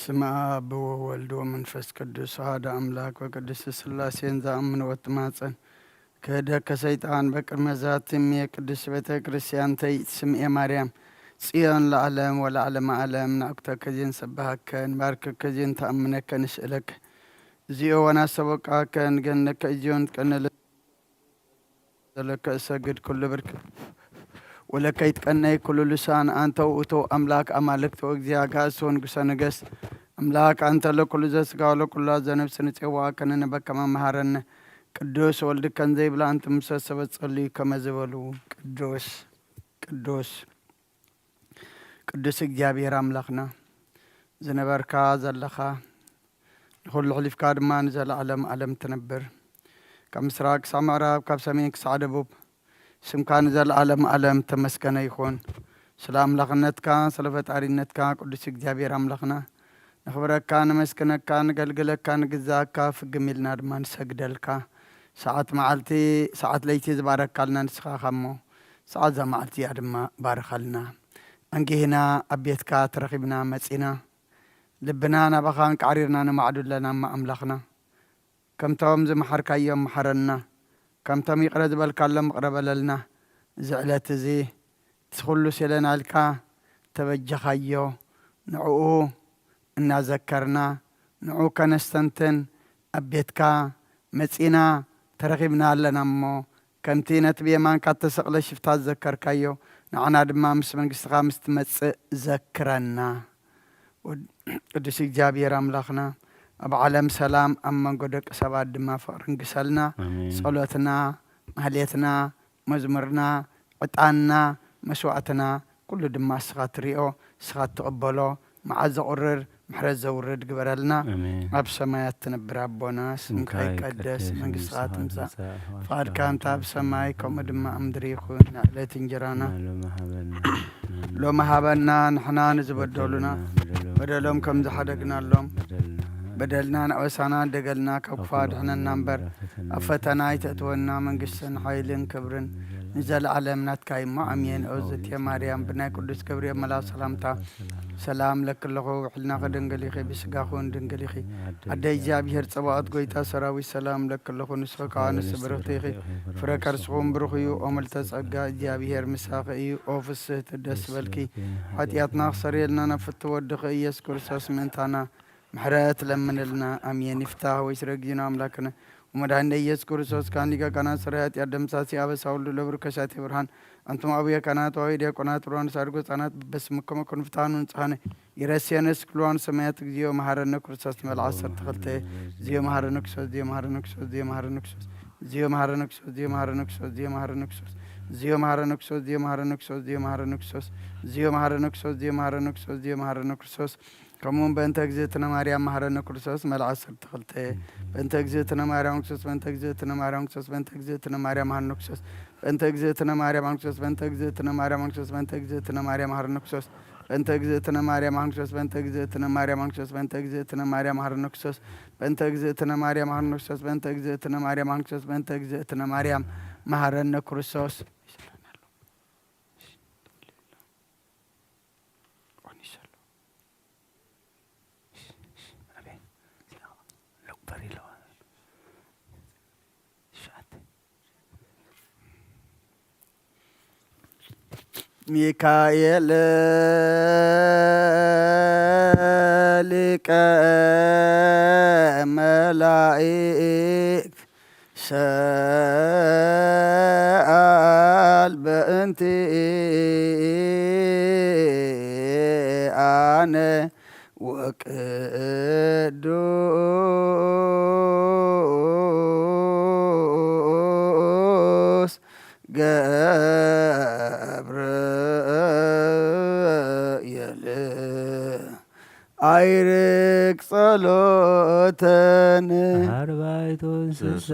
በስመ አብ ወወልድ ወመንፈስ ቅዱስ አሐዱ አምላክ በቅድስት ሥላሴን ዘአምን ወትማጸን ክህደከ ሰይጣን በቅድመ ዛቲ እምየ ቅድስት ቤተ ክርስቲያን ተይት ስምኤ ማርያም ጽዮን ለዓለም ወለዓለመ ዓለም። ናእኩተከ ዜን ሰብሃከን ባርከከ ዜን ተአምነከ ንስእለከ። እዚኦ ወናሰቦቃከን ገነከ እዚዮን ትቀነለ ዘለከ እሰግድ ኩሉ ብርክ ወለከ ይትቀነይ ኩሉ ልሳን። አንተ ውእቱ አምላክ አማልክት ወእግዚአ ጋእስ ወንጉሰ ነገስት አምላክ አንተ ለኩሉ ዘስጋ ወለኩሉ ዘነፍስ ንጼዋከ ንንበከ መመሃረነ ቅዱስ ወልድከን ዘይብላ አንተ ምሰ ሰበት ጸልዩ ከመ ዝበሉ ቅዱስ ቅዱስ ቅዱስ እግዚኣብሔር አምላክና ዝነበርካ ዘለኻ ንኹሉ ሕሊፍካ ድማ ንዘለዓለም ዓለም ትነብር። ካብ ምስራቅ ክሳብ ምዕራብ ካብ ሰሜን ክሳዕ ደቡብ ስምካ ንዘለዓለም ዓለም ተመስገነ ይኹን። ስለ ኣምላኽነትካ ስለ ፈጣሪነትካ ቅዱስ እግዚኣብሔር ኣምላኽና ነኽብረካ፣ ነመስግነካ፣ ንገልግለካ፣ ንግዛእካ፣ ፍግም ኢልና ድማ ንሰግደልካ። ሰዓት መዓልቲ ሰዓት ለይቲ ዝባረካልና ንስኻ ኢኻ እሞ ሰዓት እዛ መዓልቲ እዚኣ ድማ ባርኸልና። ኣንጊህና ኣብ ቤትካ ተረኺብና መጺና። ልብና ናባኻ እንቃዕሪርና ነማዕዱ ኣለና እሞ ኣምላኽና። ከምቶም ዝመሓርካዮም መሓረና፣ ከምቶም ይቕረ ዝበልካሎም ይቕረ በለልና። እዚ ዕለት እዚ እቲ ኹሉ ሴለና ኢልካ ተበጀኻዮ፣ ንዕኡ እናዘከርና፣ ንዕኡ ከነስተንትን ኣብ ቤትካ መጺና ተረኺብና ኣለና እሞ፣ ከምቲ ነቲ ብየማንካ እተሰቕለ ሽፍታ ዝዘከርካዮ፣ ንዓና ድማ ምስ መንግስትኻ ምስ ትመጽእ ዘክረና። ወድ-፣ ቅዱስ እግዚኣብሔር ኣምላኽና፣ ኣብ ዓለም ሰላም፣ ኣብ መንጎ ደቂ ሰባት ድማ ፍቕርን ግሰልና። ኣሜን። ጸሎትና፣ ማህሌትና፣ መዝሙርና፣ ዕጣንና፣ መስዋዕትና፣ ኩሉ ድማ እስኻ ትሪኦ፣ እስኻ ትቕበሎ። መዓዝ ዘቑርር፣ ምሕረት ዘውርድ ግበረልና። ኣሜን። ኣብ ሰማያት ትነብር ኣቦና፣ ስምካ ስምካ ይቀደስ፣ ይቀደስ፣ መንግስትኻ መንግስትኻ ትምጻእ፣ ትምጻእ፣ ፍቓድካ ፍቓድካ እንተ ኣብ ከምቲ ሰማይ፣ ከምኡ ድማ ኣብ ምድሪ ይኹን። ንዕለት እንጀራና ንዕለትና ሎሚ ሃበና። ሎሚ ሃበና፣ ንሕና ንዝበደሉና በደልና፣ በደሎም ከም ዝሓደግናሎም፣ በደልና፣ በደልና ንዕበሳና፣ ደገልና ካብ ክፉ ኣድሕነና እምበር፣ ኣብ ፈተና ኣይተእትወና፣ መንግስትን ሓይልን ክብርን ንዘለዓለም ናትካ እዩ እሞ፣ ኣሜን። ኦ ዝእቲ ማርያም፣ ብናይ ቅዱስ ገብርኤል መልኣክ ሰላምታ፣ ሰላም ለኪ ኣለኹ፣ ውሕልና ከደንገል ኢኺ፣ ብስጋኹን ድንግል ኢኺ። ኣደ እግዚኣብሔር ጸባኦት፣ ጎይታ ሰራዊት፣ ሰላም ለኪ ኣለኹ፣ ንስኺ ከኣ ኣንስቲ ብርኽቲ ኢኺ፣ ፍረ ከርስኹም ብሩኽ እዩ። ኦ ምልዕተ ጸጋ፣ እግዚኣብሔር ምሳኺ እዩ። ኦ ፍስህቲ፣ ደስ በልኪ፣ ሓጢኣትና ክሰርየልና ናብ ፍትው ወድኺ ኢየሱስ ክርስቶስ ምእንታና ምሕረት ለምንልና። ኣሜን። ይፍታህ ወይ ስረግዩና ኣምላክነ ወመድኃኒነ ኢየሱስ ክርስቶስ ካን ሊቀ ካህናት ሠራይ ኃጢአት ደምሳሲ አበሳ ወልዱ ለብሩ ከሳቴ ብርሃን። አንቱም አቡየ ካህናት ወይ ዲያቆናት ብርሃን ሳድጎ ህፃናት በስምከመ ኩኑ ፍትሐኑ ንጽሐነ ይረስየነ ስክልዋን ሰማያት እግዚኦ መሐረነ ክርስቶስ መልዓ ሰርተ ክልተ። እግዚኦ መሐረነ ክርስቶስ፣ እግዚኦ መሐረነ ክርስቶስ፣ እግዚኦ መሐረነ ክርስቶስ፣ ከምኡውን በእንተ እግዝእትነ ማርያም መሐረነ ክርስቶስ መልዓ ሰርተ ክልተ። በእንተ እግዝእትነ ማርያም ክርስቶስ፣ በእንተ እግዝእትነ ማርያም ክርስቶስ፣ በእንተ እግዝእትነ ማርያም መሐረነ ክርስቶስ፣ በእንተ እግዝእትነ ማርያም ክርስቶስ፣ በእንተ እግዝእትነ ማርያም ክርስቶስ፣ በእንተ እግዝእትነ ማርያም መሐረነ ክርስቶስ፣ በእንተ እግዝእትነ ማርያም ክርስቶስ፣ በእንተ እግዝእትነ ማርያም ክርስቶስ፣ በእንተ እግዝእትነ ማርያም መሐረነ ክርስቶስ፣ በእንተ እግዝእትነ ማርያም መሐረነ ክርስቶስ፣ በእንተ እግዝእትነ ማርያም ክርስቶስ፣ በእንተ እግዝእትነ ማርያም መሐረነ ክርስቶስ። ሚካኤል ሊቀ መላእክት ሰአል በእንቲአነ ወቅዱስ ገብርኤል አይርቅ ጸሎተነ። አርባዕቱ እንስሳ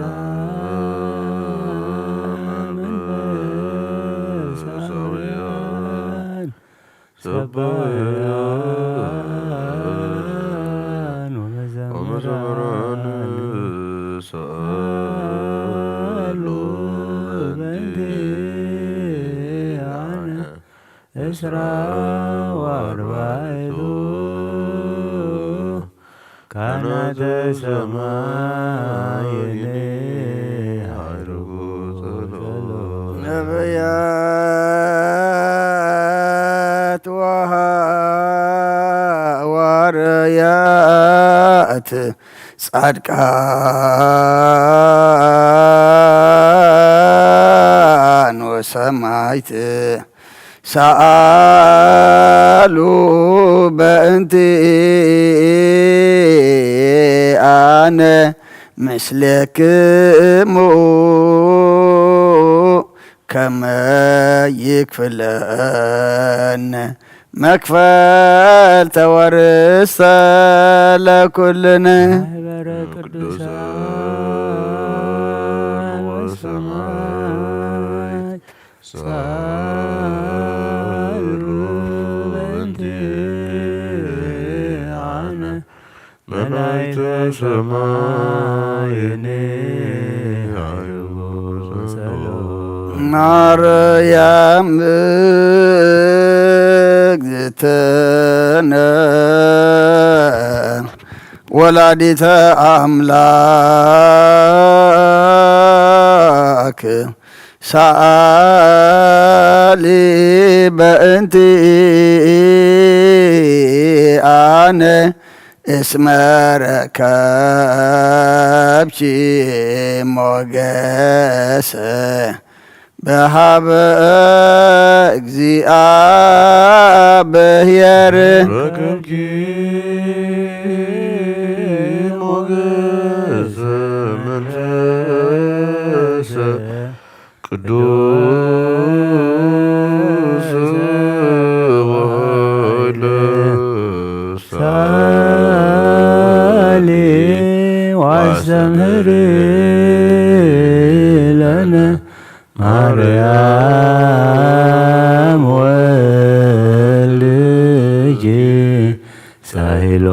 መንፈሳውያን ሰባውያን ወመዘምራን ሰአሉ በእንቲአነ እስራ ወአርባዕቱ ካህናተ ሰማይን ዐርጉ ጸሎት። ነብያት ወሃዋርያት ጻድቃን ወሰማይት ሰኣሉ በእንቲኣነ ምስሌክሙ ከመ ይክፍለነ መክፈልተ ወርሰ ለኩልነ። ማህበረ ቅዱሳን ወሰማዕት ጸሉ በእንቲአነ መላእክተ ሰማይኒ ዐርጉ ጸሎት። ማርያም እግዝእትነ ወላዲተ ኣምላክ ሰኣሊ በእንቲኣነ እስመ ረከብኪ ሞገሰ በሃበ እግዚኣብሔር። ረከብኪ ሞገሰ መንፈሰ ቅዱስ ወኃይለ ሳሊ ዋስተምህሪ ለነ ማርያም ወልድኪ ሳይሎ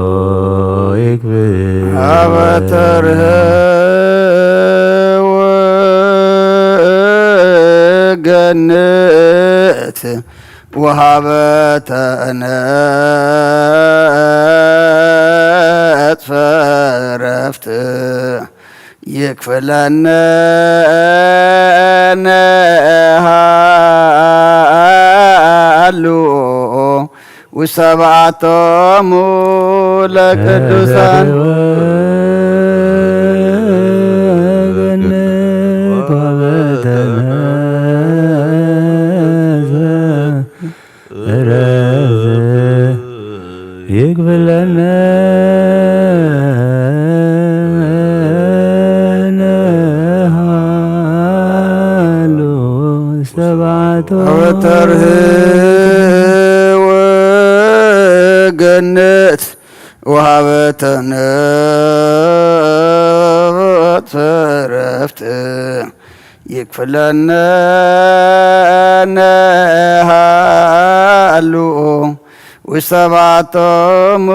ይግብር። ሀበ ተርህወ ገነት ወሀበ ተነጽፈ ረፍት ይክፍለነ ነሃሉ ውሰብኣቶሙ ለቅዱሳን። ገነት ወበተነዘ ረዘ ይግብለነ ነሃሉ ሰብዓቶ። ወተርህ ወገነት ወሃበተነ ረፍት ይክፍለነ ነሃሉ ውሰባቶሙ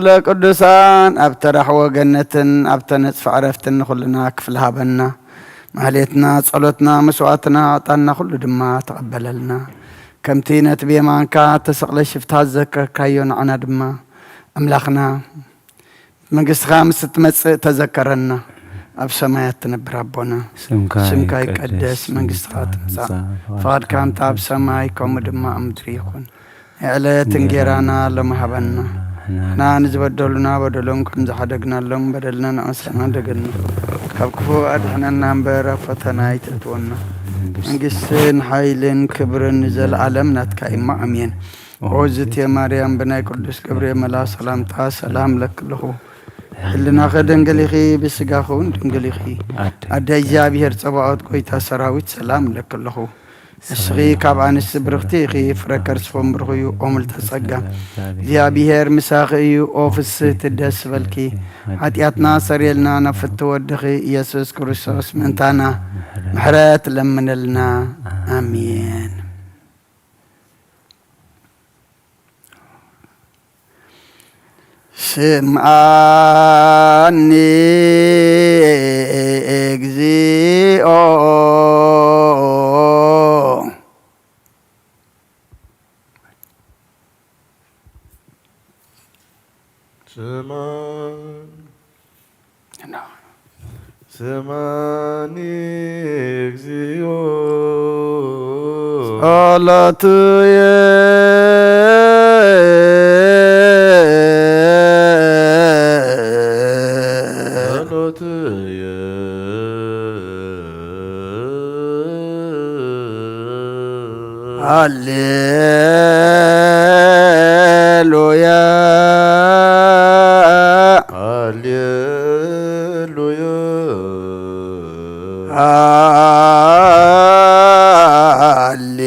ለቅዱሳን። ኣብ ተራሕወ ገነትን ኣብ ተነጽፈ ዕረፍትን ንኹልና ክፍሊ ሃበና። ማህሌትና፣ ጸሎትና፣ መስዋዕትና፣ ዕጣንና ኩሉ ድማ ተቐበለልና። ከምቲ ነቲ ብየማንካ እተሰቕለ ሽፍታ ዝዘከርካዮ፣ ንዓና ድማ ኣምላኽና መንግስትኻ ምስ እትመጽእ ተዘከረና። ኣብ ሰማያት ትነብር ኣቦና፣ ስምካ ስምካ ይቀደስ፣ ይቀደስ፣ መንግስትኻ መንግስትኻ ትምጻእ፣ ትምጻእ፣ ፍቓድካ እንተ ኣብ ሰማይ ከምኡ ድማ ኣብ ምድሪ ይኹን። የዕለት እንጌራና ሎሚ ሃበና። ንሕና ንዝበደሉና በደሎም ከም ዝሓደግናሎም በደልና ንኣሰና ደገና። ካብ ክፉ ኣድሕነና እምበር ኣብ ፈተና ኣይተእትወና። መንግስትን ሓይልን ክብርን ንዘለኣለም ናትካ እማ ኣሜን። ኦ ዝትየ ማርያም ብናይ ቅዱስ ገብርኤል መልኣኽ ሰላምታ ሰላም ለክልኹ። ሕልናኸ ደንግል ኢኺ፣ ብስጋኸ እውን ድንግል ኢኺ። ኣደ ኣደ እግዚኣብሔር ጸባኦት ጎይታ ሰራዊት ሰላም ለክልኹ። ንስኺ ካብ ኣንስቲ ብርኽቲ ኢኺ፣ ፍረ ከርስኹም ብሩኽ እዩ። ኦ ምልዕተ ጸጋ እግዚኣብሔር ምሳኺ እዩ። ኦ ፍስህቲ ደስ በልኪ፣ ሓጢኣትና ሰርየልና፣ ናብ ፍትው ወድኺ ኢየሱስ ክርስቶስ ምእንታና ምሕረት ለምነልና። ኣሜን። ስምዓኒ እግዚኦ። ስማ እግዚኦ ጸሎትየ ጸሎትየ ሃሌሉያ ሃሌሉያ ሃሌ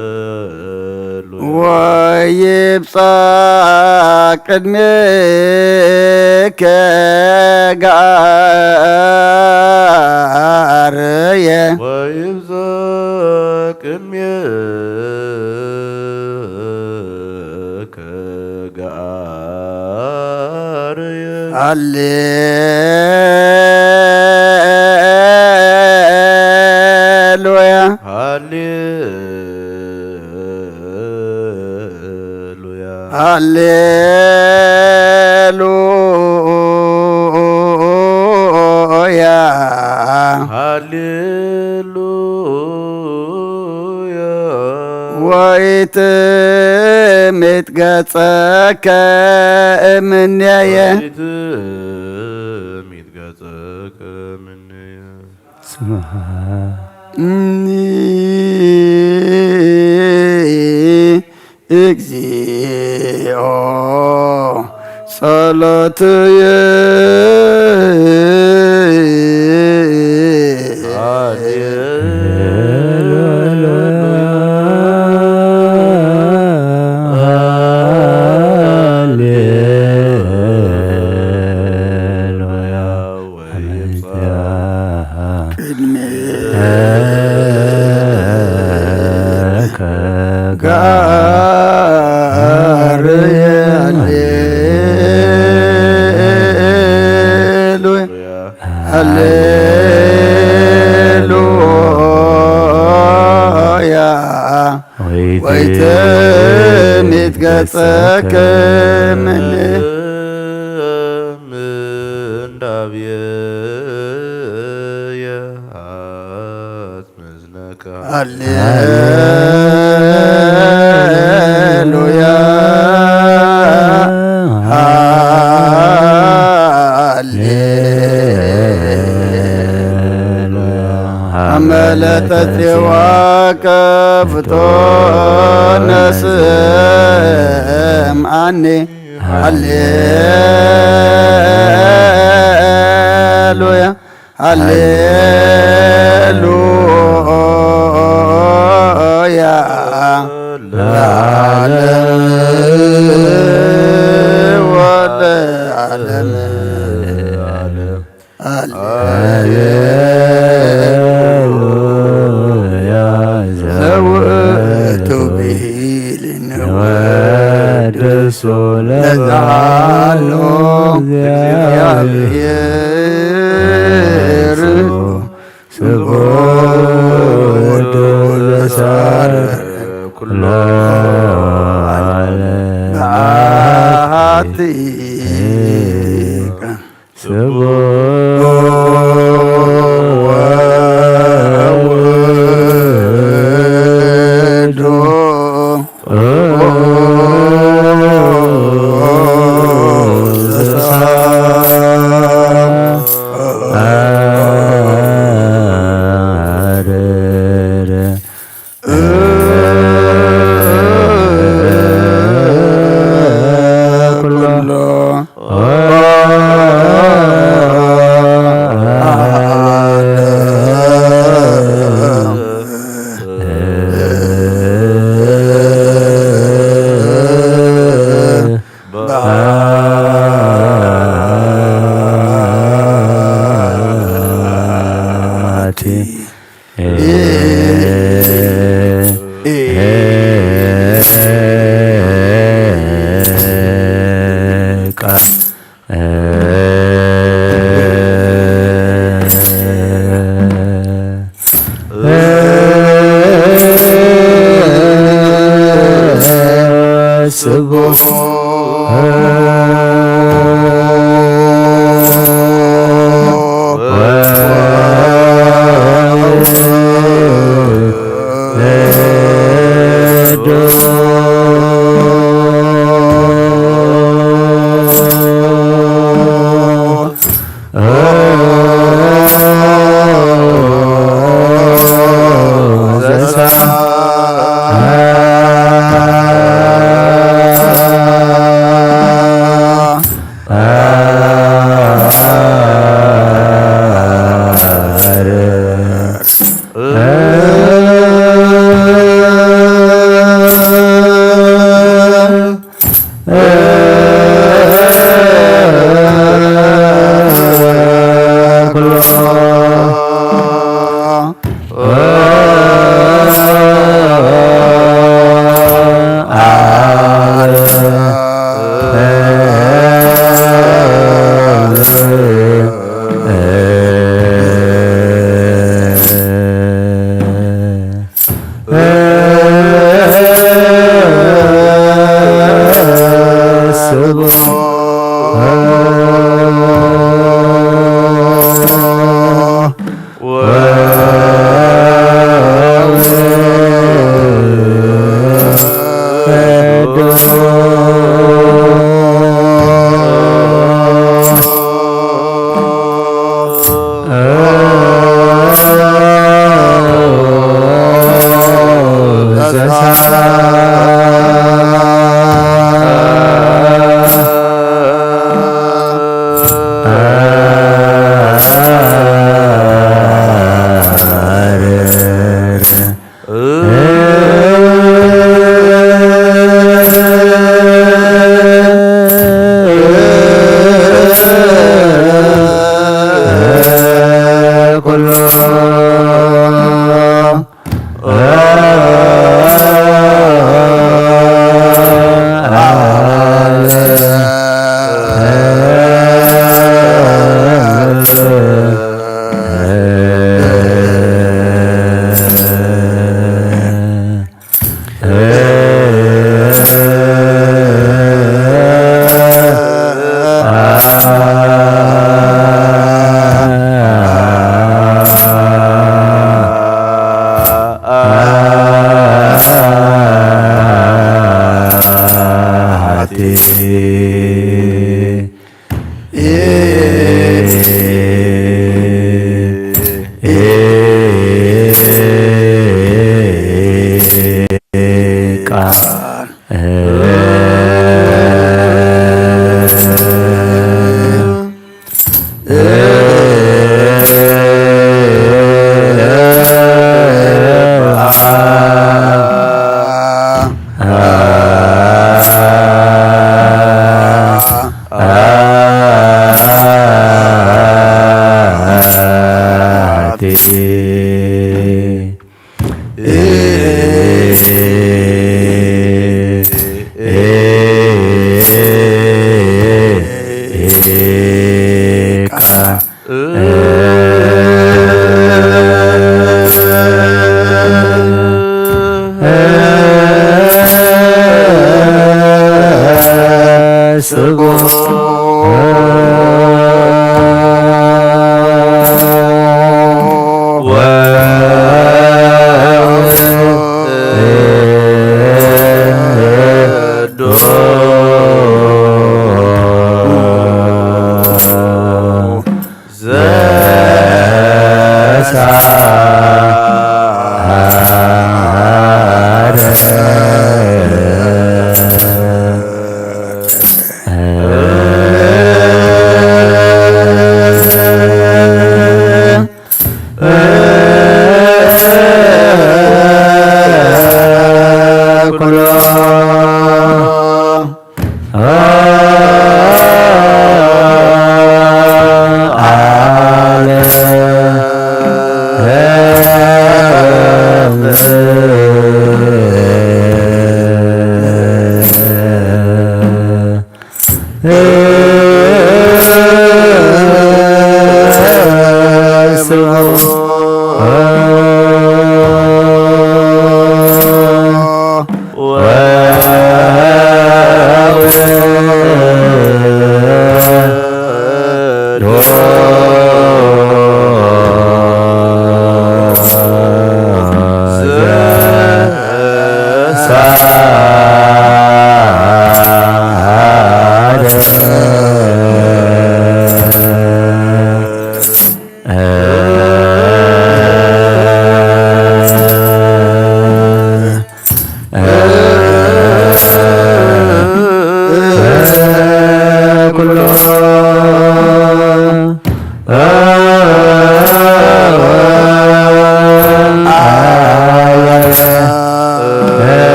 ሃሌሉያ ወይብጻሕ ቅድሜከ ገኣርየ ወይብጻሕ ቅድሜከ ገኣርየ ሃሌሉያ ሃሌ ሃሌሉያ ሃሌሉያ ሃሌሉያ ወይትሚት ገጸከ እምኔየ ወይትሚት ገጸከ እምኔየ ስምዓ እኒ እግዚኦ ጸሎትየ ሃሌሉያ ወይብጻሕ ቅድሜከ ገአርየ። ሃሌሉያ ሃሌሉያ ወይትሚት ገጸከ ምልእ ምንዳብየ የሃት ምስነከ ሃሌሉያ ሃሌሉያ አመለጠ ጽዋ ከፍቶ ነስምዓኒ ሃሌሉያ ሃሌሉያ ለዓለም ወለዓለም። ሃሌሉያ ዘውእቱ ብሂል ንወድሶ ለዘሃሎ እግዚአብሔር ስብሖ ወወልድ ወመንፈስ ቅዱስ ኩሎ ዓለም በአሐቲ ስብሖ ወውእቱ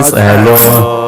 ጸሎት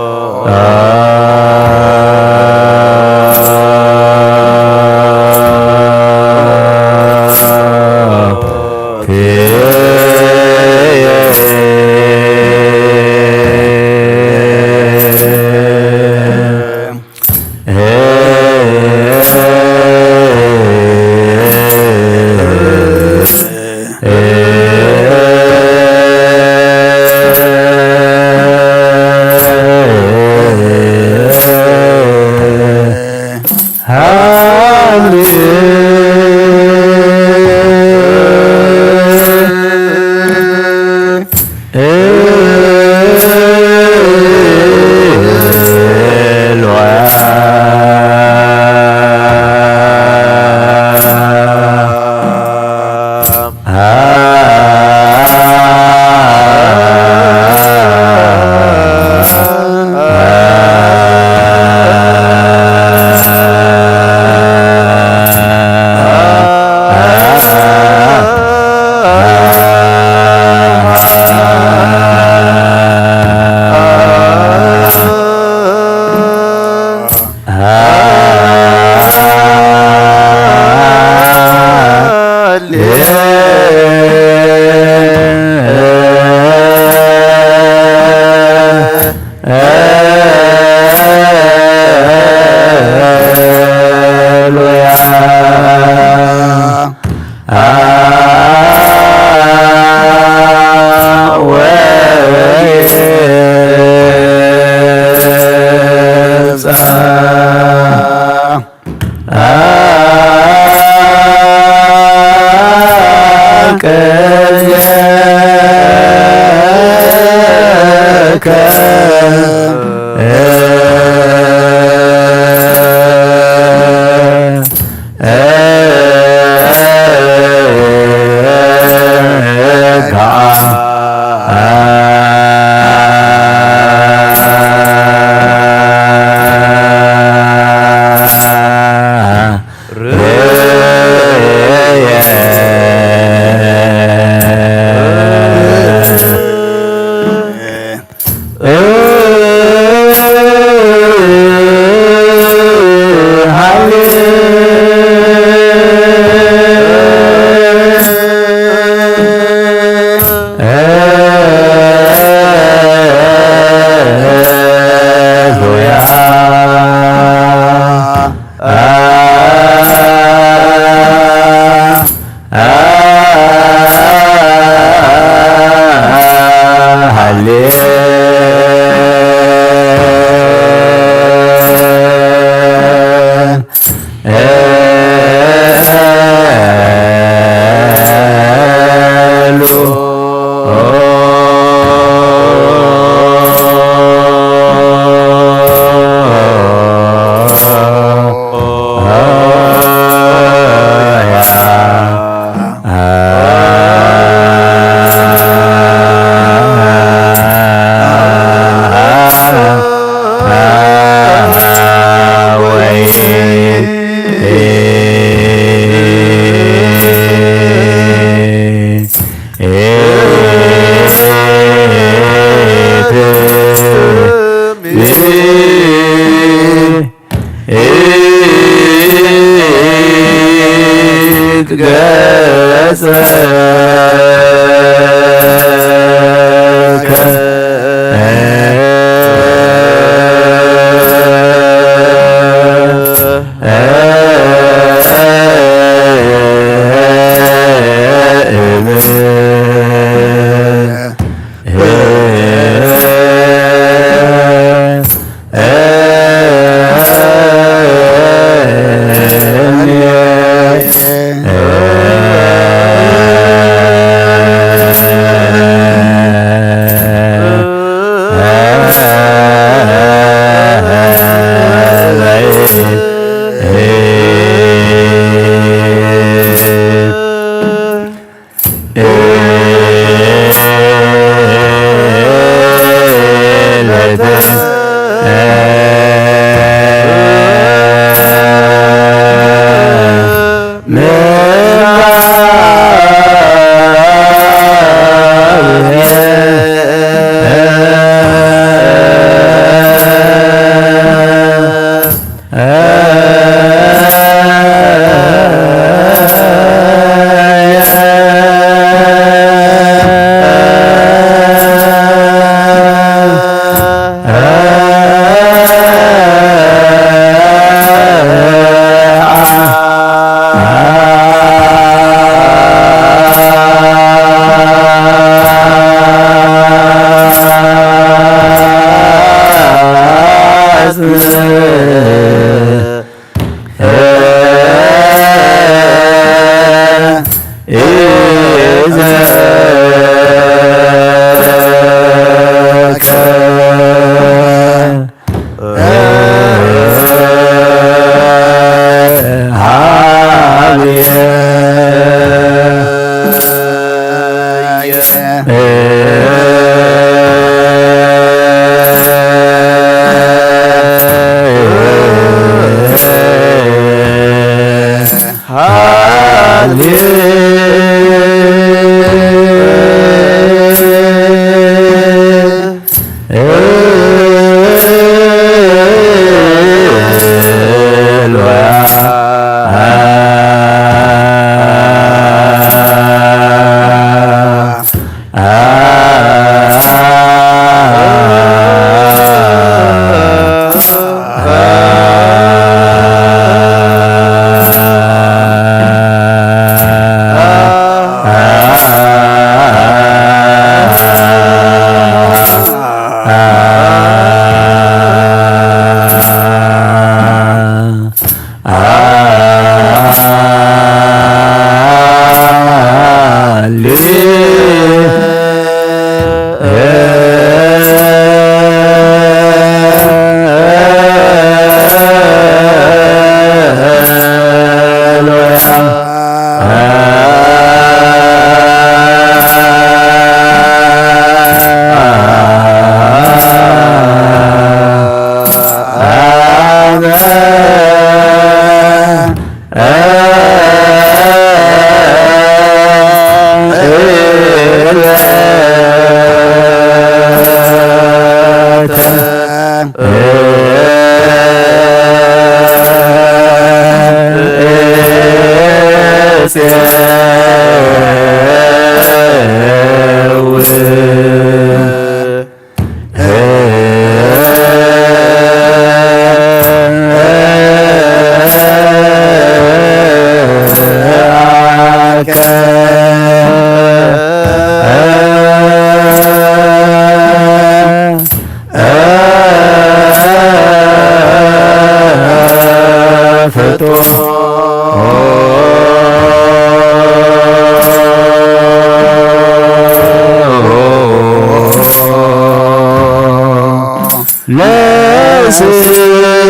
ለስእናኒ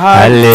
ሃሌ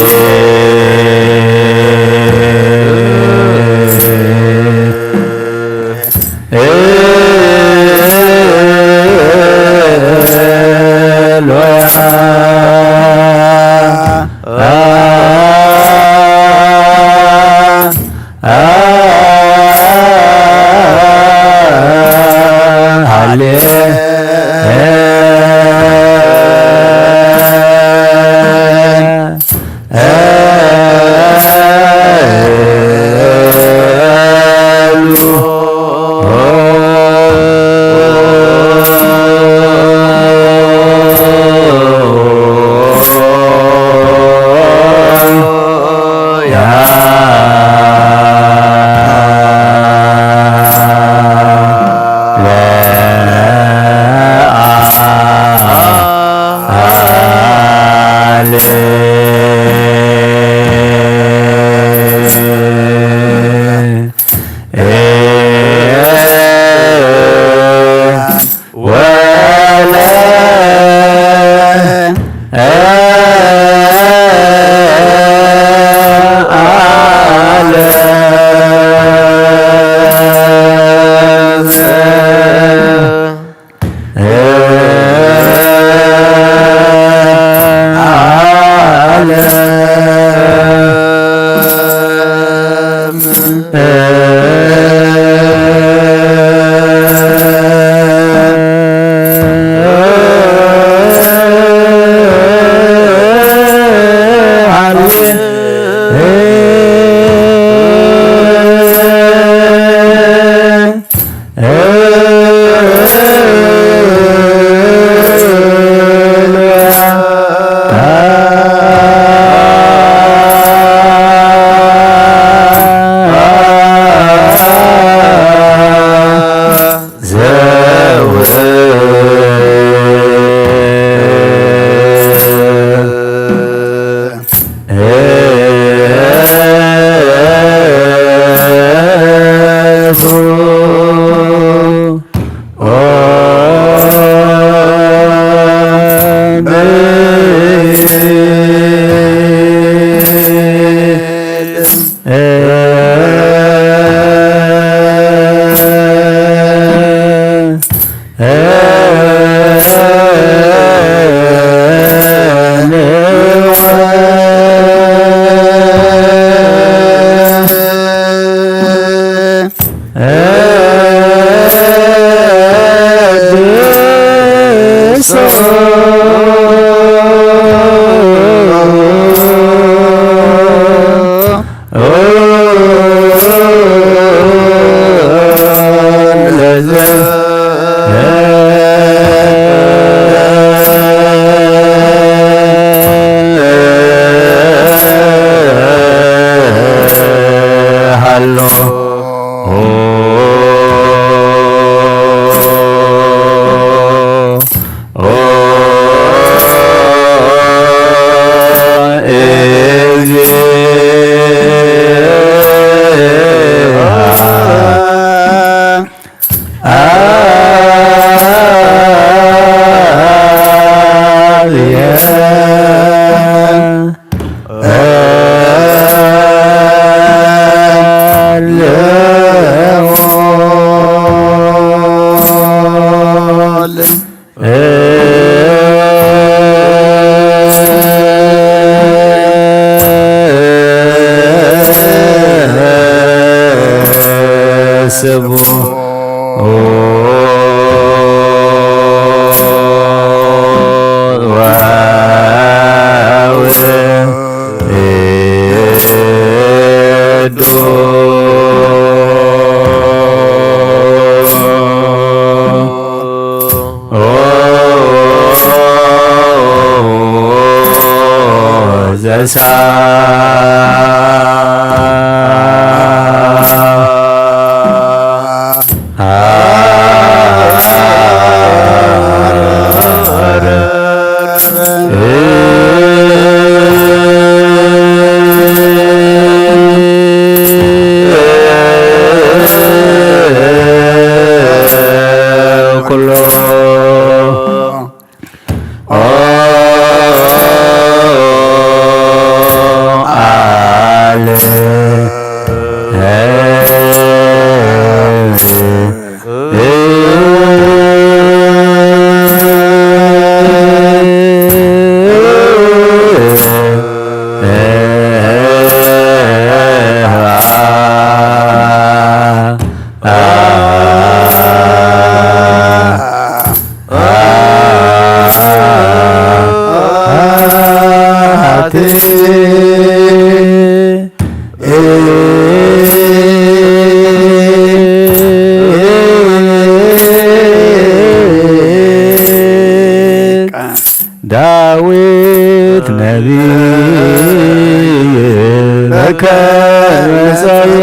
ከመጸለየ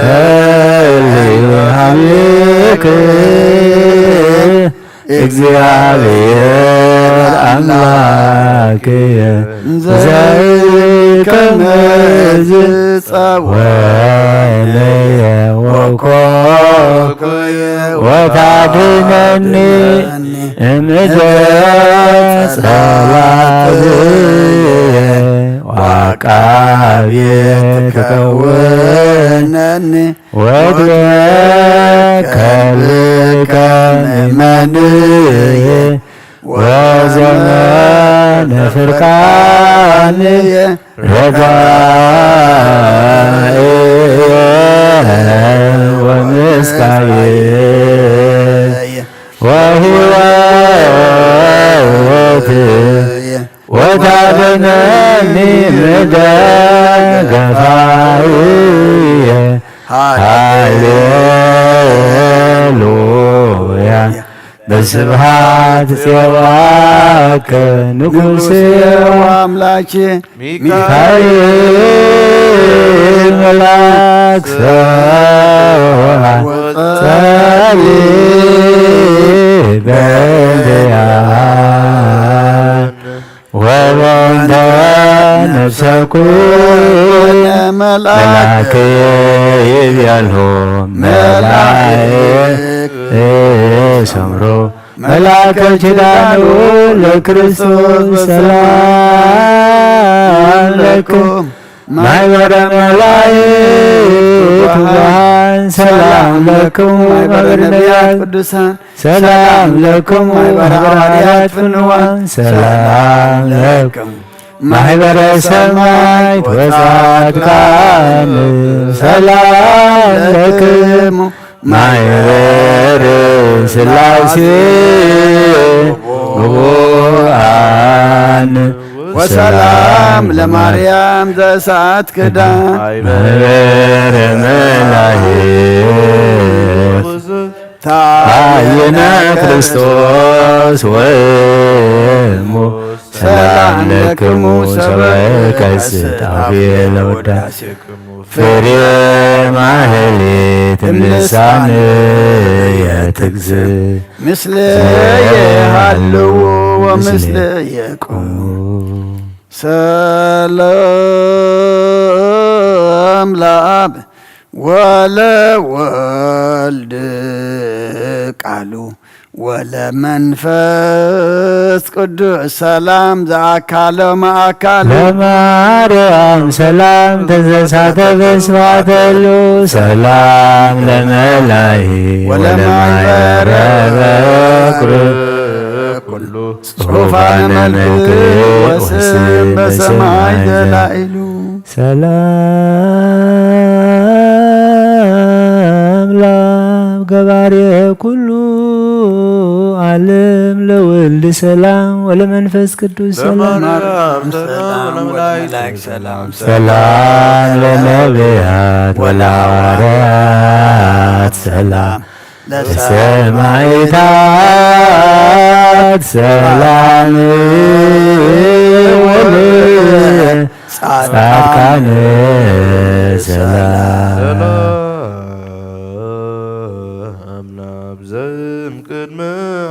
እሊ ሀቤክ እግዚኣብሔር ኣምላክየ ዘይከመዝ ጸወነየ ወኮኮየ ወታድነኒ እምደ ጸላእየ ወዓቃብየ ትከውነኒ ወትወከል ከመመንየ ወዘመነ ፍርቃንየ ረዳእየ ወምስካየ ወሕይወትየ ወታደነኒ ምደገፋየ ሃሌሉያ በስብሐት ጼዋከ ንጉሴ ወአምላኬ ሚካኤል መልአክ ሰብሐ ጸሊ በእንትያ ወበእንተ ነፍሰ ኩሉ መልአክ ይቤሎ መልአክ ሰምሮ መልአከ ኪዳኑ ለክርስቶስ ሰላም ለኩም ማሕበረ መላእክት ትጉሃን ሰላም ለኩም ማሕበረ ነቢያት ቅዱሳን ሰላም ለኩም ማሕበረ ሐዋርያት ፍንዋን ሰላም ለኩም ማሕበረ ሰማዕት ወጻድቃን ሰላም ለክሙ ማሕበረ ሥላሴ ግቡአን ወሰላም ለማርያም ዘእሳት ክዳን ማሕበረ መላእክት ታየነ ክርስቶስ ወሙ ሰላም ለክሙ ሰበ ቀስት አፌ ለውዳሴ ፍሬ ማህሌት ልሳን የትግዝ ምስለ የሃልው ወምስለ የቁም ሰላም ለአብ ወለወልድ ቃሉ ወለመንፈስ ቅዱስ ሰላም ዘአካለ ማእካሉ ለማርያም ሰላም ተዘሳተ በስባተሉ ሰላም ለመላይ ወለማይበረ በክሩ ኩሉ ጽሑፋነ መልክ ወስም በሰማይ ዘላይሉ ሰላም ለአብ ገባሬ ኩሉ ዓለም ለወልድ ሰላም ወለመንፈስ ቅዱስ ሰላም ለማርያም ሰላም ወለመላእክት ሰላም ሰላም ለነቢያት ወለሐዋርያት ሰላም ለሰማዕታት ሰላም ወለጻድቃን ሰላም ሰላም ለአብ ዘእምቅድመ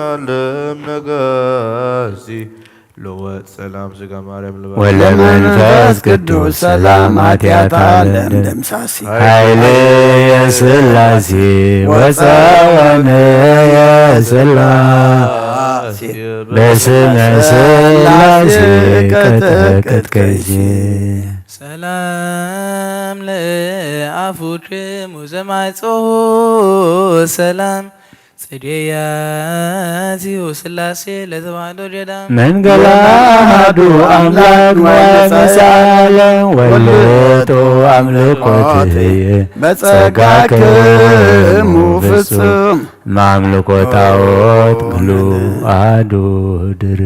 ዓለም ነጋሲ ለወጥ ሰላም ስጋ ማርያም ልበል። ወለመንፈስ ቅዱስ ሰላም ኃጢአት ዓለም ደምሳሲ ኃይል የስላሴ ወፀወን የስላሴ በስመ ስላሴ ቀጠቀጥ ከይሴ ሰላም ለአፉክሙ ዘማይጾ ሰላም ጽድያዚሁ ስላሴ ለተዋህዶ ጀዳም መንገላ አሐዱ አምላክ ወመሳለ ወልቶ አምልኮትየ በጸጋክሙ ፍጹም ማምልኮ ጣዖት ክሉ አሐዱ ድር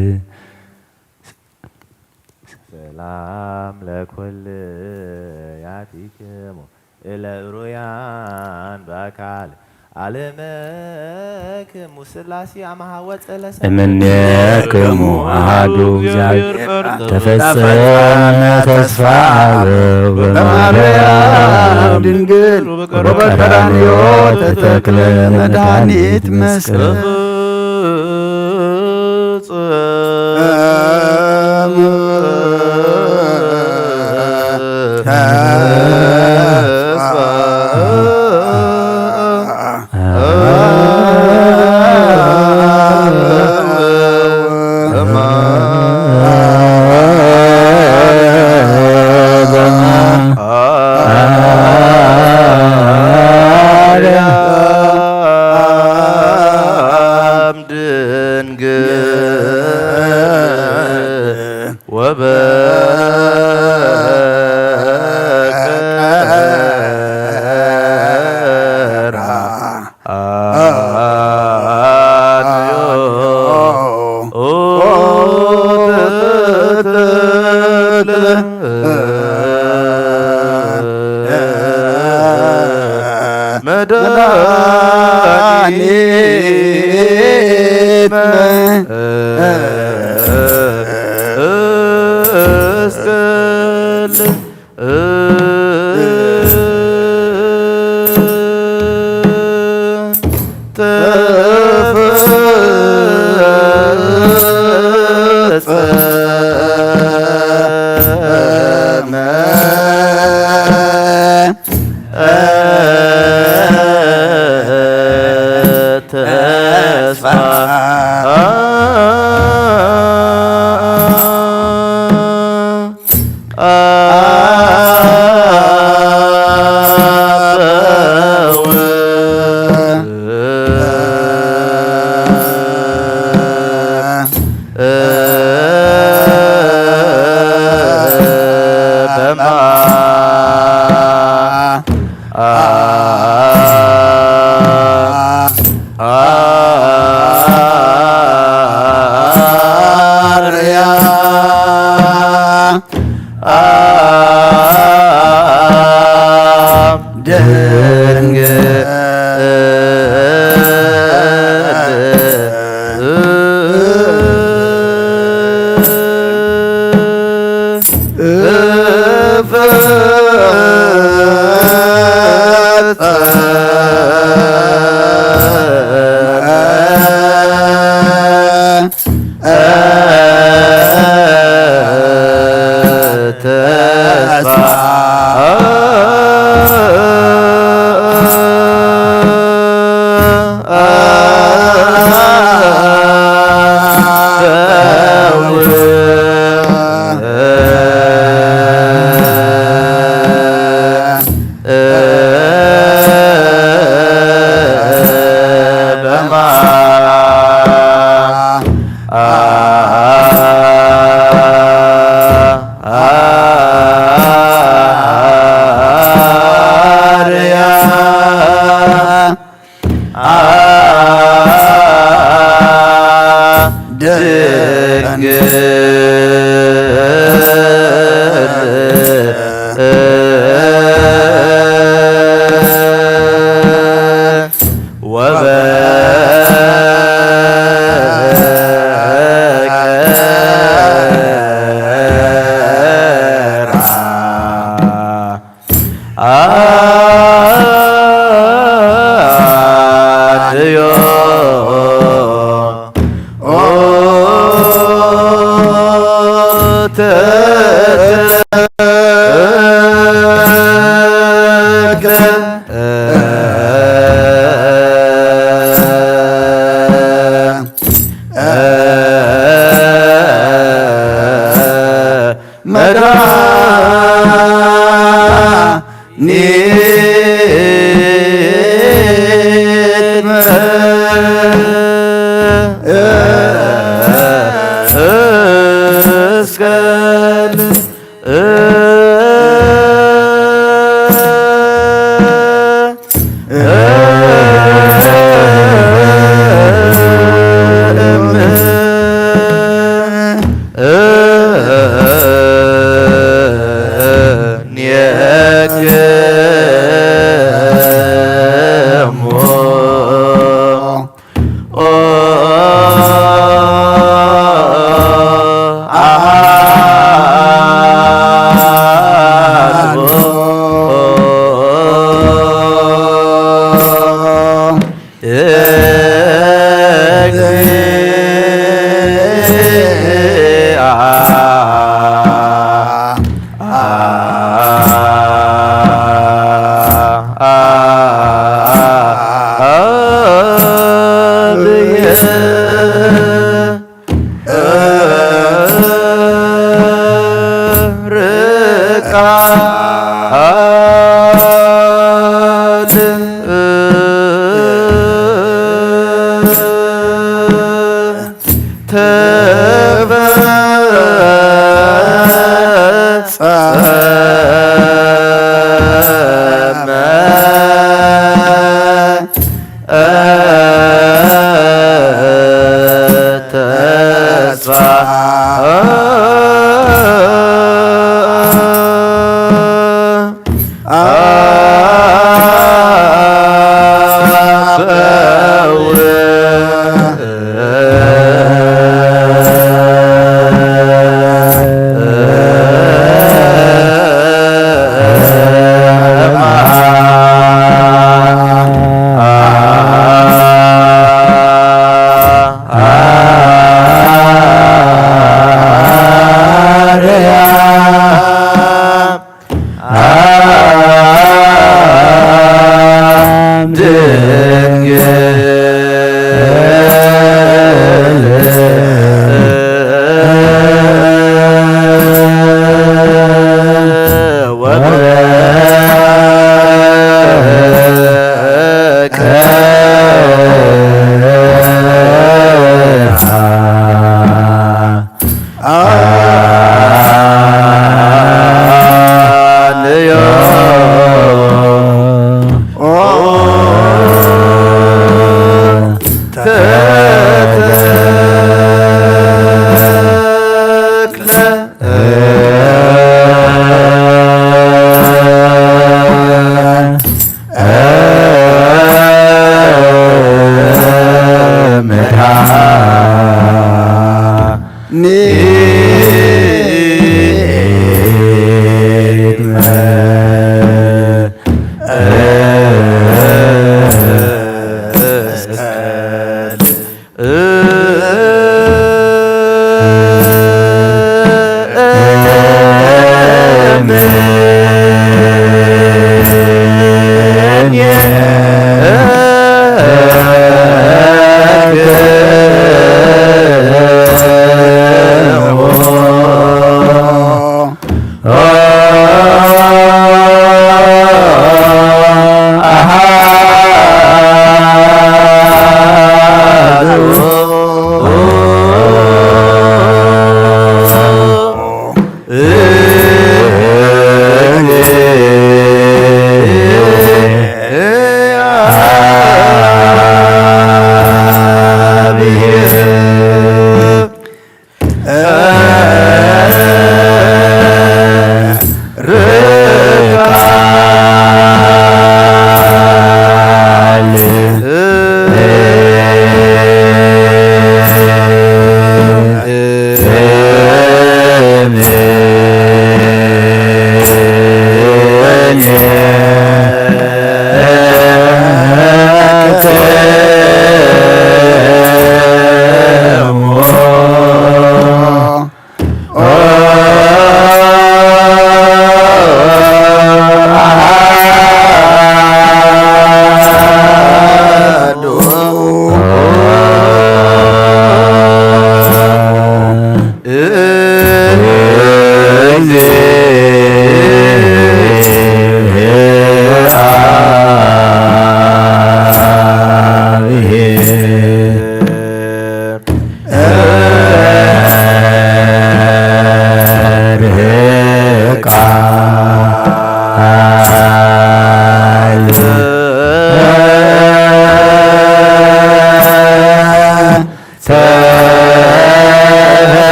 ሰላም ለኩልያቲክሙ እለ እሩያን በአካል ዓለመ ክሙ ስላሴ ኣመሃወ ጸለሰ እምኔክሙ ኣሃዱ እግዚኣብሔር ተፈጸመ ተስፋ አበው በማርያም ድንግል ወበቀራንዮ ተተክለ መድኃኒት መስቀል።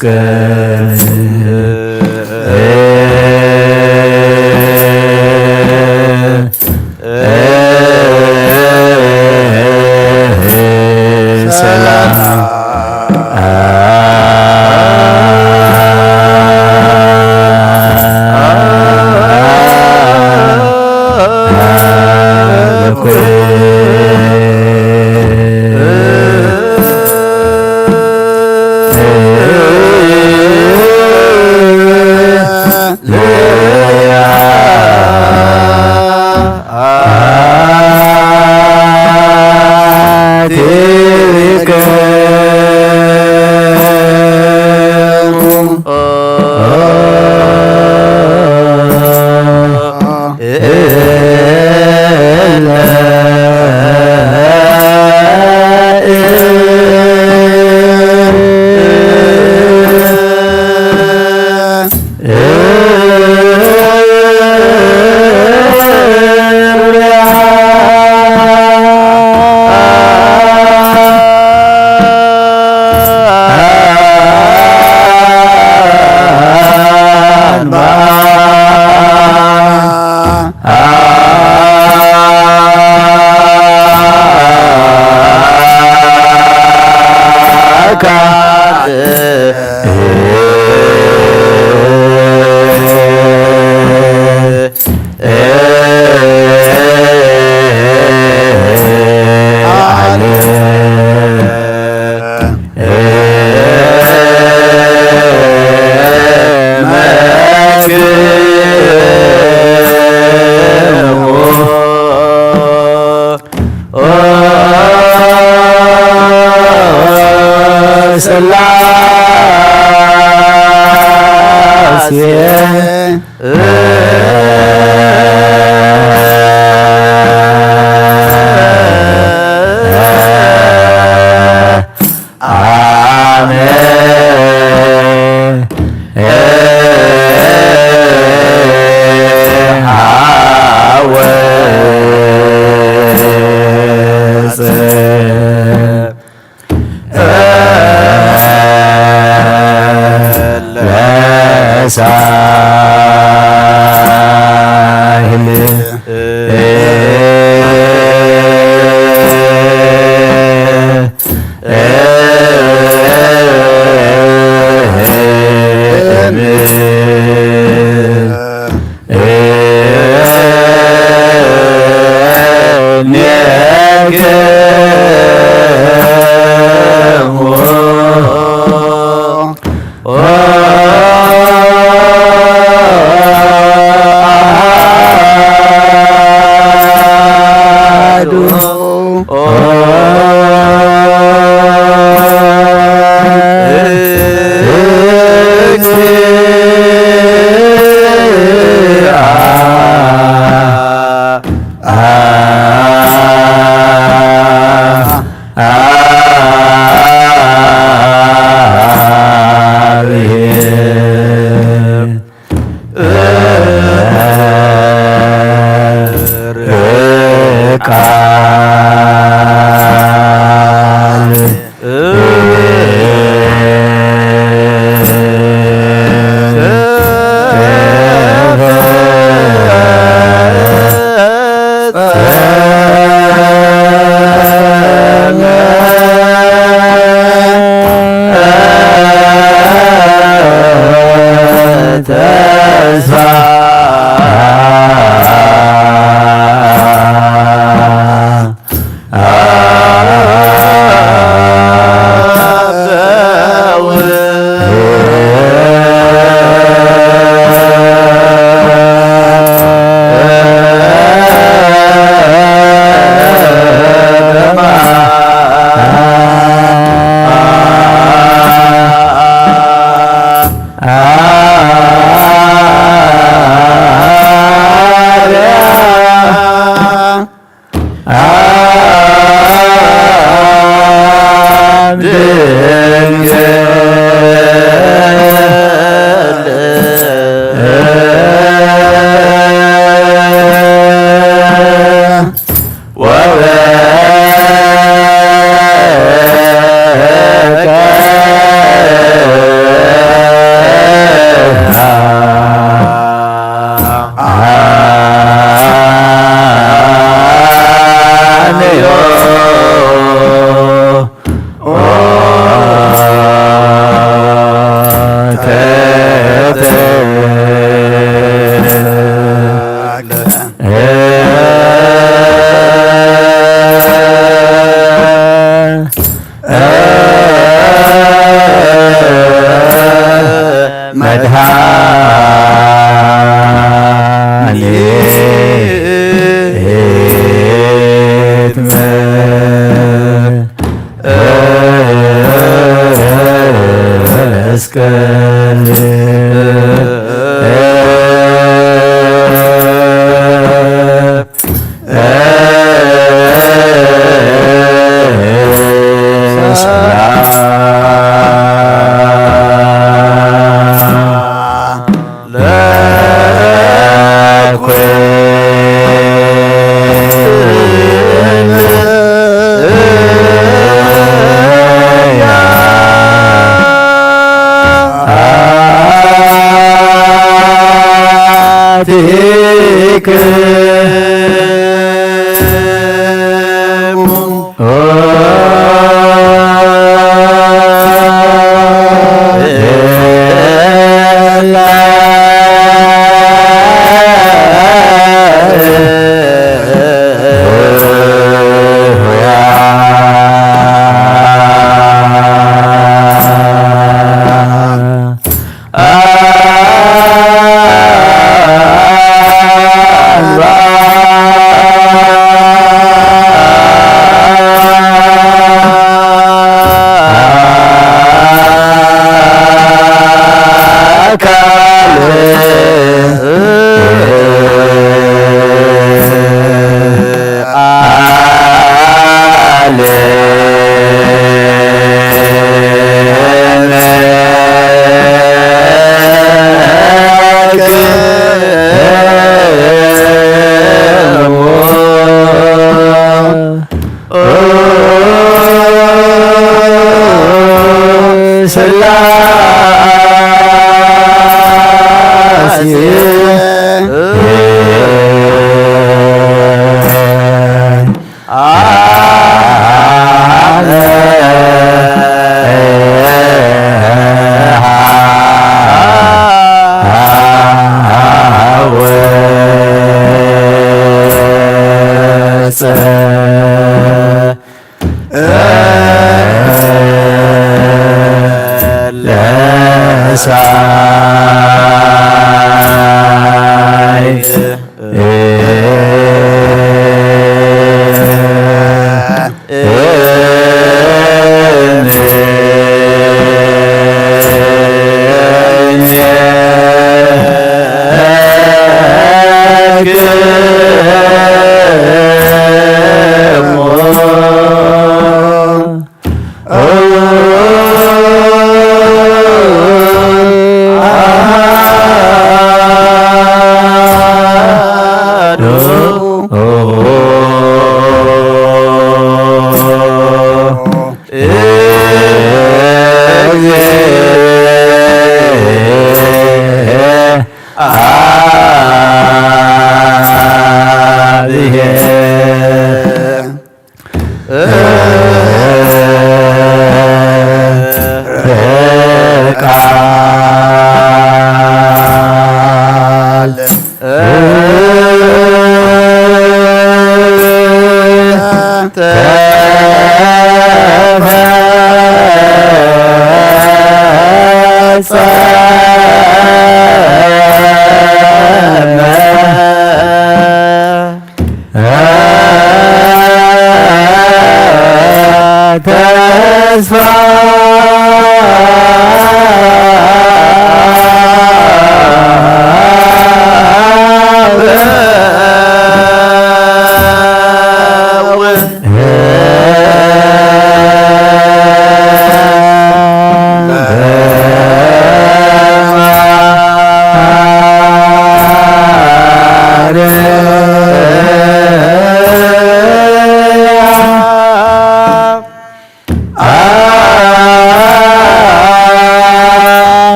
መስቀል ሰላም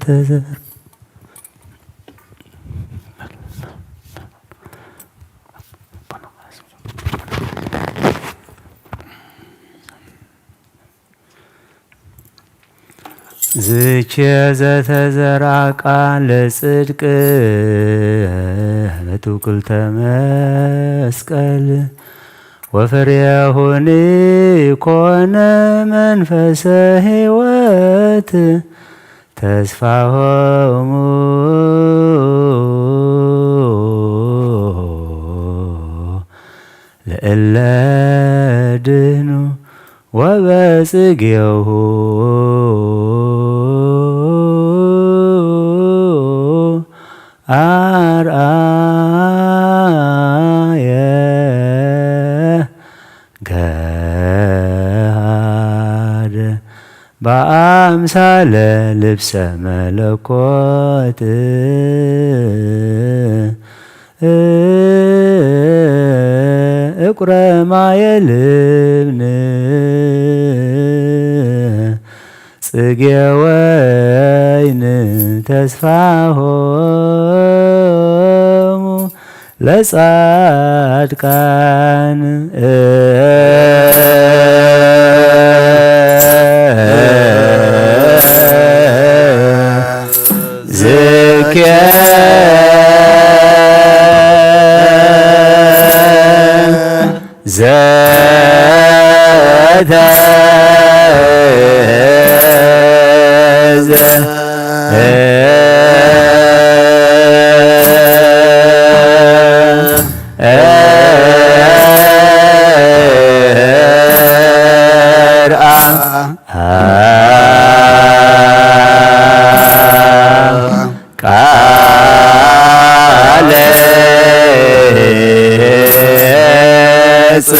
ተዘር ዝቼ ዘተዘርኣ ቃል ለጽድቅ በትውክልተ መስቀል ወፍሬሁኒ ኮነ መንፈሰ ሕይወት ተስፋሆሙ ለእለ ድህኑ ወበጽጌሁ አርአየ ገሃደ በአምሳለ ልብሰ መለኮት እቁረ ማየ ልብን ጽጌ ወይን ተስፋሆሙ ለጻድቃን ዝኬ ዘተ ቃለ ጽ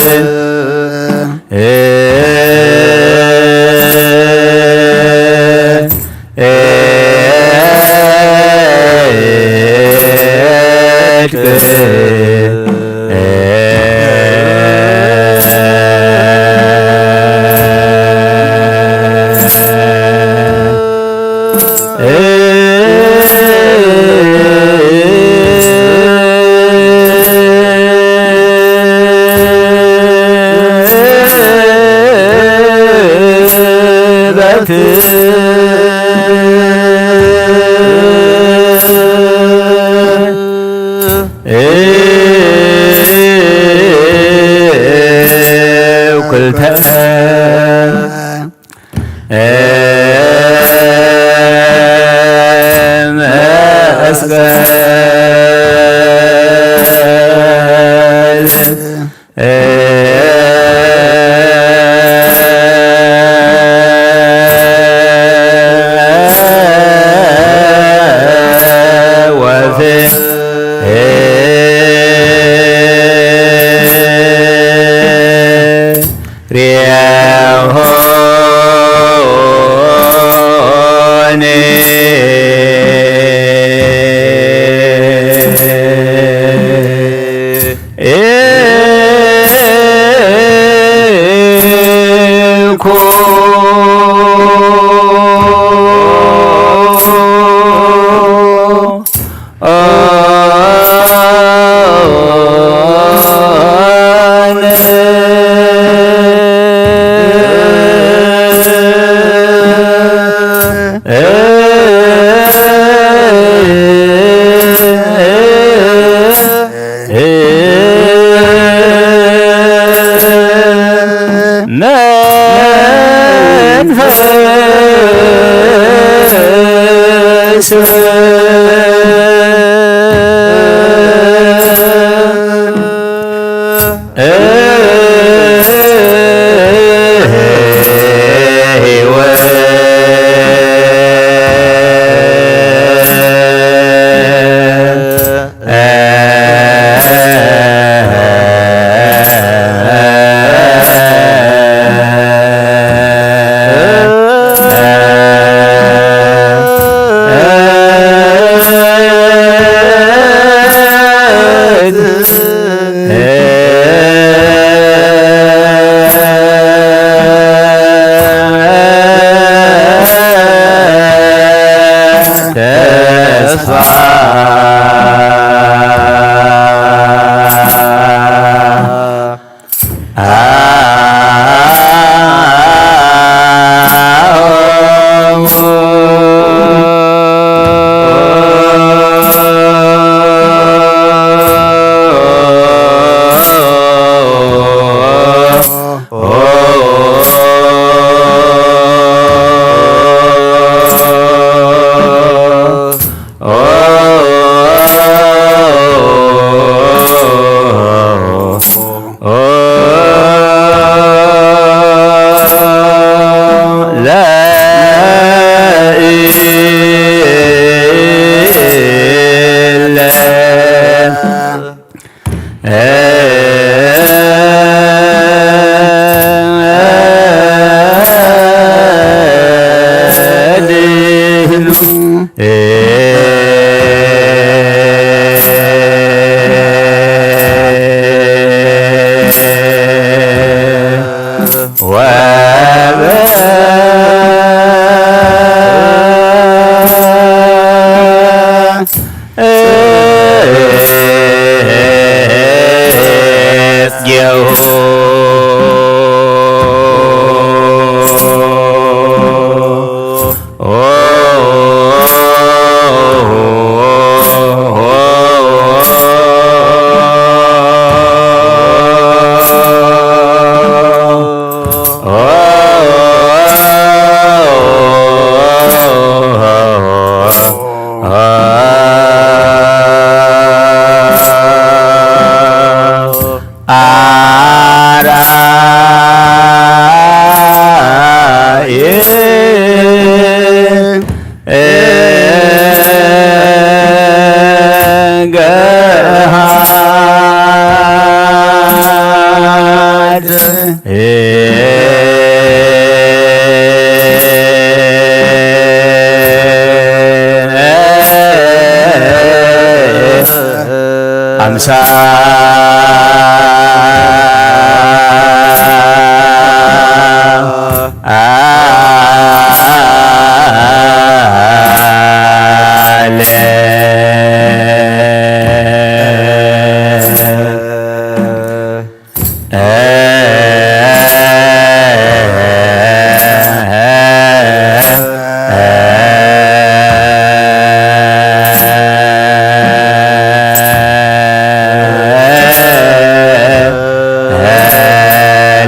ኣምሳ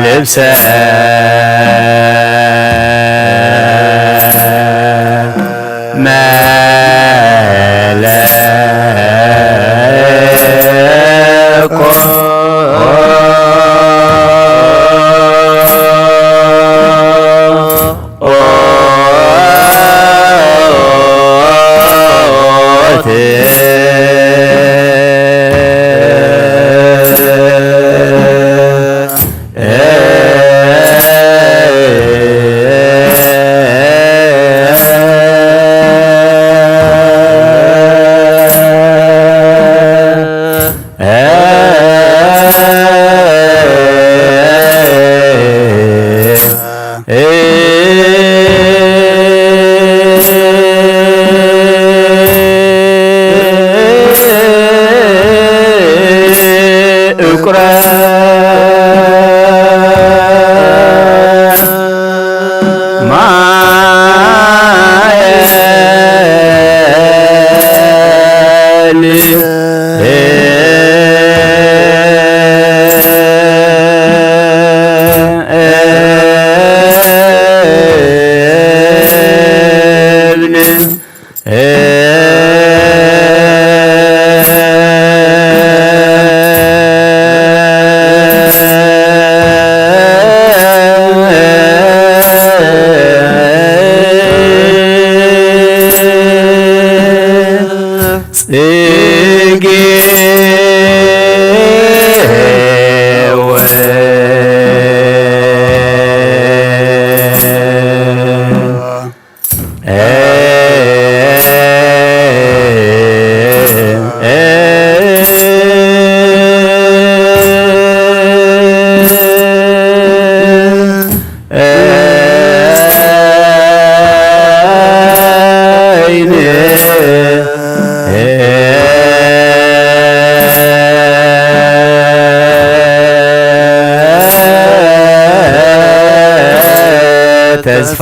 ልብሰ መለኮት። እቁረ ማየል እብን ጽጌ ወ ተስፋ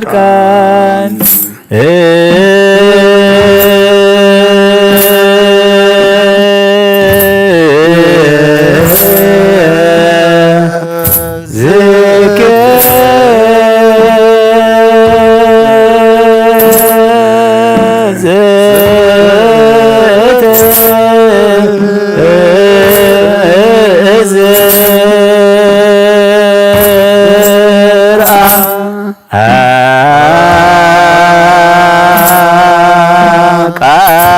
ለጻድቃን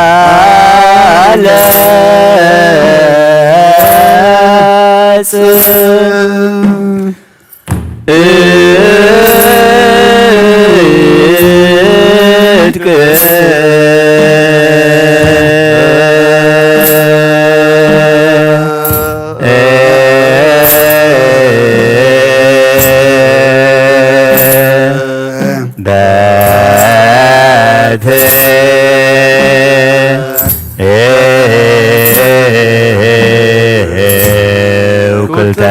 አለ ጽ- እድቅ በት ውክልተ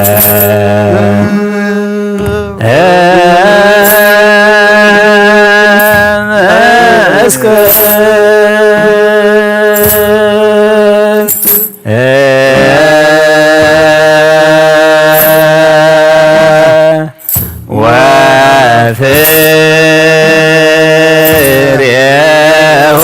መስቀል ወፍሬሁ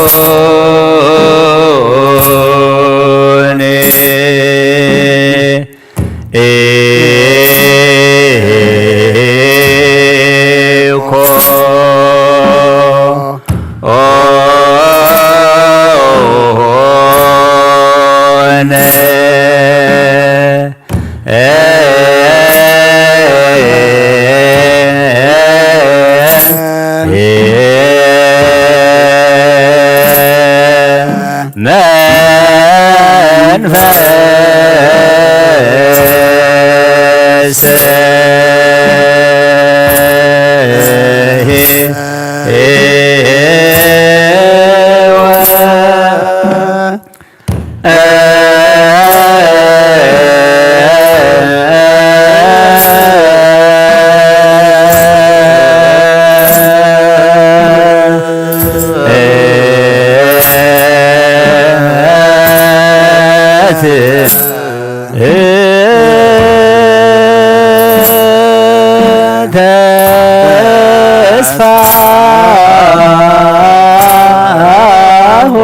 ተስፋሁ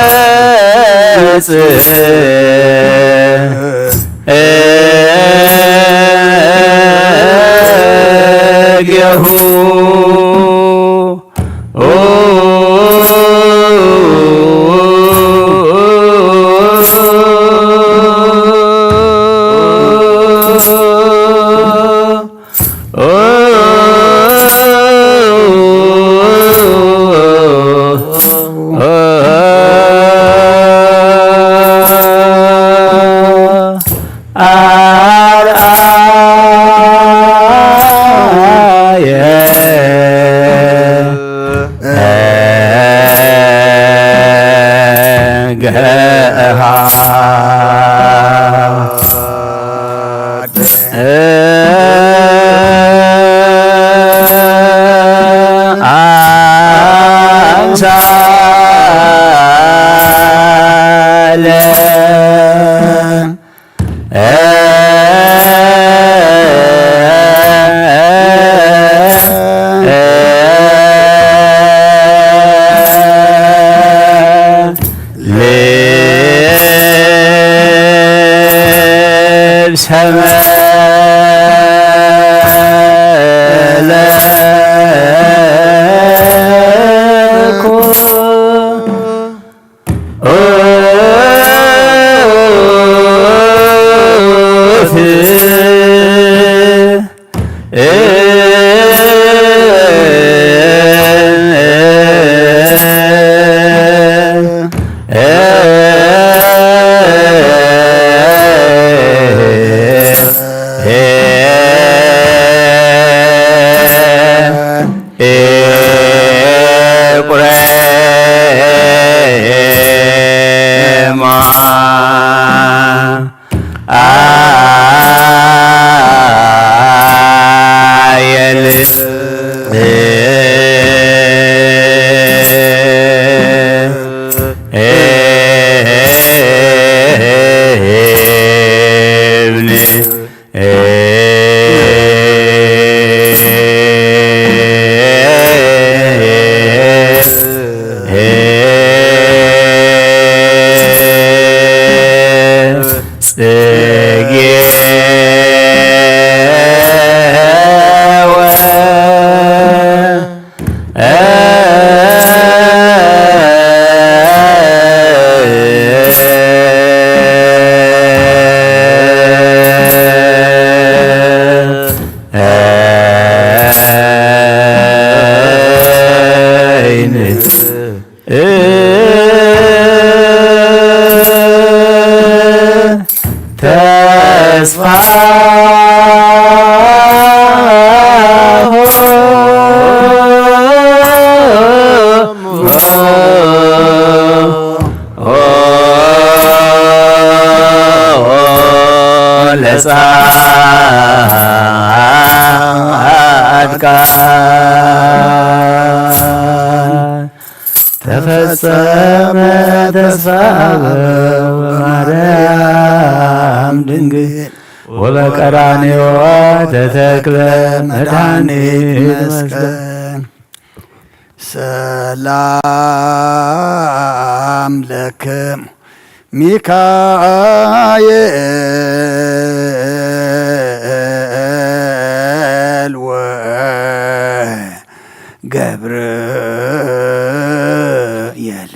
ወበጽ እጌሁ ኤፍሬማ አየል ጽጌ ተስፋ ለጻድቃን ተፈጸመ ተስፋ በማርያም ድንግል ወበቀራንዮ ተተክለ መድኃኒት መስቀል። ሰላም ለክሙ ሚካኤል ወገብርኤል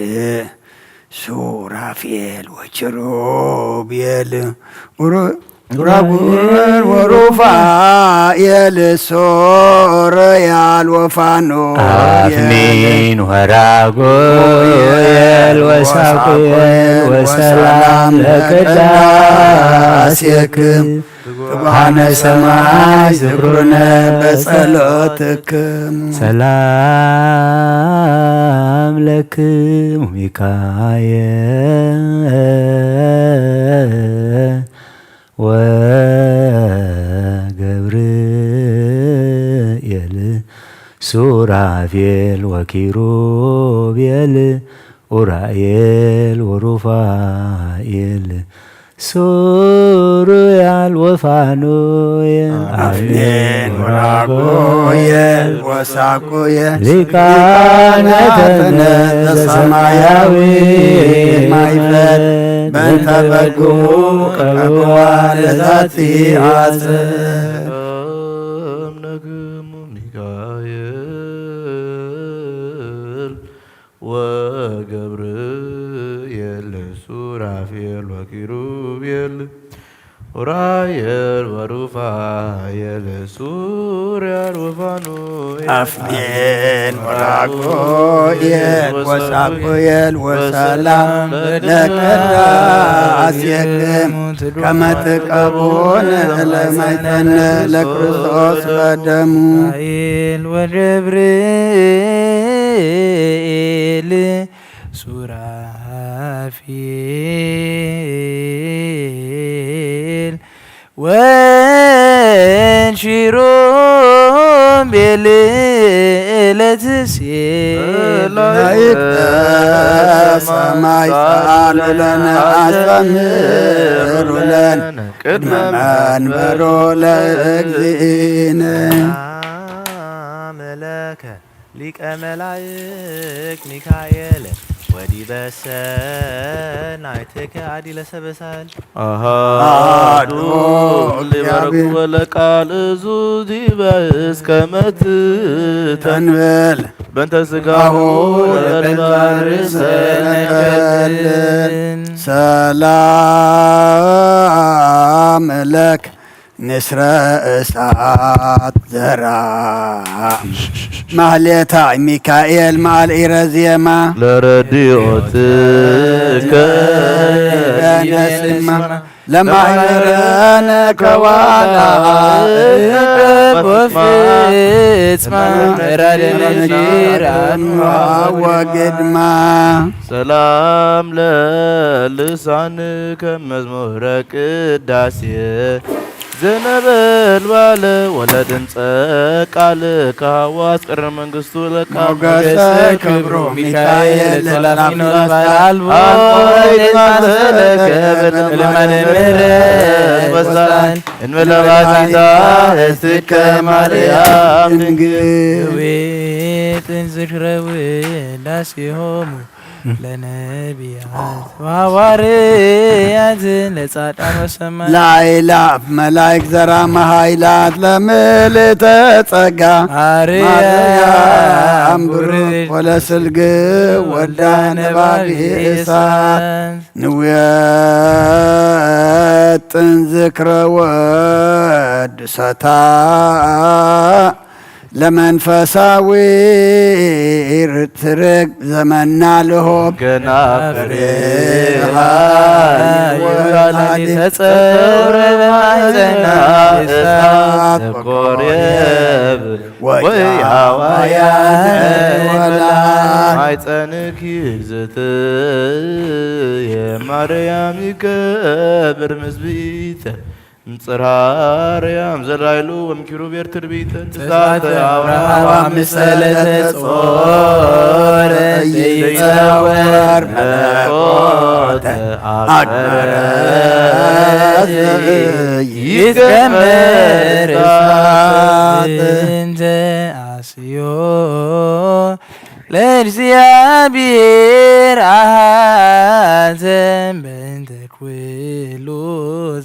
ሱራፌል ወኪሩቤል ኡራጉል ወሩፋኤል ሶርያል ወፋኑኤል አፍኒን ወራጉኤል ወሳቁኤል ወሰላም ለቅዳሴክም ትጉሃነ ሰማይ ዝክሩነ በጸሎትክም። ሰላም ለክሙ ሚካኤል ወገብርኤል ሱራፌል ወኪሩቤል ኡራኤል ወሩፋኤል ሱሩያል ወፋኑኤል አፍኒን ወራጉኤል ወሳቁኤል ሊቃነ ክህነት ዘሰማያዊ ማይፈል በእንተ በጉ ቀብዋ ለዛቲ አጽ ሰላም ለክሙ ሚካኤል ወገብርኤል ሱራፌል ወኪሩቤል ኡራኤል ወሩፋኤል ሱርያል ወፋኑኤል አፍኒን ወራጉኤል ወሳቁኤል ወሰላም ለቅዳሴክሙ ከመ ትቀቡን ለማይተነ ለክርስቶስ በደሙ። ራኤል ወገብርኤል ሱራፌል ወኪሩቤል ለትሴ መላእክተ ሰማይ ሰአሉ ለነ አስተምህሩ ለነ ቅድመ መንበሮ ለእግዚእነ። ሰላም ለከ ሊቀ መላእክት ሚካኤል ወዲበ ሰናይትከ አዲ ለሰበሳል አሃዱ አሃዱ ሊበረኩ እግዚአብሔር። ወለቃል እዙ ዲበ እስከ መትተን ተንበል በእንተ ስጋሁ ለበላ ርእሰ ነቀልን። ሰላም ለክ ንስረ እሳት ዘራ ማህሌታ ሚካኤል መዓል ኢረ ዜማ ለረዲኦትከ በነስማ ለማይረነ ከዋላ እቀቦ ፍጽማ ራደነ ጅራን ወግድማ። ሰላም ለልሳን ከመዝሙረ ቅዳሴ ዘነበልባለ ወለድምፀ ቃል ከሃዋስ ቅረ መንግስቱ ለካ ሞገሰ ክብሩ ሚካኤል ለተላፊኖ ባልቦ ለማሰለከ በለማነ ምህረት ወሳን እንመለባቲታ እትከ ማርያም ድንግል። ቤትን ዝክረ ውዳሴሆሙ ለነቢያት ወሐዋርያት ለጻድቃን ወሰማዕት። ለአእላፍ መላእክት ዘራመ ኃይላት ለምልእተ ጸጋ ማርያም ማርያም ብሩክ ብሩክ ወለስልግ ወዳ ነባቢ እሳት። እሳት። ንውየጥን ዝክረ ወድሰታ ለመንፈሳዊ ርትርግ ዘመና ልሆብ ገና ፍሬሃ ይወላድ ተጸውረ በማሕፀና እሳት ኮሬብ ወይ ሃዋያ ወላ ማሕፀንኪ ግዝእትየ ማርያም ይከብር ምስብእተ እምጽራርያም ዘላይሉ ወምኪሩቤል ትርቢት ትስዓተ ትስዓተ አውራ አውራ ምሰለ ተጾረ ዘይጸወር መለኮተ አክበረ ይትከመር እሳት። እንተ አስዮ ለእግዚአብሔር አሐዘ በእንተ ኩሉ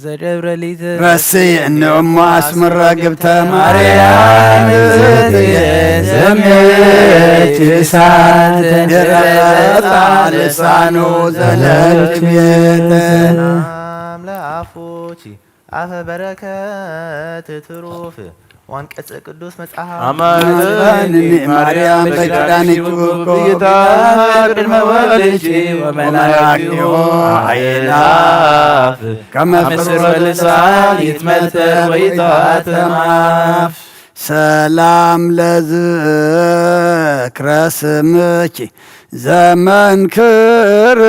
ዘደብረ ሊተ ረስይ እነ እሞ አስምረ ግብተ ማርያም ማርያም እግዝእትየ ዘምች እሳት ድረጻ ልሳኑ ዘለች ቤት። ሰላም ለአፉኪ አፈ በረከት ትሩፍ ዋንቀጸ ቅዱስ መጽሐፍ። አማን ማርያም በኪዳንኪ ውቁ ጌታ ቅድመ ወልድኪ ወመላእክቲሁ አእላፍ ከመ ፍስር ወልሳን ይትመተር ወይታተም አፍ። ሰላም ለዝክረ ስምኪ ዘመንክር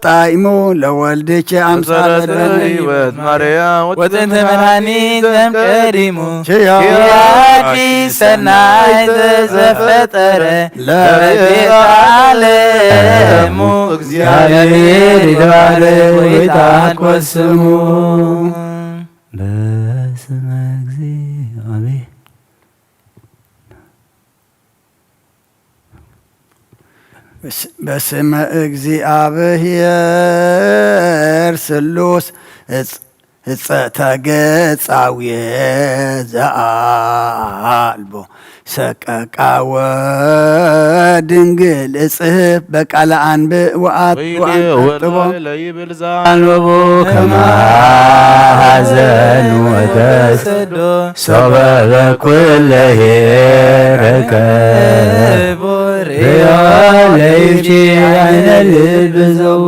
ጣዕሙ ለወልድኪ አምሳለ መሰረተ ለነ ህይወት ማርያም ወጥንተ መድኃኒት ዘምቀዲሙ ኪያኪ ኪያኪ ሰናይ ተዘፈጠረ ለቤት ዓለሙ እግዚአብሔር ይባርክ ወይታኮስሙ። በስመ እግዚአብሔር በስ-፣ በስመ እግዚአብሔር ስሉስ እጽ-፣ እጸተ ገጻዊ ዘአልቦ ሰቀቃ ወድንግል እጽሕፍ በቃለ አንብእ ወአት-፣ ወይኔ ወአንጠጥቦ። ወላይለ ይብል ዛንበቦ ከመ ሐዘን ወተሰዶ ሶበ በኩለሄ ረከቦ ርእዮ ለይብኪ አይነ ልብ ዘቦ።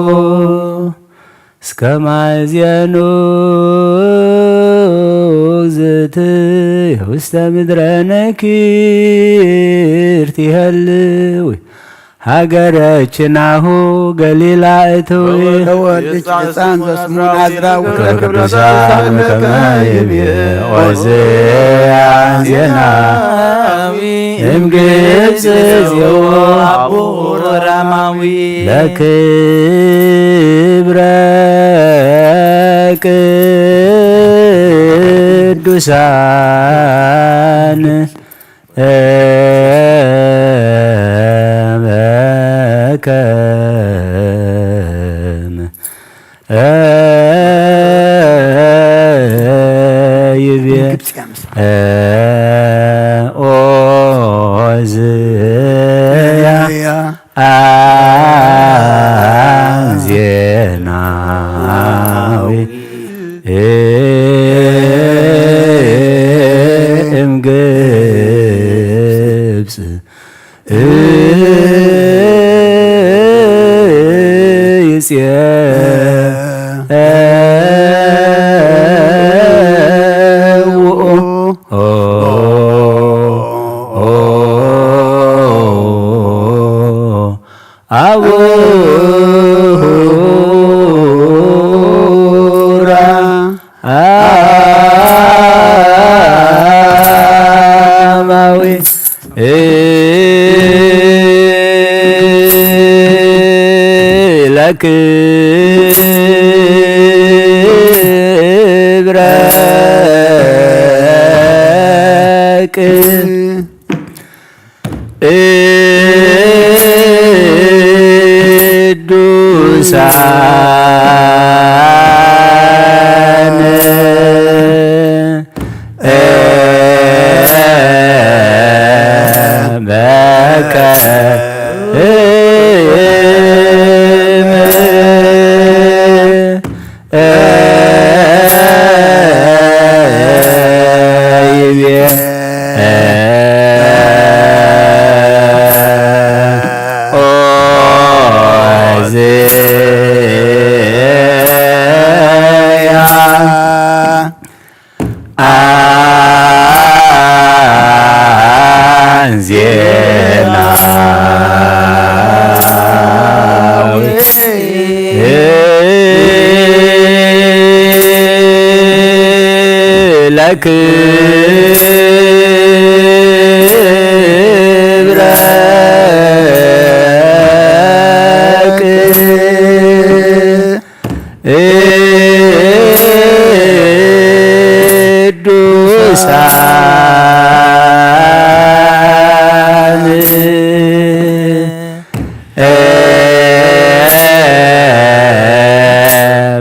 እስከ ማእዜኑ እግዝእትየ ውስተ ምድረ ነኪር ትሄልዊ ሀገረችናሁ ገሊላ እትዊ። ወወልድ ሕፃን ዘስሙ ናዝራዊ። ቅዱሳን ከመ ይቤ ኦዝያን ዜና እምግብጽ ዜዎ አቡ ራማዊ ለክብረ ቅዱሳን በከመ ይቤ ግብጽ ያምስ ኦዝ ያ ዜናዊ እምግብጽ ይጼ ክብረ ቅዱሳን በከ ይቤ ኦዝያ አንዜና ለክብረ ቅዱሳን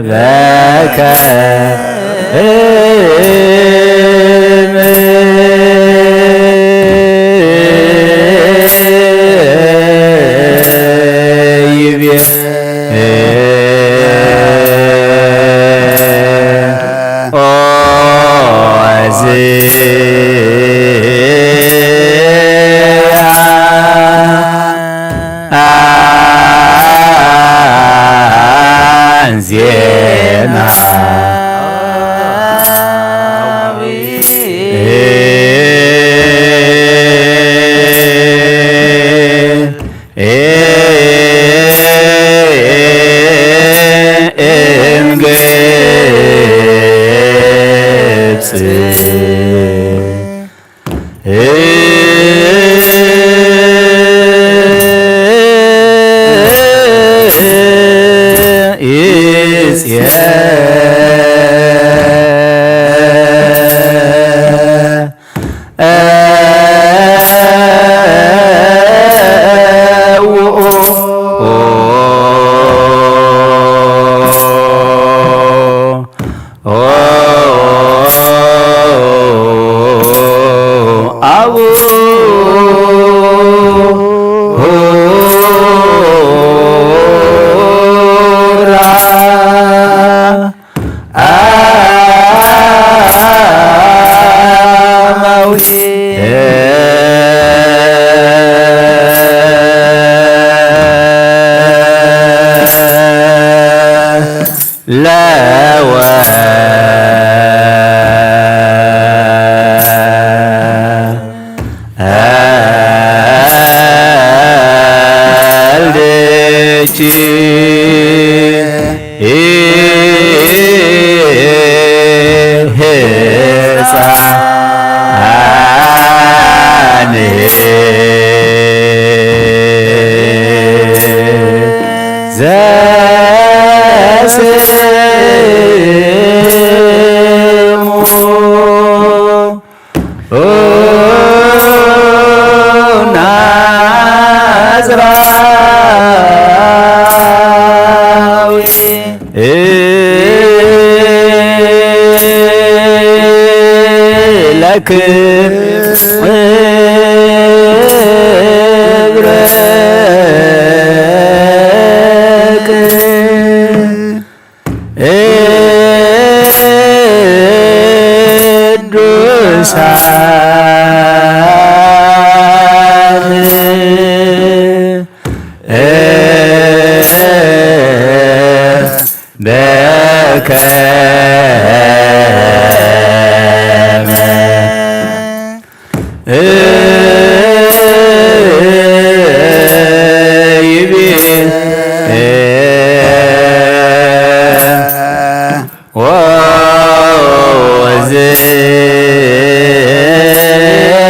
በከ ይቤ ኦዝያ አንዜና እም ግብጽ ለወ አልደች ዘስሙ ናዝራዊ ለክብረክ ቅዱሳን በከመ ይቤ ወወዝያ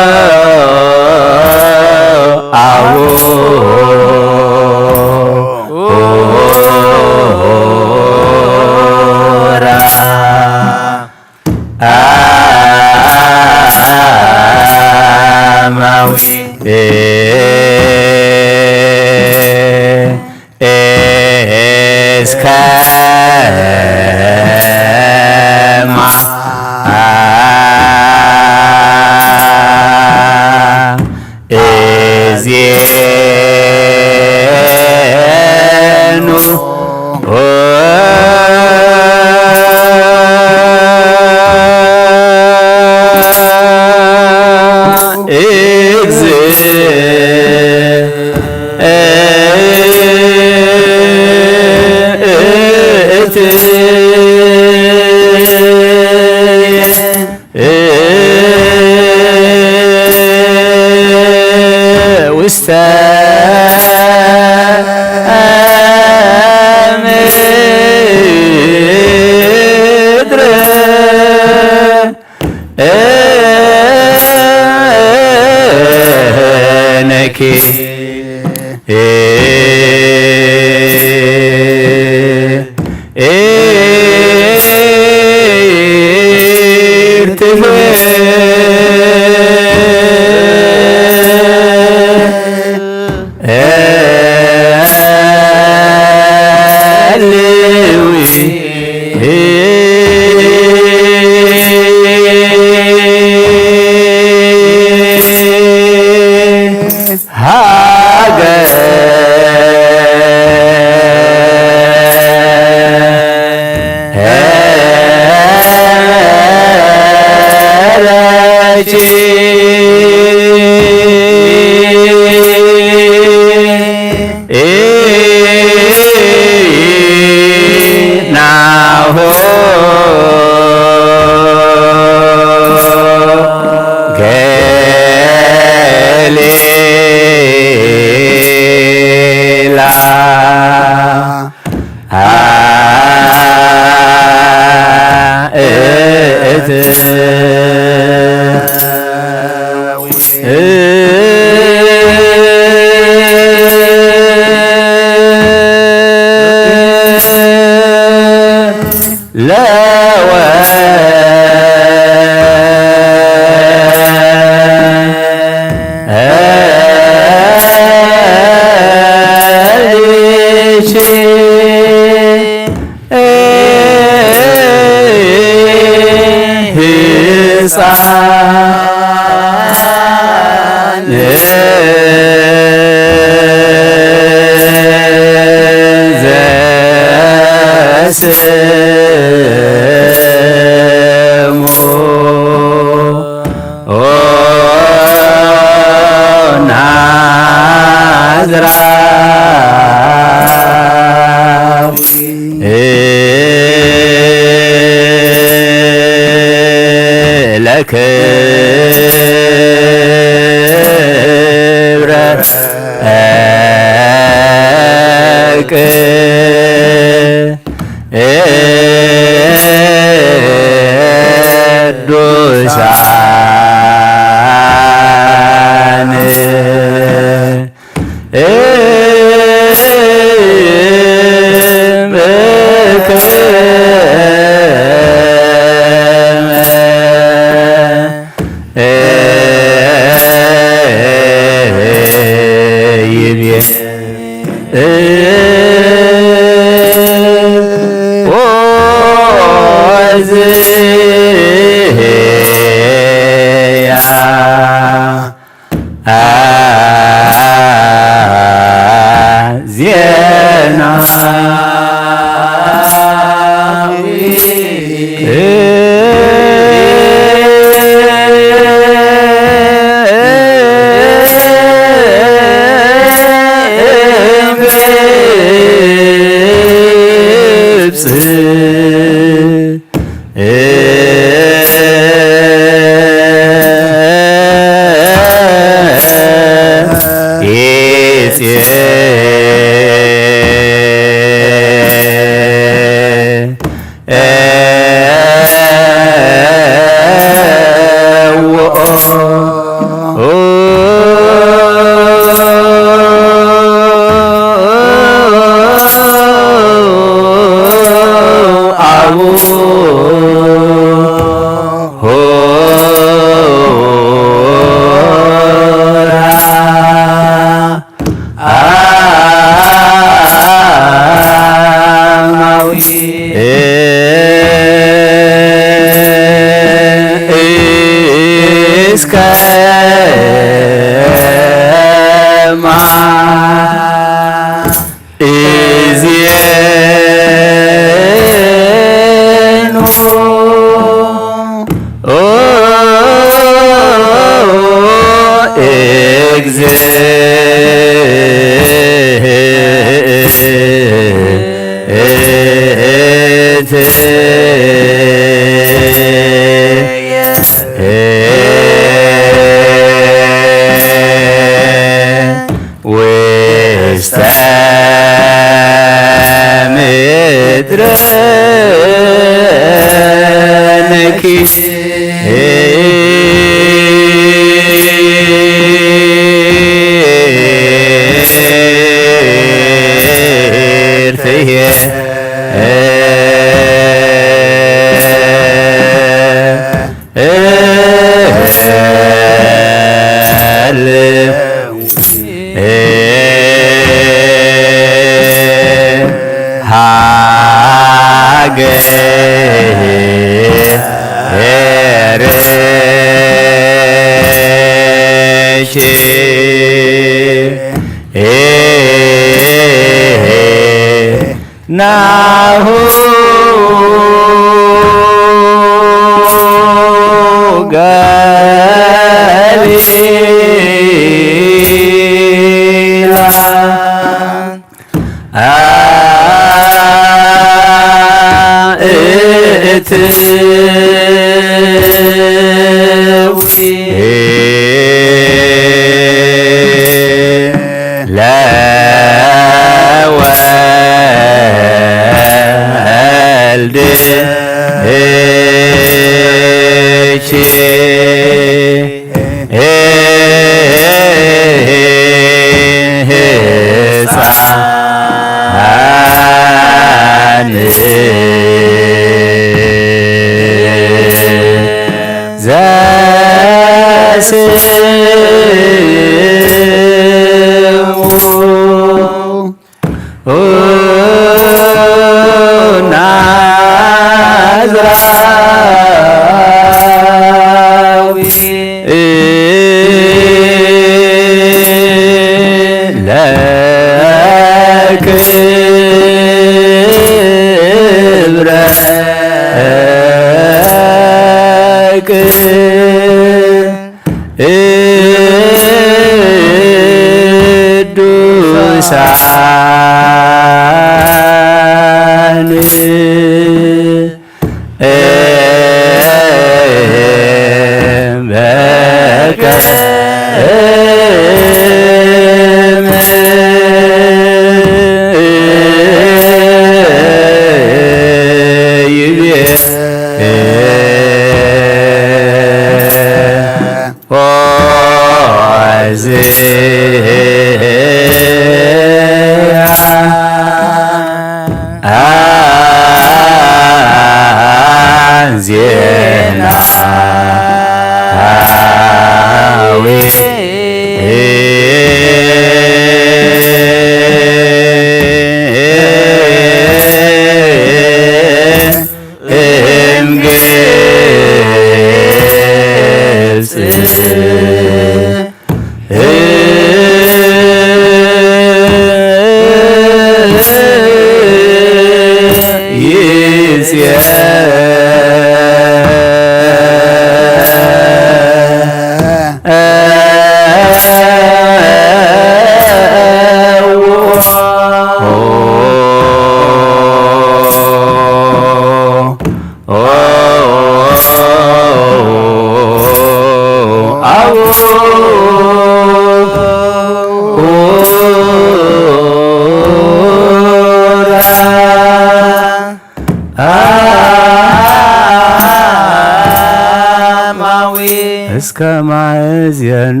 እስከ ማእዜኑ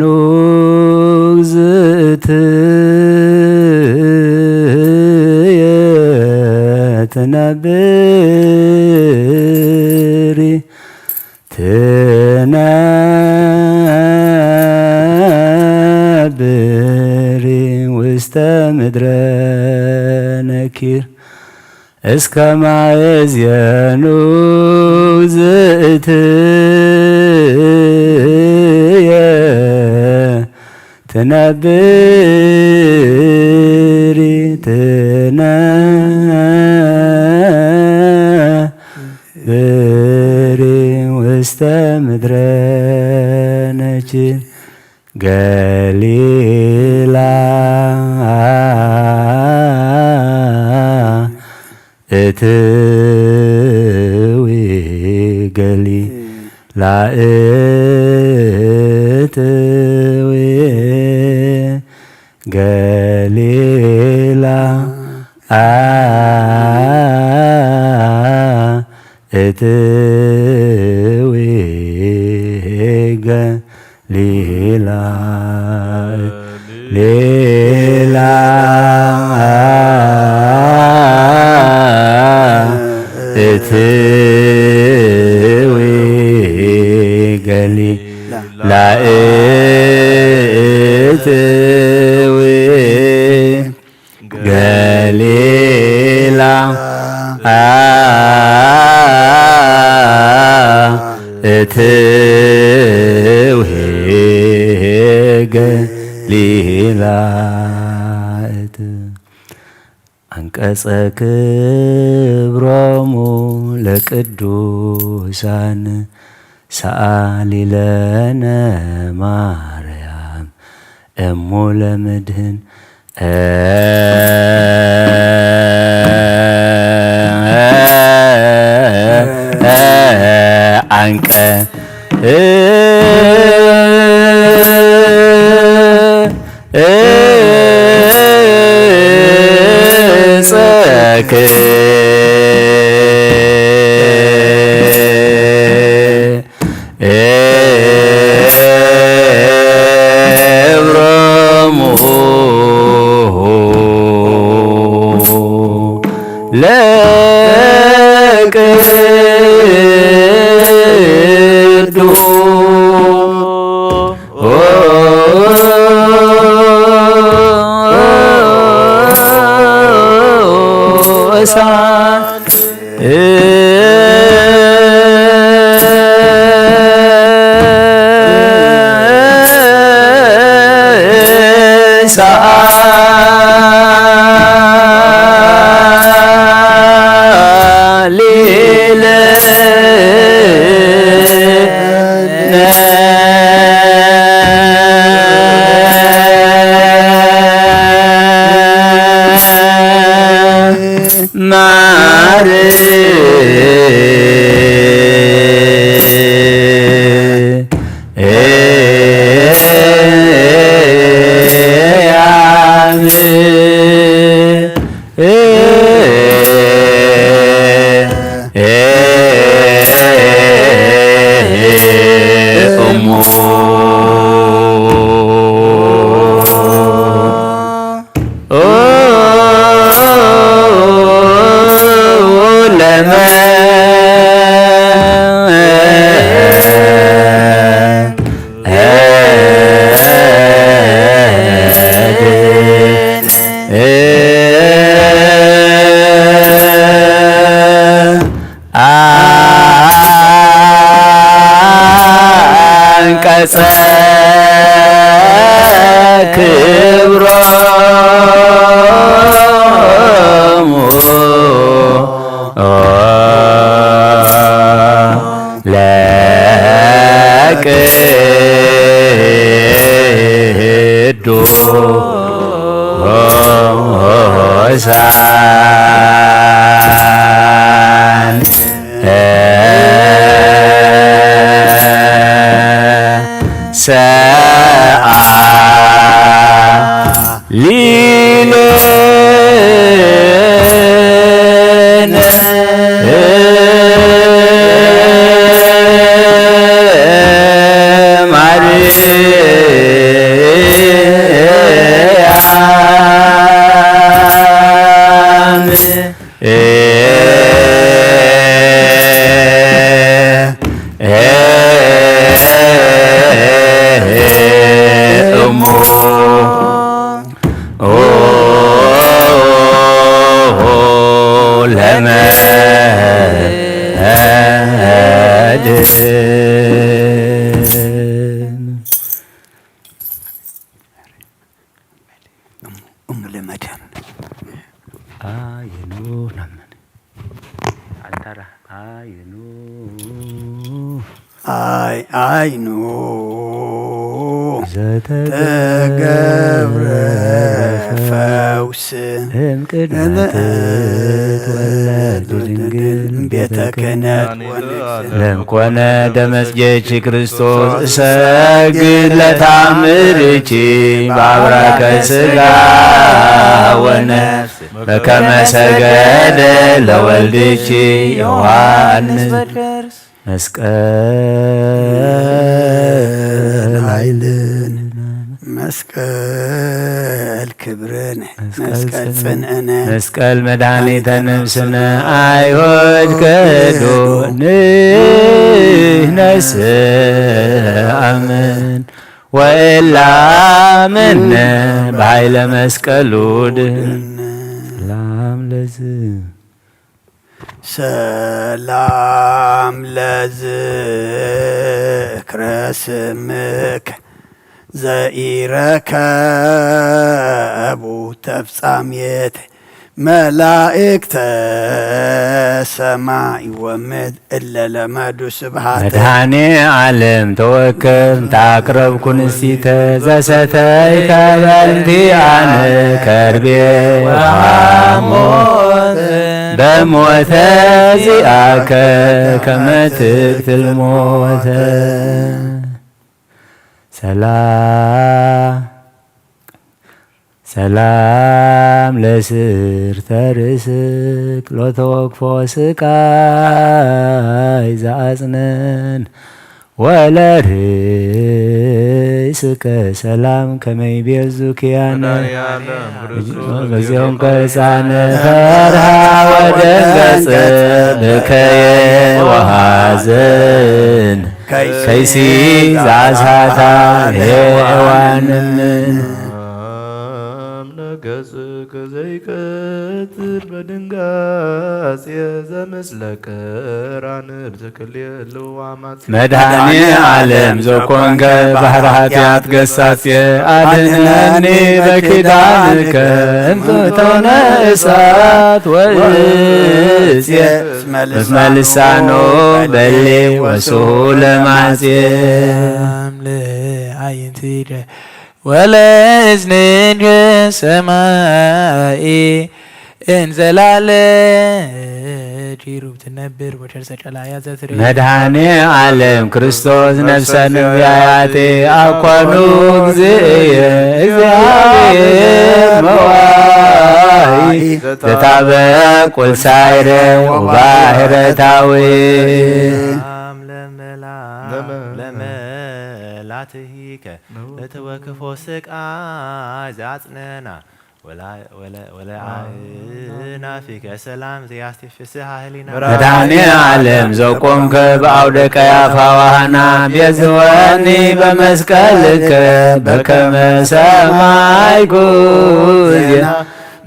ግዝእትየ ትነብሪ ትነብሪ ውስተ ምድረ ነኪር እስከ ማእዜኑ ግዝእትየ ትነብሪ ትነብሪ ውስተ ምድረ ነኪር ገሊላ እትዊ ገሊላ እትዊ ገሊላ እትዊ ገሊላ ሌላ እትዊ ገሊላ እትዊ ገሊላ እትዊ ገሊላ እት- አንቀጸ ክብሮሙ ለቅዱሳን ሰአሊ ለነ ማርያም እሙ ለምድህን አንቀ እጸክ እሳት አንቀጸ ክብሮሙ ለቅዱሳን ሰአ ሊለነ ማርያም እሙ ለመድን እሙ ለመድን። አየኑ ናምን አንታራ አየኑ አይ አይኑ ዘተገብረ ተገብረ ፈውስ እም ቅድመ ትትወለድ ድንግል ቤተ ክህነት ለምኮነ ደመስጌች ክርስቶስ እሰግድ ለታምርኪ በአብራከ ስጋ ወነፍስ በከመ ሰገደ ለወልድኪ ዮሐንስ መስቀል ኃይልን መስቀል ክብርን መስቀል ጽንዕነ መስቀል መድኃኒተ ነፍስነ አይሁድ ክህዱ ንሕነስ አምን ወእላምን በኃይለ መስቀሉ ድን ሰላም ለዝ ሰላም ለዝክረ ስምከ ዘኢረከቡ ተፍጻሜት መላእክተ ሰማይ ወምድር እለ ለመዱ ስብሐተ መድኃኔ ዓለም ተወከብ እንተ አቅረብኩ ንስቲተ ዘሰተይከ በእንቲአነ ከርቤ ወሐሞት በሞተ ዚአከ ከመ ትቅትል ሞተ ሰላም ሰላም ለስርተ ርእስክ ሎተወክፎ ስቃይ ዘአጽነን ወለርእስከ ሰላም ከመይ ቤዙ ኪያነ መድኃኔዓለም ክርስቶስ በዚኦም ከሕፃነ ፈርሃ ወደንገጸ በከየ ወሐዘን ከይሲ ዛሳታ ሔዋን እምን። ኣምነ ገጽ ከዘይቀትል በድንጋጽ ዘምስለ ቀራንብ ትክልየ ልዋማት። መድኃኔ ዓለም ዘኮንከ ባሕሪ ኃጢኣት ገሳጽ ኣድህነኒ በኪዳንከ እምእቶነ እሳት ወእጽየ እስመ ልሳኖ በሌ ወስሑ ለማጽየ። ለአይንቲከ ወለእዝንከ ሰማይ እንዘላለ ኪሩብ ትነብር ወሸርሰ ቀላያ ዘትሪ። መድኃኔ ዓለም ክርስቶስ ነፍሰ ነቢያቴ ኣኳኑ ግዝእየ እግዚኣብሔር መዋይ ዘታበ ቁልሳይረ ወባሕረታዊ። ሰላም ለመላ ለመ- ለመላትሂከ ለተወክፎ ስቃይ ዘአጽነና ወላ- ወለ- ወለ አእናፊከ ሰላም ዘያስቲ ፍስሐ ህሊና። መድኃኔ ዓለም ዘቆምከ በአውደ ቀያፋ ዋህና ቤዝወኒ በመስቀልከ በከመ ሰማይኩ ዜና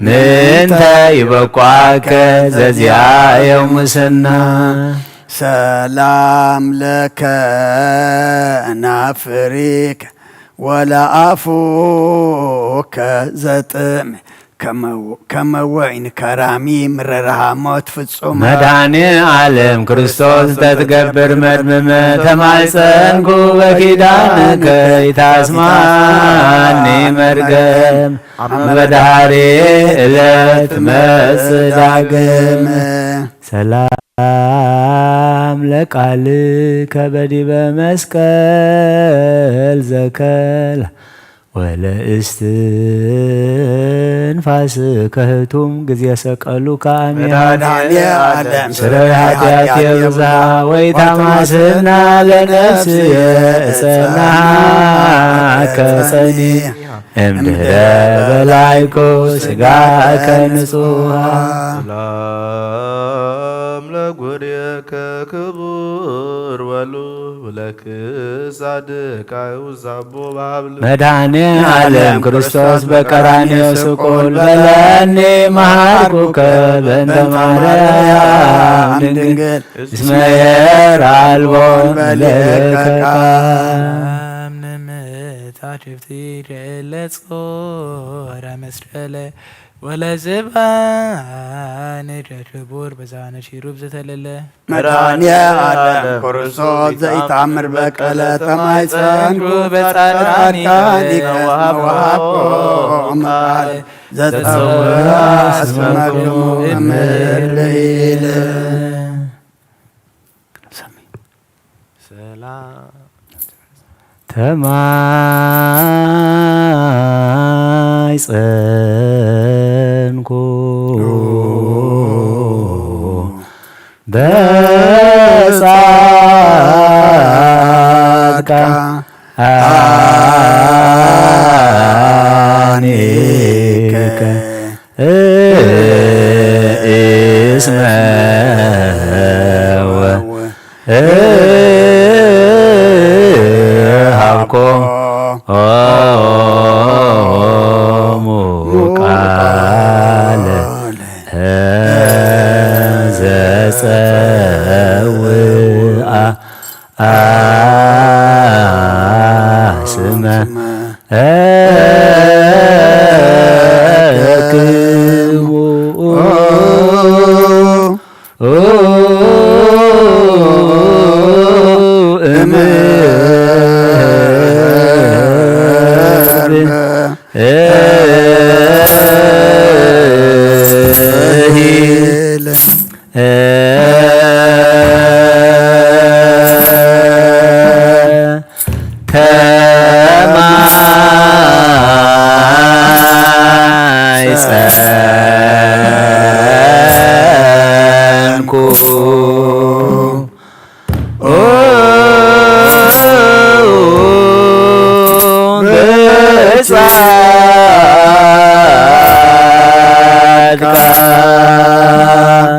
ምንተ ይበቋከ ዘዚአየ ሙስና። ሰላም ለከ ናፍሪከ ወለአፉከ ዘጥዕም ከመ- ከመ ወይን ከራሚ ምረርሃሞት ፍጹም። መድኃኔ ዓለም ክርስቶስ ተትገብር መድምመ ተማይጸንኩ በኪዳንከ ኢታስማኒ መርገም። አመ በዳህሪ እለት መጽእ ዳግም። ሰላም ለቃልከ በዲበ መስቀል ዘከል ወለእስትንፋስከ ህቱም ግዜ ሰቀሉከ አሜን። መድኃኔ ዓለም ስረይ ኃጢአት የብዛ ወይታማስና ለነፍስየ እጸናከ ጸኒ እምድረ በላይኩ ስጋከ ንጹሃ። ሰላም ለጉርየከ ክቡር ወሉ ብለክሳድካ ውዛቦ ባብል። መድኃኔ ዓለም ክርስቶስ በቀራንዮ ስቁል በለኒ መሃርኩከ በእንተ ማርያም ድንግል እስመ የር አልቦ በሌከ ቃል። ምንምታ ሽፍቲ ሸለ ጾረ መስቀለ ወለዝባነ ሸክቡር በዛነ ሺሩብ ዘተለለ። መድኃኔ ዓለም ክርስቶስ ዘይታምር በቀለ ተማይጸንኩ በጻድቃኒ ወሃብኩም ቃል ዘጸውዕ አስመክሙ እምር ብሂል። ሰላም ተማይጸንኩ በጻድቃኒከ እስመ ወ- ሀብኮሙ ቃለ ዘጸውአ ስመ ክሙ ተማይጸንኩ በጻድቃን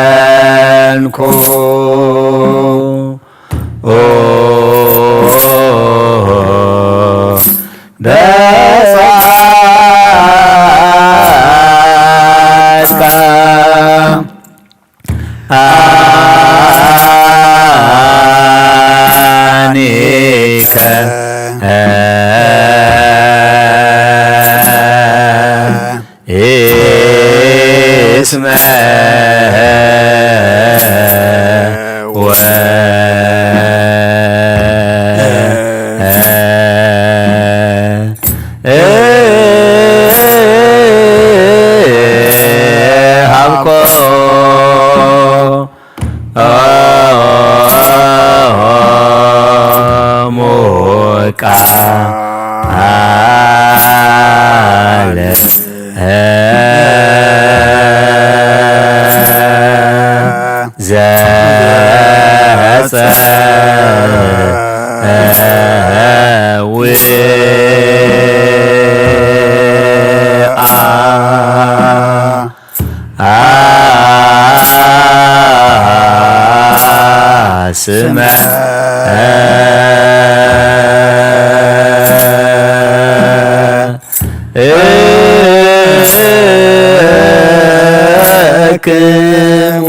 ጸንኩ። ኦ በጻድቃ አኒከ እስመ ወ ሀብኮ ሙ ቃለ ዘጸውዓ ስመ ክሙ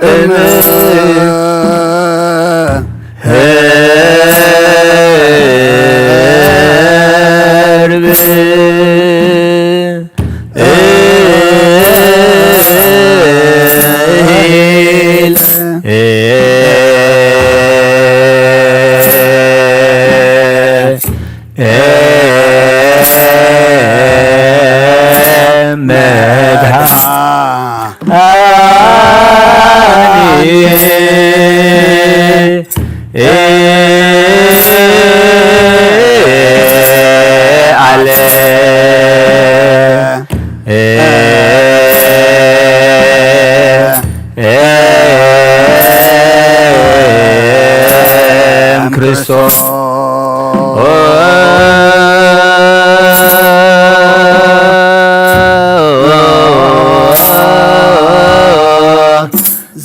እም ህርብ መድኃኒ ዓለም ክርስቶስ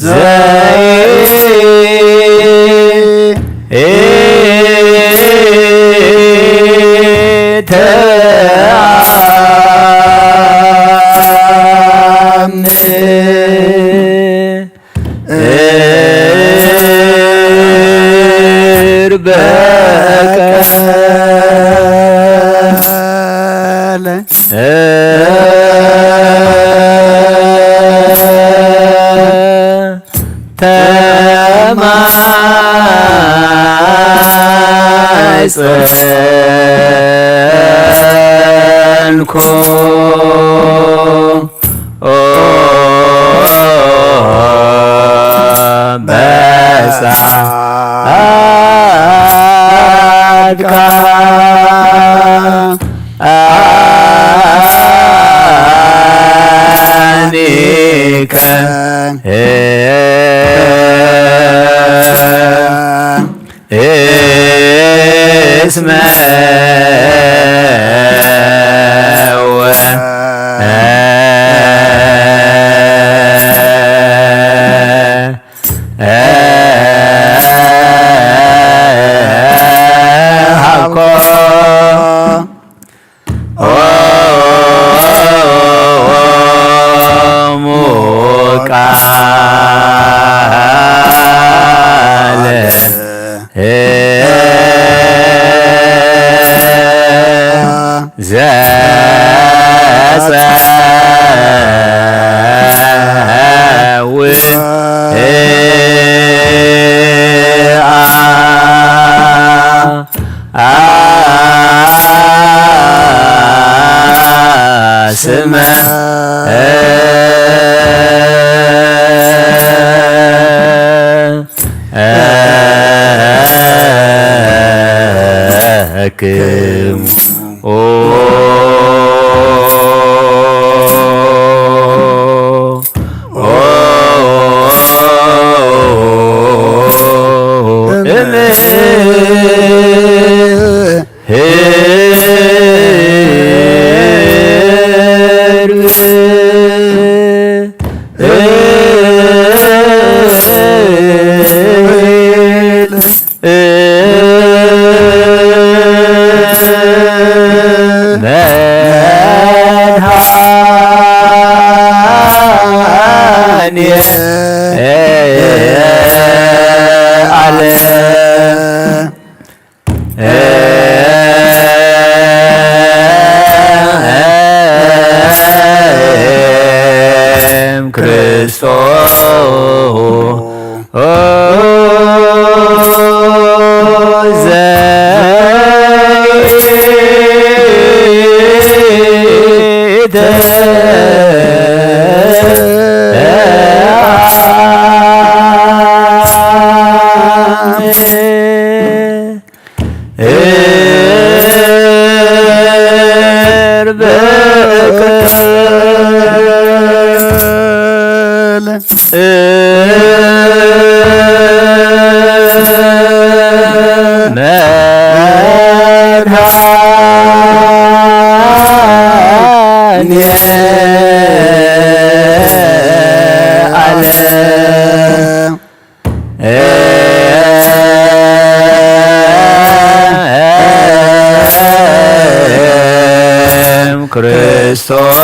ዘይ ተማጸንኩ። ኦ በጻድቃ አኒከ እስመ ወ ሀብኮ ሙ ቃለ ዘጸውዓ ስመ ክሙ። ኦ ክርስቶስ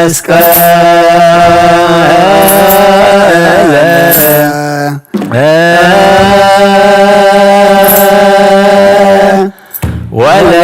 መስቀል ወለ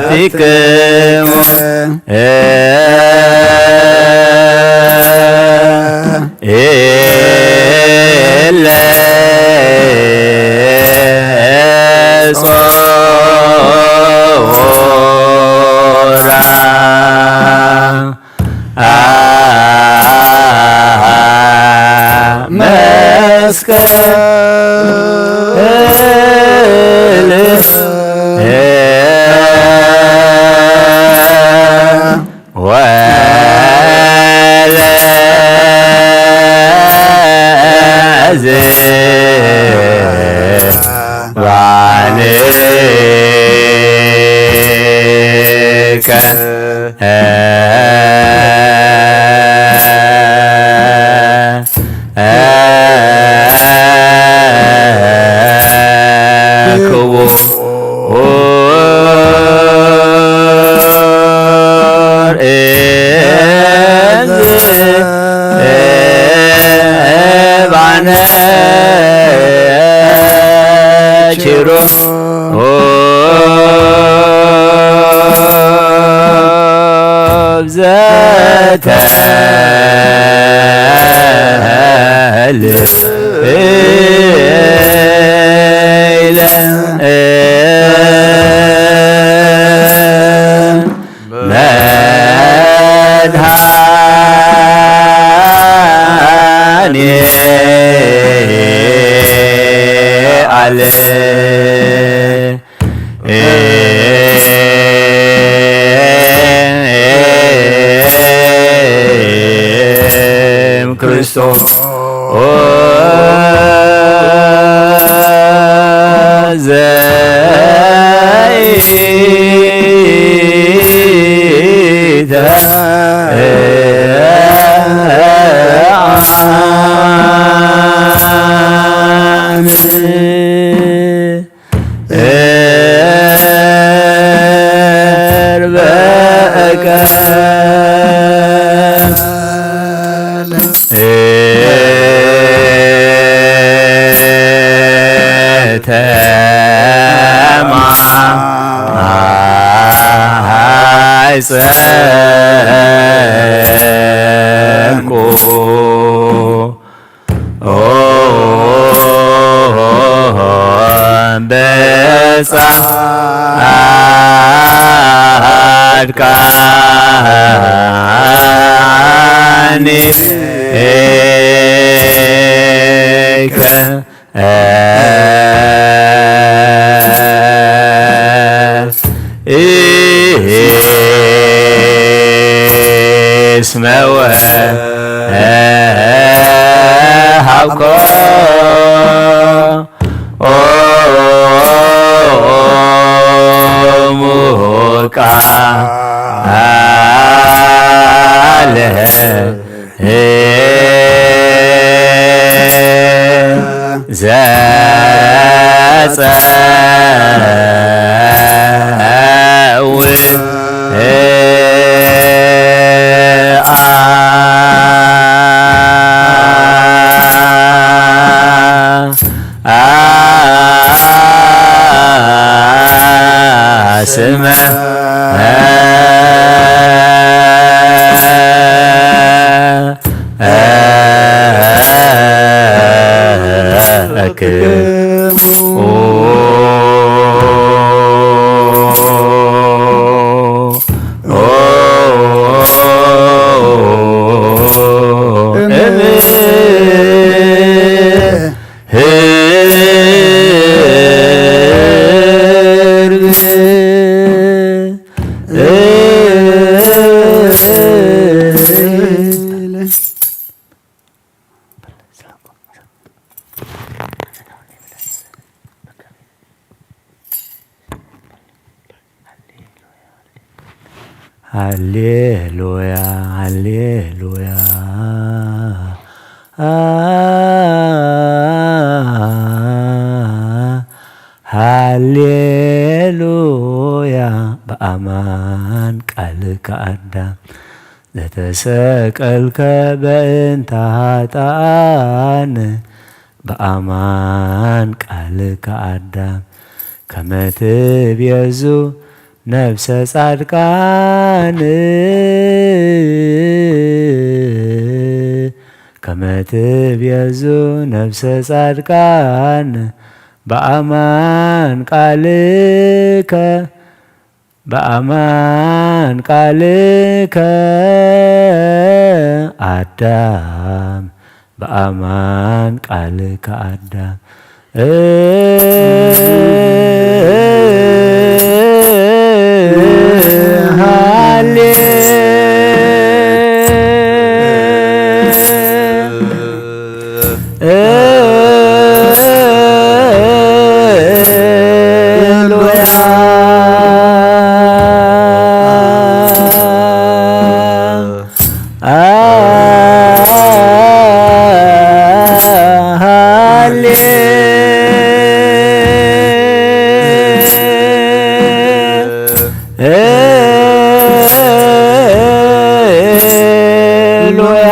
ፊክሙ እለ ጾራ መስቀል ወለዝ ባንከ ክቡር እዝ ባነ ችሮ መድኃኔዓለም ክርስቶስ እስመ ወሀብኮ ቃለ ስመ ሃሌሉያ፣ ሃሌሉያ፣ ሃሌሉያ። በአማን ቃልከ አዳም ዘተሰቀልከ በእንተ ኃጥኣን ብኣማን ቃልካ ኣዳም ከመ ትቤዙ ነፍሰ ጻድቃን ከመ ትቤዙ ነፍሰ ጻድቃን ብኣማን ቃልከ ብኣማን ቃልከ ኣዳም ብኣማን ቃልከ ኣዳም ሃሌ ሉያ ሃሌ ሉያ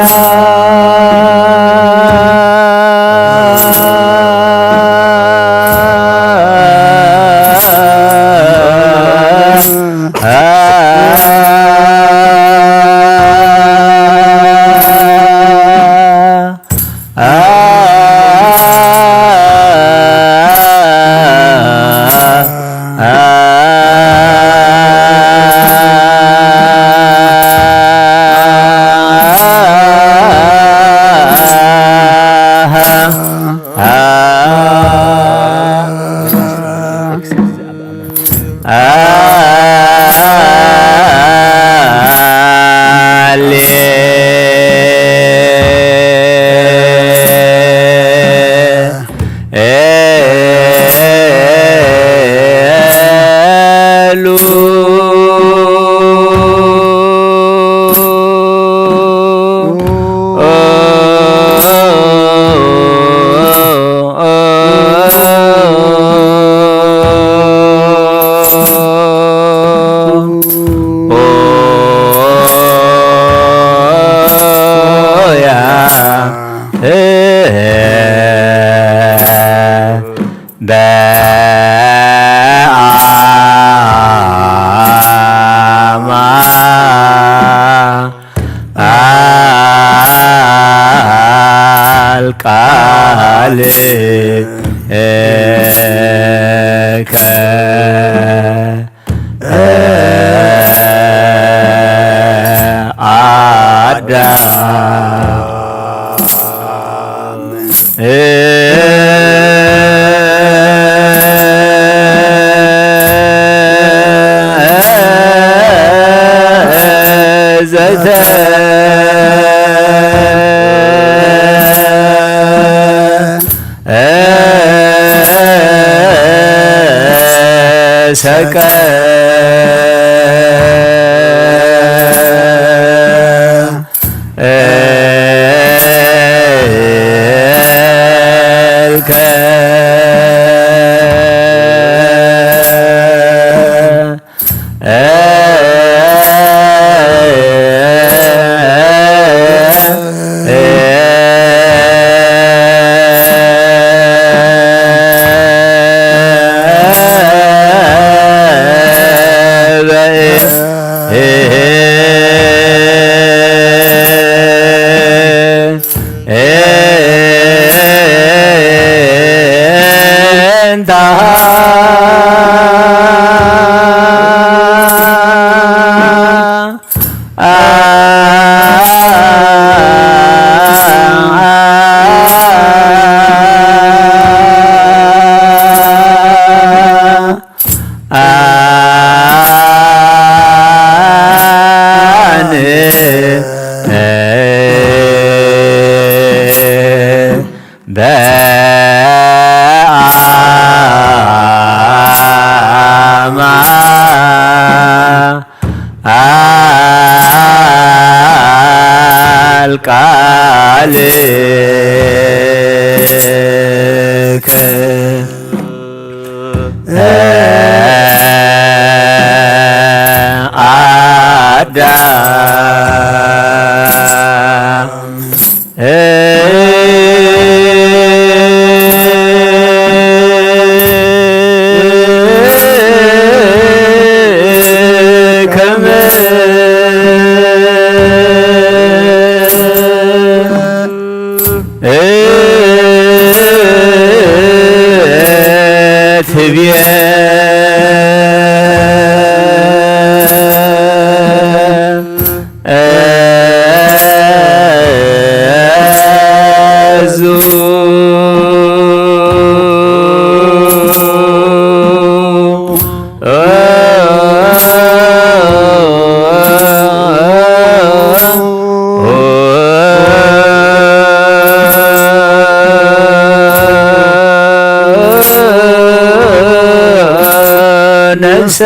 ነፍሰ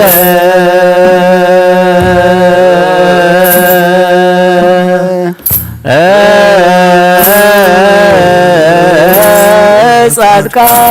ጻድቃን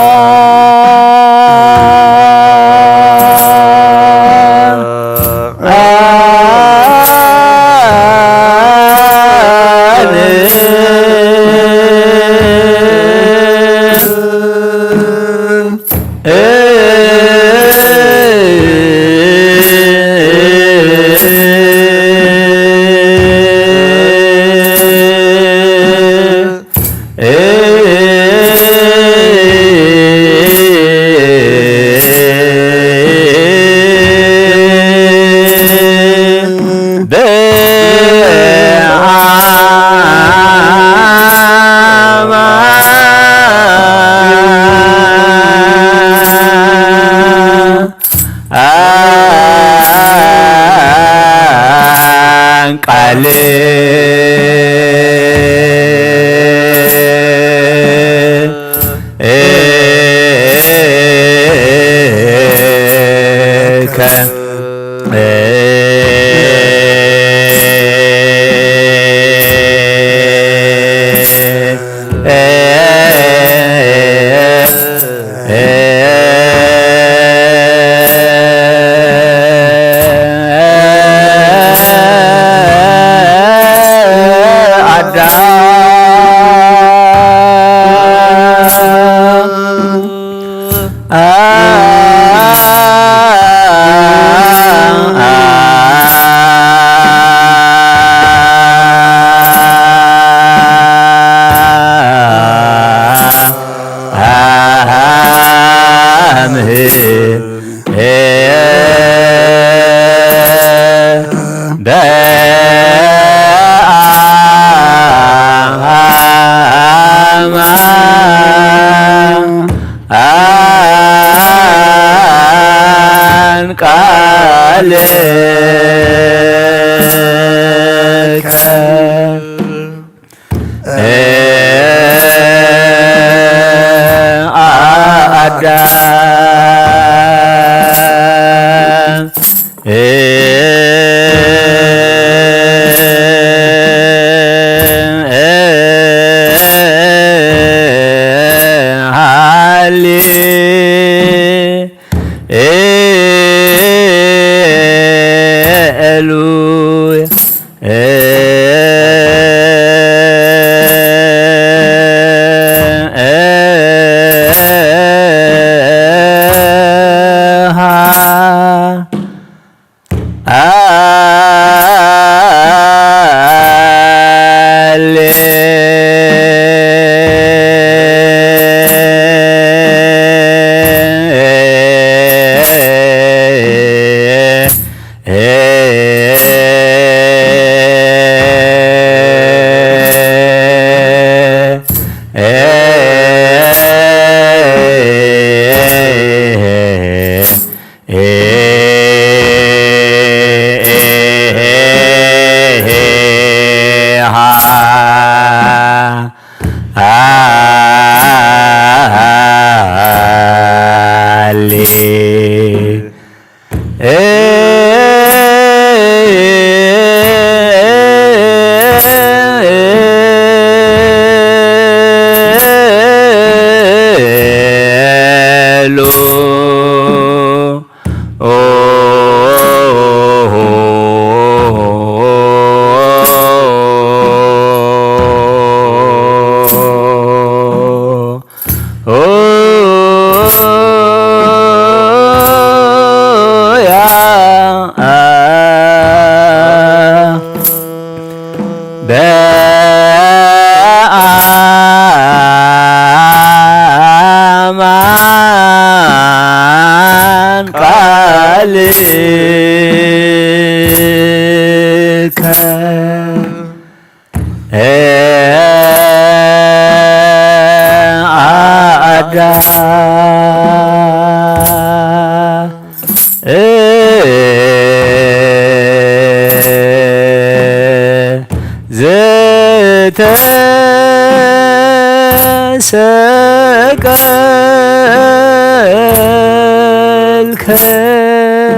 ቃል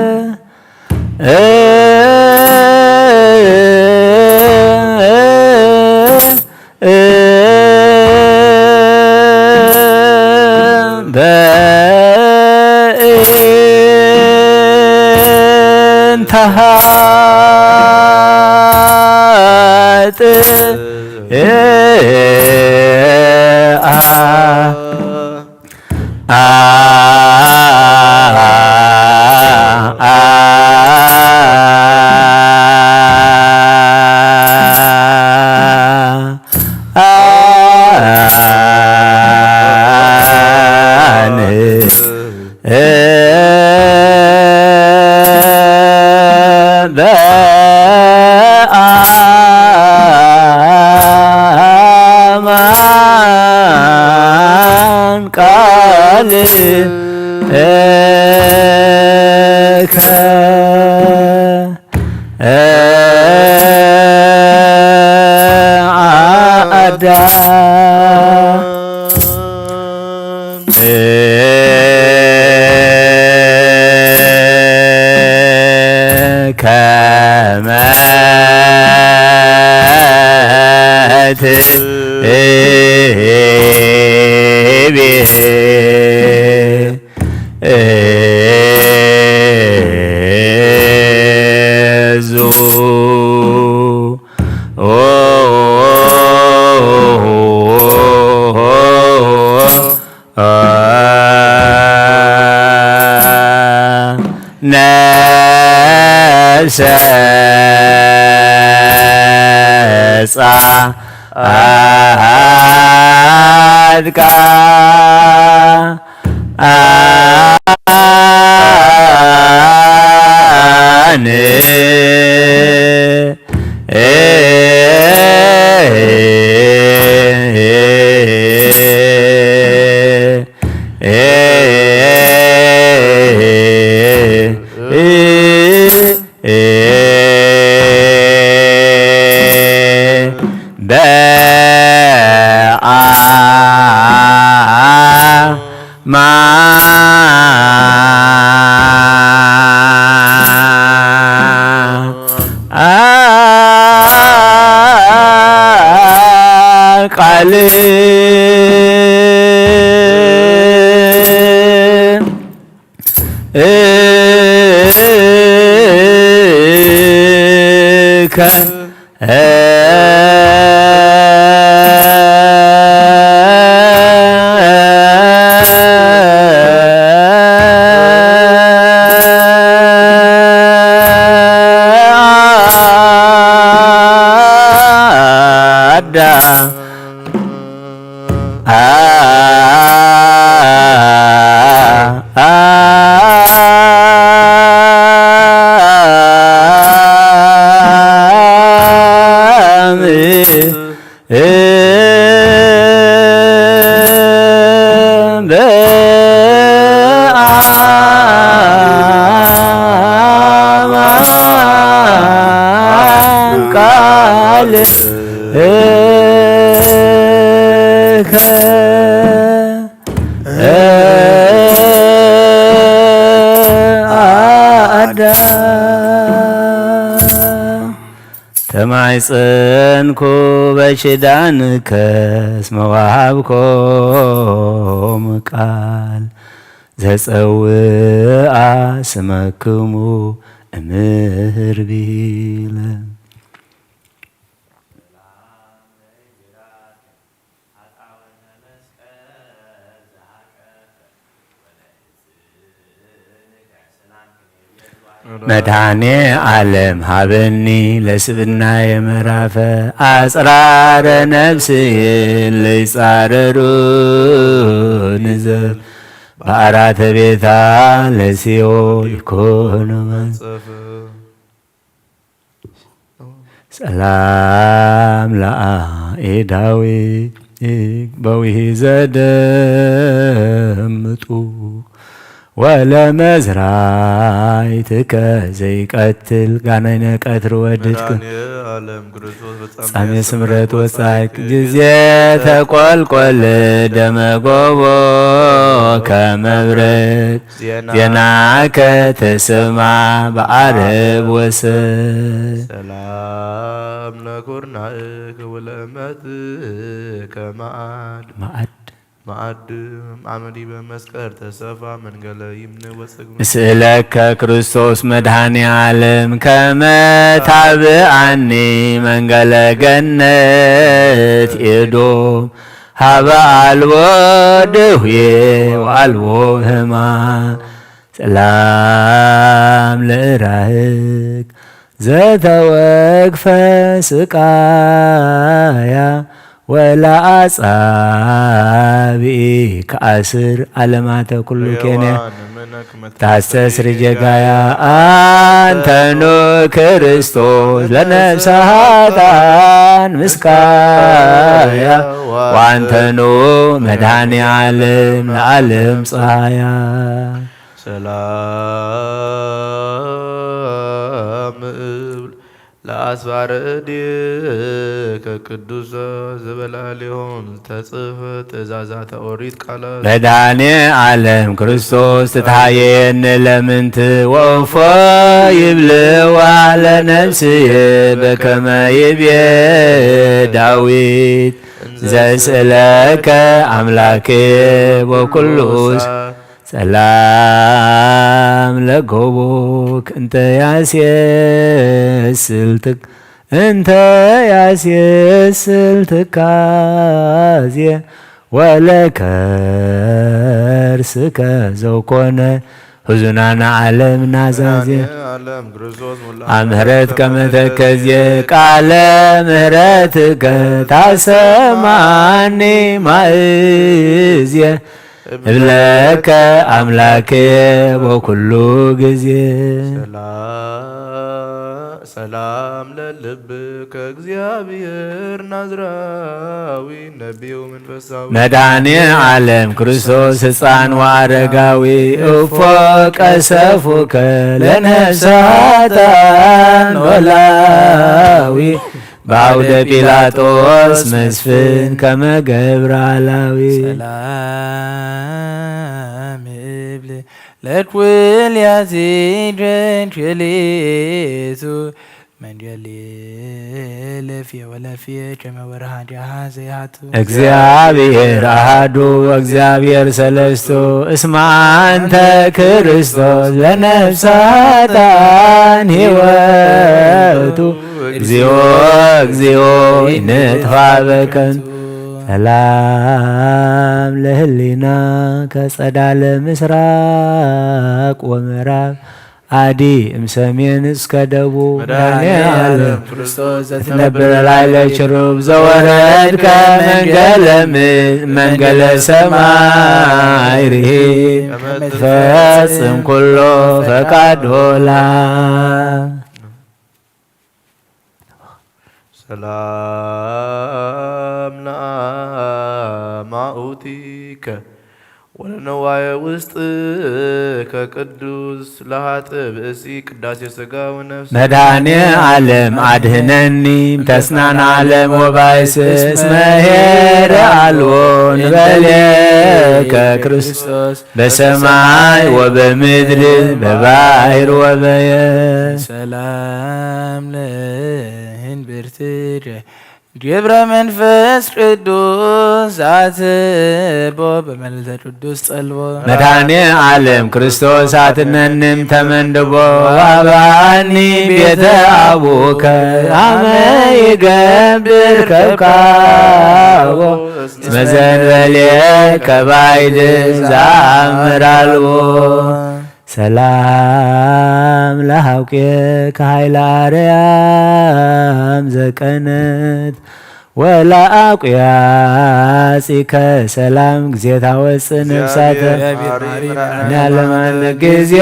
በእንተ ኃጥእ በአማን ቃልከ አዳም ከመ ትቤ እዙ ነፍሰ ጻድቃን በአማን ቃል አዳም በአማን ቃል እከ አዳም ተማይጸንኩ በኪዳንከ እስመ ወሃብኮሙ ቃል ዘጸውአ ስመክሙ እምህር ቢለ። መድኃኔ ዓለም ሃበኒ ለስብናየ ምዕራፈ አጽራረ ነፍስየ ለይጻረሩ ንዘብ በአራተ ቤታ ለሲኦል ይኮኑ መንጸፍ። ሰላም ለአእዳዊ በዊሂ ዘደምጡ ወለመዝራይትከ ዘይቀትል ጋናይነ ቀትሪ ወድድክ መድኃኔ ዓለም ክርስቶስ ፍጻሜ ጻሜ ስምረት ወጻይ ጊዜ ተቆልቆል ደመጎቦ ከመብረድ ዜና ዜናከ ተሰማ በዓረብ ወሰብ። ሰላም ለኩርናእክ ወለእመትከ መዓድ መዓድ መዓድ አመዲበ መስቀል ተሰፋ መንገለ ይምነ ወጽግመ። እስእለከ ክርስቶስ መድኃኔ ዓለም ከመ ታብአኒ መንገለ ገነት ኤዶም ሀበ አልቦ ደዌ ወአልቦ ሕማም። ሰላም ለእራህክ ዘተወግፈ ስቃያ ወለአጻብዒ ከአስር ዓለማተ ኩሉ ኬንያ ታስተስሪ ጀጋያ። አንተኑ ክርስቶስ ለነፍሰ ኃጥኣን ምስካያ ወአንተኑ መድኃኔ ዓለም ለዓለም ፀሃያ። ሰላም እብል ለአስፋረ እዴከ ቅዱሰ ዘበላሌሆን ተጽሕፈ ትእዛዛተ ኦሪት ቃላት። መድኃኔ ዓለም ክርስቶስ ትትሃየየኒ ለምንት ወእፎ ይብልዋ ለነፍስየ በከመ ይቤ ዳዊት ዘስእለከ አምላኬ በኩሉ ሰላም ለጎቦክ እንተ ያስየስል ትክ-፣ እንተ ያስየስል ትካዜ ወለከርስከ ዘውኮነ ህዙናና ዓለም ናዛዜ። መድኃኔ ዓለም ክርስቶስ ሙላ አምህረት ከመተከዜ ቃለ ምህረትከ ታሰማኒ ማእዜ እብለከ አምላኬ በኩሉ ጊዜ። ሰላ-፣ ሰላም ለልብከ እግዚአብሔር ናዝራዊ ነቢዩ መንፈሳዊ። መድኃኔ ዓለም ክርስቶስ ሕፃን ወአረጋዊ እፎ ቀሰፉከ ለነፍሰ ኃጥኣን ኖላዊ በአውደ ጲላጦስ መስፍን ከመ ገብረ አላዊ። ሰላም እብል ለኩልያቲ ደንክሌቱ መንገሌ ለፍየ ወለፍየ ከመ ወርሃ ዲሃ ዘይሃቱ። እግዚአብሔር አሃዱ ወእግዚአብሔር ሰለስቱ እስመ አንተ ክርስቶስ ለነፍሰ ኃጥኣን ሕይወቱ። እግዚኦ እግዚኦ ይንጥፋ በከንቱ። ሰላም ለህሊና ከጸዳለ ምስራቅ ወምዕራብ አዲ እምሰሜን እስከ ደቡብ። መድኃኔ መድኃኔ ዓለም ዓለም ክርስቶስ ዘትነብር ላዕለ ችሩብ ዘወረድከ መንገለ ምድር መንገለ ሰማይ ርሂብ ትፈጽም ኩሎ ፈቃዶ ላ ሰላም ለአማኡቲከ ወለነዋየ ውስጥከ ቅዱስ ለሃጥ ብእሲ ቅዳሴ ሥጋ ወነፍስ። መድኃኔ ዓለም አድህነኒ እምተስናን ዓለም ወባይስ እስመ ኄር አልቦ ንበሌከ ክርስቶስ በሰማይ ወበምድር በባሕር ወበየብስ። ሰላም ለህንብርትከ ግብረ መንፈስ ቅዱስ አትቦ በመልዕልተ ቅዱስ ጸልቦ። መድኃኔ ዓለም ክርስቶስ አትነንም ተመንድቦ አባኒ ቤተ አቡከ አመ ይገብር ከብካቦ እስመ ዘንበሌ ከባይድ ዘአምር አልቦ። ሰላም ለሃውቄከ ኃይለ አርያም ዘቀነት ወለአቁያጺከ ሰላም ጊዜ ታወፅእ ነፍሳተ። እግዚአብሔር መሐሪ መድኃኔ ዓለም አንድ ጊዜ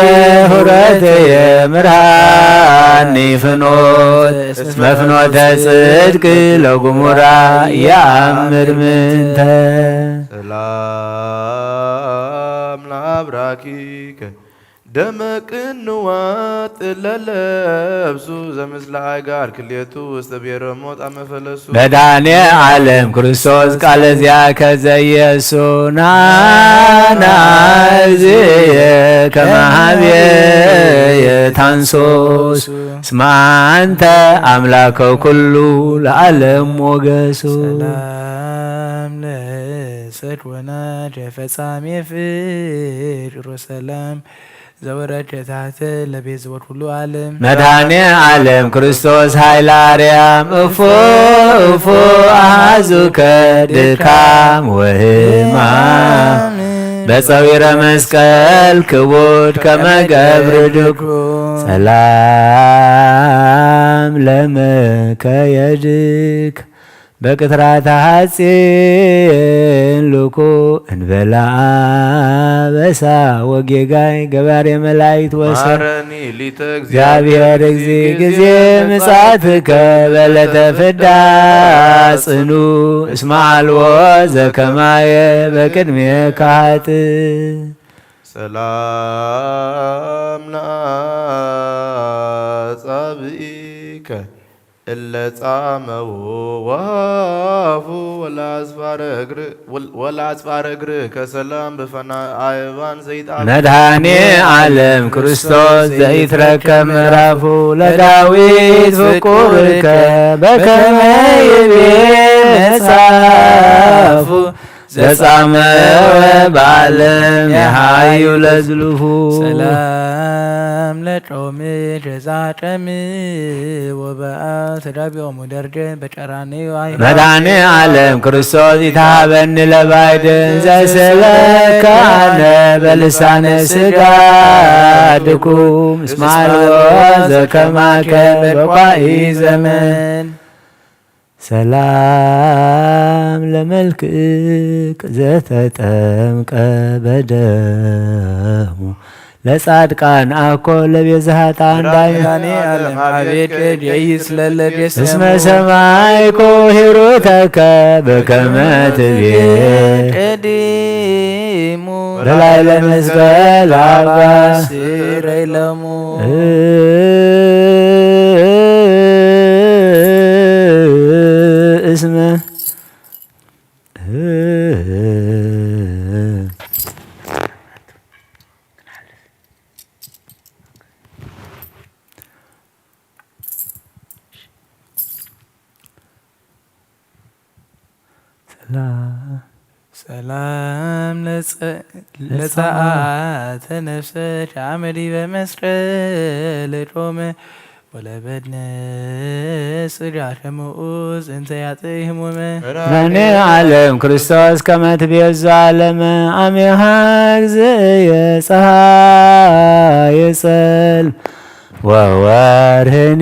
ሁረትየ ምርሃኒ ፍኖት እስመ ፍኖተ ጽድቅ ለጉሙራ የአምር ምንተ። ሰላም አብራኪከ ደመ ቅንዋት ለለብሱ ዘምስለ አይጋር ክልኤቱ ውስተ ብሔረ ሞት አመፈለሱ። መድኃኔ ዓለም ክርስቶስ ቃለ ዚአከ ዘየሱ ናና እግዚእ ከመ ሀቤ የታንሶስ እስመ አንተ አምላከ ኩሉ ለዓለም ሞገሱ። ሰላም ለሰድወና ጀፈጻሜ ፍቅር ወሰላም ዘወረደ ታሕተ ለቤት ዘወት ሁሉ ዓለም። መድኃኔ ዓለም ክርስቶስ ኃይለ አርያም እፎ እፎ አሃዙከ ድካም ወህማም በፀዊረ መስቀል ክቡድ ከመ ገብር ድኩ። ሰላም ለመከየድክ በቅትራተ ሐጺን ልኩ እንበላ አበሳ ወጌጋይ ገባሬ መላእክት ወሰ ማረኒ ሊተ እግዚአብሔር እግዚእ ጊዜ ምጽአትከ በለተ ፍዳ ጽኑ እስመ አልቦ ዘከማየ በቅድሜ ካህት። ሰላም ለአጻብኢከ እለ ጻመው ወሃፉ ወለአጽፋረ እግር ወል- ወለአጽፋረ እግር ከሰላም ብፈና አይባን ዘይጣ መድኃኔ ዓለም ክርስቶስ ዘይትረከብ ምዕራፉ ለዳዊት ፍቁርከ በከመ ይቤ መጽሐፉ ዘጻመወ በዓለም የሃዩ ለዝሉፉ። ሰላም ለጾም ጀዛ ጨም ወበአ ተዳቢዖሙ ደርጀ በጨራንዮ አይ መድኃኔ ዓለም ክርስቶስ ይትሃበኒ ለባይድን ዘስእለካነ በልሳነ ስጋ ድኩም እስመ አልቦ ዘከማከ በቋኢ ዘመን። ሰላም ለመልክክ ዘተጠምቀ በደሙ ለጻድቃን አኮ ለቤዛ ኃጥአን ዳይም መድኃኔ ዓለም አቤት ጀይስ ለለዴስ እስመ ሰማይኮ ሂሩተከ በከመ ትቤ ቅዲሙ በላዕለ መስቀል አባ ስረይ ለሙ። እስመ ሰላም ሰላም ለጸ- ለጸአተ ነፍሰ ሻመዲ በመስቀል ጾመ ወለበድነ ስጋ ሸምኡዝ እንተ ያጥይ ህሙመ። መድኃኔ ዓለም ክርስቶስ ከመ ትቤዙ ዓለመ አሜሃ እግዝእየ ፀሐየ ጸልም ወወርህኒ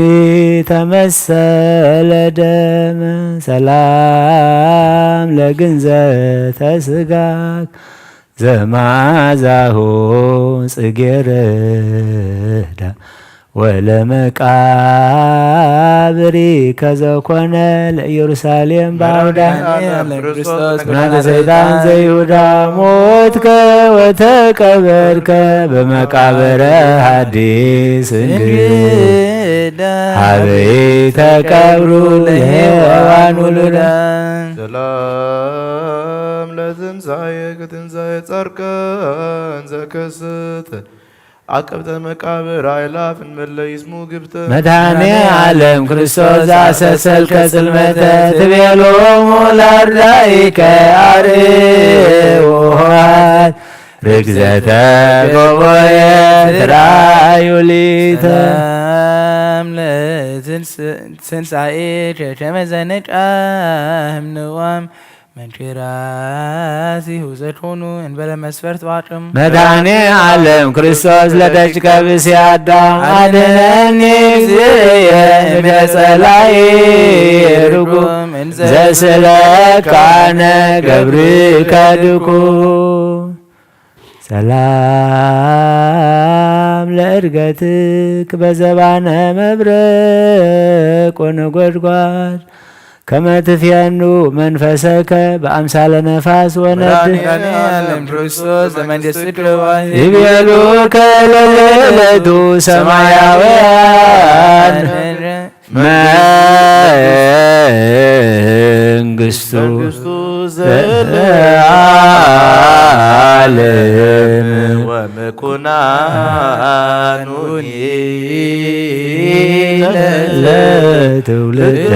ተመሰለ ደመ። ሰላም ለግንዘተ ስጋክ ዘማዛሁ ጽጌረዳ ወለመቃብሪ ከዘኮነ ለኢየሩሳሌም በአውዳ መድኃኔ ዓለም ክርስቶስ ናተ ሰይጣን ዘይሁዳ ሞትከ ወተቀበርከ በመቃብረ ሐዲስ እንግዳ ሀበይ ተቀብሩ ለሔዋን ውሉዳ። ሰላም ለትንሣኤ ክትንሣኤ ጻድቃን ዘከስት አቀብተ መቃብር አይላፍ እንመለ ይስሙ ግብተ። መድኃኔ ዓለም ክርስቶስ ዘአሰሰልከ ጽልመተ ትቤሎሙ ለአርዳኢከ አርዑ ኆኃት ርግዘተ ጎቦየ ትራዩ ሊተ። ሰላም ለትንስ- ትንሣኤ ሸሸመ ዘነቃህም ንዋም መንሽራሲሁ ዘትሆኑ እንበለ መስፈርት ዋቅም። መድኃኔ ዓለም ክርስቶስ ለደጅከ ብእሲ አዳም አድነኒ እግዚእየ እምነ ጸላኢ ርጉም እንዘ ስእለካነ ገብርከ ድኩም። ሰላም ለእርገትክ በዘባነ መብረቅ ወነጎድጓድ ከመ ትፍየኑ መንፈሰከ በአምሳለ ነፋስ ወነድ መድኃኔዓለም ክርስቶስ ዘመንግስት ደዋይ ይቤሉከ ለለቱ ሰማያውያን መንግስቱ መንግስቱ ዘለዓለም ወምኩናኑኒ ለትውልደ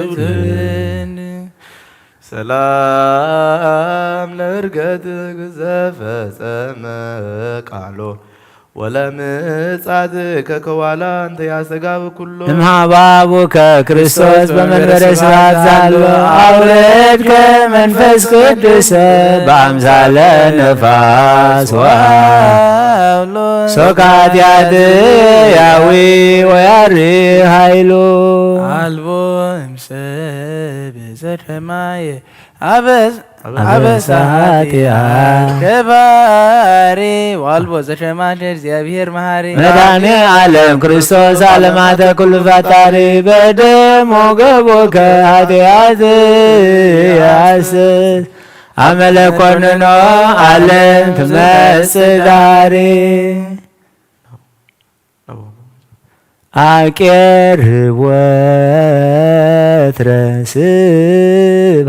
ትውልድ። ሰላም ለእርገት ዘፈጸመ ቃሎ ወለምጻት ከከዋላ እንተ ያስተጋብ ኩሎ እምሃባቡከ ክርስቶስ በመንበረ ስብሐት ዛሎ አውረድከ መንፈስ ቅዱስ በአምሳለ ነፋስ ወአውሎ ሶካትያት ያዊ ወያሪ ኃይሉ አልቦ እምሰብ ዘተማየ አበስ አበሳሃትያ ገባሪ ዋልቦ ዘሸማሸ እግዚአብሔር መሐሪ መድኃኔ ዓለም ክርስቶስ ዓለማተ ኩሉ ፈጣሪ በደሙ ገቦከ ኃጢአት ያስስ አመለ ኮንኖ ዓለም ትመጽእ ዳሪ። አቄርብ ወትረ ስብሐታቲከ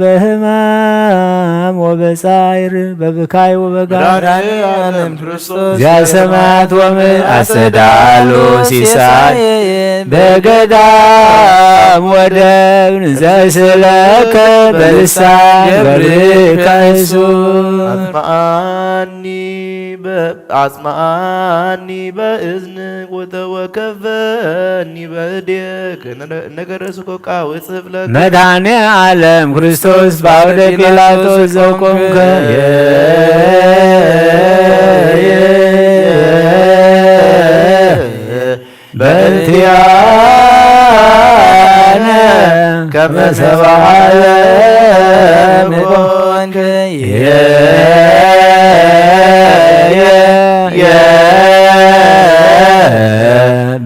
በሕማም ወበጻይር በብካይ ወበጋር መድኃኔዓለም ክርስቶስ ዚያሰማያት ወምድር አስተዳሉ ሲሳይ በገዳም ወደብን ዘስለከ በልሳን ገብርከ እሱ አጽምዓኒ በ- አጽምዓኒ በእዝን ወተወከፈኒ በእዴክ ነገረ ስኮቃ ውጽፍ ለከ መድኃኔ ዓለም ክርስቶስ በአውደ ጲላጦስ ዘቆምከ በእንቲአነ ከመ ሰብአ ዓለም ኮንከ።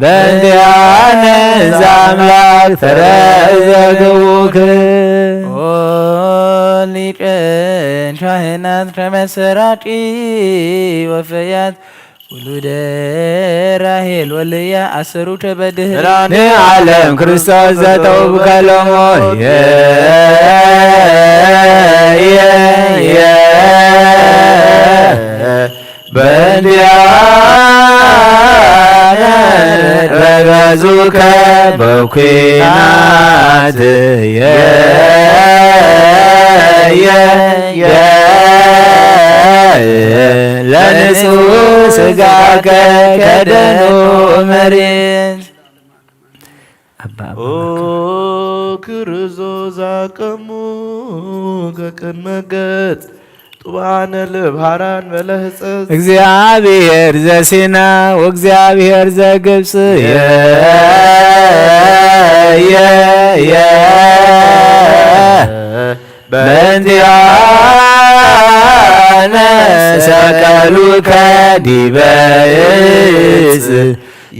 በእንቲአነ ዘአምላክ ተረዘግቡክ። ኦ ሊቀ ካህናት ከመ ሰራቂ ወፈያት ውሉደ ራሄል ወልያ አሰሩ ተበድህ። መድኃኔ ዓለም ክርስቶስ ዘተውብከ ሎሞ የ- የ- የ- በእንቲአነ ረገዙከ በኩናት የ- የ- የ- ለንጹሕ ሥጋከ ከደኑ መሬት። አባ ኦ ክርስቶስ አቀሙ ከቅድመ ገጽ ጡባነ ልብሃራን በለህጸት። እግዚአብሔር ዘሲና ወእግዚአብሔር ዘግብጽ የ- የ- የ- በእንቲአነ ሰቀሉከ ዲበ ዕፅ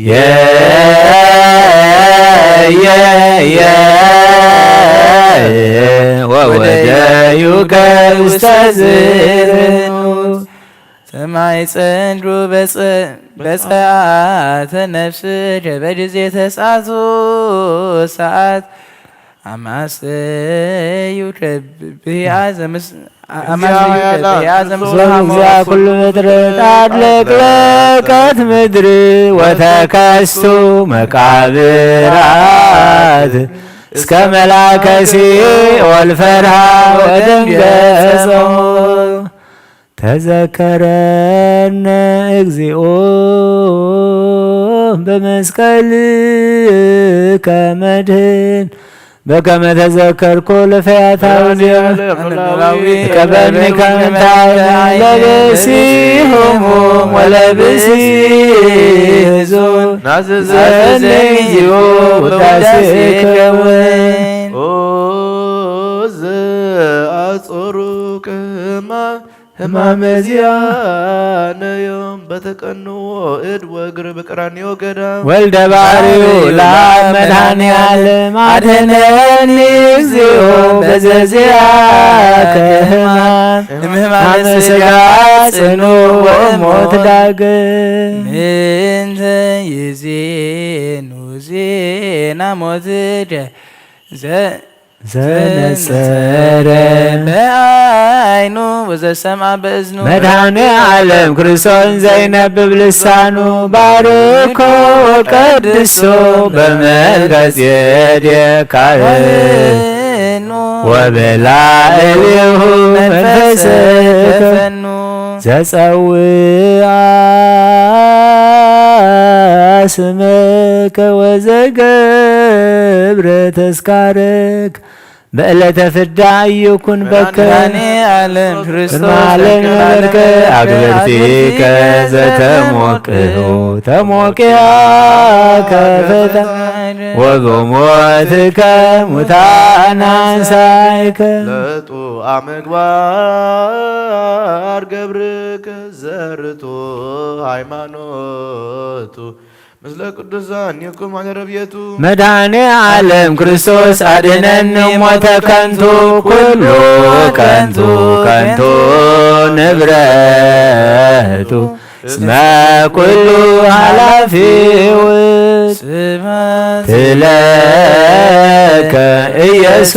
የ- የ- የ- ወወደዩከ ውስተ ዝርኑ። ሰማይ ጸንዱ በጸ- በጸአተ ነፍስ ጀበ ጊዜ ተስዓቱ ሰዓት አማሰዩ ከብያ ዘምስ- አማሰዩ ከብያ ዘምስለ እግዚአ ኩሉ ፍጥረት አጥለቅለቀት ምድር ወተከስቱ መቃብራት እስከ መላከ ሲኦል ፈርሃ ወደንገጸ። ተዘከረነ እግዚኦ በመስቀልከ መድህን በከመ ተዘከርኮ ለፈያታውያን ተቀበልኒ ከመ እንተ ለብእሲሆሙ ወለብእሲ ህዙን ናዘዘኒ እግዚኦ ውዳሴከ ወይን። ኦ ዘአጾሩ ቅማ ሕማም እዚኣነዮም በተቀንዎ እድ ወእግር ብቀራንዮ ገዳም። ወልደ ባርዩ ለአብ መድኃኔ ዓለም አድነኒ እግዚኦ በዘዚአከ ሕማም እምህማመ ስጋ ጽኑ ወሞት ዳግም። ምንተ ይዜኑ ዜና ሞትከ ዘ- ዘነጸረ በአይኑ ወዘሰምዐ በእዝኑ። መድኃኔ ዓለም ክርስቶስ ዘይነብብ ልሳኑ ባርኮ ወቀድሶ በመልከ ጼዴቅ ካህኑ ወበላዕሌሁ መንፈስከ ፈኑ። ዘጸውዓ ስምከ ወዘገብረ ተስካረከ በዕለተ ፍዳ ኢይኩን በከ። መድኃኔ ዓለም ቅድመ ክርስቶስ ዓለም ተክለ ነበርከ ዓለም አግብርቲከ አግብርቲከ ዘተሞቅሁ ተሞቅያ ከፈታ ወበሞትከ ሙታን አንሳይከ። ለጡ አመግባር ገብርከ ዘርቶ ሃይማኖቱ ምስለ ቅዱሳን ይኩም አለ ረብየቱ። መድኃኔ ዓለም ክርስቶስ አድነኒ ሞተ ከንቱ ኩሉ ከንቱ ከንቱ ንብረቱ እስመ ኩሉ ኃላፊ ውእቱ። ስብሐት ለከ ኢየሱስ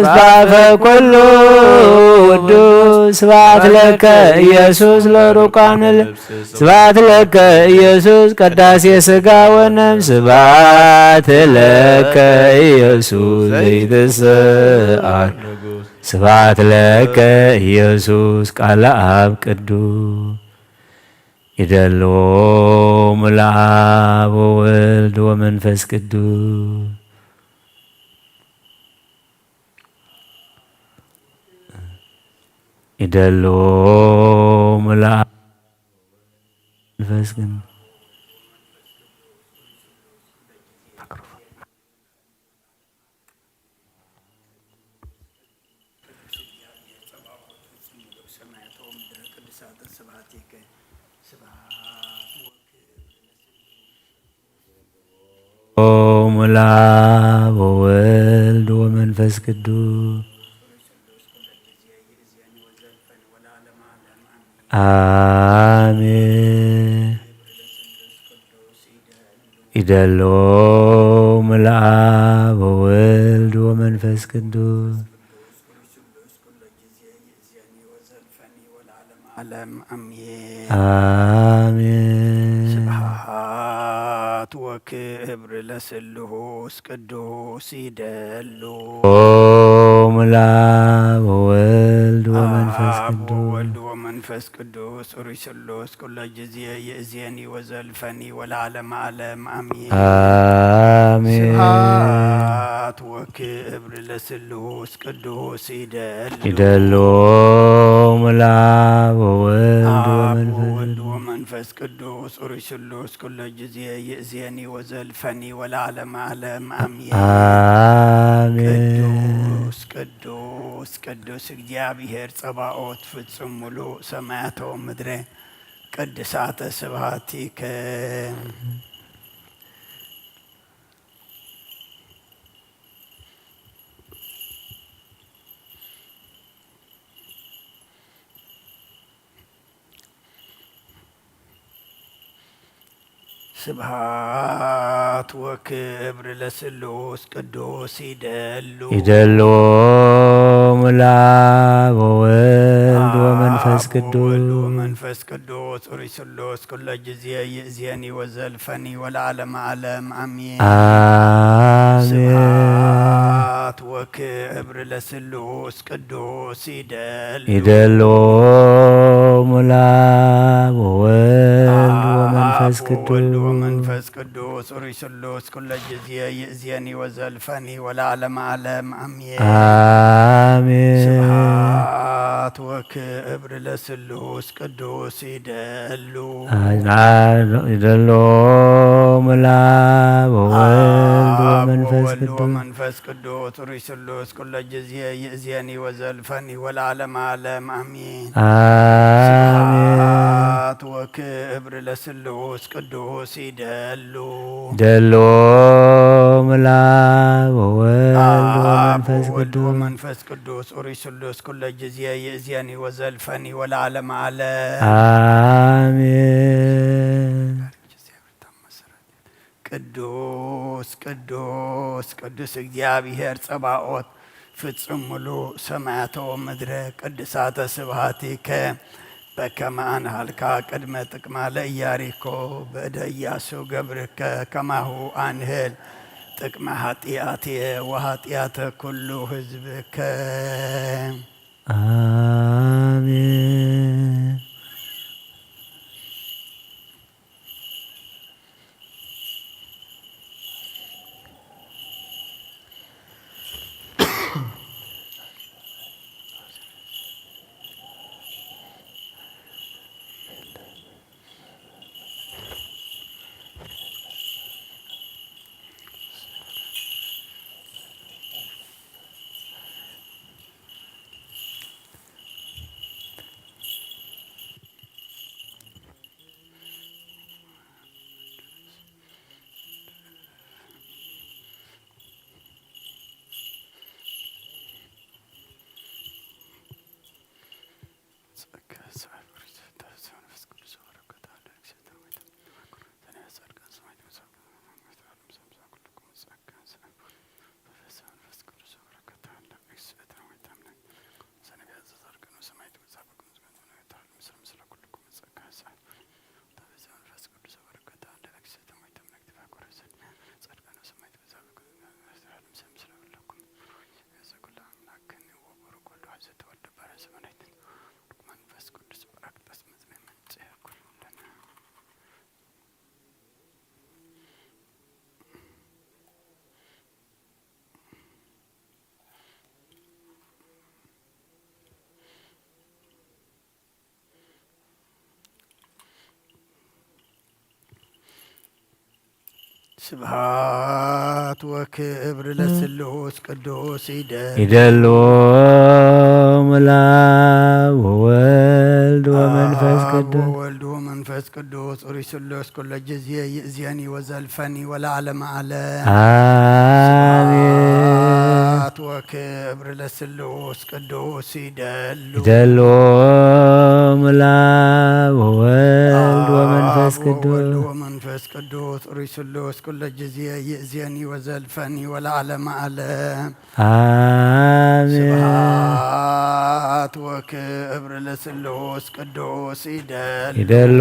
በአፈ ኩሉ ውዱስ። ስብሐት ለከ ኢየሱስ ለሩቃን ልብ። ስብሐት ለከ ኢየሱስ ቀዳሴ ሥጋ ወነፍስ። ስብሐት ለከ ኢየሱስ ዘይትስአል። ስብሐት ለከ ኢየሱስ ቃለ አብ ቅዱስ። ይደልዎ ሙላ አብ ወወልድ ወመንፈስ ቅዱስ። ይደልዎ ሙላ መንፈስ ቅዱስ። ኦሙ ለአብ ወወልድ ወመንፈስ ቅዱስ። አሜን። ይደልዎ ሙላ አብ ወወልድ ወመንፈስ ቅዱስ። ዓለም አሜን። አሜን። ስብሐት ወክብር ለስሉስ ቅዱስ ይደሉ። ኦሙ ለአብ ወወልድ ወመንፈስ አብ ቅዱስ። ወወልድ ወመንፈስ ቅዱስ ሩይ ስሉስ ኩለ ጊዜ ይእዜኒ ወዘልፈኒ ወለዓለመ ዓለም አሜን። አሜን። ስብሐት ወክብር ለስሉስ ቅዱስ ይደሉ። ይደሉ ሙላ ወወልድ አብ ወመንፈስ ወወልድ ቅዱስ። ወመንፈስ ቅዱስ ሩይ ስሉስ ኩለ ጊዜ ይእዜኒ ወዘልፈኒ ወለዓለመ ዓለም አሜን። አሜን። ቅዱስ ቅዱስ ቅዱስ እግዚአብሔር ጸባኦት ፍጹም ሙሉ ሰማያተ ወምድረ ቅድሳተ ስብሐቲከ። ስብሐት ወክብር ለስሉስ ቅዱስ ይደሉ። ይደሉ ሙላ ወወልድ አብ ወመንፈስ ወወልድ ቅዱስ። ወመንፈስ ቅዱስ ሩይ ስሉስ ኩለ ጊዜ ይእዜኒ ወዘልፈኒ ወለዓለመ ዓለም አሜን። አሜን። ስብሐት ወክብር ለስሉስ ቅዱስ ይደሉ። ይደሉ ሙላ ወወልድ አብ ወመንፈስ ወወልድ ቅዱስ። ወመንፈስ ቅዱስ ሩይ ስሉስ ኩለ ጊዜ ይእዜኒ ወዘልፈኒ ወለዓለመ ዓለም አሜን። አሜን። ስብሐት ወክብር ለስሉስ ቅዱስ ይደሉ። ይደሉ ሙላ ወወልድ አብ ወመንፈስ ወልድ ወመንፈስ ቅዱስ ርሱሉስ ኩለ ጊዜ ይእዜኒ ወዘልፈኒ ወለዓለመ ዓለም ኣሜን። ኣሜን። ስብሐት ወክብር ለስሉስ ቅዱስ ይደሉ። ደሎ ምላብ ወወልድ ወመንፈስ ቅዱስ። ወመንፈስ ቅዱስ ርሱሉስ ኩለ ጊዜ ይእዜኒ ወዘልፈኒ ወለዓለመ ዓለም። ኣሜን። ቅዱስ ቅዱስ ቅዱስ እግዚኣብሔር ጸባኦት ፍጹም ምሉእ ሰማያተ ወምድረ ቅድሳተ ስብሐቲከ በከመ ኣንሃልካ ቅድመ ጥቅማ ለኢያሪኮ በእደ ኢያሱ ገብርከ ከማሁ ኣንህል ጥቅመ ኃጢአትየ ወኃጢአተ ኩሉ ህዝብከ። ኣሜን። ስብሐት ወክብር ለስሉስ ቅዱስ ይደል። ይደሉ ምላብ ወወልድ ወመንፈስ አብ ቅዱስ። ወወልድ ወመንፈስ ቅዱስ ርሱሉስ ኩለ ጊዜ ይእዜኒ ወዘልፈኒ ወለዓለመ ዓለም። ኣሜን። ስብሐት ወክብር ለስሉስ ቅዱስ ይደሉ። ይደሉ ምላብ ወወልድ ወመንፈስ አብ ወወልድ ቅዱስ። ወመንፈስ ቅዱስ ርሱሉስ ኩለ ጊዜ ይእዜኒ ወዘልፈኒ ወለዓለመ ዓለም። ኣሜን። ስብሐት ወክብር ለስሉስ ቅዱስ ይደሉ። ይደሉ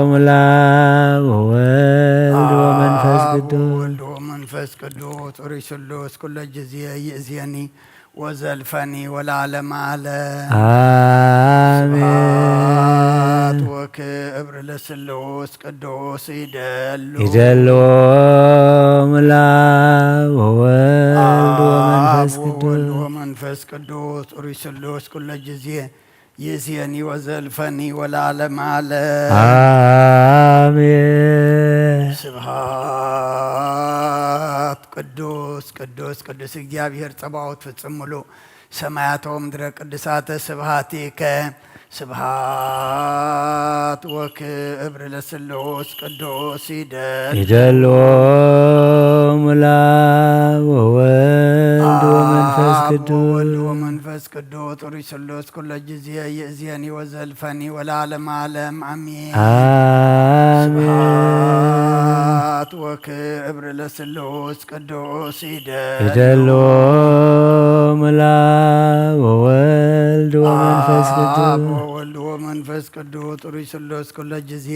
ምላብ ወወልድ ወመንፈስ አብ ቅዱስ። ወወልድ ወመንፈስ ቅዱስ ርሱሉስ ኩለ ጊዜ ይእዜኒ ወዘልፈኒ ወለዓለመ ዓለም። ኣሜን። ስብሐት ወክብር ለስሉስ ቅዱስ ይደሉ። ይደሉ ምላብ ወወልድ ወመንፈስ አብ ወወልድ ቅዱስ። ወመንፈስ ቅዱስ ርሱሉስ ኩለ ጊዜ ይእዜኒ ወዘልፈኒ ወለዓለመ ዓለም። ኣሜን። ስብሐት ቅዱስ ቅዱስ ቅዱስ እግዚኣብሔር ጸባኦት ፍጹም ምሉእ ሰማያተ ወምድረ ቅዱሳተ ስብሐቲከ። ስብሐት ወክብር ለስሉስ ቅዱስ ይደል። ይደሉ ምላብ ወወልድ ወመንፈስ አብ ቅዱስ። ወወልድ ወመንፈስ ቅዱስ ርሱሉስ ኩለ ጊዜ ይእዜኒ ወዘልፈኒ ወለዓለመ ዓለም አሜን። አሜን። ስብሐት ወክብር ለስሉስ ቅዱስ ይደሉ። ይደሉ ምላብ ወወልድ ወመንፈስ አብ ቅዱስ። ወወልድ ወመንፈስ ቅዱስ ርሱሉስ ኩለ ጊዜ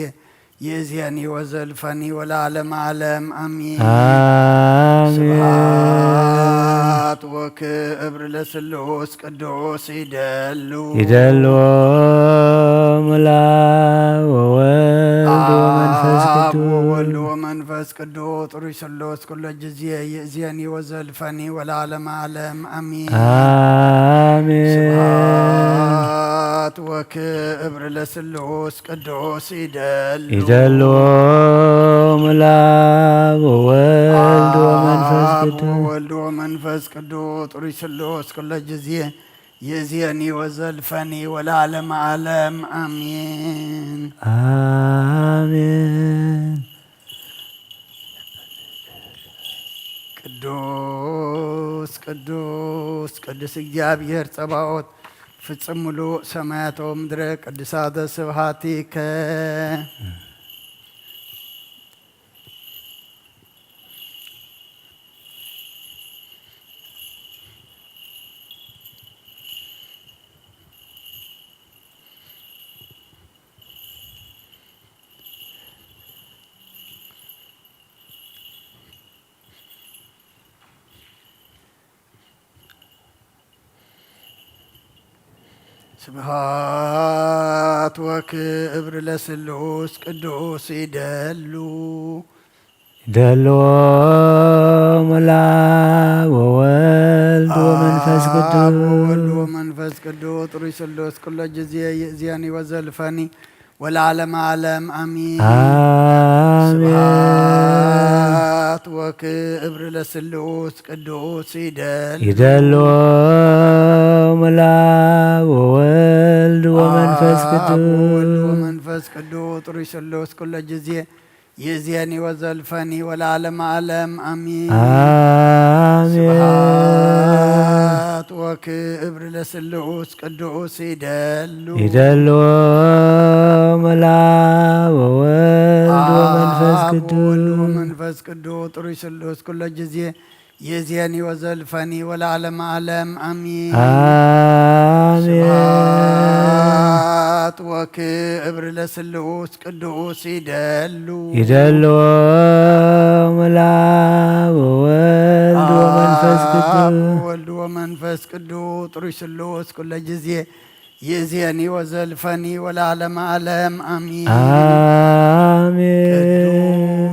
ይእዜኒ ወዘልፈኒ ወለዓለመ ዓለም አሜን። አሜን። ስብሐት ወክብር ለስሉስ ቅዱስ ይደሉ። ይደሉ ምላብ ወወልድ ወመንፈስ አብ ቅዱስ። ወወልድ ወመንፈስ ቅዱስ ርሱሉስ ኩለ ጊዜ ይእዜኒ ወዘልፈኒ ወለዓለመ ዓለም አሜን። አሜን። ስብሐት ወክብር ለስሉስ ቅዱስ ይደሉ። ይደሉ ምላብ ወወልድ አብ ወመንፈስ ስሉስ ኩሎ ጊዜ ይእዜኒ ወዘልፈኒ ወለዓለመ ዓለም ኣሜን። ኣሜን። ቅዱስ ቅዱስ ቅዱስ እግዚኣብሔር ጸባኦት ፍጽም ምሉእ ሰማያት ወምድረ ቅዱሳተ ስብሐቲከ። ስብሐት ወክብር ለስሉስ ቅዱስ ይደሉ። ይደልዎ ሙላ ወወልድ ወመንፈስ አብ ቅዱስ። ወወልድ ወመንፈስ ቅዱስ ጥሩይ ስሉስ ኩሎ ጊዜ ይእዜኒ ወዘልፈኒ ወለዓለመ ዓለም ኣሚን። ኣሜን። ስብሐት ወክብር ለስሉስ ቅዱስ ይደሉ። ይደልዎ ሙላ ወወልድ ወመንፈስ አብ ወወልድ ቅዱስ። ወመንፈስ ቅዱስ ጥሩይ ስሉስ ኩሎ ጊዜ ይእዜኒ ወዘልፈኒ ወለዓለመ ዓለም ኣሚን። ኣሜን። ስብሐት ወክብር ለስሉስ ቅዱስ ይደሉ። ይደልዎ ሙላ ወወልድ ወመንፈስ አብ ወወልድ ቅዱስ። ወመንፈስ ቅዱስ ጥሩይ ስሉስ ኩሎ ጊዜ ይእዜኒ ወዘልፈኒ ወለዓለመ ዓለም ኣሚን። ኣሜን። ስብሐት ወክብር ለስሉስ ቅዱስ ይደሉ። ይደልዎ ሙላ ወወልድ ወመንፈስ አብ ቅዱስ። ወወልድ ወመንፈስ ቅዱስ ጥሩይ ስሉስ ኩሎ ጊዜ ይእዜኒ ወዘልፈኒ ወለዓለመ ዓለም ኣሚን። ኣሜን።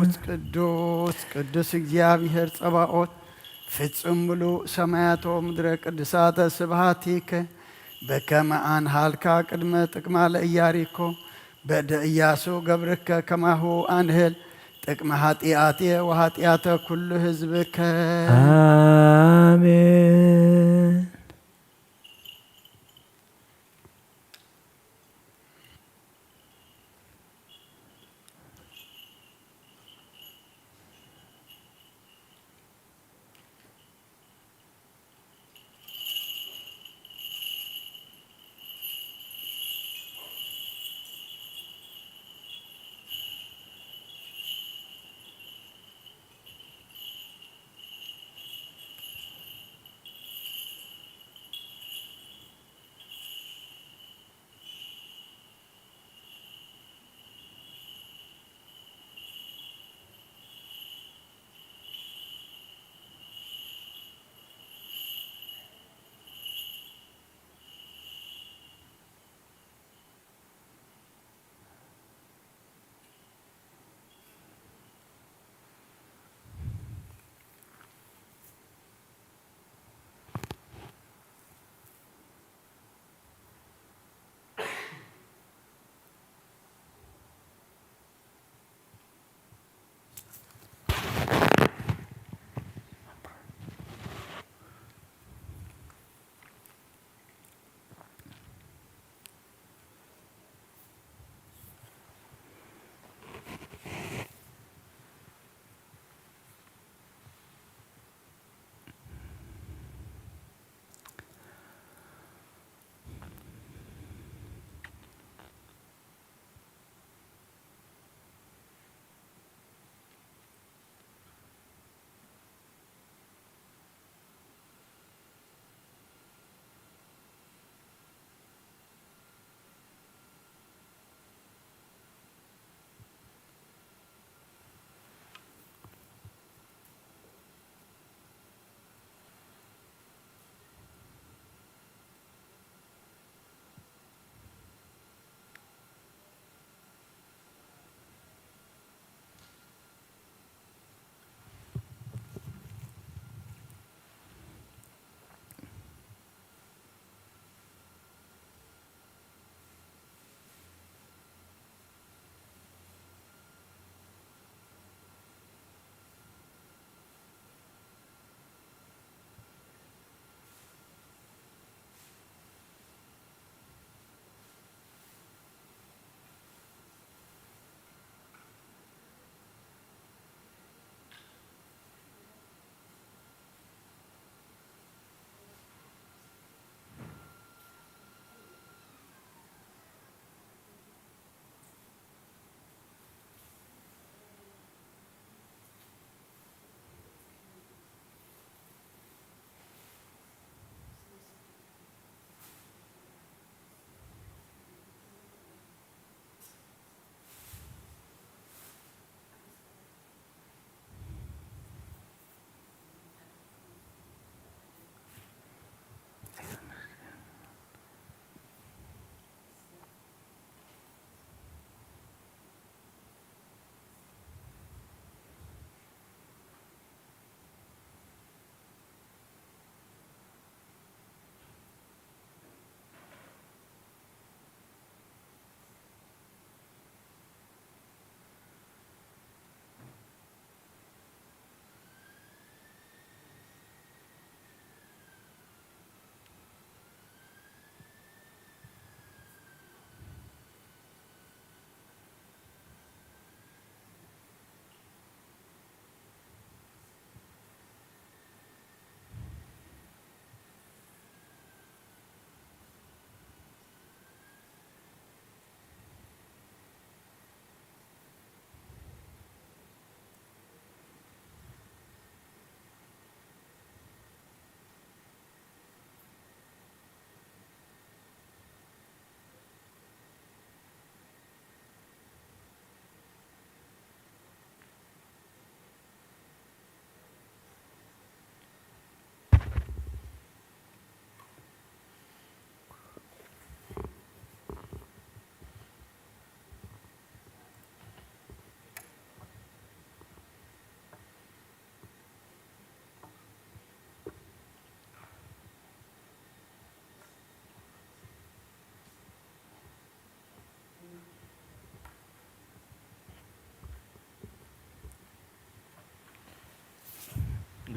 ቅዱስ ቅዱስ ቅዱስ እግዚኣብሔር ጸባኦት ፍጹም ምሉእ ሰማያት ወምድረ ቅዱሳተ ስብሐቲከ በከመ ኣንሃልካ ቅድመ ጥቅማ ለኢያሪኮ በእደ ኢያሱ ገብርከ ከማሁ ኣንህል ጥቅመ ኃጢአትየ ወኃጢአተ ኩሉ ሕዝብከ። ኣሜን።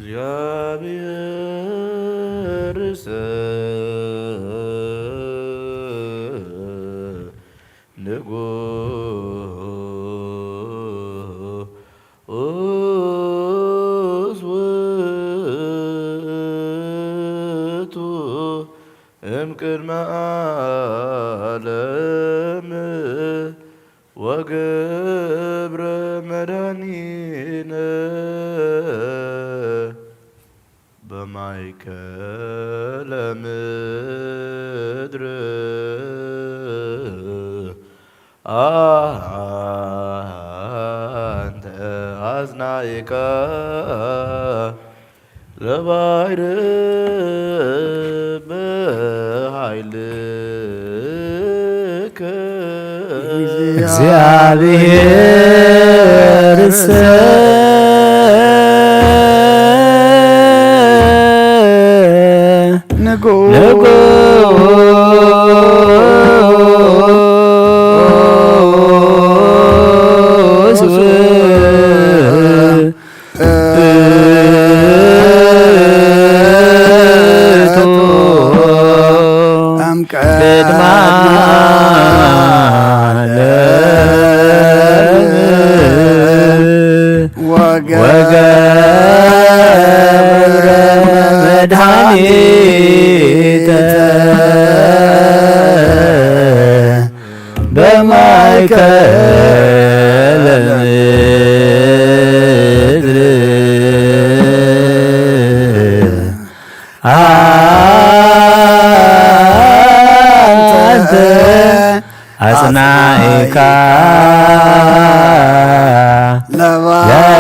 እግዚኣብሔርሰ ንጉስ ውእቱ እምቅድመ ዓለም ወገብረ መድኃኒነ በማእከለ ምድር። አንተ አጽናዕካ ለባሕር በኃይልከ። እግዚአብሔርሰ ንጉስ እምቅድመ ዓለም ወገብረ መድኃኒተ በማእከለ ምድር። አንተ አጽናዕካ ለባሕር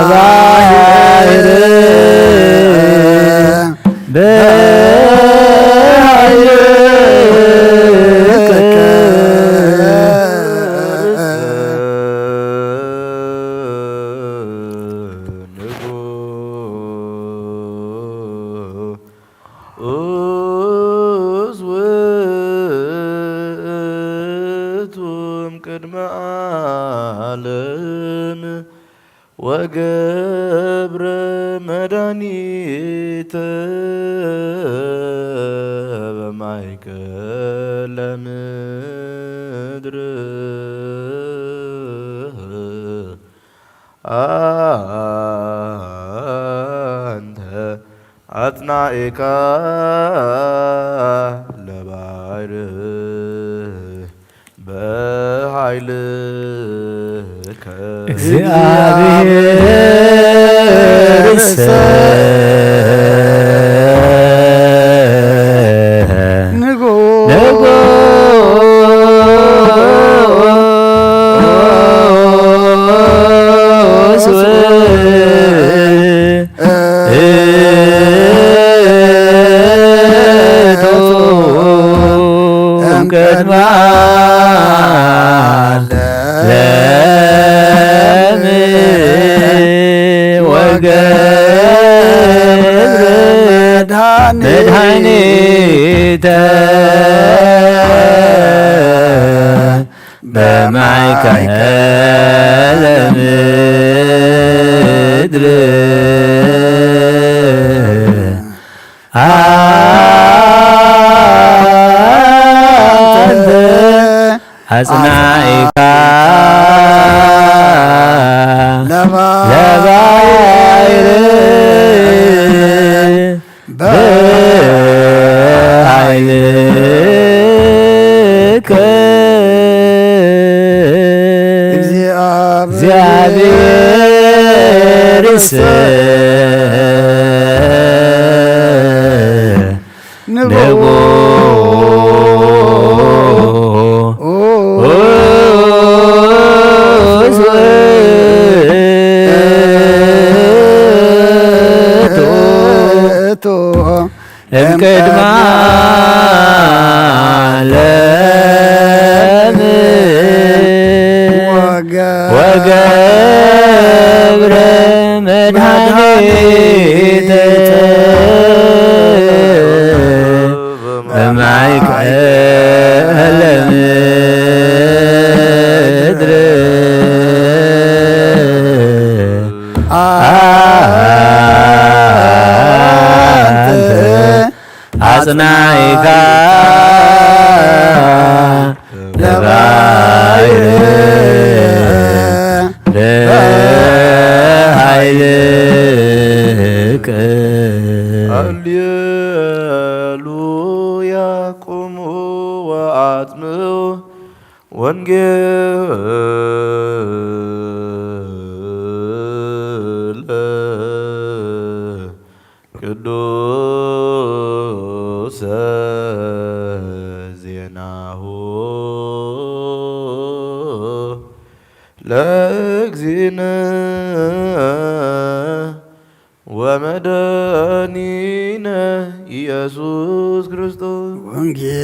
በኃይልከ። ንጉስ ውእቱ እምቅድመ ዓለም ወገብረ መድኃኒተ በማእከለ ምድር። አንተ አጽናዕካ ለባሕር በኃይልከ። እግዚአብሔርሰ ንጉስ ውእቱ እምቅድመ ዓለም ወገብረ መድኃኒተ በማእከለ ምድር። አንተ አጽናዕካ ለባሕር በኃይልከ። እግዚአብሔርሰ ንጉስ ውእቱ እምቅድመ ዓለም ወገብረ መድኃኒተ በማእከለ ምድር። ናይካ ለባይር ብሃይልክ። ሃሌሉያ። ቁሙ ወአጽምዑ ወንጌለ ቅዱሰ ዜናሁ ለእግዚእነ ወመድኃኒነ ኢየሱስ ክርስቶስ። ወንጌል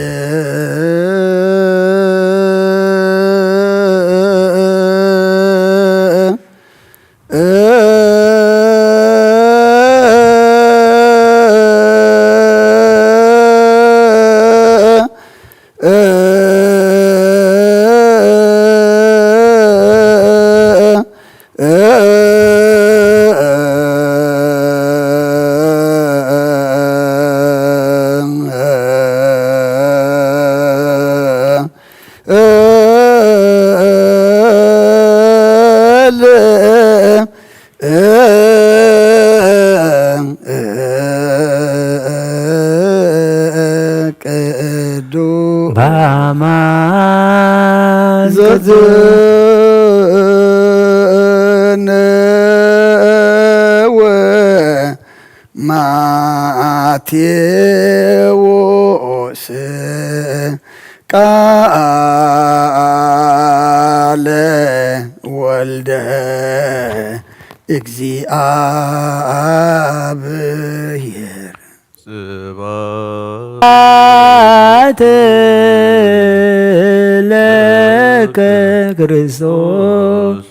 ቅዱስ ባማን ዘዝነ ወማቴዎስ ቃለ ወልደ እግዚአብሔር። ስብሐት ለከ ክርስቶስ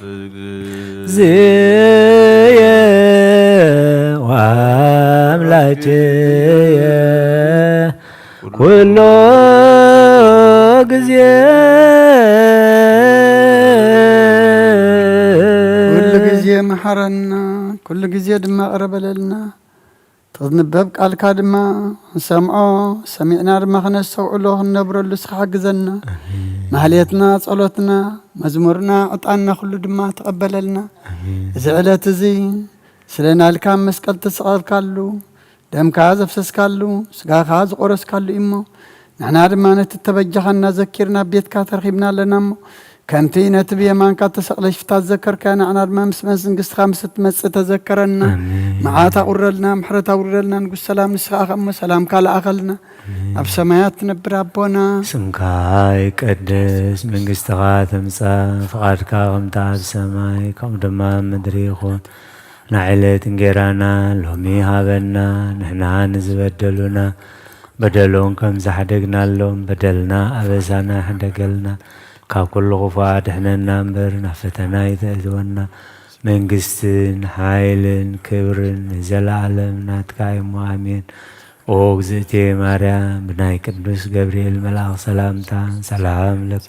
ዝየ ወአምላክየ ኩሎ ጊዜ። ኩሉ ጊዜ መሓረና፣ ኩሉ ጊዜ ድማ ቅረ በለልና። ትንበብ ቃልካ ድማ ክንሰምዖ፣ ሰሚዕና ድማ ክነስተውዕሎ ክንነብረሉ እስኻ ሓግዘና። ኣሜን። ማህሌትና፣ ጸሎትና፣ መዝሙርና፣ ዕጣንና ኩሉ ድማ ተቐበለልና። ኣሜን። እዚ ዕለት እዚ ስለ ናልካ ኣብ መስቀል ተሰቐልካሉ፣ ደምካ ዘፍሰስካሉ፣ ስጋኻ ዝቆረስካሉ እዩ እሞ፣ ንሕና ድማ ነቲ እተበጃኻና ዘኪርና ኣብ ቤትካ ተረኺብና ኣለና እሞ፣ ከምቲ ነቲ ብየማንካ እተሰቕለ ሽፍታ ዝዘከርካዮ፣ ንዓና ድማ ምስ መንግስትኻ ምስ እትመጽእ ተዘከረና። ኣሜን። መዓት ኣቑረልና፣ ምሕረት ኣውርደልና። ንጉስ ሰላም ንስኻ ኢኻ እሞ፣ ሰላምካ ለኣኸልና። ኣሜን። ኣብ ሰማያት ትነብር ኣቦና፣ ስምካ ይቀደስ፣ መንግስትኻ ትምጻእ፣ ፍቓድካ ከምቲ ኣብ ሰማይ ከምኡ ድማ ኣብ ምድሪ ይኹን። ንዕለት እንጌራና ሎሚ ሃበና፣ ንሕና ንዝበደሉና በደሎም ከም ዝሓደግናሎም በደልና ኣበሳና ይሕደገልና፣ ካብ ኩሉ ክፉእ ኣድሕነና እምበር ናብ ፈተና ኣይተእትወና። መንግስትን ሓይልን ክብርን ንዘለኣለም ናትካ እሞ ኣሜን። ኦ እግዝእትየ ማርያም፣ ብናይ ቅዱስ ገብርኤል መልኣኽ ሰላምታ ሰላም ለኪ።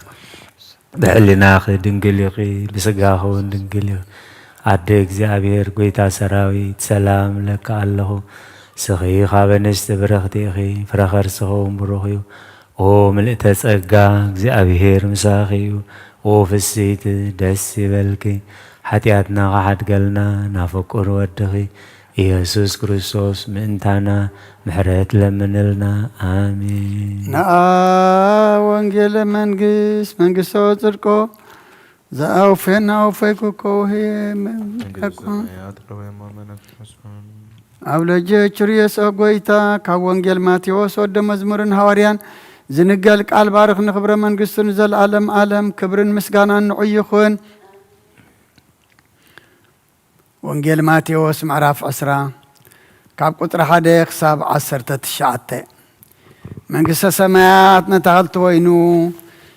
ብሕሊናኺ ድንግል ኢኺ፣ ብስጋኺ እውን ድንግል ኢኺ። ኣደ እግዚኣብሔር ጐይታ ሰራዊት፣ ሰላም እብለኪ ኣለኹ። ንስኺ ካብ ኣንስቲ ብርኽቲ ኢኺ፣ ፍረ ከርስኺ እውን ብሩኽ እዩ። ኦ ምልእተ ጸጋ፣ እግዚኣብሔር ምሳኺ እዩ። ኦ ፍስይቲ፣ ደስ ይበልኪ። ሓጢኣትና ክሓድገልና ናብ ፍቁር ወድኺ ኢየሱስ ክርስቶስ ምእንታና ምሕረት ለምንልና። ኣሜን። ነአ ወንጌለ መንግስት መንግስቶ ጽድቆ ዘአውፌና አውፌኩኮ። ኣብ ለጀ ችርየስ ኦ ጎይታ፣ ካብ ወንጌል ማቴዎስ ወደ መዝሙርን ሃዋርያን ዝንገል ቃል ባርኽ ንክብረ መንግስቱ ንዘለዓለም ዓለም። ክብርን ምስጋናን ንዑ ይኹን። ወንጌል ማቴዎስ ምዕራፍ ዕስራ ካብ ቁጽሪ ሓደ ክሳብ ዓሰርተ ትሽዓተ። መንግስተ ሰማያት ነታ ኽልተ ወይኑ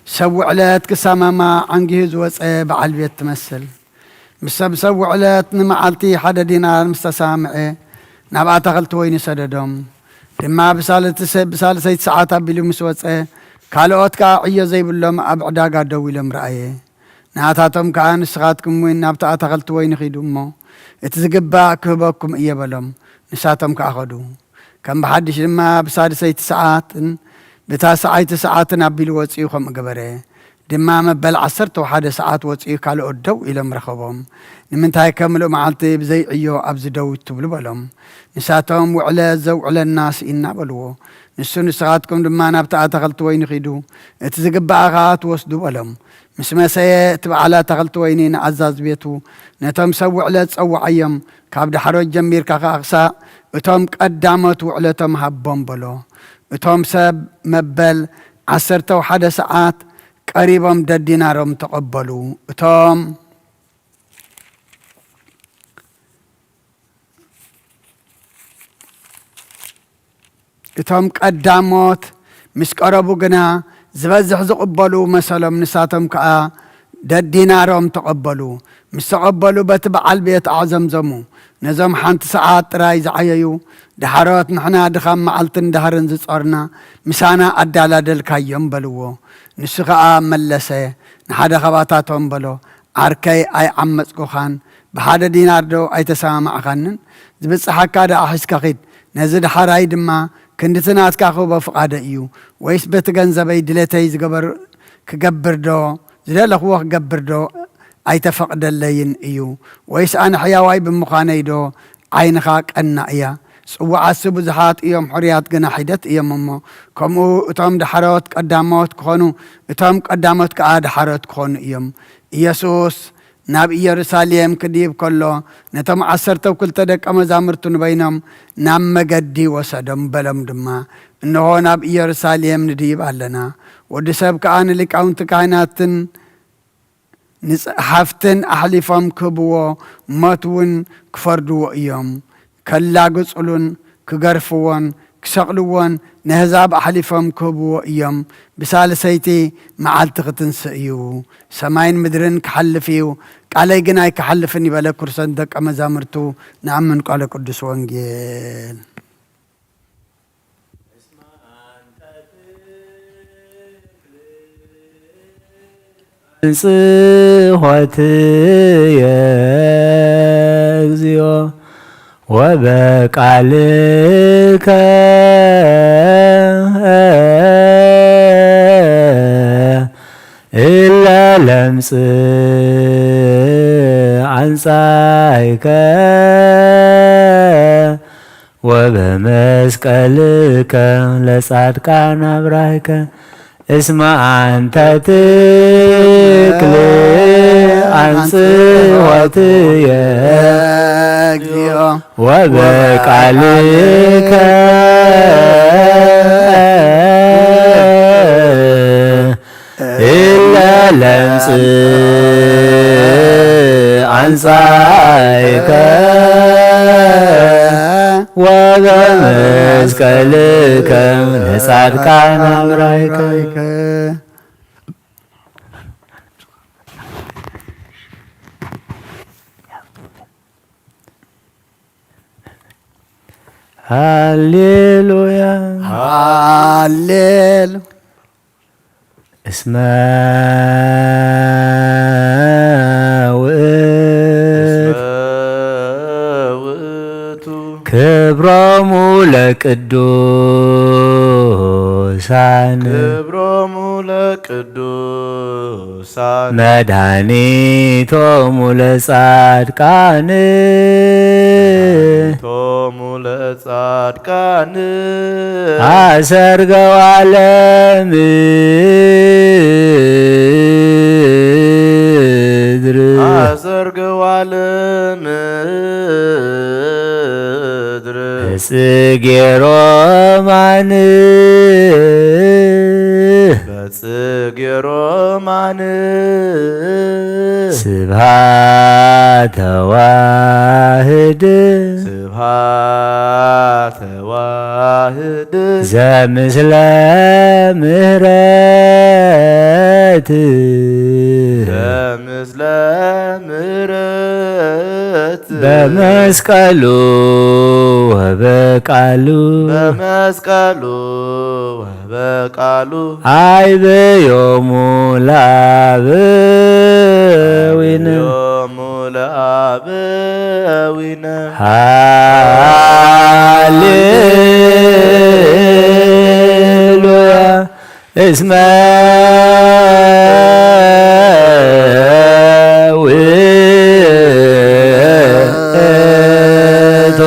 ሰብ ውዕለት ክሳማማ ዓንጊሁ ዝወጸ በዓል ቤት ትመስል። ምስ ሰብ ሰብ ውዕለት ንመዓልቲ ሓደ ዲናር ምስ ተሳምዐ፣ ናብ ኣታኽልቲ ወይኒ ሰደዶም። ድማ ብሳልቲ ሰ-፣ ብሳልሰይቲ ሰዓት ኣቢሉ ምስ ወጸ፣ ካልኦት ከኣ ዕዮ ዘይብሎም ኣብ ዕዳጋ ደው ኢሎም ረኣየ። ንኣታቶም ከኣ፣ ንስኻትኩም እውን ናብቲ ኣታኽልቲ ወይኒ ኺዱ እሞ፣ እቲ ዝግባእ ክህበኩም እየ በሎም። ንሳቶም ከኣ ኸዱ። ከም ብሓድሽ ድማ ብሳድሰይቲ ሰዓትን ብታስዓይቲ ሰዓትን ኣቢሉ ወጺኡ ከምኡ ገበረ። ድማ መበል ዓሰርተ ሓደ ሰዓት ወጺኡ ካልኦት ደው ኢሎም ረኸቦም። "ንምንታይ ከም ምሉእ መዓልቲ ብዘይ ዕዮ ኣብዚ ደው ትብሉ?" በሎም። ንሳቶም፣ "ውዕለ ዘውዕለና ስኢንና" በልዎ። ንሱ፣ "ንስኻትኩም ድማ ናብቲ ኣታኽልቲ ወይኒ ኺዱ፣ እቲ ዝግባእ ኸኣ ትወስዱ" በሎም። ምስ መሰየ እቲ በዓል ኣታኽልቲ ወይኒ ንኣዛዚ ቤቱ፣ "ነቶም ሰብ ውዕለ ጸውዓዮም፣ ካብ ዳሕሮት ጀሚርካ ኸኣ ክሳዕ እቶም ቀዳሞት ውዕለቶም ሃቦም" በሎ። እቶም ሰብ መበል ዓሰርተ ሓደ ሰዓት ቀሪቦም ደዲናሮም ተቐበሉ። እቶም እቶም ቀዳሞት ምስ ቀረቡ ግና፣ ዝበዝሕ ዝቕበሉ መሰሎም፣ ንሳቶም ከኣ ደዲናሮም ተቐበሉ። ምስ ተቐበሉ፣ በቲ በዓል ቤት ኣዕዘምዘሙ። ነዞም ሓንቲ ሰዓት ጥራይ ዝዓየዩ ደሓሮት፣ "ንሕና ድኻም መዓልትን ዳህርን ዝጾርና፣ ምሳና ኣዳላደልካዮም" በልዎ። ንሱ ኸኣ መለሰ፣ ንሓደ ኻባታቶም በሎ፣ "ዓርከይ፣ ኣይዓመጽኩኻን፣ ብሓደ ዲናር ዶ ኣይተሰማማዕካንን? ዝብጽሓካ ደኣ ሒዝካ ኺድ፣ ነዚ ደሓራይ ድማ ክንድቲ ናትካ ክህቦ ፍቓደይ እዩ። ወይስ በቲ ገንዘበይ ድሌተይ ዝገበር-፣ ክገብር ዶ፣ ዝደለኽዎ ክገብር ዶ ኣይተፈቕደለይን እዩ? ወይስ ኣነ ሕያዋይ ብምዃነይ ዶ ዓይንኻ ቀናእ እያ?" ጽዋዓትሲ ብዙሓት እዮም፣ ሕሩያት ግና ሒደት እዮም እሞ፣ ከምኡ እቶም ዳሕሮት ቀዳሞት ክኾኑ፣ እቶም ቀዳሞት ከኣ ዳሕሮት ክኾኑ እዮም። ኢየሱስ ናብ ኢየሩሳሌም ክድይብ ከሎ፣ ነቶም ዓሰርተው ክልተ ደቀ መዛሙርቱ ንበይኖም ናብ መገዲ ወሰዶም፣ በሎም ድማ፣ "እንሆ፣ ናብ ኢየሩሳሌም ንድይብ ኣለና፣ ወዲ ሰብ ከኣ ንሊቃውንቲ ካህናትን ንጸሓፍትን ኣሕሊፎም ክህብዎ፣ ሞት እውን ክፈርድዎ እዮም። ከላግጹሉን ክገርፍዎን ክሰቕልዎን ነህዛብ ኣሕሊፎም ክህብዎ እዮም። ብሳልሰይቲ መዓልቲ ክትንስእ እዩ። ሰማይን ምድርን ክሓልፍ እዩ፣ ቃለይ ግን ኣይክሓልፍን" ይበለ። ክርሰን ደቀ መዛሙርቱ ንኣምን። ቃለ ቅዱስ ወንጌል። እንጽሖትየ እግዚኦ ወበቃልከ እለ ለምጽእ አንጻይከ ወበመስቀልከ ለጻድቃን አብራይከ እስመ አንተ ትክል አንጽሖትየ እግዚኦ ወበቃልከ እለ ለምጽእ አንጻይከ ወበመስቀልከ ለጻድቃን አብራይከ። ሃሌሉያ። ሃሌሉ እስመ ውእቱ እስመ ውእቱ ክብሮሙ ለቅዱሳን ክብሮሙ ለቅዱሳን መድኃኒቶሙ ለጻድቃን ቶሙ ለጻድቃን አሰርገዋ ለምድር አሰርገዋ ለምድር በጽጌ ሮማን በጽጌ ሮማን ስብሐት ተዋህድ ስብሐት ተዋህድ ዘምስለ ምህረት ዘምስለ ምህረት በመስቀሉ ወበቃሉ በመስቀሉ ወበቃሉ አይበዮሙ ለአበዊነ ዮሙ ለአበዊነ ሃሌ እስመ ውእቱ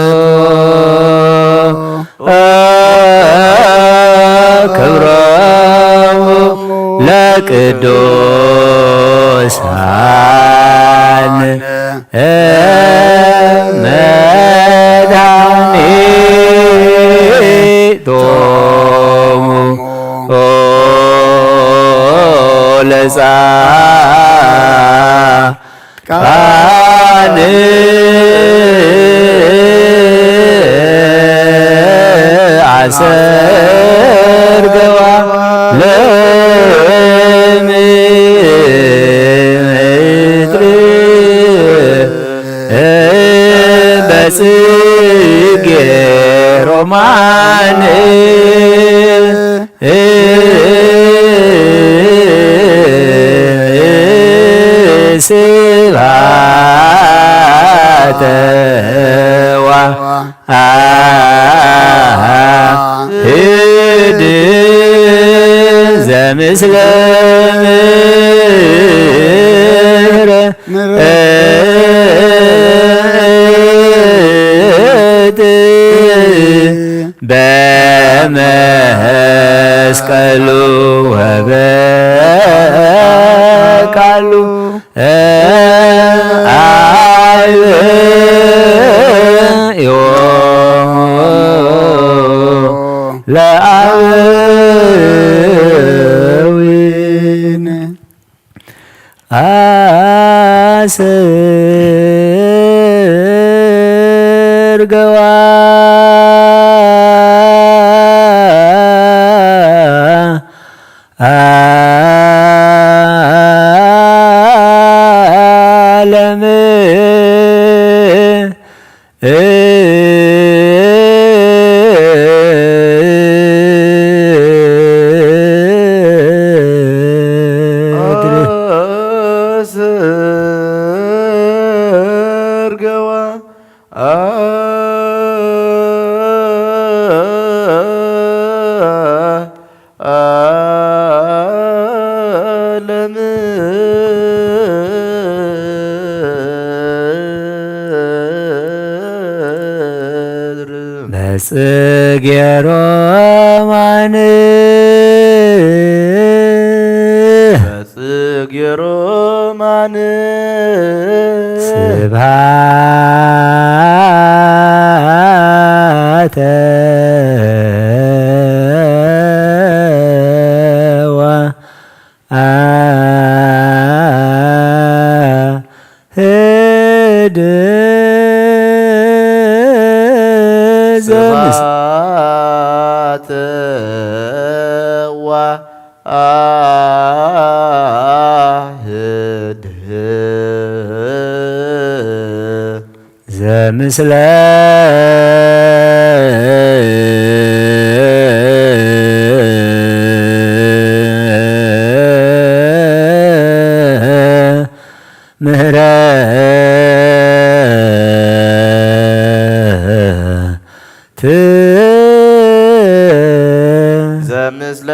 ክብሮሙ ለቅዱሳን መድኃኒቶሙ ለጻ ቃል አሰርገዋ ለምድር በጽጌ ሮማን ስብሐተ ወአክብር ዘምስለ ምሕረት በመስቀሉ ወበቃሉ አብዮ ለአበዊነ አሰርገዋ ለምድር አሰርገዋ ለምድር በጽጌ ሮማን በጽጌ ሮማን ስብሐተ ወአክብር ዘምስ ስብሐተ ወአክብር ዘምስለ ምሕረት ዘምስለ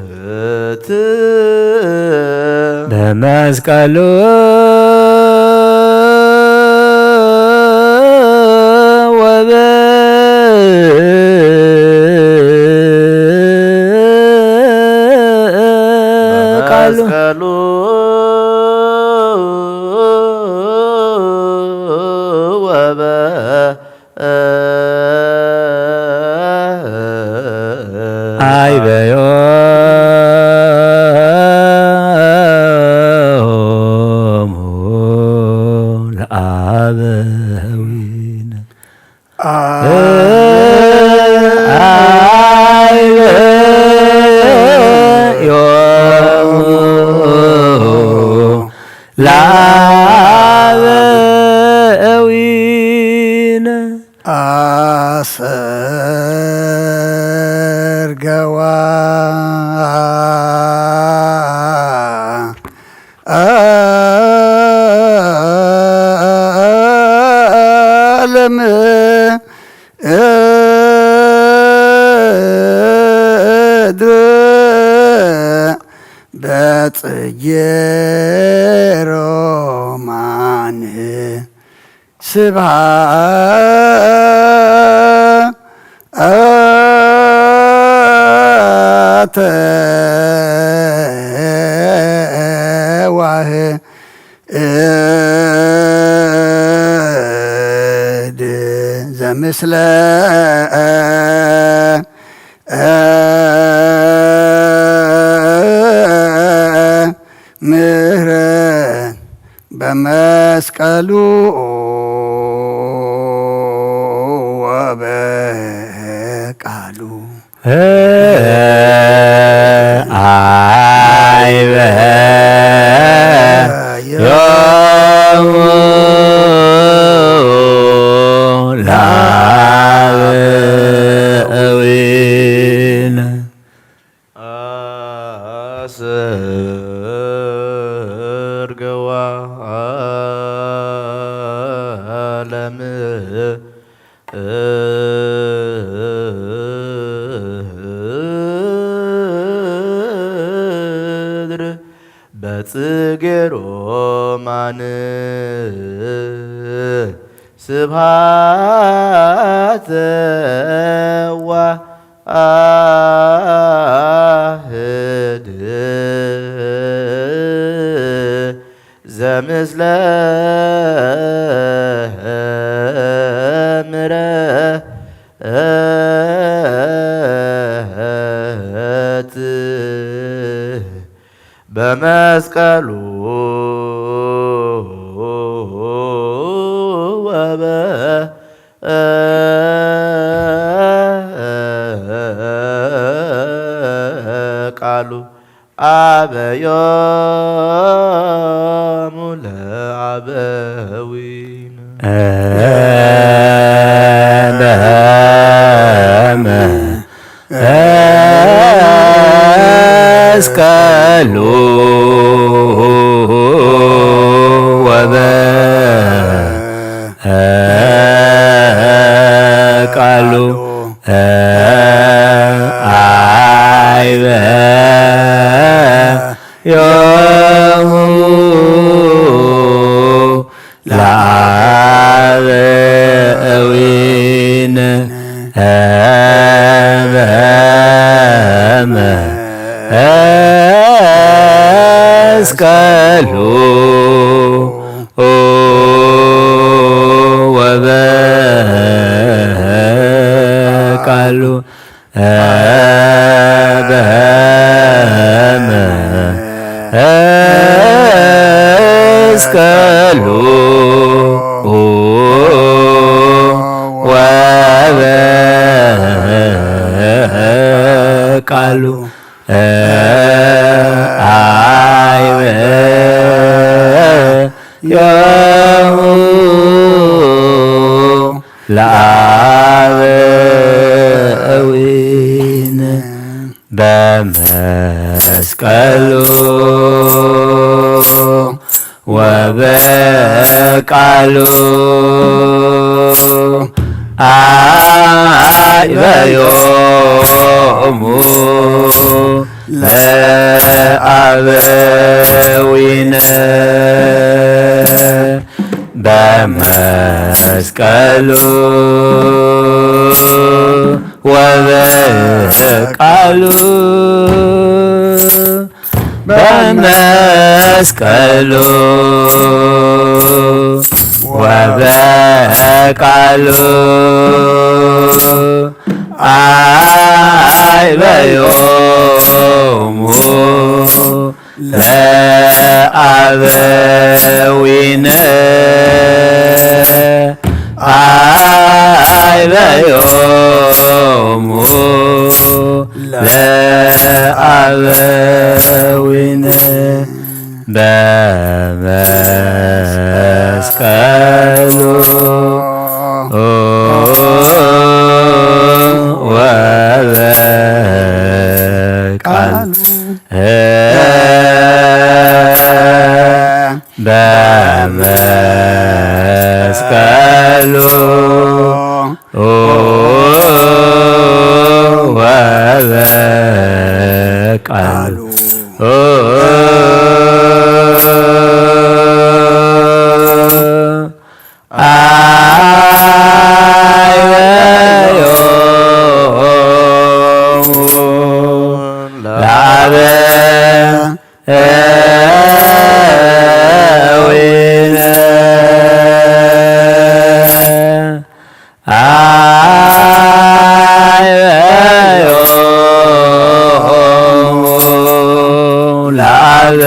ምሕረት በመስቀሉ ወበቃሉ በመስቀሉ ወበ አይበዮሙ ለአበዊነ አይበዮሙ ለአበዊነ አሰርገዋ እድር በጽጌ ሮማን ስብሐተ ዋህ እድ ዘምስለ ምህረት በመስቀሉ ወበቃሉ። አይበ ዮሙ ለአበዊነ። አሰርገዋ ለምድር በጽጌ ሮማን ስብሐተ ዋ አህድ ዘምስለ ምረት በመስቀሉ ወበ ቃሉ አበዮሙ ለአበዊነ። በመስቀሉ ወበ ቃሉ አይበ ዮሙ ለአበዊነ በመስቀሉ ወበ ቃሉ በመስቀሉ ወበ ቃሉ አይበ ዮሙ ለአበዊነ በመስቀሉ ወበቃሉ አይበዮሙ ለአበዊነ በመስቀሉ ወበቃሉ በመስቀሉ ወበቃሉ አይበዮሙ ለአበዊነ አይበዮሙ ለአበዊነ በመስቀሉ ወበቃሉ በመ ኣይበዮሙ ለአብ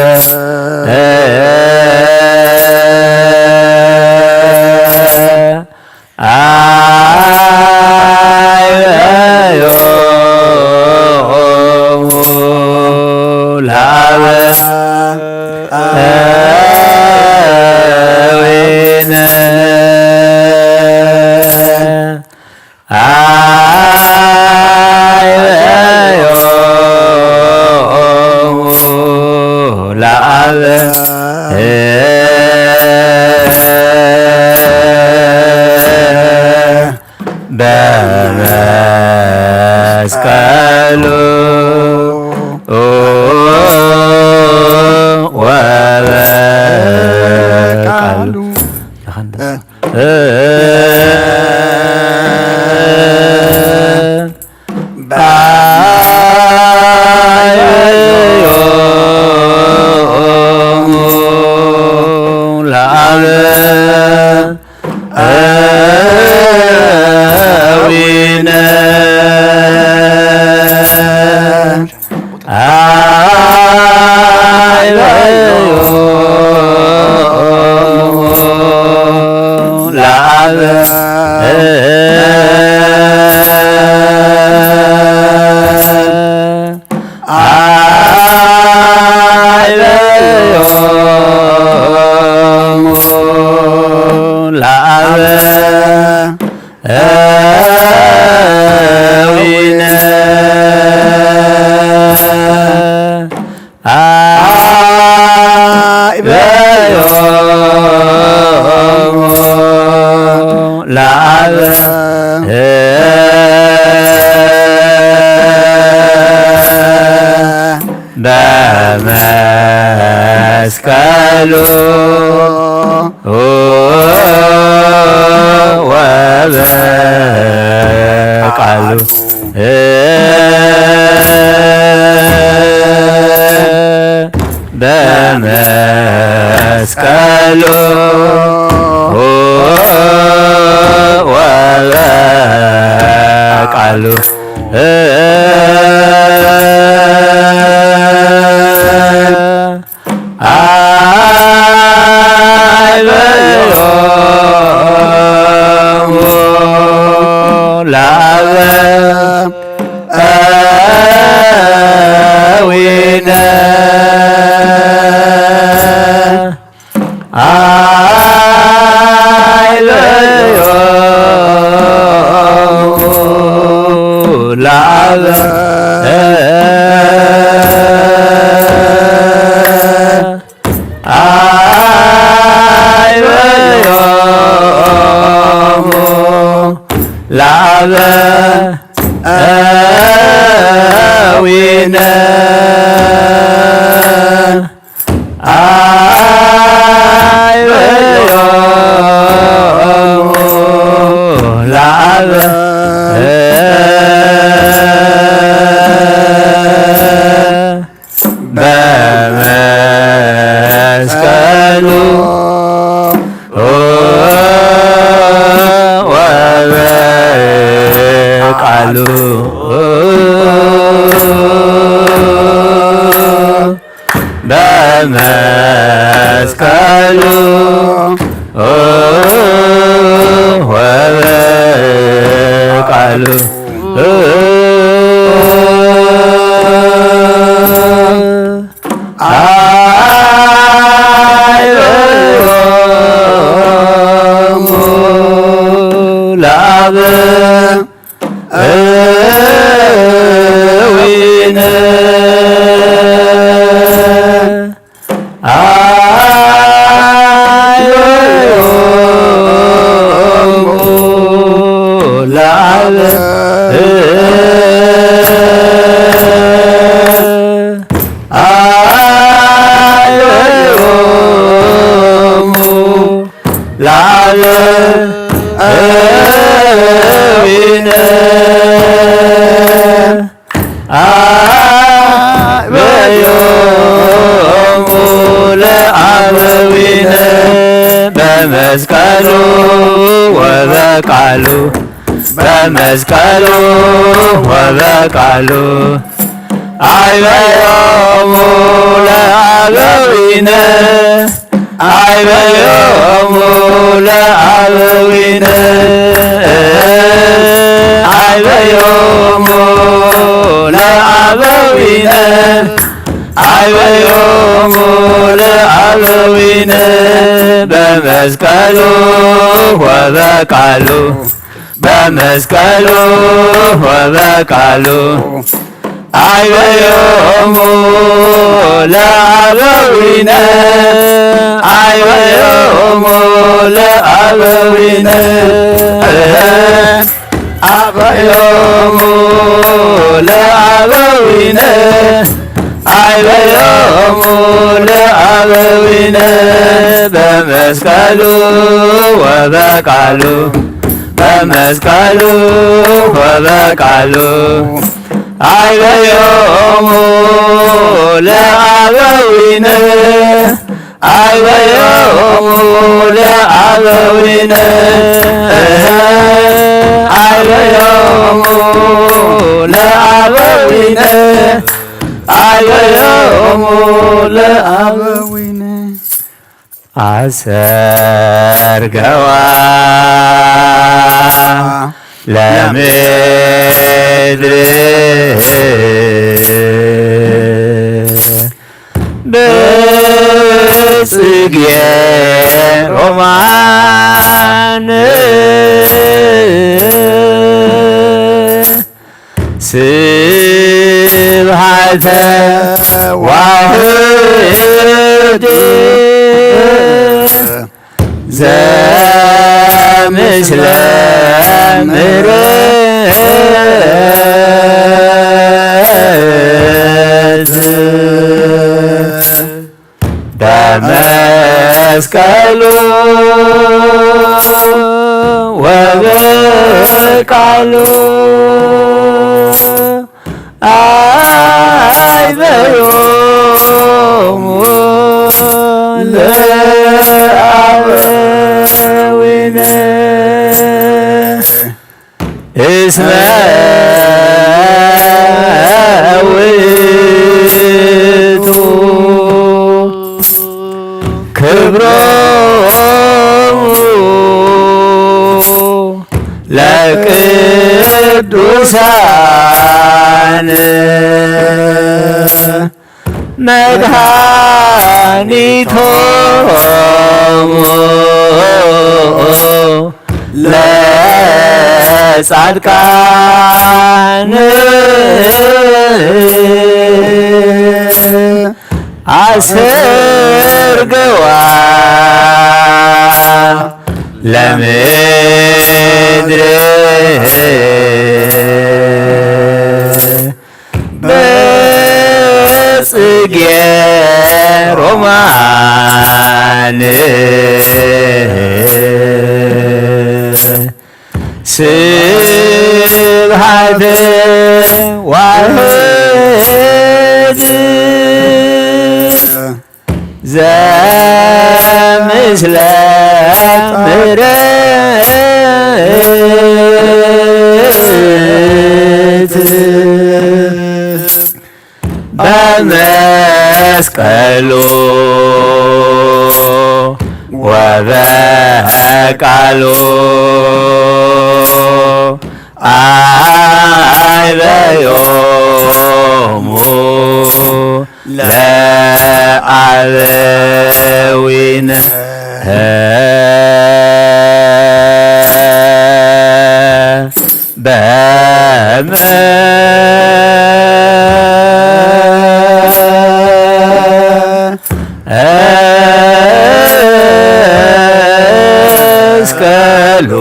አበዮሙ ለአበዊነ አበዮሙ ለአበዊነ በመስቀሉ ወበቃሉ። በመስቀሉ ወበቃሉ በመስቀሉ ወበቃሉ አበዮሙ ለአበዊነ አበዮሙ ለአበ አበዮሙ ለአበዊነ አበዮሙ ለአበ በመስቀሉ ወበቃሉ በመስቀሉ ወበቃሉ አበዮሙ ለአበዊነ አበዮሙ ለአበ አበዮሙ ለአበዊነ አበዮሙ ለአበዊነ በመስቀሉ ወበቃሉ በመስቀሉ ወበቃሉ ኣዕበዮሙ ለአበዊነ፣ ኣዕበዮሙ ለአበዊነ፣ ኣዕበዮሙ ለአበዊነ፣ ኣዕበዮሙ ለአበዊነ በመስቀሉ ወበቃሉ፣ በመስቀሉ ወበቃሉ። ኣዕበዮሙ ለአበዊነ፣ ኣዕበዮሙ ለአበዊነ፣ ኣዕበዮሙ ለአበዊነ፣ ኣዕበዮሙ ለአበዊነ በመስቀሉ ወበቃሉ፣ በመስቀሉ ወበቃሉ። ኣዕበዮሙ ለአበዊነ፣ ኣዕበዮሙ ለአበዊነ፣ ኣዕበዮሙ ለአበዊነ፣ ኣዕበዮሙ ለአበዊነ። ኣሰርገዋ ለምድር ብጽጌ ሮማን ስብሐተ ዋህድ ዘምስለ ምሕረት በመስቀሉ ወበቃሉ አዕበዮሙ ለአበዊነ እስመ ውእቱ ክብሮሙ ለቅዱሳን መድኃኒቶሙ ለጻድቃን አሰርገዋ ለምድር በጽጌ ሮማን ስብሐት ዋህድ ዘምስለ ምሕረት በመስቀሉ ወበቃሉ አዕበዮሙ ለአበዊነ በመ መስቀሉ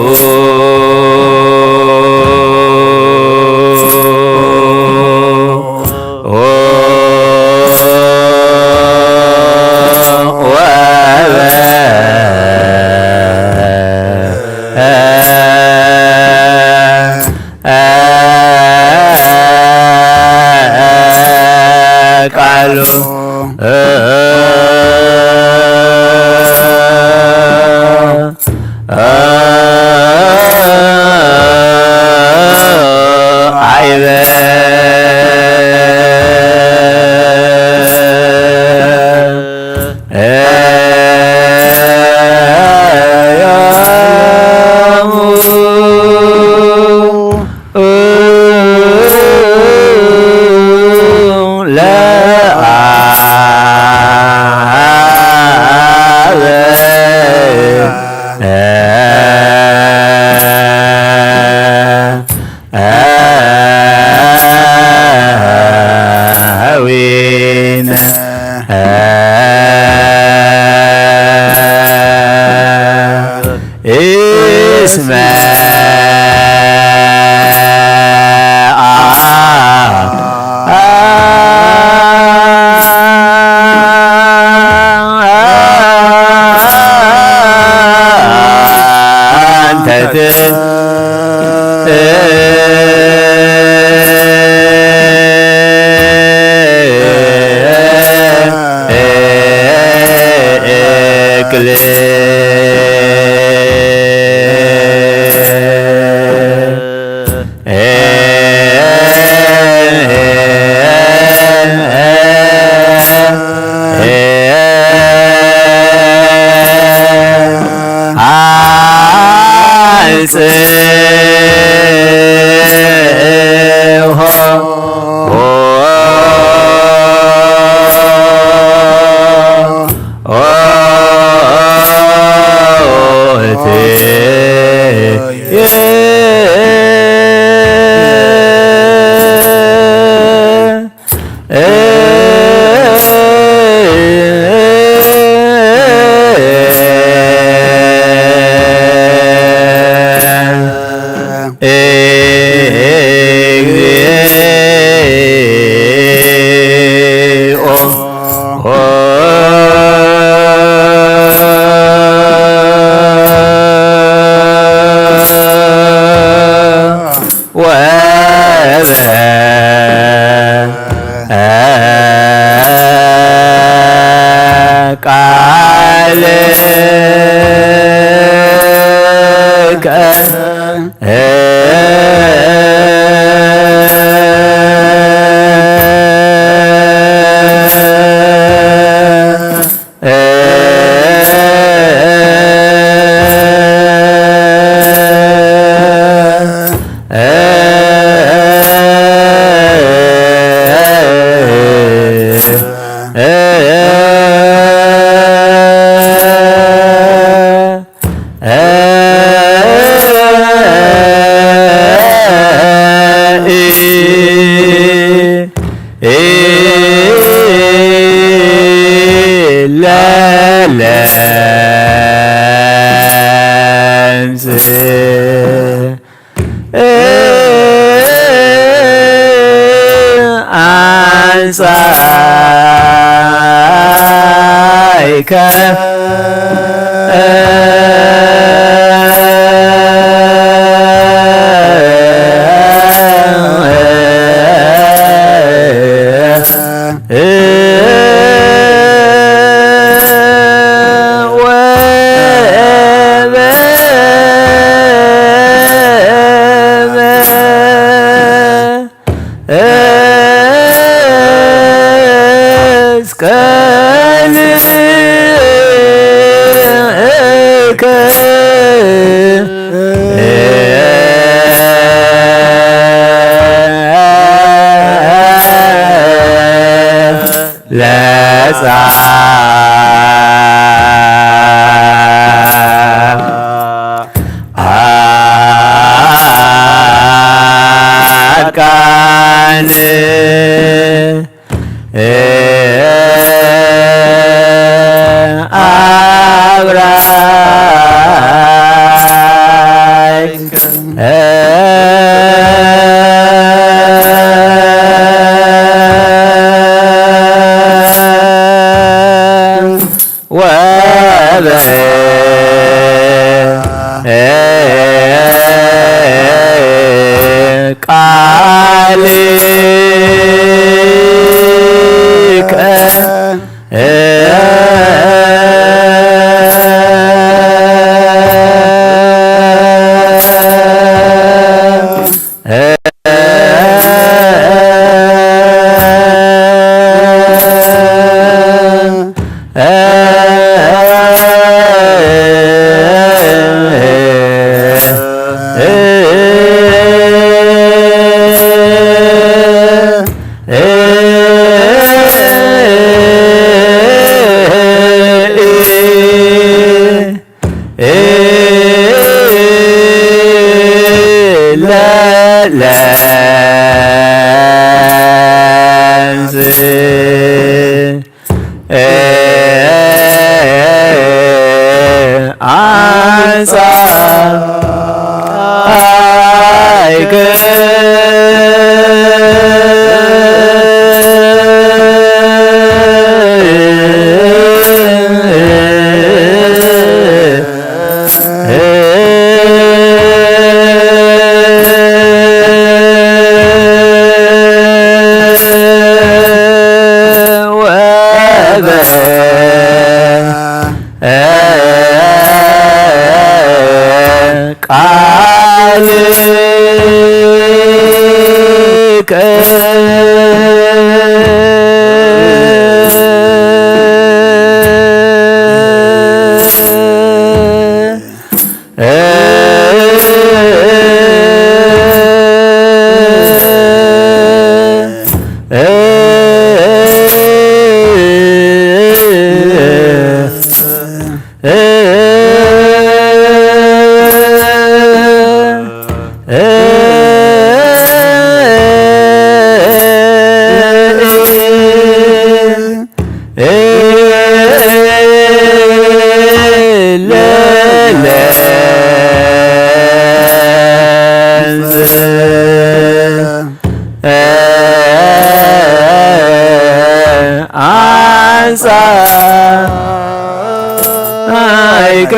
ኣንጻይከ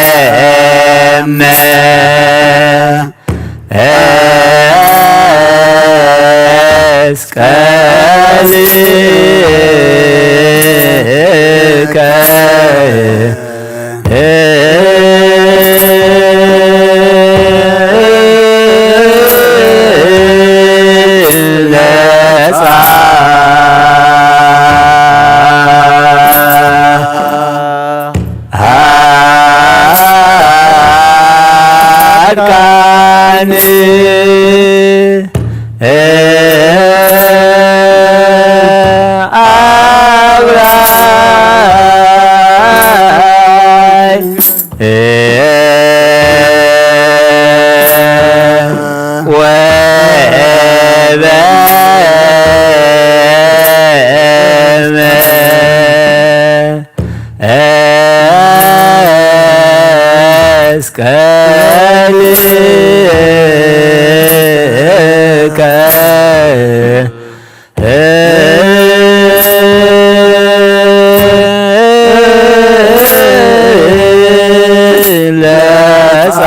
ወበመ መስቀልከ ለጻድቃን ኣብራይ ወበመ መስቀልከ ለጻ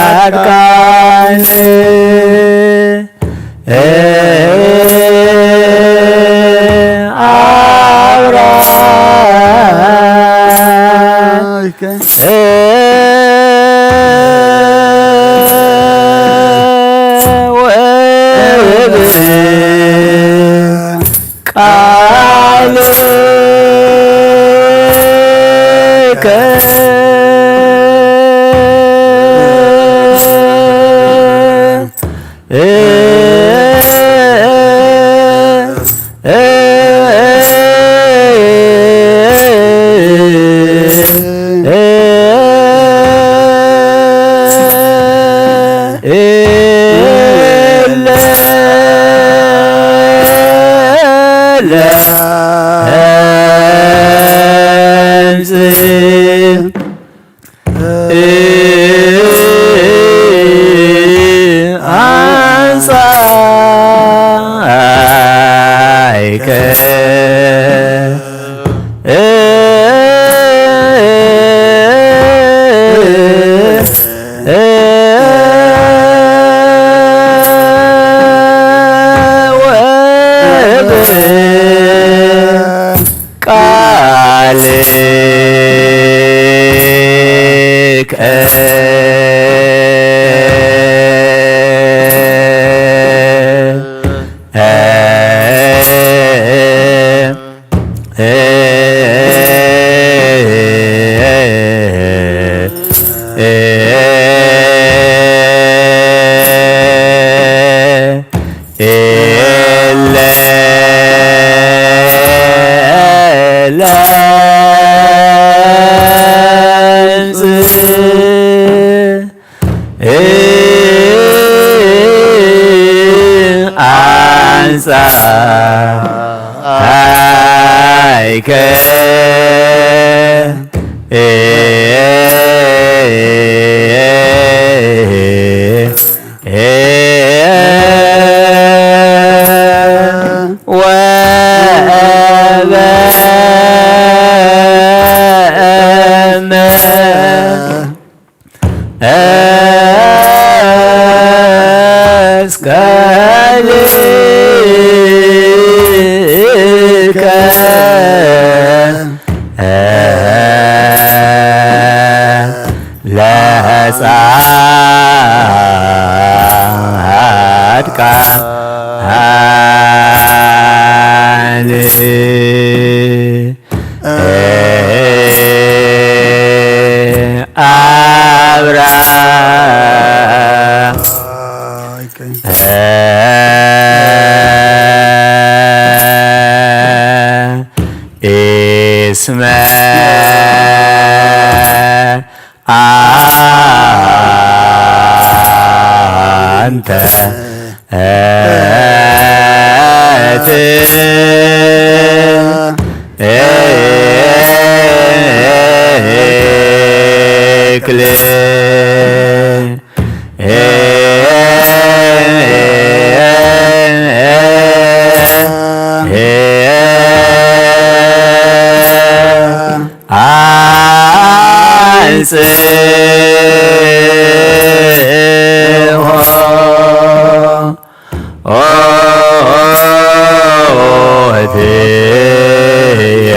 ጻድቃን ኣብራይ ወብብ ቃልከ ኣንጻይከ ወብቃልከ ኣንጻይከ እስመ አንተ ትክል አንጽሖ ኦትየ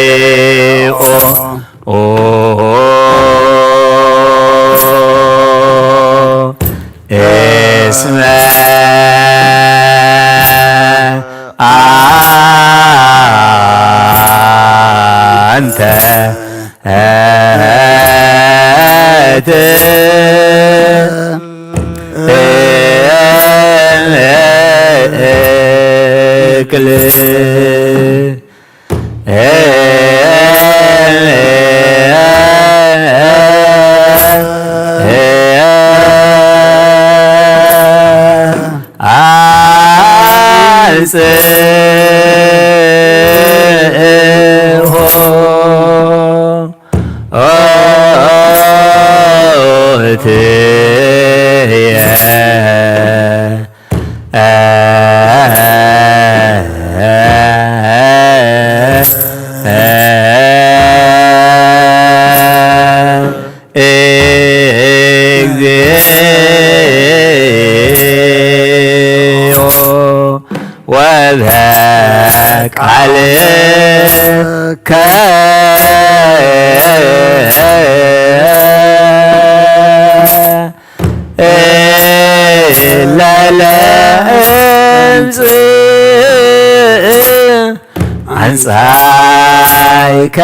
እግዚኦ እስመ አንተ ትክል አንጽሖ ኦትየ እግዚኦ ወበቃልከ እለ ለእምጽእ አንጻይከ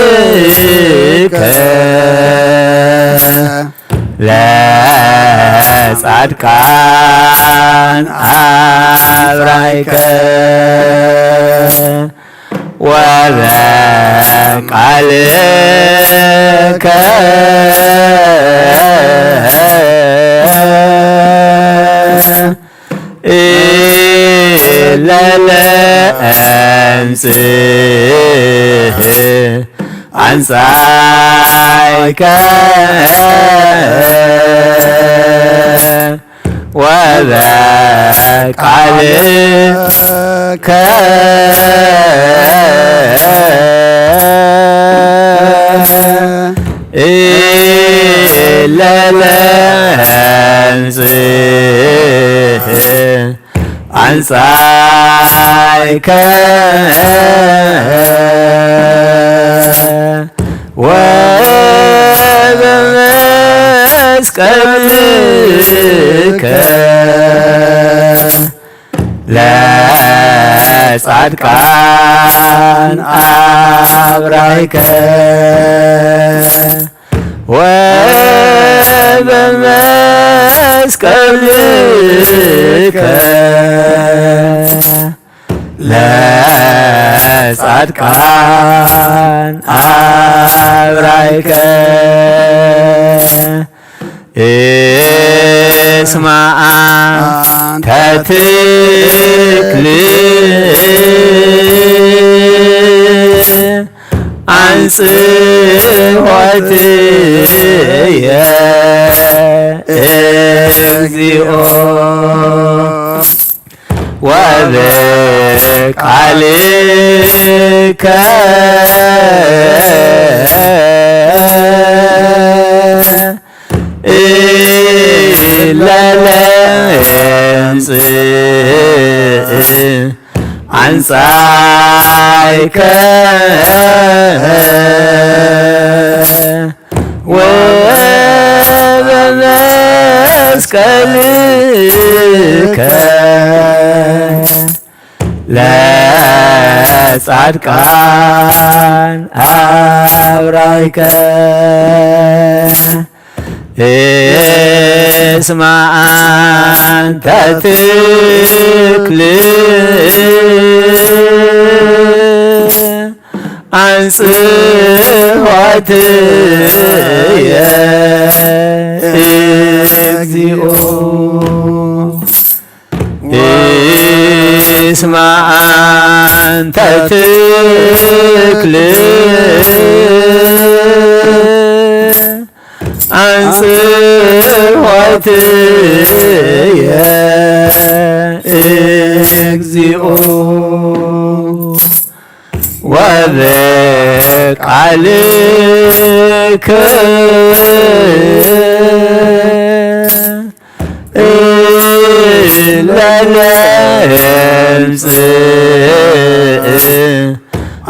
ወበመስቀልከ ለጻድቃን አብራይከ ወበቃልከ እለ ለእምጽእ አንጻይከ ወበቃልከ እለ ለእምጽእ አንጻይከ ወበመስቀልከ ለጻድቃን አብራይከ ወበመስቀልከ ለጻድቃን አብራይከ እስማ አንተ ትክል አንጽሖትየ እግዚኦ ወበቃልከ እለ ለእምጽእ አንጻይከ ጻድቃን አብራይከ እስማ አንተ ትክል አንጽሖትየ እግዚኦ። እስማ አንተ ትክል አንጽሖትየ እግዚኦ። ወበቃልከ ለለምጽእ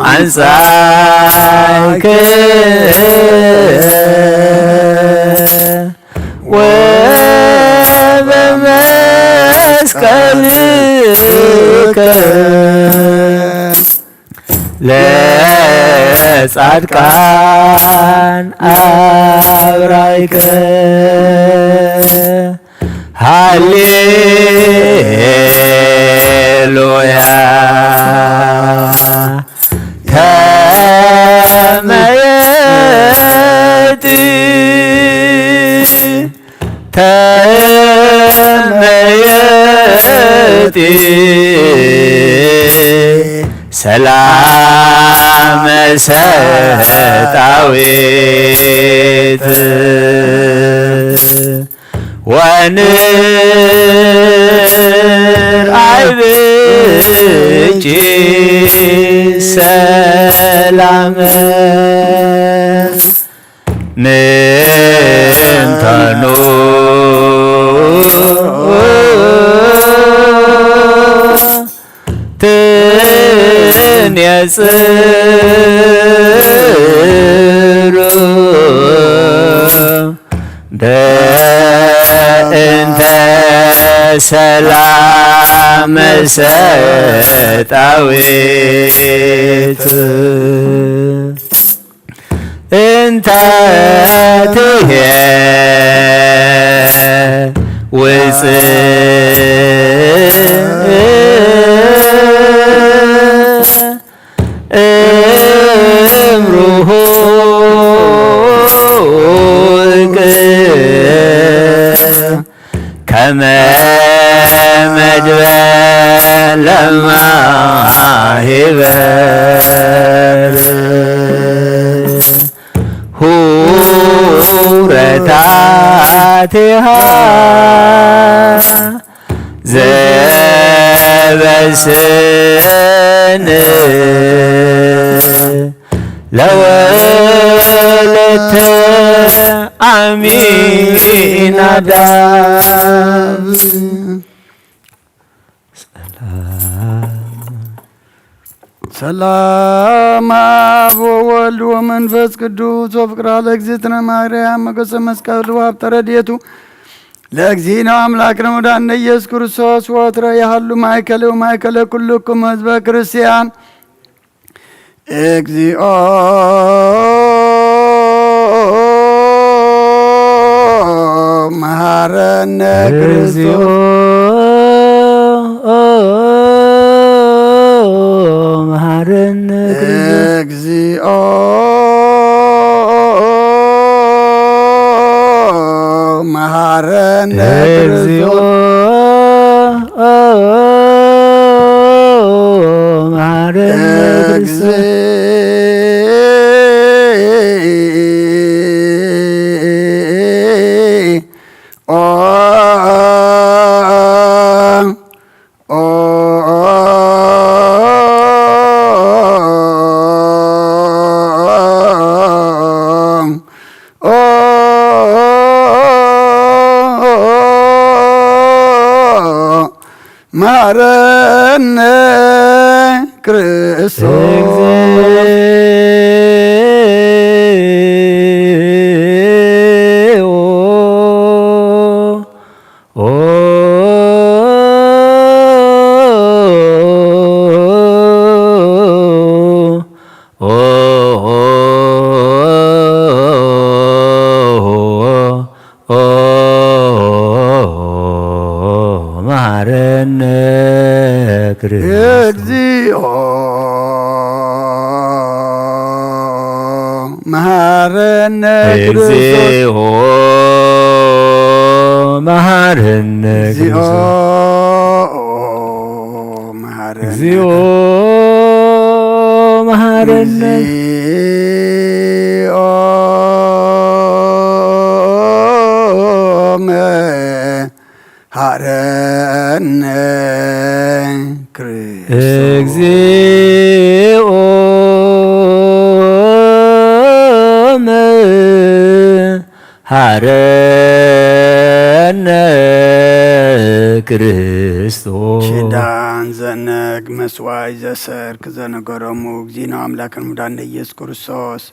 አንጻይከ ወበመስቀልከ ለጻድቃን አብራይከ። ሃሌሉያ ተመየጢ ተመየጢ ሰላመ ሰጣዊት ወንርአይ ብኪ ሰላመ ምንተኑ ትንየጽሩ በእንተ ሰላም ሰጣዊት እንተ ትሄ ውፅእ እምሩሁቅ ከመ መድበ ለማሂበ ሁረታቲሃ ዘበስን ለወለተ አሚናዳብ። ሰላም አብ ወወልድ ወመንፈስ ቅዱስ ወፍቅራ ለእግዝእትነ ማርያም ሞገሰ መስቀሉ ሀብተ ረድኤቱ ለእግዚእነ አምላክነ ወመድኃኒነ ኢየሱስ ክርስቶስ ወትረ ይሃሉ ማእከለ ወማእከለ ኩልኩም ህዝበ ክርስቲያን። እግዚኦ መሐረነ ክርስቶስ። መሐረነ ክርስቶስ። እግዚኦ መሐረነ እግዚኦ መሐረነ ክርስቶስ። መሐረነ ክርስቶስ። መሃረነ ክርስቶስ። እግዚኦ መሃረነ እግዚኦ ክርስቶስ። መሃረነ እግዚኦ መሃረነ እግዚኦ መሃረነ ክርስቶስ። እግዚኦ መሃረነ ክርስቶስ። ኪዳን ዘነግ መስዋይ ዘሰርክ ዘነገሮሙ እግዚእነ ኣምላክን ሙዳነ ኢየሱስ ክርስቶስ።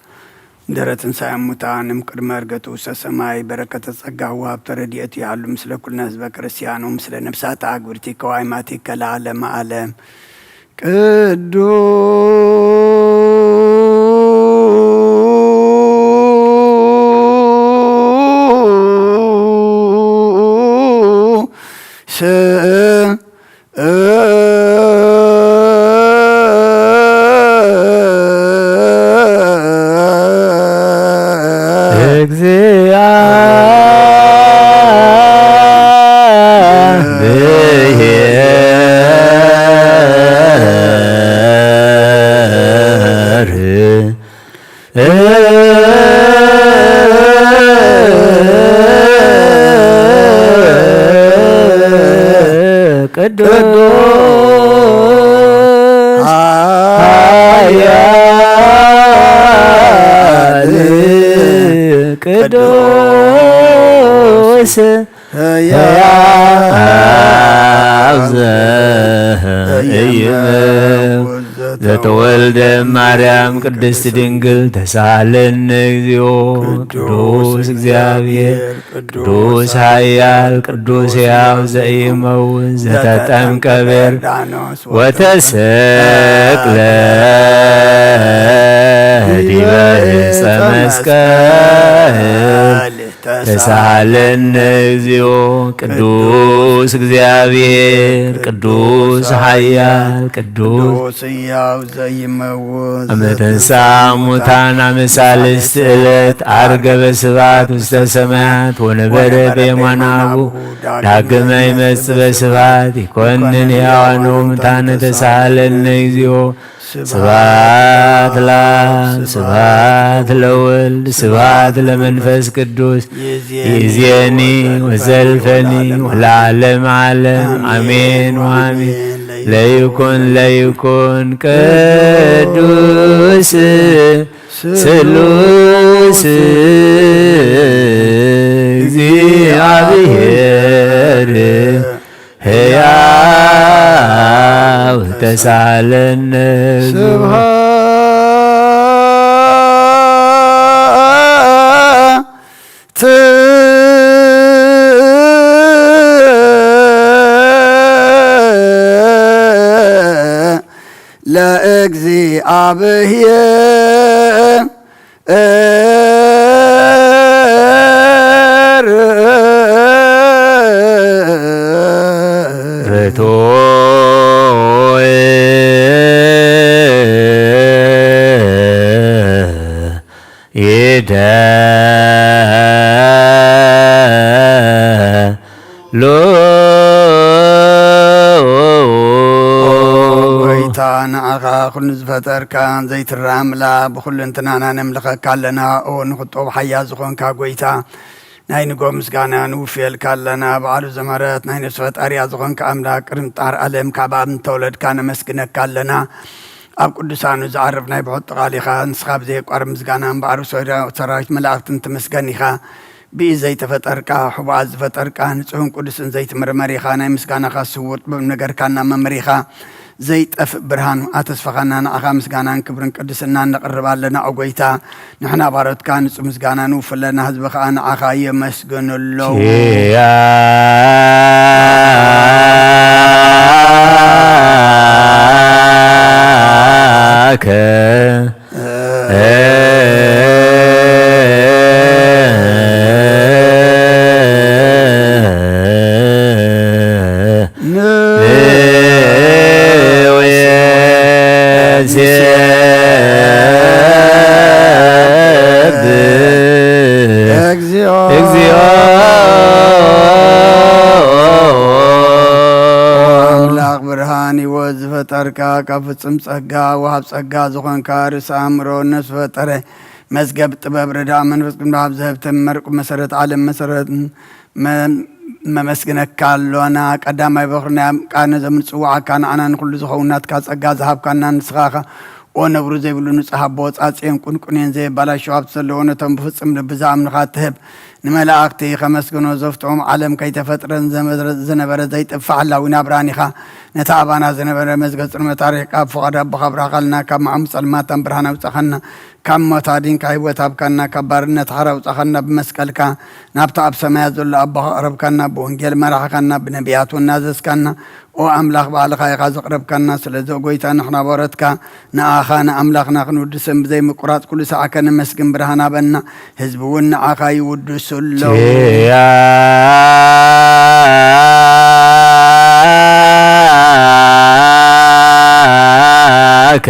ደረ ትንሳኤ ሙታን እምቅድመ እርገቱ ውስተ ሰማይ በረከተ ጸጋ ወሀብተ ረድኤቱ ይሃሉ ምስለ ኩልነ ህዝበ ክርስቲያን ወምስለ ነፍሳተ አግብርቲከ ወአይማቲከ ለዓለመ ዓለም። ቅዱስ እግዚአብሔር ቅዱስ ኃያል ቅዱስ ሕያው ዘኢይመውት ዘተወልደ ማርያም ቅድስት ድንግል ተሳለነ እግዚኦ። ቅዱስ እግዚአብሔር ቅዱስ ኃያል ቅዱስ ሕያው ዘኢይመውት ዘተጠምቀ በዮርዳኖስ ወተሰቅለ ዲበ ዕፀ መስቀል ተሳለነ እግዚኦ። ቅዱስ እግዚአብሔር ቅዱስ ኃያል ቅዱስ ቅዱስ ሕያው ዘይመውት አመ ተንሳ ሙታን አመ ሳልስት ዕለት አርገ በስብሐት ውስተ ሰማያት ወነበረ በየማነ አቡሁ ዳግመ ይመጽእ በስብሐት ይኮንን ሕያዋን ወሙታን ተሳሃለነ እግዚኦ። ስብሐት ለአብ ስብሐት ለወልድ ስብሐት ለመንፈስ ቅዱስ ይእዜኒ ወዘልፈኒ ወለዓለመ ዓለም አሜን ወአሜን። ለይኩን ለይኩን ቅዱስ ስሉስ እግዚአብሔር ሕያው ተሳለነ። ስብሐት ለእግዚአብሔር። ርቶ ይደ ሎ ኦ ጎይታ፣ ንዓኻ ኩሉ ዝፈጠርካ ዘይትረኣምላ ብኹሉ እንትናና ነምልኸካ ኣለና። ኦ ንኽጦብ ሓያ ዝኾንካ ጎይታ፣ ናይ ንጎ ምስጋና ንውፍየልካ ኣለና። በዓሉ ዘመረት ናይ ነፍሲ ፈጣሪያ ዝኾንካ ኣምላክ፣ ቅድሚ ጣር ዓለም ካብ ኣብ እንተወለድካ ነመስግነካ ኣለና። ኣብ ቅዱሳኑ ዝዓርፍ ናይ ብሑጥ ቃል ኢኻ። ንስኻ ብዘየቋርብ ምስጋና እምበኣር፣ ሰራዊት መላእኽትን ትምስገን ኢኻ። ብኢድ ዘይተፈጠርካ፣ ሕቡኣት ዝፈጠርካ፣ ንጹህን ቅዱስን ዘይትምርመር ኢኻ። ናይ ምስጋናኻ ስውር ጥበብ ነገርካና መምህር ኢኻ። ዘይጠፍእ ብርሃን ኣተስፋኻና፣ ንዓኻ ምስጋናን ክብርን ቅድስናን ነቕርብ ኣለና። ኦ ጎይታ፣ ንሕና ባሮትካ ንጹህ ምስጋና ንውፍ ኣለና፣ ህዝቢ ኸኣ ንዓኻ የመስግኑ ኣለዉ። ኪያከ ካብ ፍጹም ጸጋ ወሃብ ጸጋ ዝኾንካ ርእሲ ኣእምሮ ነፍሲ ፈጠረ መዝገብ ጥበብ ረዳእ መንፈስ ቅዱስ ወሃብ ዘህብተም መርቁ መሰረት ዓለም መሰረት መ-፣ መመስግነካ ኣሎና። ቀዳማይ በኹሪ ናይ ቃነ ዘምንጽዋዓካ ንዓና ንኹሉ ዝኸውን ናትካ ጸጋ ዝሃብካና ንስኻ ኢኻ። ኦ ነብሩ ዘይብሉ ንጹሕ ኣቦ፣ ጻጽየን ቁንቁኔን ዘየባላሽው ሃብቲ ዘለዎ ነቶም ብፍጹም ልቢ ዝኣምኑኻ ትህብ። ንመላእኽቲ ከመስግኖ ዘፍትዎም ዓለም ከይተፈጥረን ዘመ-፣ ዝነበረ ዘይጠፍእ ሓላዊ ናብራን ኢኻ። ነቲ ኣባና ዝነበረ መዝገብ ጽልመት ኣርሒቕካ ብፍቓድ ኣቦኻ ኣብራኻልና፣ ካብ መዓሙ ጸልማት ናብ ብርሃን ኣውጻኻና፣ ካብ ሞት ኣዲንካ ህይወት ሃብካና፣ ካብ ባርነት ሓራ ኣውጻኻና። ብመስቀልካ ናብቲ ኣብ ሰማያት ዘሎ ኣቦኻ ኣቕረብካና፣ ብወንጌል መራሕኻና፣ ብነቢያት እውን ናዘዝካና። ኦ ኣምላኽ ባዕልኻ ኢኻ ዘቕረብካና። ስለዚ ኦ ጎይታ ንሕና ባሮትካ ንኣኻ ንኣምላኽና ክንውድስን ብዘይ ምቁራጽ ኩሉ ሰዓት ከነመስግን ብርሃን ሃበና። ህዝቢ እውን ንኣኻ ይውድሱ ኣለዉ። ኪያከ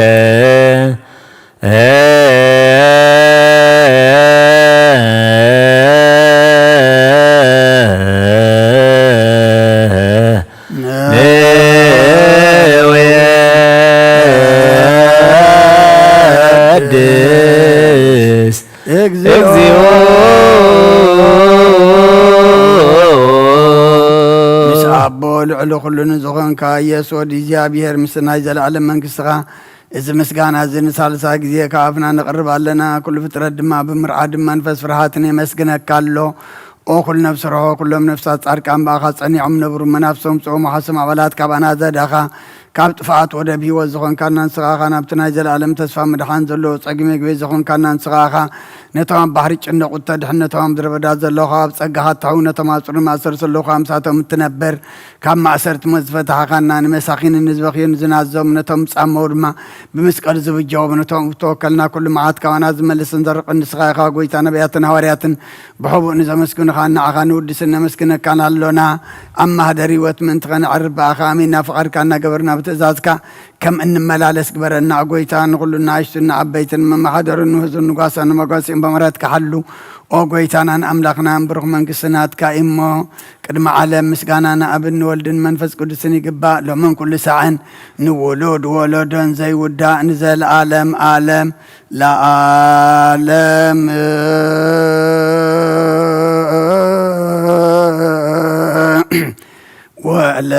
ንወድስ እግዚኦ። እግዚኦ። ምስ ኣቦ ልዕሊ ኩሉ ንዝኾንካ ኢየሱስ ወዲ እግዚኣብሔር ምስ ናይ ዘለኣለም መንግስትኻ እዚ ምስጋና እዚ ንሳልሳይ ግዜ ካብ ኣፍና ነቕርብ ኣለና። ኩሉ ፍጥረት ድማ ብምርዓድ መንፈስ ፍርሃትን የመስግነካ ኣሎ። ኦ ኩሉ ነፍሲ ርሆ፣ ኩሎም ነፍሳት ጻድቃን ብኣኻ ጸኒዖም ነብሩ። መናፍሶም ጽኦም ወሓሶም ኣባላት ካብ ኣናዘዳኻ ካብ ጥፍኣት ወደብ ህይወት ዝኾንካና ንስኻ ኢኻ። ናብቲ ናይ ዘለኣለም ተስፋ ምድሓን ዘለዎ ጸጊ መግቢ ዝኾንካና ንስኻ ኢኻ። ነቶም ኣብ ባሕሪ ጭንደቑ እተድሕን፣ ነቶም ኣብ ምድረ በዳ ዘለዉ ኣብ ጸጋኻ እትሕው፣ ነቶም ኣብ ጽሩይ ማእሰርቲ ዘለዉ ምሳቶም እትነብር፣ ካብ ማእሰርቲ ሞት ዝፈታሕኻና፣ ንመሳኺንን ንዝበኽዩን ዝናዘዙ፣ ነቶም ዝጻመዉ ድማ ብመስቀል ዝብጀዎም፣ ነቶም ዝተወከልና ኩሉ መዓት ካባና ዝመልስን ዘርቕን ንስኻ ኢኻ። ጎይታ ነቢያትን ሃዋርያትን ብሕቡእ ንዘመስግኑኻን ንዓኻ ንውድስን ነመስግነካን ኣሎና። ኣብ ማህደር ህይወት ምእንቲ ኸነዕርፍ ብኣኻ ኣሚንና ፍቓድካ እናገበርና ብትእዛዝካ ከም እንመላለስ ግበረና። ጎይታ ንኹሉ ንኣሽቱን ንዓበይትን መመሓደሩ ንህዝቡ ንጓሳ ንመጓሲኦም ብምሕረትካ ሓሉ። ኦ ጎይታናን ኣምላኽናን ብሩኽ መንግስቲ ናትካ እሞ ቅድሚ ዓለም ምስጋና ንኣብን ንወልድን መንፈስ ቅዱስን ይግባእ፣ ሎምን ኩሉ ሳዕን ንውሉድ ወለዶን ዘይውዳእ ንዘለኣለም ዓለም ለዓለም። ወለ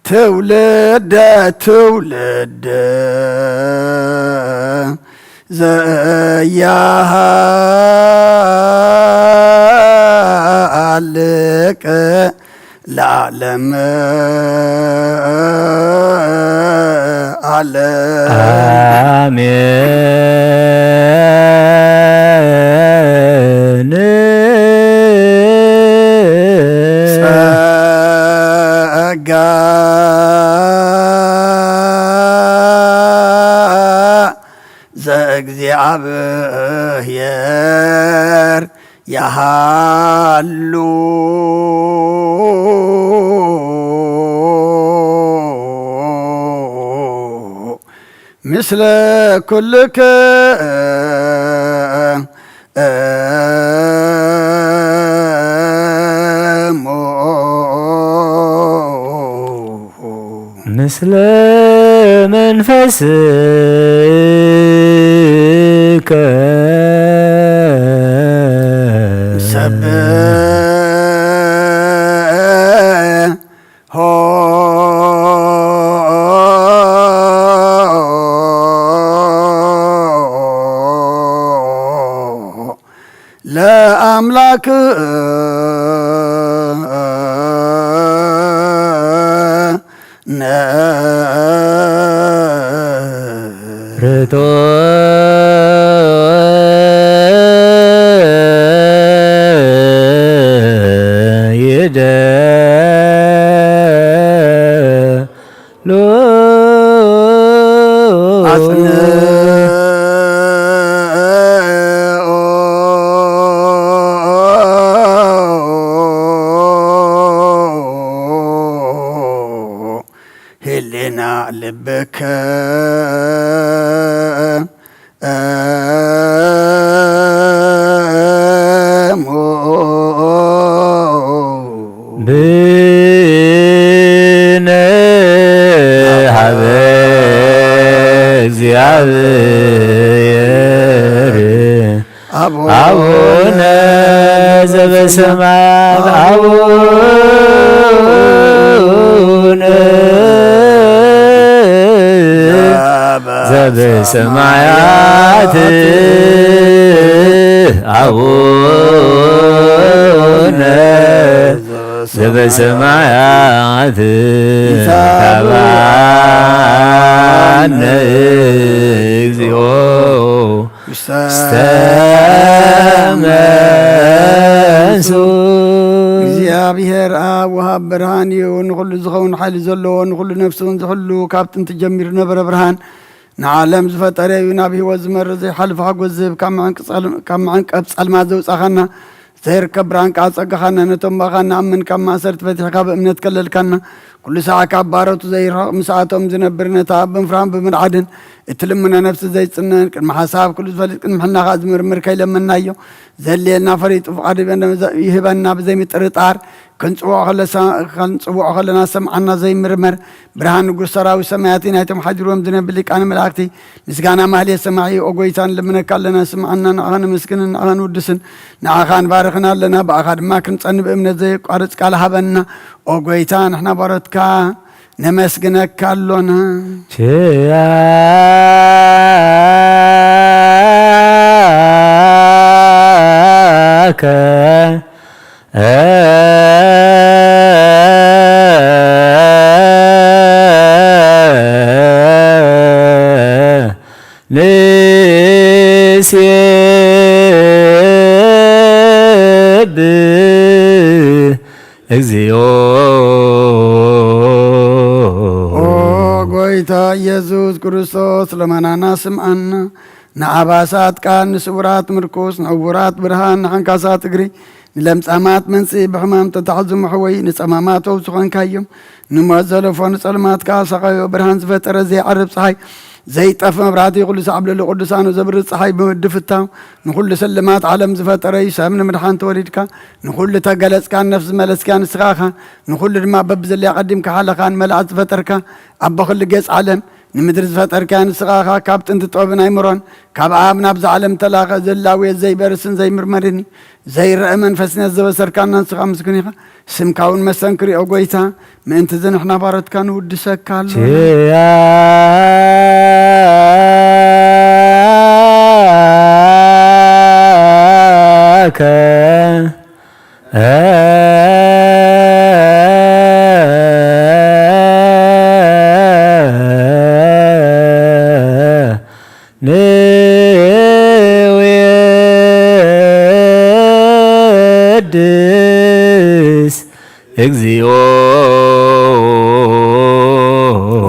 ትውልደ ትውልድ ዘያሃልቅ ለዓለም ዓለም። አሜን። ጸጋ ዘእግዚኣብሔር ያሃሉ ምስለ ኩልክሙ። ምስለ መንፈስከ ሰብሖ ለአምላክ ነ ርቶ ይደ ሎ አጽንኦ ህሊና ልብከ እሞ ንሃበ እግዚኣብሔር ኣቡነ ኣቡነ ዘበሰማያት ኣቡነ ዘበሰማያት ኣቡነ ዘበሰማያት ይትሃበነ ይትሃበነ እግዚኦ ውስተ ውስተ መንሱ። እግዚኣብሔር ኣብ ወሃብ ብርሃን እዩ። ንኹሉ ዝኸውን ሓይሊ ዘለዎ፣ ንኹሉ ነፍስውን ዝሕሉ፣ ካብ ጥንቲ ጀሚሩ ነበረ ብርሃን። ንዓለም ዝፈጠረ እዩ፣ ናብ ህይወት ዝመርሕ ዘይሓልፍ ሓጎስ ዝህብ፣ ካብ መዐንቅ ጸል-፣ ካብ መዐንቀፍ ጸልማት ዘውጻኻና፣ ዘይርከብ ብርሃን ከኣ ጸጋኻና፣ ነቶም ብኣኻ ንኣምን ካብ ማእሰርቲ ፈቲሕካ ብእምነት ከለልካና፣ ኩሉ ሰዓት ካብ ባሮቱ ዘይርሕቕ ምስኣቶም ዝነብር፣ ነታ ብምፍራን ብምድዓድን እትልምኖ ነፍሲ ዘይጽነን፣ ቅድሚ ሓሳብ ኩሉ ዝፈልጥ፣ ቅድሚ ሕልና ከኣ ዝምርምር ከይለመናዮ፣ ዘድልየና ፈሊጡ ፍቓዱ ይህበና ብዘይምጥርጣር፣ ክንጽውዖ ከለሳ-፣ ክንጽውዖ ከለና ዝሰምዓና ዘይምርመር፣ ብርሃን ንጉስ ሰራዊት ሰማያት ናይቶም ሓዲሮም ዝነብር ሊቃነ መላእክቲ፣ ምስጋና ማህሌት ሰማዒ፣ ኦ ጎይታ፣ ንልምነካ ኣለና፣ ስምዓና፣ ንዓኻ ነመስግንን ንዓኻ ንውድስን፣ ንዓኻ ንባርኽን ኣለና፣ ብኣኻ ድማ ክንጸን ብእምነት ዘየቋርጽ ቃል ሃበና። ኦ ጎይታ፣ ንሕና ባሮትካ ነመስግነካ ኣሎና። ኪያከ ንሴብህ እግዚኦ። ኦ ጎይታ ኢየሱስ ክርስቶስ፣ ልመናና ስምዓና። ንኣባሳት ቃል፣ ንስውራት ምርኩስ፣ ንዕውራት ብርሃን፣ ንሓንካሳት እግሪ፣ ንለምጻማት መንጽኢ፣ ብሕማም ተታሕዙ መሕወዪ፣ ንጸማማት ፈውሲ ኾንካዮም። ንሞት ዘለፎ ንጸልማት ከኣ ሰቐዮ። ብርሃን ዝፈጠረ ዘይዓርብ ጸሓይ፣ ዘይጠፍ መብራህቲ፣ ኩሉ ሳዕ ኣብ ልዕሊ ቅዱሳኑ ዘብርህ ጸሓይ ብምድፍታው፣ ንኹሉ ስልማት ዓለም ዝፈጠረ እዩ። ሰብ ንምድሓን ተወሊድካ፣ ንኹሉ ተገለጽካን ነፍሲ ዝመለስካን ንስኻ ኢኻ። ንኹሉ ድማ በብዘለያ ቀዲምካ ሓለኻን መላእት ዝፈጠርካ፣ ኣቦ ኩሉ ጌጽ ዓለም፣ ንምድሪ ዝፈጠርካያ ንስኻ ኢኻ። ካብ ጥንቲ ጥበብን ኣይምሮን፣ ካብ ኣብ ናብዛ ዓለም ተላኸ፣ ዘላውየት ዘይበርስን ዘይምርመርን እዩ። ዘይረአ መንፈስነት ዘበሰርካና ንስኻ ምስጉን ኢኻ። ስምካ እውን መሰንክር እዩ፣ ኦ ጎይታ። ምእንቲ እዚ ንሕና ባሮትካ ንውድሰካ ኣሎ። ኪያከ ንውድስ እግዚኦ።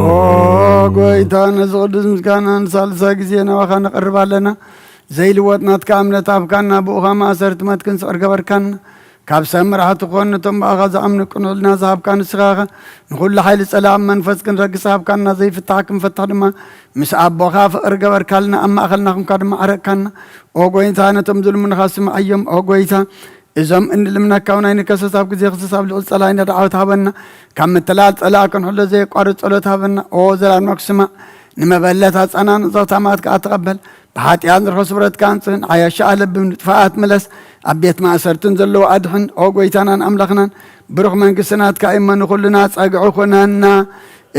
ኦ ጎይታ፣ ነዚ ቅዱስ ምስጋና ንሳልሳይ ግዜ ናባኻ ነቕርብ ኣለና። ዘይልወጥ ናትካ እምነት ሃብካና፣ ብኡኻ ማእሰርቲ ሞት ክንስዕር ገበርካና። ካብ ሰብ መራሕቲ ኮን፣ ነቶም ብኣኻ ዝኣምኑ ቅኑዕ ሕልና ዝሃብካ ንስኻ ኢኻ። ንኹሉ ሓይሊ ጸላኢ መንፈስ ክንረግጽ ሃብካና፣ ዘይፍታሕ ክንፈትሕ ድማ ምስ ኣቦኻ ፍቕሪ ገበርካልና፣ ኣብ ማእከልና ኹንካ ድማ ዓረቅካና። ኦ ጎይታ፣ ነቶም ዝልምኑኻ ስምዓዮም። ኦ ጎይታ፣ እዞም እንልምነካ እውን ኣይንከሰስ፣ ኣብ ግዜ ክሰስ ኣብ ልዑል ጸላኢና ደዓወት ሃበና። ካብ ምትላል ጸላኢ ክንሕሎ ዘየቋርጽ ጸሎት ሃበና። ኦ ዘላለማዊ ስማዕ፣ ንመበለት ኣጻናን ጸታማት ከኣ ተቐበል። ብሓጢኣት ንርሖ ስብረትካ ኣንጽህን፣ ዓያሻ ኣለብም ንጥፋኣት ምለስ፣ ኣብ ቤት ማእሰርትን ዘለዉ ኣድሕን። ኦ ጎይታናን ኣምላኽናን፣ ብሩኽ መንግስቲ ናትካ እሞ ንኹልና ጸግዒ ኩነና።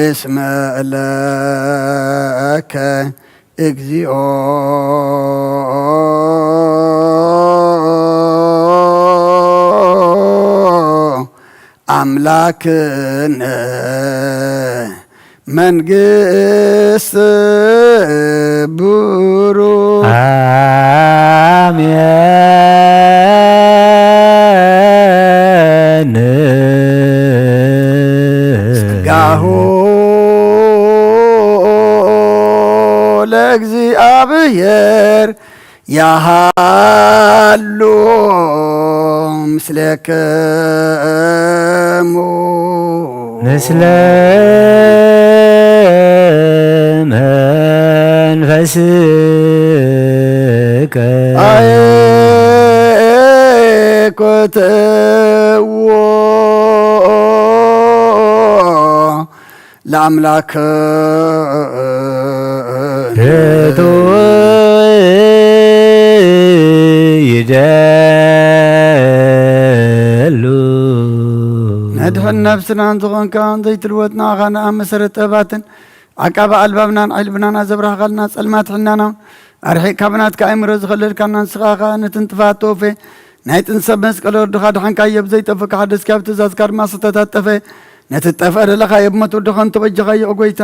እስመ እለከ እግዚኦ ኣምላክነ መንግስት ብሩ። ኣሜን። ጸጋሁ ለእግዚኣብሔር ያሃሉ ምስሌክሙ። ምስለ መንፈስከ። አየኩትዎ ለኣምላክ ርቱ ይደሉ መድሕን ነብስናን ዝኾንካ ዘይትልወጥ ንኣኻ ንኣብ መሰረት ጥበባትን ዓቃቢ ኣልባብናን ዓይልብናን ኣዘብራህኻልና ጸልማት ሕናና ኣርሒቅ ካብ ናትካ ኣእምሮ ዝኸለልካና ንስኻ ኸኣ ነትን ጥፋት ተወፌ ናይ ጥንሰብ መስቀል ወርድኻ ድሓንካዮ ብዘይጠፍእ ክሓደስካ ኣብ ትእዛዝካ ድማ ዝተታጠፈ ነቲ ትጠፍእ ደለኻዮ ብሞት ወድኻ እንተበጀኻዮ ኦ ጎይታ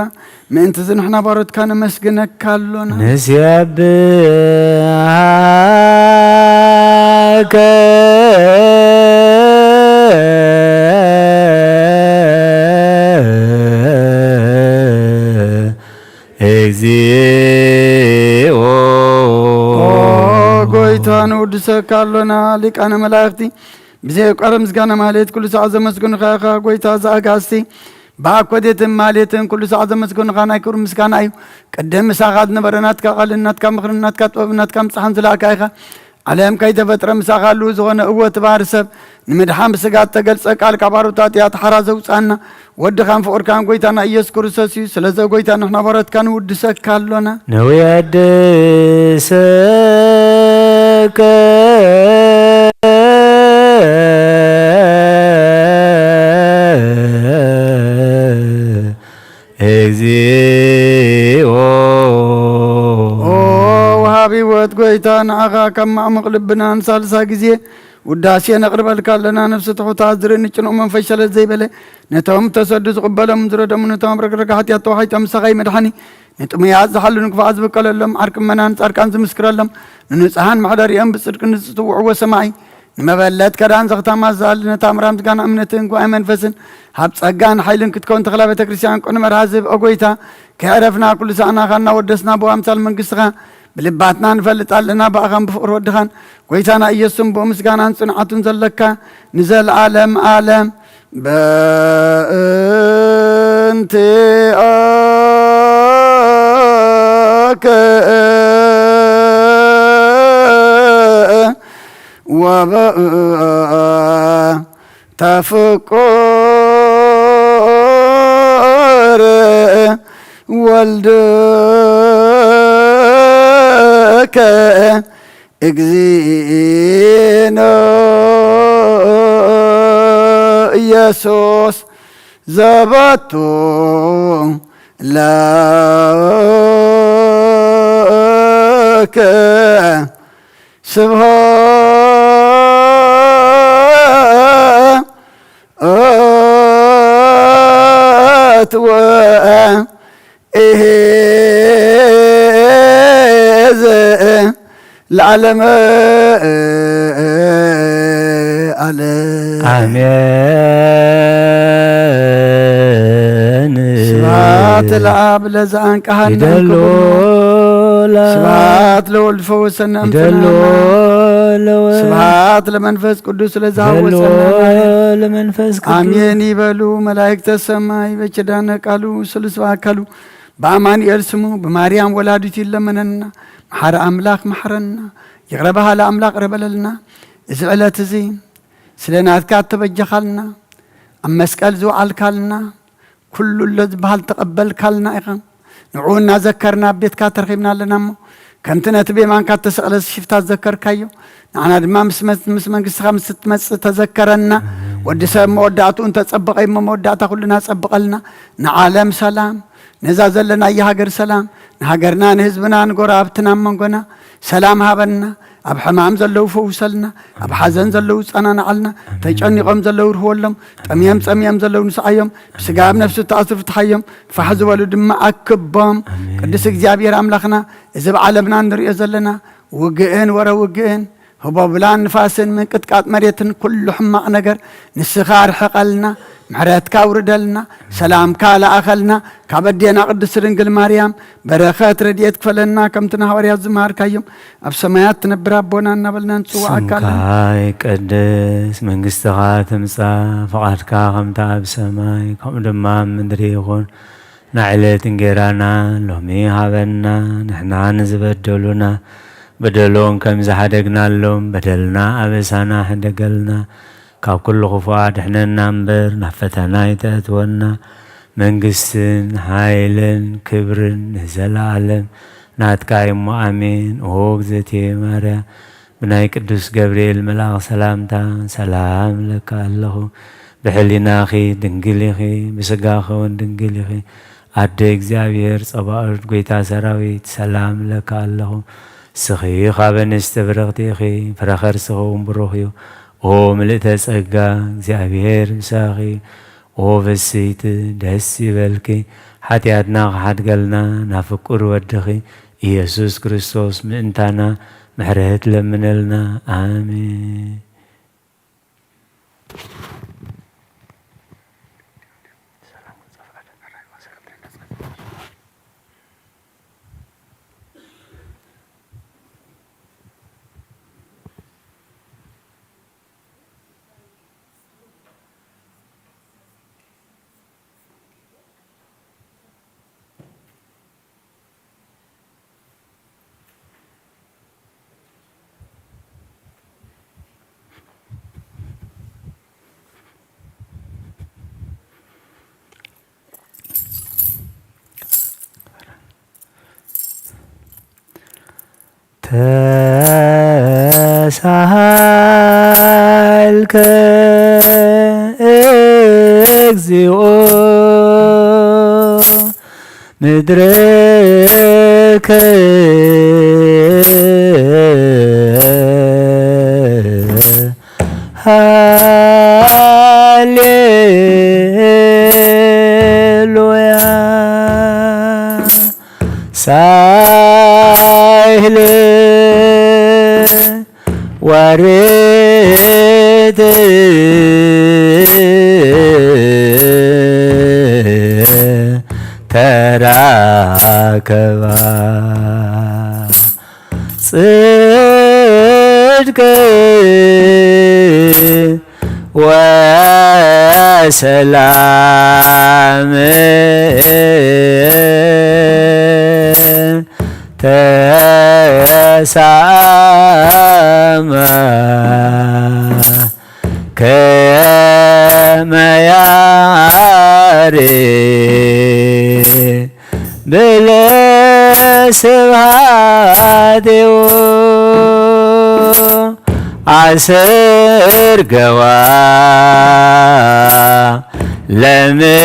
ምእንቲ እዚ ንሕና ባሮትካ ነመስግነካ ኣሎና። ንስየብሃከ እግዚኦ ኦ ጎይታ ንውድሰካ ኣሎና ሊቃነ መላእኽቲ ብዘየቋረ ምስጋና ማለት ኩሉ ሳዕ ዘመስግኑኻ ኢኻ ጎይታ ዘኣጋስቲ ብኣኮቴትን ማሌትን ኩሉ ሳዕ ዘመስግኑኻ ናይ ክብሪ ምስጋና እዩ። ቅድም ምሳኻ ዝነበረ ናትካ ቃልን ናትካ ምኽርን ናትካ ጥበብን ናትካ ምጽሓን ዝለኣካ ኢኻ። ዓለም ከይተፈጥረ ምሳኻ ህልው ዝኾነ እወ ትባህር ሰብ ንምድሓን ብስጋ እተገልጸ ቃል ካብ ኣሮታት እያ ተሓራ ዘውጻና ወድኻን ፍቕርካን ጎይታና ኢየሱስ ክርስቶስ እዩ። ስለዚ ጎይታ ንሕና ባሮትካ ንውድሰካ ኣሎና። ንውየድሰከ እግዚኦ ኦ ወሃቢ ህይወት ጎይታ ንዓኻ ካብ ማዕሙቕ ልብናን ሳልሳ ግዜ ውዳሴ ነቕርበልካ ኣለና። ነፍሲ ትሑታት ዝርኢ ንጭኑቕ መንፈስ ሸለል ዘይበለ ነቶም ተሰዱ ዝቕበሎም ዝረደሙ ነቶም ኣብ ረግረጋ ሓጢኣት ተዋሒጦም ምሳኻ ይመድሓኒ ንጥሙያት ዝሓሉ ንክፋኣት ዝበቀለሎም ዓርቂ መናን ጻድቃን ዝምስክረሎም ንንጹሃን መሕደሪኦም ብጽድቂ ንዝጽውዕዎ ሰማዒ ንመበለት ከዳን ዘኽታማ ዝኣሊ ነታ ምራም ዝጋና እምነትን ጉባኤ መንፈስን ሃብ ጸጋን ሓይልን ክትከውን ተኽላ ቤተ ክርስቲያን ቅኑ መርሃ ዝህብ ኦ ጎይታ ከይዕረፍና ኩሉ ሳዕናኻ እናወደስና ብኣምሳል መንግስትኻ ብልባትና ንፈልጥ ኣለና ብኣኻን ብፍቕሪ ወድኻን ጎይታና ኢየሱስን ብኡ ምስጋናን ጽንዓቱን ዘለካ ንዘለዓለም ኣለም በእንቲኣከ ወበ ተፍቁር ወልድከ እግዚእነ ኢየሱስ ዘበቱ ለከ ስብሐት ወእሄዝ ለዓለመ ዓለም። ኣሜን። ስብሐት ለአብ ለዘአንቀሃነ ይደሎ እንክቡር ለ- ስብሐት ለወልድ ፈወሰነ ይደሎ እምትናና ለወ- ስብሐት ለመንፈስ ቅዱስ ይደሎ ለዛወፀና ለመንፈስ ቅዱስ አሜን ይበሉ መላእክተ ሰማይ በኪዳነ ቃሉ ስሉስ በአካሉ በአማኑኤል ስሙ ብማርያም ወላዲቱ ይለመነና። መሓሪ ኣምላኽ መሓረና። ይቕረ በሃሊ ኣምላኽ ይቕረ በለልና። እዚ ዕለት እዚ ስለ ናትካ እተበጀኻልና ኣብ መስቀል ዝወዓልካልና ኩሉ ኣሎ ዝበሃል ተቐበልካልና ኢኻ። ንዕኡ እናዘከርና ኣብ ቤትካ ተረኺብና ኣለና እሞ ከምቲ ነቲ ብየማንካ እተሰቕለ ሽፍታ ዝዘከርካዮ ንዓና ድማ ምስ መ- ምስ መንግስትኻ ምስ እትመጽእ ተዘከረና። ወዲ ሰብ መወዳእትኡ እንተጸበቐ እሞ መወዳእታ ኩልና ጸብቐልና። ንዓለም ሰላም ነዛ ዘለናያ ሃገር ሰላም ንሃገርና ንህዝብና ንጎረባብትና ኣብ መንጎና ሰላም ሃበና። ኣብ ሕማም ዘለዉ ፈውሰልና፣ ኣብ ሓዘን ዘለዉ ጸናናዓልና፣ ተጨኒቖም ዘለዉ ርህወሎም፣ ጠምዮም ጸሚዮም ዘለዉ ንስዓዮም፣ ብስጋ ኣብ ነፍሲ ተኣስሩ ፍትሓዮም፣ ፋሕ ዝበሉ ድማ ኣክቦም። ቅዱስ እግዚኣብሔር ኣምላኽና እዚ ኣብ ዓለምና እንሪኦ ዘለና ውግእን ወረ ውግእን ህቦብላን ንፋስን ምንቅጥቃጥ መሬትን ኩሉ ሕማቕ ነገር ንስኻ ኣርሕቐልና፣ ምሕረትካ ኣውርደልና፣ ሰላምካ ለኣኸልና፣ ካብ ኣዴና ቅድስቲ ድንግል ማርያም በረኸት ረድኤት ክፈለና ከምቲ ንሃዋርያት ዝመሃርካዮም ኣብ ሰማያት ትነብር ኣቦና እናበልና ንጽውዓካ ስምካ ኣለና። ይቀደስ፣ መንግስትኻ ትምጻእ፣ ፍቓድካ ከምታ ኣብ ሰማይ ከምኡ ድማ ኣብ ምድሪ ይኹን። ንዕለት እንጌራና ሎሚ ሃበና፣ ንሕና ንዝበደሉና በደሎም ከም ዝሓደግናሎም በደልና ኣበሳና ሕደገልና፣ ካብ ኩሉ ክፉእ ኣድሕነና እምበር ናብ ፈተና ኣይተእትወና፣ መንግስትን ሓይልን ክብርን ንዘለዓለም ናትካ እሞ ኣሜን። ኦ እግዝእትየ ማርያ፣ ብናይ ቅዱስ ገብርኤል መልኣኽ ሰላምታ ሰላም እለካ ኣለኹ። ብሕሊናኺ ድንግል ኢኺ፣ ብስጋኺ እውን ድንግል ኢኺ። ኣደ እግዚኣብሔር ጸባኦት፣ ጐይታ ሰራዊት፣ ሰላም እለካ ኣለኹ። ንስኺ ካብ ኣንስቲ ብርኽቲ ኢኺ፣ ፍረ ከርስኺ እውን ብሩኽ እዩ። ኦ ምልእተ ጸጋ፣ እግዚኣብሔር ምሳኺ። ኦ ፍስይቲ፣ ደስ ይበልኪ፣ ሓጢኣትና ክሓድገልና ናብ ፍቁር ወድኺ ኢየሱስ ክርስቶስ ምእንታና ምሕረት ለምነልና። ኣሜን። ተሳሃልከ እግዚኦ ምድረከ ሃሌሉያ። ሳይል ዋሬት ተራከባ ጽድቅ ወሰላም ተሳማ ከመ ያሬድ ብለስብሐትዮ አሰርገዋ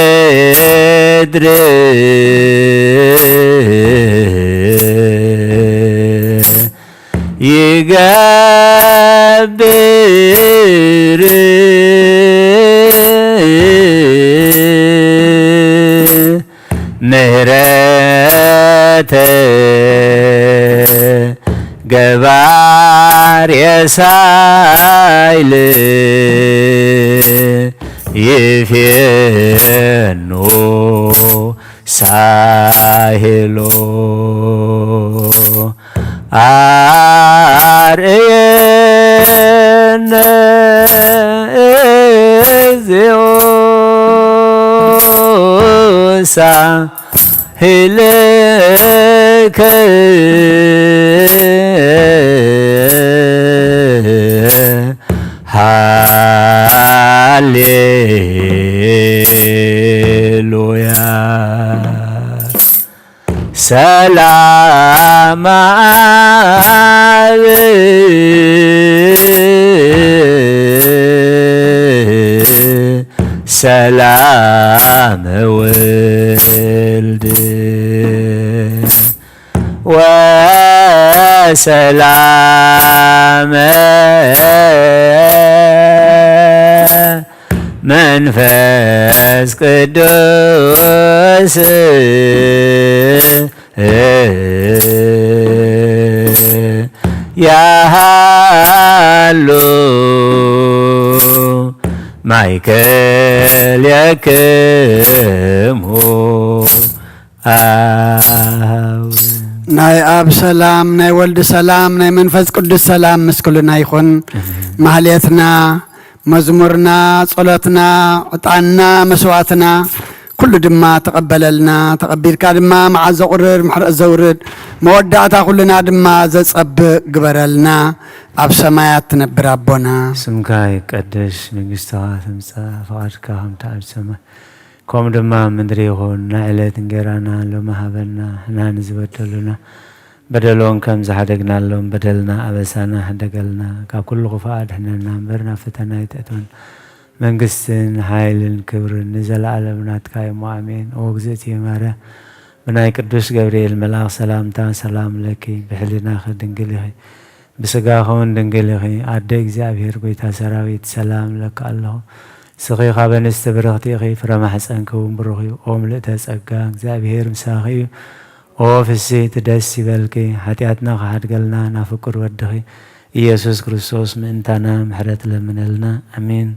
ለምድር ይገብር ምህረተ ገባር የሳይል ይፌኖ ሳሄሎ አርእየነ እግዚኦ ሳህልከ ሃሌሉያ። ሰላም አብ ሰላም ወልድ ወሰላም መንፈስ ቅዱስ ያሃሉ ማእከሌክሙ። ኣብ ናይ ኣብ ሰላም፣ ናይ ወልድ ሰላም፣ ናይ መንፈስ ቅዱስ ሰላም ምስ ኩልና ይኹን። ኣሜን። ማህሌትና፣ መዝሙርና፣ ጸሎትና፣ ዕጣንና፣ መስዋዕትና ኩሉ ድማ ተቐበለልና። ተቐቢልካ ድማ መዓት ዘቑርር ምሕረት ዘውርድ መወዳእታ ኩልና ድማ ዘጸብቕ ግበረልና። ኣብ ሰማያት ትነብር ኣቦና። ስምካ ይቀደስ፣ መንግስትኻ ትምጻእ፣ ፍቓድካ ከምቲ ኣብ ሰማይ ከምኡ ድማ ምድሪ ይኹን። ናይ ዕለት እንጌራና ሎሚ ሃበና። ሕና ንዝበደሉና በደሎም ከም ዝሓደግናሎም በደልና ኣበሳና ሕደገልና። ካብ ኩሉ ክፉእ ኣድሕነና እምበር ናብ ፈተና ኣይተእትወና። መንግስትን ሓይልን ክብርን ንዘለኣለም ናትካ እሞ ኣሜን። ኦ እግዝእትየ ማርያም፣ ብናይ ቅዱስ ገብርኤል መልኣኽ ሰላምታ ሰላም ለኪ፣ ብሕሊናኺ ድንግል ኢኺ፣ ብስጋኺ እውን ድንግል ኢኺ። ኣደ እግዚኣብሔር፣ ጎይታ ሰራዊት፣ ሰላም እለኪ ኣለኹ። ንስኺ ካብ ኣንስቲ ብርኽቲ ኢኺ፣ ፍረ ማሕፀንኪ እውን ብሩኽ እዩ። ኦ ምልእተ ጸጋ፣ እግዚኣብሔር ምሳኺ እዩ። ኦ ፍስሕቲ ደስ ይበልኪ፣ ሓጢኣትና ክሓድገልና ናብ ፍቁር ወድኺ ኢየሱስ ክርስቶስ ምእንታና ምሕረት ለምነልና። ኣሜን።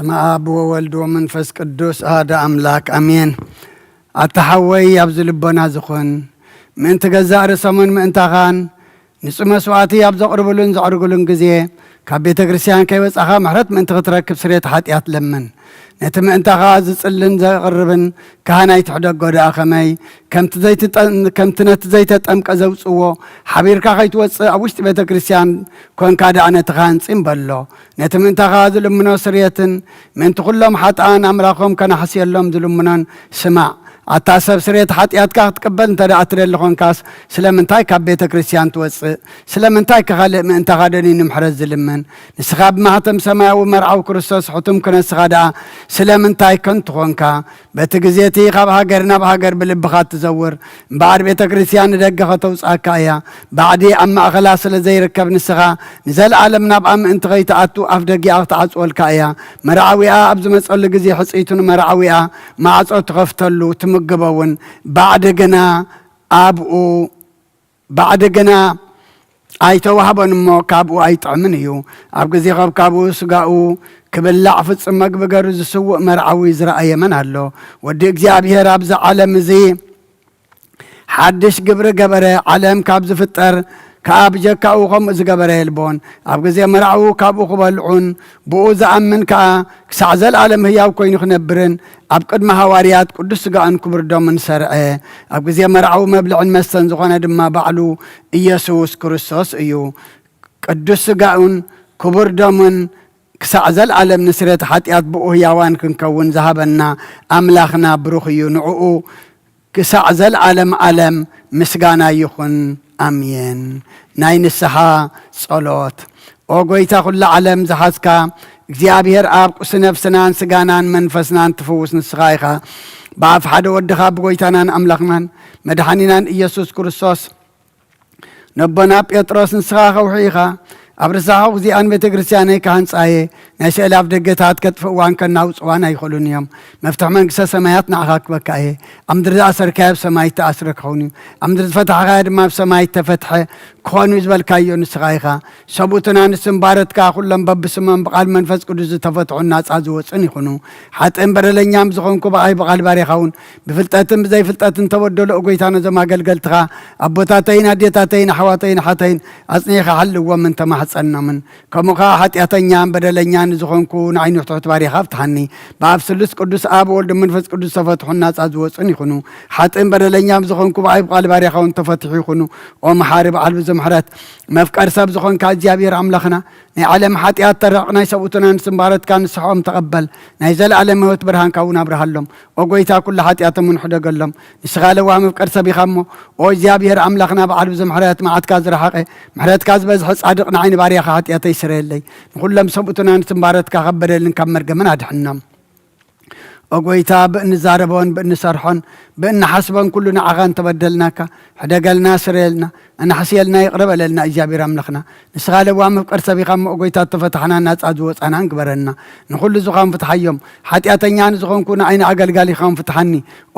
በስመ ኣብ ወወልድ ወመንፈስ ቅዱስ ኣሐደ ኣምላክ ኣሜን። ኣታ ሓወይ ኣብዚ ልቦና ዝኹን ምእንቲ ገዛእ ርእሶምን ምእንታኻን ንጹህ መስዋዕቲ ኣብ ዘቕርብሉን ዘዕርግሉን ግዜ ካብ ቤተ ክርስቲያን ከይወጻኻ ምሕረት ምእንቲ ክትረክብ ስርየት ሓጢኣት ለምን። ነቲ ምእንታኻ ዝጽልን ዘቕርብን ካህን ኣይትሕደጎ ደኣ ከመይ ከምቲ ዘይትጠ-፣ ከምቲ ነቲ ዘይተጠምቀ ዘውጽዎ ሓቢርካ ከይትወጽእ ኣብ ውሽጢ ቤተ ክርስቲያን ኮንካ ደኣ ነቲ ካህን ጽም በሎ። ነቲ ምእንታኻ ዝልምኖ ስርየትን ምእንቲ ኩሎም ሓጥኣን ኣምላኾም ከናሕስየሎም ዝልምኖን ስማዕ። ኣታ ሰብ ስርየት ሓጢኣትካ ክትቅበል እንተ ደኣ ትደሊ ኾንካስ ስለምንታይ ካብ ቤተ ክርስቲያን ትወጽእ? ስለምንታይ ከኻልእ ምእንታኻ ደኒ ንምሕረት ዝልምን? ንስኻ ብማህተም ሰማያዊ መርዓዊ ክርስቶስ ሕቱም ክነስኻ ደኣ ስለምንታይ ከንቱ ኾንካ? በቲ ግዜ እቲ ካብ ሃገር ናብ ሃገር ብልብኻ እትዘውር እምበኣር ቤተ ክርስቲያን ንደገ ከተውጽኣካ እያ። ባዕዲ ኣብ ማእኸላ ስለ ዘይርከብ ንስኻ ንዘለኣለም ናብኣ ምእንቲ ኸይትኣቱ ኣፍ ደጊኣ ክትዓጽወልካ እያ። መርዓዊኣ ኣብ ዝመጸሉ ግዜ ሕጽይቱ ንመርዓዊኣ ማዕጾ ትኸፍተሉ ትምግቦ እውን። ባዕዲ ግና ኣብኡ ባዕዲ ግና ኣይተዋህቦን እሞ ካብኡ ኣይጥዕምን እዩ። ኣብ ግዜ ከብካቡ ስጋኡ ክብላዕ ፍጹም መግቢ ገሩ ዝስውእ መርዓዊ ዝረኣየ መን ኣሎ? ወዲ እግዚኣብሔር ኣብዚ ዓለም እዚ ሓድሽ ግብሪ ገበረ። ዓለም ካብ ዝፍጠር ከኣ ብጀካኡ ከምኡ ዝገበረ የልቦን። ኣብ ግዜ መርዓዊ ካብኡ ክበልዑን ብኡ ዝኣምን ከኣ ክሳዕ ዘለኣለም ህያው ኮይኑ ክነብርን ኣብ ቅድሚ ሃዋርያት ቅዱስ ስጋኡን ክቡር ደሙን ሰርዐ። ኣብ ግዜ መርዓዊ መብልዕን መስተን ዝኾነ ድማ ባዕሉ ኢየሱስ ክርስቶስ እዩ። ቅዱስ ስጋኡን ክቡር ደሙን ክሳዕ ዘለኣለም ንስርየት ሓጢኣት ብኡ ህያዋን ክንከውን ዝሃበና ኣምላኽና ብሩኽ እዩ። ንዕኡ ክሳዕ ዘለኣለም ዓለም ምስጋና ይኹን። ኣሜን። ናይ ንስሓ ጸሎት። ኦ ጐይታ ኹላ ዓለም ዝሓዝካ እግዚኣብሔር ኣብ ቁሲ ነፍስናን ስጋናን መንፈስናን ትፍውስ ንስኻ ኢኻ። ብኣፍ ሓደ ወድኻ ብጐይታናን ኣምላኽናን መድሓኒናን ኢየሱስ ክርስቶስ ነቦና ጴጥሮስ ንስኻ ከውሒ ኢኻ። ኣብ ርሳሓ ዚኣን ቤተ ክርስቲያነይ ክሃንጻ እየ። ናይ ስእሊ ኣፍ ደገታት ከጥፍእዋን ከናውጽዋን ኣይኽእሉን እዮም። መፍትሒ መንግስተ ሰማያት ንዓኻ ክበካ እየ። ኣብ ምድሪ ዝኣሰርካዮ ኣብ ሰማይ እተኣስረ ክኸውን እዩ። ኣብ ምድሪ ዝፈታሕካዮ ድማ ኣብ ሰማይ እተፈትሐ ክኾን እዩ ዝበልካዮ ንስኻ ኢኻ። ሰብኡትን ኣንስትን ባረትካ ኩሎም በብስሞም ብቓል መንፈስ ቅዱስ ዝተፈትሑን ናጻ ዝወጹን ይኹኑ። ሓጥእን በደለኛም ዝኾንኩ ብኣይ ብቓል ባርያኻ እውን ብፍልጠትን ብዘይፍልጠትን ተበደሉ። ኦ ጐይታ ነዞም ኣገልገልትኻ ኣቦታተይን ኣዴታተይን ኣሕዋተይን ኣሓተይን ኣጽኒኻ ሓልዎምን ተማሕጸኖምን። ከምኡ ኸኣ ሓጢኣተኛን በደለኛን ንዝኾንኩ ንዓይ ንውሕትውሕት ባርያኻ ፍትሓኒ። ብኣብ ስሉስ ቅዱስ ኣብ ወልድ መንፈስ ቅዱስ ተፈትሑን ናጻ ዝወጹን ይኹኑ። ሓጥእን በደለኛን ዝኾንኩ ብኣይ ብቓል ባርያኻ እውን ተፈትሑ ይኹኑ። ኦ መሓሪ በዓል ብዙ ምሕረት መፍቀር ሰብ ዝኾንካ እግዚኣብሔር ኣምላኽና ናይ ዓለም ሓጢኣት ተረቕ ናይ ሰብኡትን ኣንስትን ባረትካ ንስሕኦም ተቐበል። ናይ ዘለኣለም ህይወት ብርሃንካ እውን ኣብርሃሎም። ኦ ጐይታ ኩሉ ሓጢኣቶም እውን ሕደገሎም። ንስኻ ለዋህ መፍቀር ሰብ ኢኻ እሞ ኦ እግዚኣብሔር ኣምላኽና በዓል ብዙ ምሕረት መዓትካ ዝረሓቐ ምሕረትካ ዝበዝሐ ጻድቕ ንዓይ ንባርያኻ ሓጢኣተይ ስረየለይ። ንኹሎም ሰብኡትን ኣንስትን ባረትካ ካብ በደልን ካብ መርገምን ኣድሕኖም። ኦ ጐይታ ብእንዛረቦን ብእንሰርሖን ብእንሓስቦን ኩሉ ንዓኻ እንተበደልናካ ሕደገልና ስረየልና። ኣናሕስየልና ይቕረ በለልና እግዚኣብሔር ኣምላኽና። ንስኻ ለዋህ መፍቀር ሰብ ኢኻ እሞ ኦ ጐይታ እተፈታሕናን ናጻ ዝወጻናን ግበረና። ንኹሉ ዝኾን ፍትሓዮም። ሓጢኣተኛ ንዝኾንኩ ንዓይ ንኣገልጋሊኻውን ፍትሓኒ።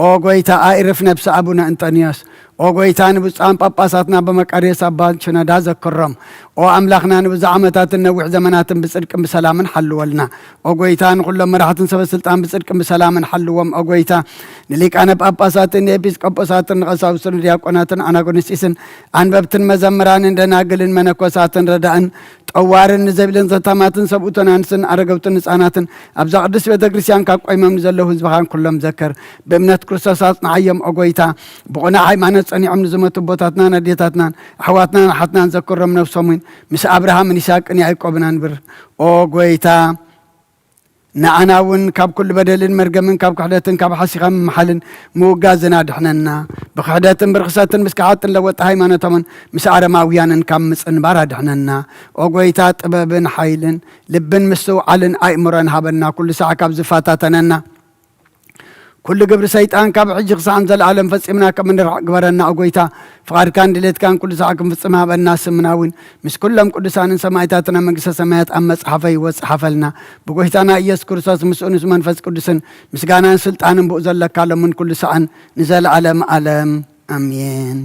ኦ ጐይታ ኣእርፍ ነብሲ ኣቡነ እንጠንዮስ። ኦ ጐይታ ንብፁዓን ጳጳሳትና በመቃርዮስ ኣባ ሽኖዳ ዘክሮም። ኦ ኣምላኽና ንብዙሕ ዓመታትን ነዊሕ ዘመናትን ብጽድቅን ብሰላምን ሓልወልና። ኦ ጐይታ ንኹሎም መራሕትን ሰበ ስልጣን ብጽድቅን ብሰላምን ሓልዎም። ኦ ጐይታ ንሊቃነ ጳጳሳትን ንኤጲስቆጶሳትን ንቐሳውስትን ንዲያቆናትን ኣናጎንስጢስን ኣንበብትን መዘምራንን ደናግልን መነኮሳትን ረዳእን ጠዋርን ንዘብልን ዘታማትን ሰብኡትን ኣንስትን ኣረገውትን ህፃናትን ኣብዛ ቅድስት ቤተ ክርስቲያን ካብ ቆይሞም ንዘለዉ ህዝብኻን ኩሎም ዘከር። ብእምነት ክርስቶስ ኣጽንዓዮም ኦ ጐይታ። ብቕኑዕ ሃይማኖት ጸኒዖም ንዝሞቱ ኣቦታትናን ኣዴታትናን ኣሕዋትናን ኣሓትናን ዘክሮም ነብሶምን ምስ ኣብርሃምን ይስሐቅን ያዕቆብን ኣንብር። ኦ ጐይታ ንኣና እውን ካብ ኩሉ በደልን መርገምን ካብ ክሕደትን ካብ ሓሲኻ ምምሓልን ምውጋዝን ኣድሕነና። ብክሕደትን ብርኽሰትን ምስ ከሓጥን ለወጢ ሃይማኖቶምን ምስ ኣረማውያንን ካብ ምጽንባር ኣድሕነና። ኦ ጐይታ ጥበብን ሓይልን ልብን ምስትውዓልን ኣእምሮን ሃበና ኩሉ ሳዕ ካብ ዝፈታተነና ኩሉ ግብሪ ሰይጣን ካብ ሕጂ ክሳዕ ንዘለኣለም ፈጺምና ከም እንርሕቕ ግበረና። ኦ ጐይታ ፍቓድካን ድሌትካን ኩሉ ሳዕ ክንፍጽም ሃበና። ስምና እውን ምስ ኩሎም ቅዱሳንን ሰማዕታትን ኣብ መንግስተ ሰማያት ኣብ መጽሓፈይ ወጽሓፈልና። ብጎይታና ኢየሱስ ክርስቶስ ምስኡ ምስ መንፈስ ቅዱስን ምስጋናን ስልጣንን ብኡ ዘለካ ሎምን ኩሉ ሳዕን ንዘለኣለም ኣለም ኣሜን።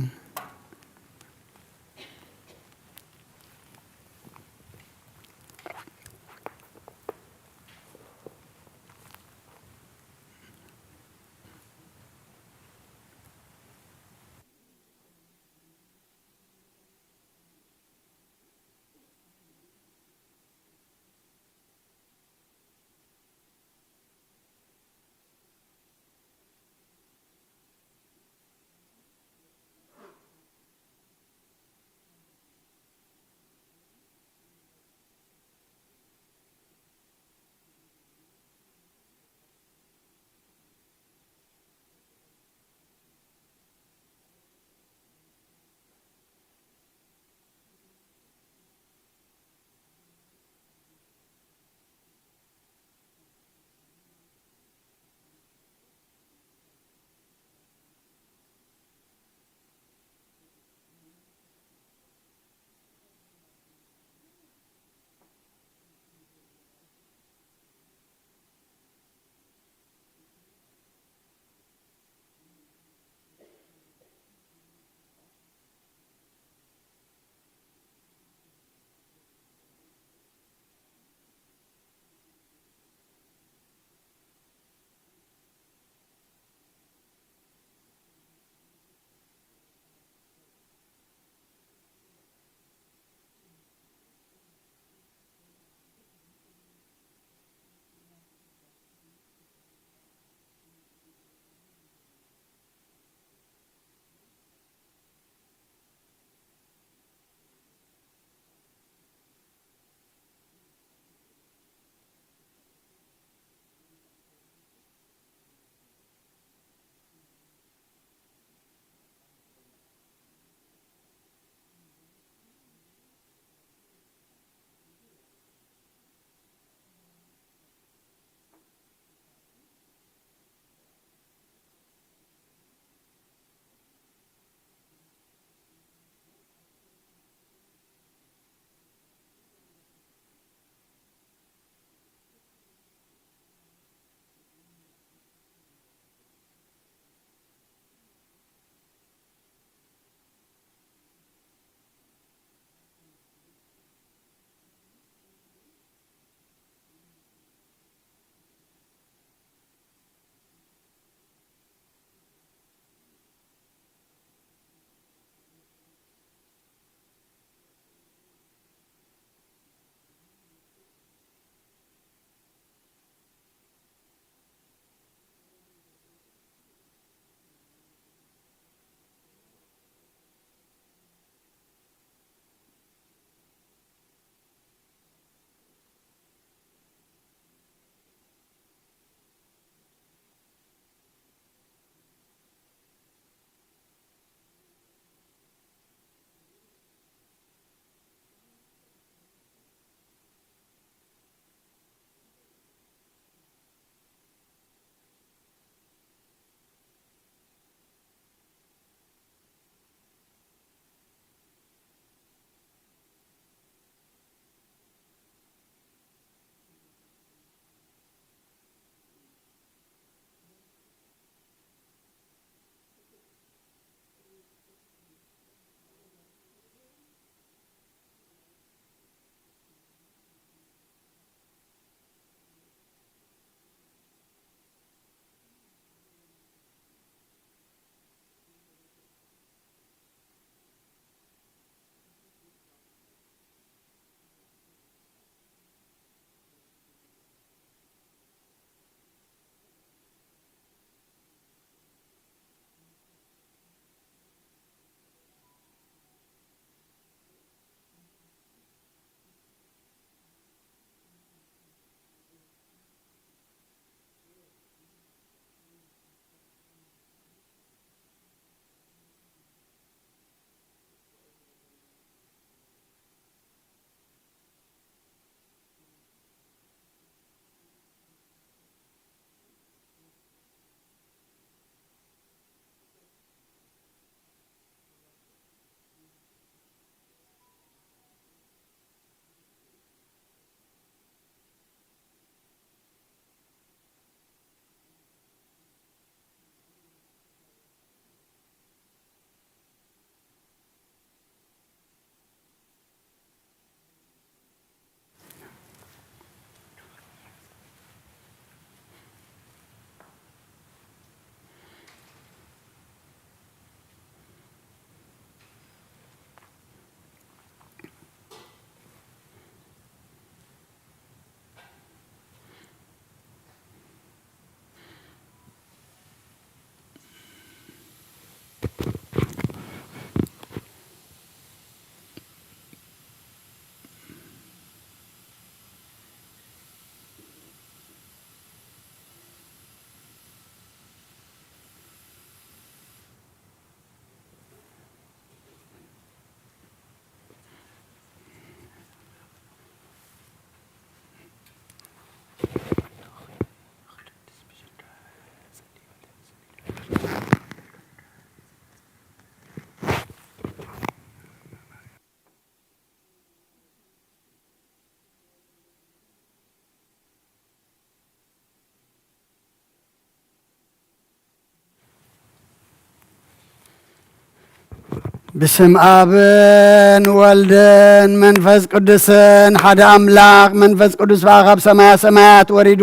ብስም ኣብን ወልድን መንፈስ ቅዱስን ሓደ ኣምላኽ፣ መንፈስ ቅዱስ ብኣ ካብ ሰማያ ሰማያት ወሪዱ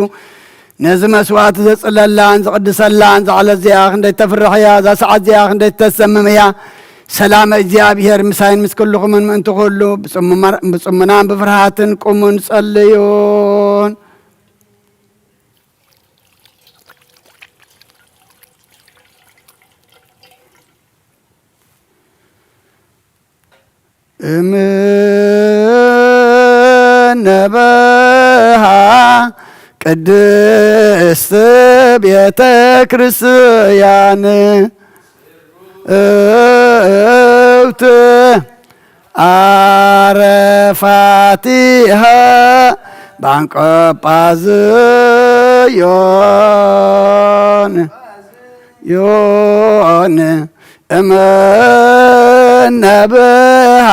ነዚ መስዋዕቲ ዘጽለላን ዝቕድሰላን፣ እዛ ዕለት እዚኣ ክንደይ ተፍርሕ እያ፣ እዛ ሰዓት እዚኣ ክንደይ ተሰምም እያ። ሰላም እግዚኣብሔር ምሳይን ምስ ኩልኹምን ምእንቲ ኩሉ ብጽሙማ-፣ ብጽሙናን ብፍርሃትን ቁሙን ጸልዩን። እምነበሃ ቅድስት ቤተ ክርስቲያን እውት አረፋቲሃ ባንቆጳዝዮን ዮን እምነበሃ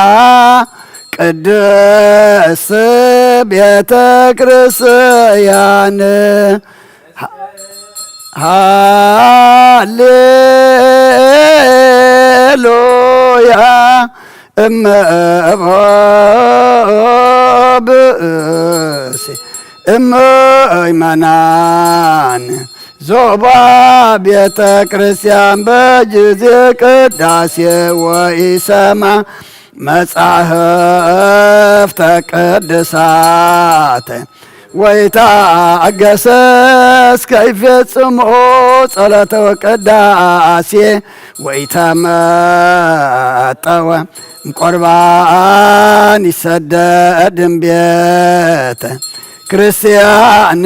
ቅድስት ቤተ ክርስቲያን ሃሌሉያ እመ ብእሲ እመ ይመናን ዞባ ቤተ ክርስቲያን በጊዜ ቅዳሴ ወኢሰማ መጻሕፍተ ቅዱሳት ወይታገሰስ ከይፈጽምኦ ጸሎተ ቅዳሴ ወይተመጠወ ቁርባን ይሰደድን ቤተ ክርስቲያን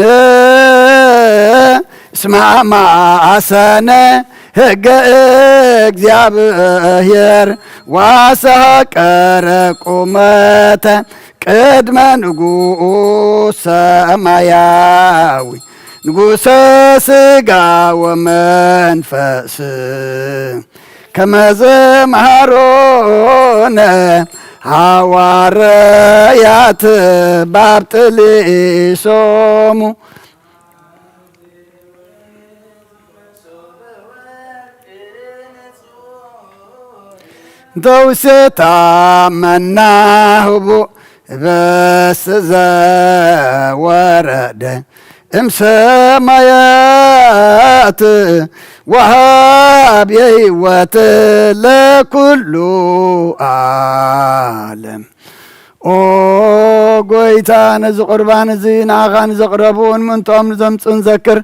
እስማማሰነ ህገ እግዚኣብሔር ዋሳቀረ ቁመተ ቅድመ ንጉስ ሰማያዊ ንጉሰ ስጋ ወመንፈስ ከመዘምሃሮነ ሃዋርያት ባብጥሊሶሙ ተውስታ መናህቡ በስ ዘወረደ እምሰማያት ወሃብ የህይወት ለኩሉ ዓለም። ኦ ጎይታ፣ ነዚ ቁርባን እዚ ንኣኻ ንዘቕረቡን ምእንትኦም ንዘምፁን ዘክር።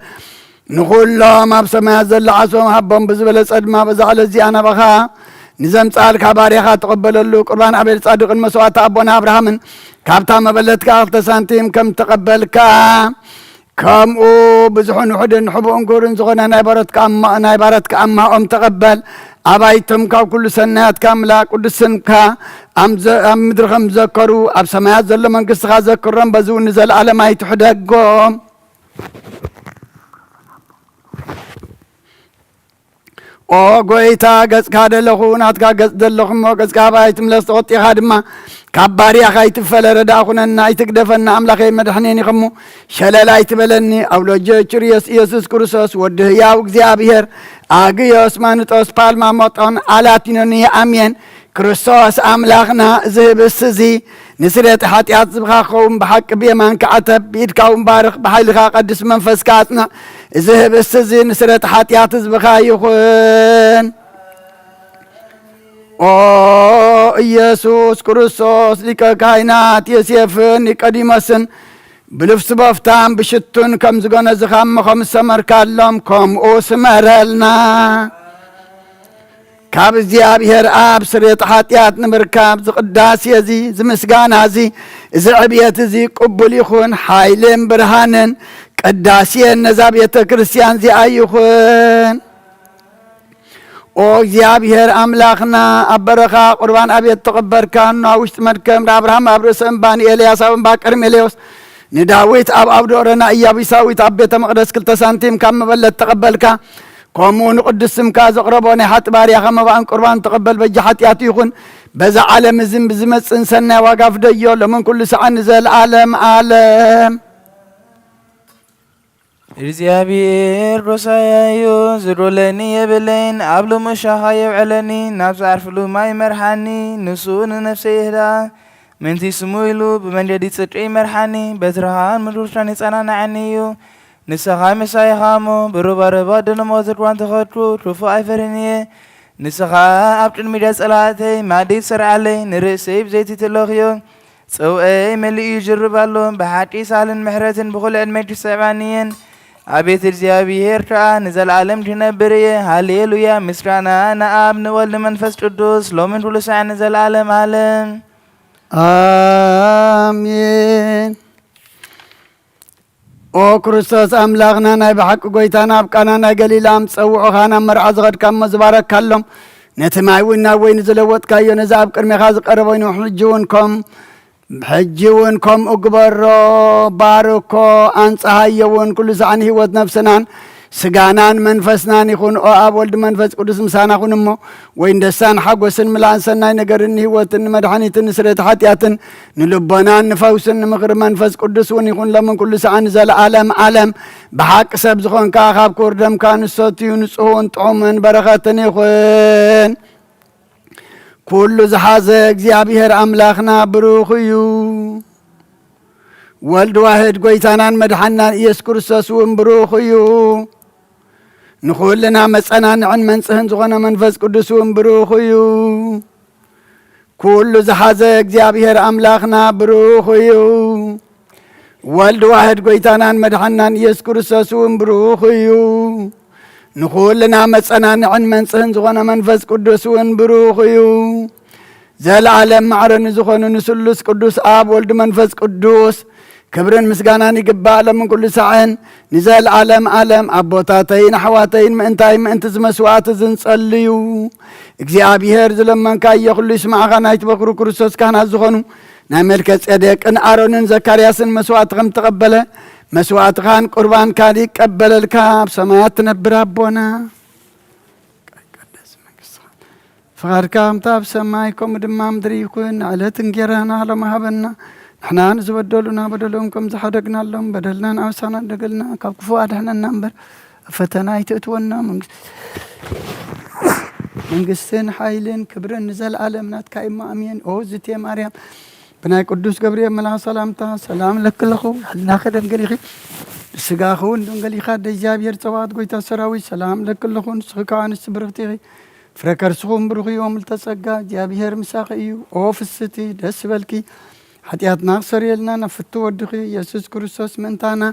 ንኹሎም ኣብ ሰማያት ዘለዓሶም ሃቦም ብዝበለጸ ድማ በዛ ዕለት እዚኣ ናባኻ ንዘምጻልካ ባርያኻ ትቐበለሉ ቁርባን ኣቤል ጻድቕን መስዋዕቲ ኣቦና ኣብርሃምን ካብታ መበለትካ ክልተ ሳንቲም ከም ተቐበልካ፣ ከምኡ ብዙሕን ውሑድን ሕቡእን ክቡርን ዝኾነ ናይ ባሮትካ ኣማ-፣ ናይ ባሮትካ ኣማኦም ተቐበል። ኣባይቶም ካብ ኩሉ ሰናያትካ ምላ ቅዱስ ስምካ ኣም ዘ-፣ ኣብ ምድሪ ከም ዘከሩ ኣብ ሰማያት ዘሎ መንግስትኻ ዘክሮም፣ በዚ እውን ንዘለኣለም ኣይትሕደጎም። ኦ ጎይታ፣ ገጽካ ደለኹ፣ ናትካ ገጽ ደለኹ እሞ፣ ገጽካ ኣባይ ትምለስ፣ ተቖጢኻ ድማ ካብ ባርያኻ ኣይትፈለ። ረዳእ ኩነና፣ ኣይትግደፈና፣ ኣምላኸይ መድሕኔን ኢኸሞ፣ ሸለል ኣይትበለኒ። ኣውሎጀ ችርዮስ ኢየሱስ ክርስቶስ፣ ወዲ ህያው እግዚኣብሔር፣ ኣግዮስ ማንጦስ ፓልማ ሞጦን ኣላቲኖኒ ኣሜን። ክርስቶስ ኣምላኽና፣ እዚ ህብስቲ እዚ ንስርየት ሓጢኣት ህዝብኻ ክኸውን ብሓቂ ብየማንካ ዓተብ፣ ብኢድካ እውን ባርኽ፣ ብሓይልኻ ቀድስ፣ መንፈስካ ኣጽንዕ። እዚ ህብስቲ እዚ ንስርየት ሓጢኣት ህዝብኻ ይኹን። ኦ ኢየሱስ ክርስቶስ፣ ሊቀ ካህናት ዮሴፍን ኒቆዲሞስን ብልብሲ በፍታን ብሽቱን ከም ዝጎነዝኻ እሞ ከም ዝሰመርካሎም ከምኡ ስመረልና። ካብ እግዚኣብሔር ኣብ ስርየት ሓጢኣት ንምርካብ ዝቅዳሴ እዚ፣ ዝምስጋና እዚ፣ እዚ ዕብየት እዚ ቅቡል ይኹን። ሓይልን ብርሃንን ቅዳሴን ነዛ ቤተ ክርስቲያን እዚኣ ይኹን። ኦ እግዚኣብሔር ኣምላኽና፣ ኣብ በረኻ ቁርባን ኣቤት ተቐበልካ፣ ኖ ኣብ ውሽጢ መድከም፣ ንኣብርሃም ኣብ ርእሲ እምባ፣ ንኤልያስ ኣብ እምባ ቀርሜሌዎስ፣ ንዳዊት ኣብ ኣውደ ኦረና፣ ኢያቡሳዊት ኣብ ቤተ መቕደስ ክልተ ሳንቲም ካብ መበለት ተቐበልካ። ከምኡ ንቕዱስ ስምካ ዘቕረቦ ናይ ሓጢ ባርያኻ መባእን ቁርባን ተቐበል፣ በጃ ሓጢኣቱ ይኹን። በዛ ዓለም እዝን ብዝመጽእን ሰናይ ዋጋ ፍደዮ፣ ሎምን ኩሉ ሰዓን ንዘለኣለም ዓለም። እግዚኣብሔር ጎሳየ እዩ፣ ዝዶለኒ የብለይን። ኣብ ልሙእ ሻኻ የውዕለኒ፣ ናብ ዝዓርፍሉ ማይ ይመርሓኒ። ንሱ ንነፍሰይ ይህዳ፣ ምእንቲ ስሙ ኢሉ ብመንገዲ ጽድቂ ይመርሓኒ። በትርኻ ምድርሻን የጸናንዓኒ እዩ። ንስኻ ምሳይ ኢኻ እሞ፣ ብሩባሩባ ድነ ሞት ርድዋን ተኸድኩ፣ ክፉእ ኣይፈርህን እየ። ንስኻ ኣብ ቅድሚት ጸላእተይ ማዲ ትሰርዓለይ፣ ንርእሰይ ብዘይቲ ትለኽዮ። ጽውኤይ መሊኡ ይጅርብ ኣሎ፣ ብሓቂ ሳልን ምሕረትን ብኹሉ ዕድመይ ትሰዕባንየን። ኣቤት እግዚኣብሔር ከኣ ንዘለኣለም ክነብር እየ። ሃሌሉያ! ምስጋና ንኣብ ንወልድ መንፈስ ቅዱስ ሎምን ኩሉ ሳዕ ንዘለኣለም ዓለም። ኣሜን። ኦ ክርስቶስ ኣምላኽና፣ ናይ ብሓቂ ጎይታና፣ ኣብ ቃና ናይ ገሊላ ምስ ጸውዑኻ ናብ መርዓ ዝኸድካ እሞ ዝባረካሎም፣ ነቲ ማይ እውን ናብ ወይኒ ዝለወጥካዮ፣ ነዚ ኣብ ቅድሜኻ ዝቐረበ ወይኒ ሕጂ እውን ከም፣ ሕጂ እውን ከምኡ ግበሮ፣ ባርኮ፣ ኣንጽሃዮ እውን፣ ኩሉ ሳዕ ንህይወት ነፍስናን ስጋናን መንፈስናን ይኹን። ኦ ኣብ ወልድ መንፈስ ቅዱስ ምሳና ኩን እሞ፣ ወይን ደስታን ሓጎስን ምላእን ሰናይ ነገርን ንህይወትን ንመድሓኒትን ንስርየት ሓጢኣትን ንልቦናን ንፈውስን ንምኽሪ መንፈስ ቅዱስ እውን ይኹን ሎምን ኩሉ ሰዓን ንዘለኣለም ዓለም። ብሓቂ ሰብ ዝኾንካ ካብ ክቡር ደምካ ንሰትዩ ንጹህን ጥዑምን በረኸትን ይኹን። ኩሉ ዝሓዘ እግዚኣብሔር ኣምላኽና ብሩኽ እዩ። ወልድ ዋህድ ጎይታናን መድሓናን ኢየሱስ ክርስቶስ እውን ብሩኽ እዩ። ንኹልና መጸናንዕን መንጽህን ዝኾነ መንፈስ ቅዱስ እውን ብሩኽ እዩ። ኩሉ ዝሓዘ እግዚኣብሔር ኣምላኽና ብሩኽ እዩ። ወልድ ዋህድ ጎይታናን መድሓናን ኢየሱስ ክርስቶስ እውን ብሩኽ እዩ። ንኹልና መጸናንዕን መንጽህን ዝኾነ መንፈስ ቅዱስ እውን ብሩኽ እዩ። ዘለዓለም ማዕረ ንዝኾኑ ንስሉስ ቅዱስ ኣብ ወልድ መንፈስ ቅዱስ ክብርን ምስጋናን ይግባእ ሎምን ኩሉ ሳዕን። ንዘለዓለም ዓለም ኣቦታተይን ኣሕዋተይን ምእንታይ ምእንቲ ዝመስዋዕት ዝንጸልዩ እግዚኣብሔር ዝለመንካዮ ኩሉ ይስማዕኻ። ናይቲ በኩሩ ክርስቶስ ካህናት ዝኾኑ ናይ መልከ ጼዴቅን ኣሮንን ዘካርያስን መስዋዕቲ ከም ተቐበለ መስዋዕትኻን ቁርባንካን ይቀበለልካ። ኣብ ሰማያት ትነብር ኣቦና፣ ይትቀደስ መንግስትኻ፣ ፍቓድካ ከምቲ ኣብ ሰማይ ከምኡ ድማ ምድሪ ይኹን። ንዕለት እንጌራና ሎሚ ሃበና። ንሕና ንዝበደሉና በደሎም ከም ዝሓደግናሎም በደልና ንኣውሳና ደገልና፣ ካብ ክፉእ ኣድሕነና እምበር ኣብ ፈተና ኣይትእትወና። መንግስት-፣ መንግስትን ሓይልን ክብርን ንዘለኣለም ናትካ እዩ። ኣሜን። ኦ ዝቴ ማርያም፣ ብናይ ቅዱስ ገብርኤል መልኣኽ ሰላምታ ሰላም ለኪ ኣለኹ። ሕልናኺ ደንገሊኺ፣ ስጋኺ እውን ደንገሊኻ። ኣደ እግዚኣብሔር ጸባኦት ጎይታ ሰራዊት ሰላም ለኪ ኣለኹ። ንስኺ ከኣ ኣንስቲ ብርኽቲ ኢኺ፣ ፍረ ከርስኹም ብሩኽ እዩ። ምልተ ጸጋ እግዚኣብሔር ምሳኺ እዩ። ኦ ፍስቲ ደስ በልኪ፣ ሓጢኣትና ክሰርየልና ናብ ፍቱ ወድኺ ኢየሱስ ክርስቶስ ምእንታና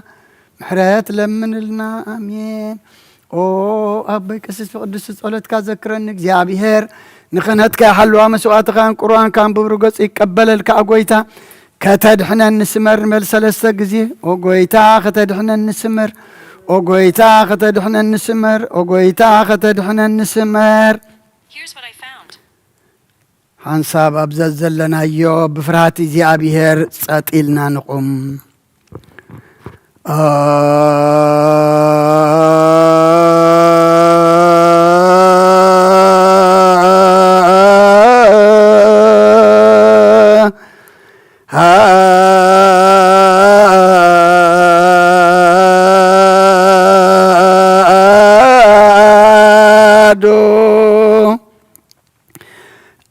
ምሕረት ለምንልና። ኣሜን። ኦ ኣቦይ ቀሲስ ብቅዱስ ጸሎትካ ዘክረኒ እግዚኣብሔር። ንክህነትካ ይሓልዋ፣ መስዋዕትኻን ቁርባንካን ብብሩህ ገጹ ይቀበለልካ። ኣ ጎይታ ከተድሕነኒ ስመር ንበል ሰለስተ ግዜ። ኦ ጎይታ ከተድሕነኒ ስመር፣ ኦ ጎይታ ከተድሕነኒ ስመር፣ ኦ ጎይታ ከተድሕነኒ ስመር። Here's what I found. ሓንሳብ ኣብ ዘዘለናዮ ብፍርሃት እግዚኣብሔር ጸጥ ኢልና ንቑም። ኣዶ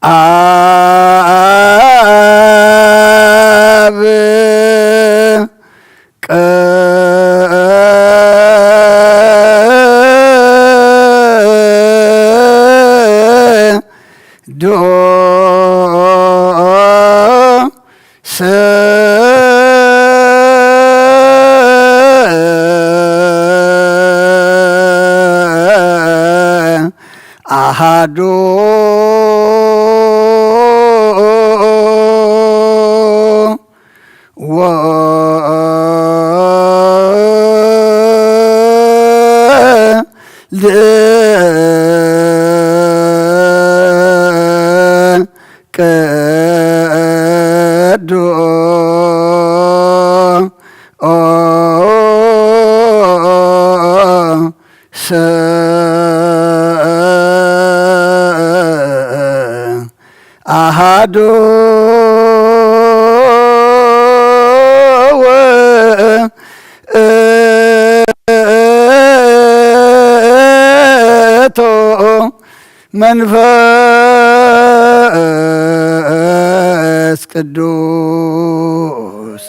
ኣብ ቅዱስ ኣሃዱ ወልድ ቅዱስ ኣሃዱ መንፈስ ቅዱስ።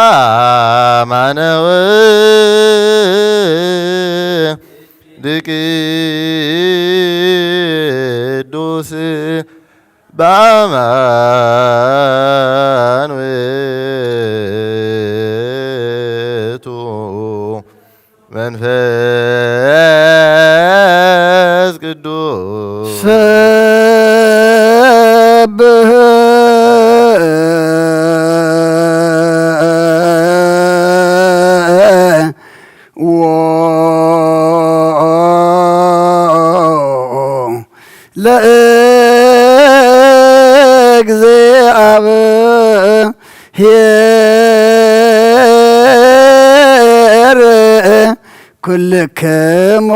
በአማነ ወልድ ቅዱስ በአማን ውእቱ መንፈስ ቅዱስ። ሰብህ ወለእግዚአብሔር ኩልክሙ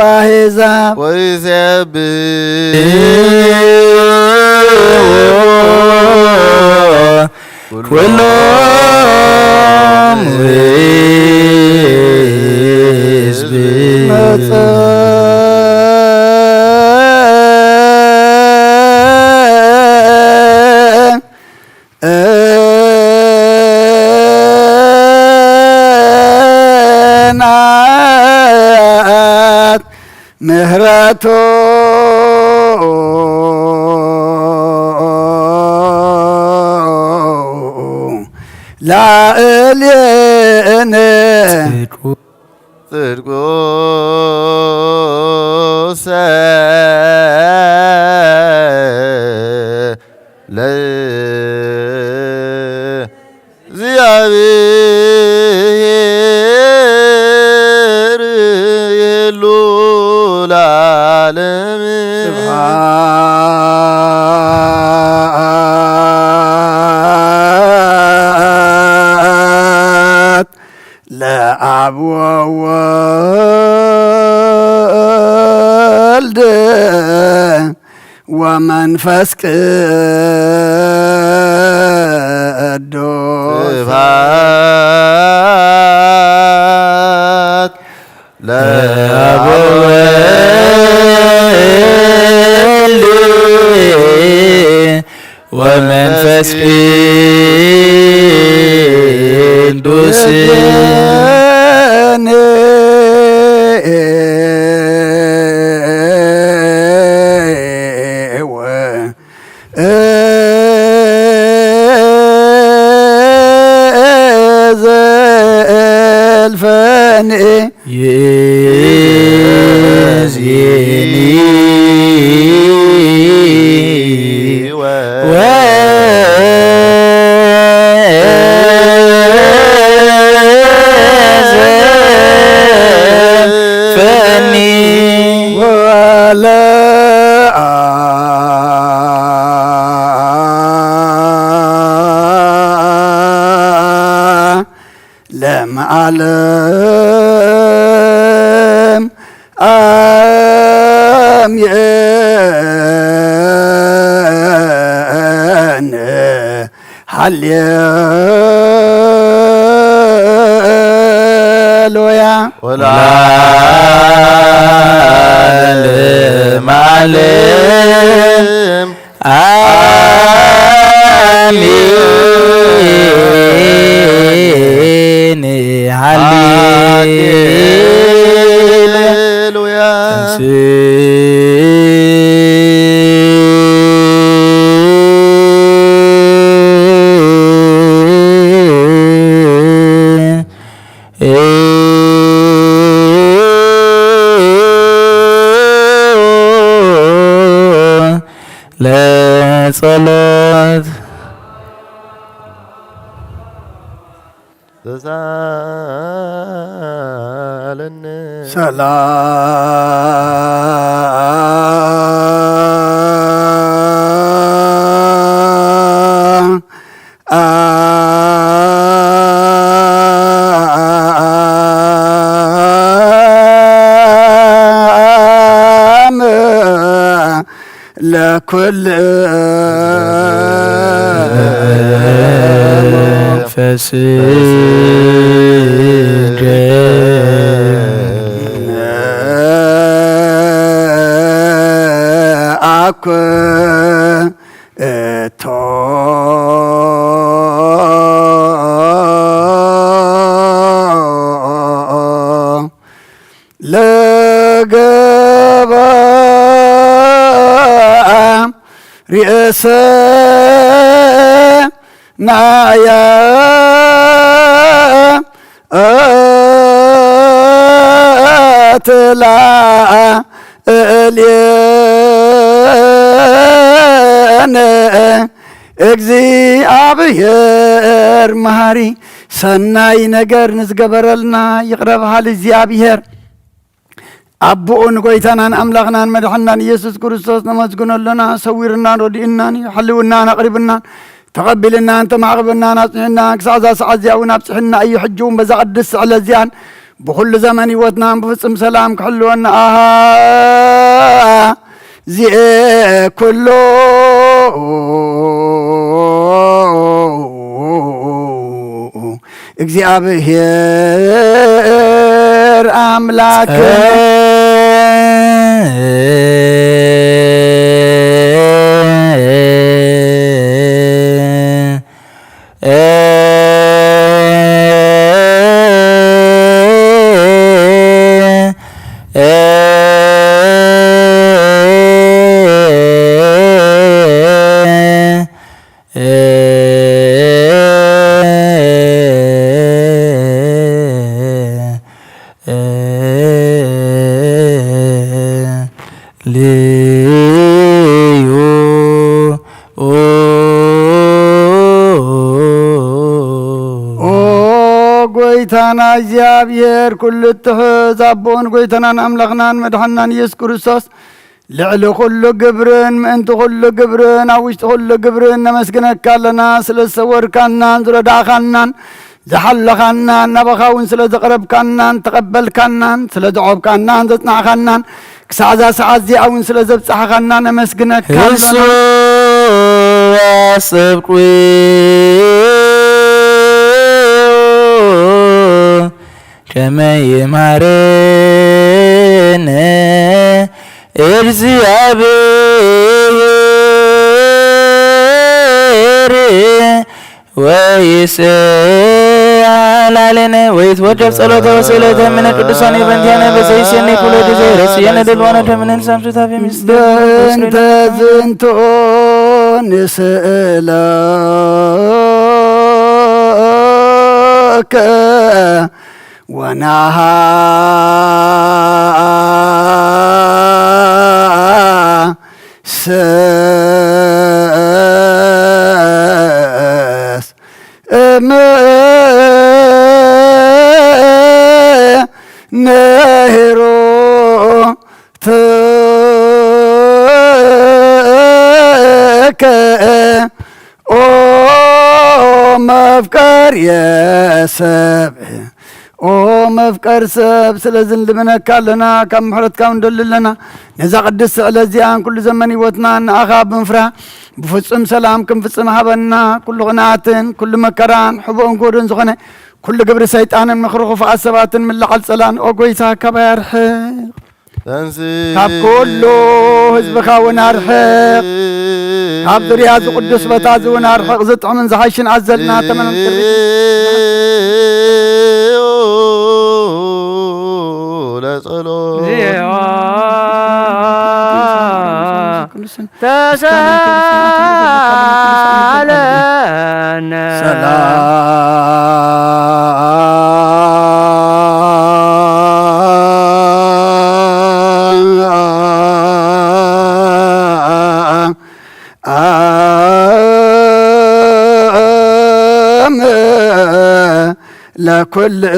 አሕዛብ ወይሴብሕዎ ኩሎም ሕዝብ። ጽንዓት ምህረቱ ላዕሌነ ጽድቁ ጽድቁሰ ለእግዚአብሔር ይሉ ለዓለም። ስብሐት ለአብ ወወልድ ወመንፈስ ቅዱስ። ስብሐት ለአብ ወወልድ ወመንፈስ ቅዱስ። ዘልፈኒ ይእዜኒ ወዘልፈኒ ወለአ ለመዓለም አሜን። ሃሌሉያ። ወለዓለመ ዓለም አሜን። ሃሌሉያ። ሃሌሉያ። ለጸሎት ተሳለነ። ሰላም አም ለኩል ፈስገ አኮ እቶ ለገባ ርእሰ ናያ ትላ እልየነ እግዚኣብሔር መሃሪ ሰናይ ነገር ንዝገበረልና ይቕረ በሃሊ እግዚኣብሔር ኣቦኡ ንጎይታናን ኣምላኽናን መድሓናን ኢየሱስ ክርስቶስ ነመስግኖ ኣሎና። ሰዊርናን ረዲኡናን እዩ። ሓልውናን ኣቕሪብናን ተቐቢልናን ተማዕቕብናን ኣጽኒዕናን ክሳዕ እዛ ሰዓት እዚኣ እውን ኣብጽሕና እዩ። ሕጂ እውን በዛ ቅድስቲ ዕለት እዚኣን ብኹሉ ዘመን ህይወትናን ብፍጹም ሰላም ክሕልወና ኣሃ ዚኤ ኩሉ እግዚኣብሔር ኣምላክ ልዩ ኦ ጎይታና እግዚኣብሔር ኩሉ እትሕዝ ኣቦን ጎይታናን ኣምላኽናን መድሓናን ኢየሱስ ክርስቶስ ልዕሊ ኩሉ ግብርን ምእንቲ ኩሉ ግብርን ኣብ ውሽጢ ኩሉ ግብርን ነመስግነካ ኣለና። ስለ ዝሰወርካናን ዝረዳእኻናን ዝሓለኻናን ናባኻ እውን ስለ ዘቕረብካናን ተቐበልካናን ስለ ዘዖብካናን ዘጽናዕኻናን ክሳዕ እዛ ሰዓት እዚኣ እውን ስለ ዘብጻሕኻና ነመስግነካ ኣለና። እሱ ኣሰብቁ ከመ ይማረነ እግዚአብሔር ወይስአል ላዕሌነ ወይትወደብ ጸሎተ ወስእለተ እምነ ቅዱሳን በእንቲአነ በዘይሴኒ ኩሎ ጊዜ ረስየነ ድልዋነ ደምነን ሳምሱታፊ ምስጢር በእንተ ዝንቱ ንስእለከ ወናሃ ሰስ እም ነሄሮ ተከ ኦ መፍቀር የሰብ ኦ መፍቀር ሰብ ስለዚ ንልምነካ ኣለና ካብ ምሕረትካ ንደሊ ኣለና ነዛ ቅድስቲ ዕለት እዚኣን ኩሉ ዘመን ህይወትና ንኣኻ ብምፍራ ብፍጹም ሰላም ክንፍጽም ሃበና ኩሉ ቅንኣትን ኩሉ መከራን ሕቦን ጎዶን ዝኾነ ኩሉ ግብሪ ሰይጣንን ምኽሪ ክፉኣት ሰባትን ምልዓል ጸላን ኦ ጎይታ ካባይ ኣርሕቕ ተንሲ ካብ ኩሉ ህዝብኻ እውን ኣርሕቕ ካብ ዙርያ እዚ ቅዱስ ቦታ እዚ እውን ኣርሕቕ ዝጥዕምን ዝሓሽን ኣዘልና ተመን ለጸሎ ተሳለነ ሰላም አም ለኩልከ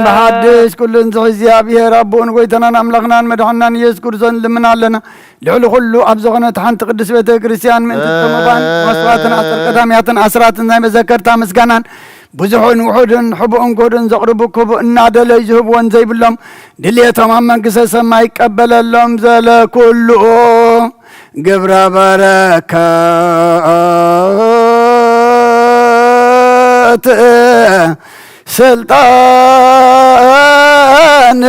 ብሓድሽ ኩሉ እንዝሒ እግዚኣብሔር ኣቦኡን ጎይታናን ኣምላኽናን መድሓንናን ኢየሱስ ክርስቶስ ንልምን ኣለና። ልዕሊ ኩሉ ኣብ ዝኾነት ሓንቲ ቅድስት ቤተ ክርስቲያን ምእንቲ እቶም ኣባን መስዋዕትን ኣስር ቀዳምያትን ኣስራትን ናይ መዘከርታ ምስጋናን ብዙሑን ውሑድን ሕቡእን ጎዱን ዘቕርቡ ክቡእ እናደለዩ ዝህብዎን ዘይብሎም ድልየቶም ኣብ መንግስተ ሰማይ ይቀበለሎም ዘለ ኩሉ ግብረ በረከት ስልጣን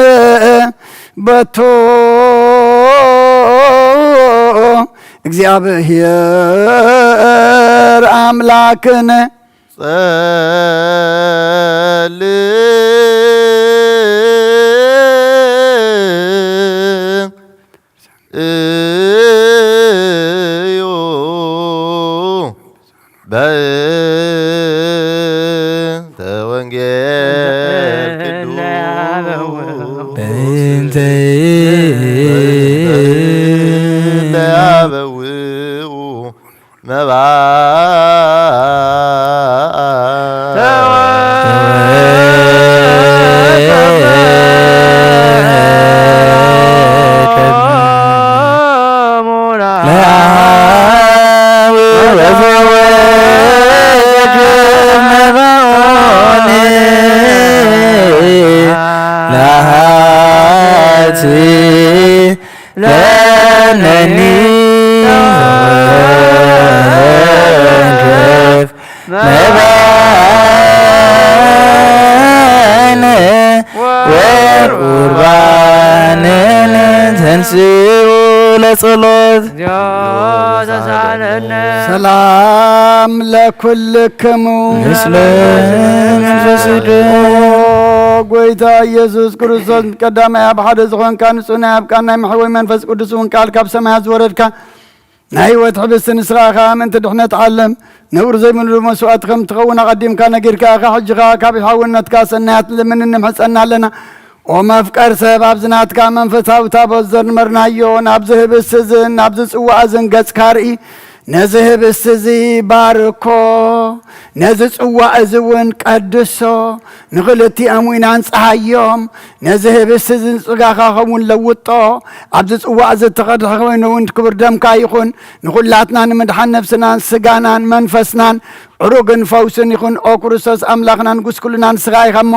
በቱ እግዚኣብሔር ኣምላክን ጸልዩ በእንተ ወንጌል ቅዱስ በእንተ ለያበውኡ መባእ ለነኒ ዘወንክፍ መባነ ወቁርባንን ተንስኡ ለጸሎት። ሰላም ለኩልክሙ ምስለ መንፈስ ቅዱስ። ጎይታ ኢየሱስ ክርስቶስ ቀዳማይ ኣብ ሓደ ዝኾንካ ንጹህ ናይ ኣብ ቃል ናይ መሕወይ መንፈስ ቅዱስ እውን ቃል ካብ ሰማያት ዝወረድካ ናይ ህይወት ሕብስቲ ንስኻ ኢኻ ምእንቲ ድሕነት ዓለም ነውር ዘይብሉ መስዋእቲ ከም ትኸውን ኣቐዲምካ ነጊርካ ኢኻ። ሕጂ ኸኣ ካብ ሓውነትካ ሰናያት ልምንን ንምሕጸና ኣለና። ኦ መፍቀር ሰብ ኣብዚ ናትካ መንፈሳዊ ታቦት ዘንመርናዮን ኣብዚ ህብስቲ እዝን ኣብዚ ጽዋእ እዝን ገጽካ ርኢ። ነዚ ህብስቲ እዚ ባርኮ፣ ነዚ ጽዋእ እዚ እውን ቀድሶ፣ ንኽልቲኦም ዊን ኣንጽሃዮም። ነዚ ህብስቲ እዚ ንጽጋኻ ኸውን ለውጦ፣ ኣብዚ ጽዋእ እዚ እተቐድሐ ኮይኑ እውን ክቡር ደምካ ይኹን። ንኹላትና ንምድሓን ነፍስናን ስጋናን መንፈስናን ዕሩግን ፈውስን ይኹን። ኦ ክርስቶስ ኣምላኽና ንጉስ ኩልና ንስኻ ኢኻ እሞ፣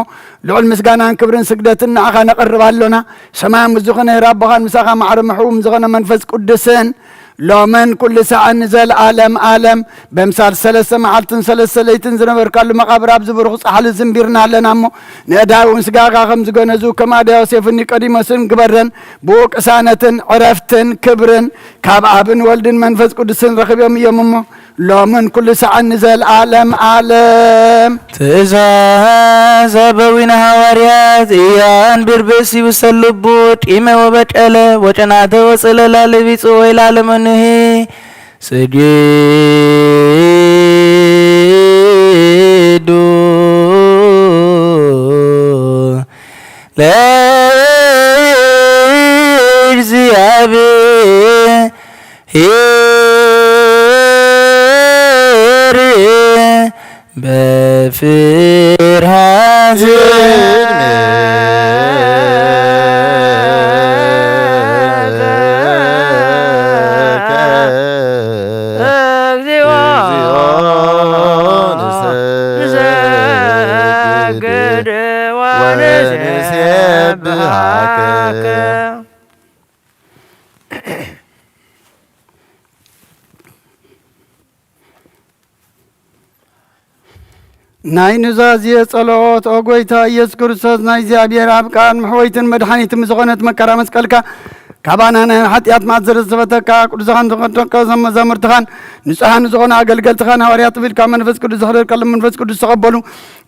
ልዑል ምስጋናን ክብርን ስግደትን ንዓኻ ነቕርብ ኣሎና። ሰማያዊ ምስ ዝኾነ ሄር ኣቦኻን ምሳኻ ማዕረ ምሕቡም ዝኾነ መንፈስ ቅዱስን ሎምን ኩሉ ሳዕን ንዘለኣለም ኣለም በምሳል ሰለስተ መዓልትን ሰለስተ ለይትን ዝነበርካሉ መቓብር ኣብዚ ብሩኽ ጻሕሊ ዝንቢርና ኣለና እሞ፣ ንእዳውን ስጋኻ ከም ዝገነዙ ከም ኣድያ ዮሴፍን ኒቆዲሞስን ግበረን። ብኡ ቅሳነትን ዕረፍትን ክብርን ካብ ኣብን ወልድን መንፈስ ቅዱስን ረኺቦም እዮም እሞ፣ ሎምን ኩሉ ሳዕን ንዘለኣለም ኣለም። ትእዛዝ ኣበዊነ ሃዋርያት እያን ብርብስ ይብሰል ልቡ ጢመ ወበቀለ ወጨናተ ወጽለላ ለቢጹ ወይላለ መኑሄ ስጊዱ ለእግዚአብሔር ኄር በፍርሃት እግዚኦ ንሰግድ ወንሴብሐከ። ናይ ኑዛዜ ጸሎት። ኦ ጎይታ ኢየሱስ ክርስቶስ፣ ናይ እግዚኣብሔር ኣብ ቃል መሕወይትን መድሓኒትን ዝኾነት መከራ መስቀልካ ካባና ናይ ሓጢኣት ማእሰር ዝፈተካ፣ ቅዱሳን ዝኾኑ ደቀ መዛሙርትኻን ንጹሃን ዝኾኑ ኣገልገልትኻን ሃዋርያት ተቢልካ መንፈስ ቅዱስ ዘሕደርካሎም መንፈስ ቅዱስ ተቐበሉ።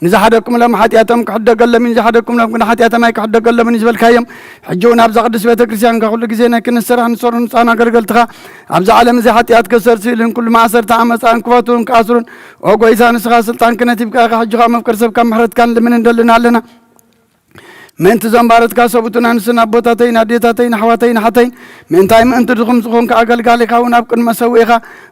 ንዝሓደግኩምሎም ሓጢኣቶም ክሕደገሎም እዩ፣ ንዝሓደግኩምሎም ግን ሓጢኣቶም ኣይክሕደገሎምን እዩ ዝበልካዮም። ሕጂ እውን ኣብዛ ቅድስት ቤተ ክርስቲያንካ ኩሉ ግዜ ናይ ክህነት ስራሕ ንሰሩ ንጹሃን ኣገልገልትኻ ኣብዚ ዓለም እዚ ሓጢኣት ከሰርሱ ኢሉን ኩሉ ማእሰርቲ ዓመፃን ክፈትውን ክኣስሩን፣ ኦ ጎይታ፣ ንስኻ ስልጣን ክህነት ሂብካ ኢኻ። ሕጂ ኸኣ መፍቀር ሰብካ ምሕረትካን ልምን እንደልን ኣለና። ምእንቲ እዞም ባሮትካ ሰብኡትን ኣንስትን ኣቦታተይን ኣዴታተይን ኣሕዋተይን ኣሓተይን፣ ምእንታይ ምእንቲ ድኹም ዝኾንካ ኣገልጋሊኻ እውን ኣብ ቅድሚ መሰውኢኻ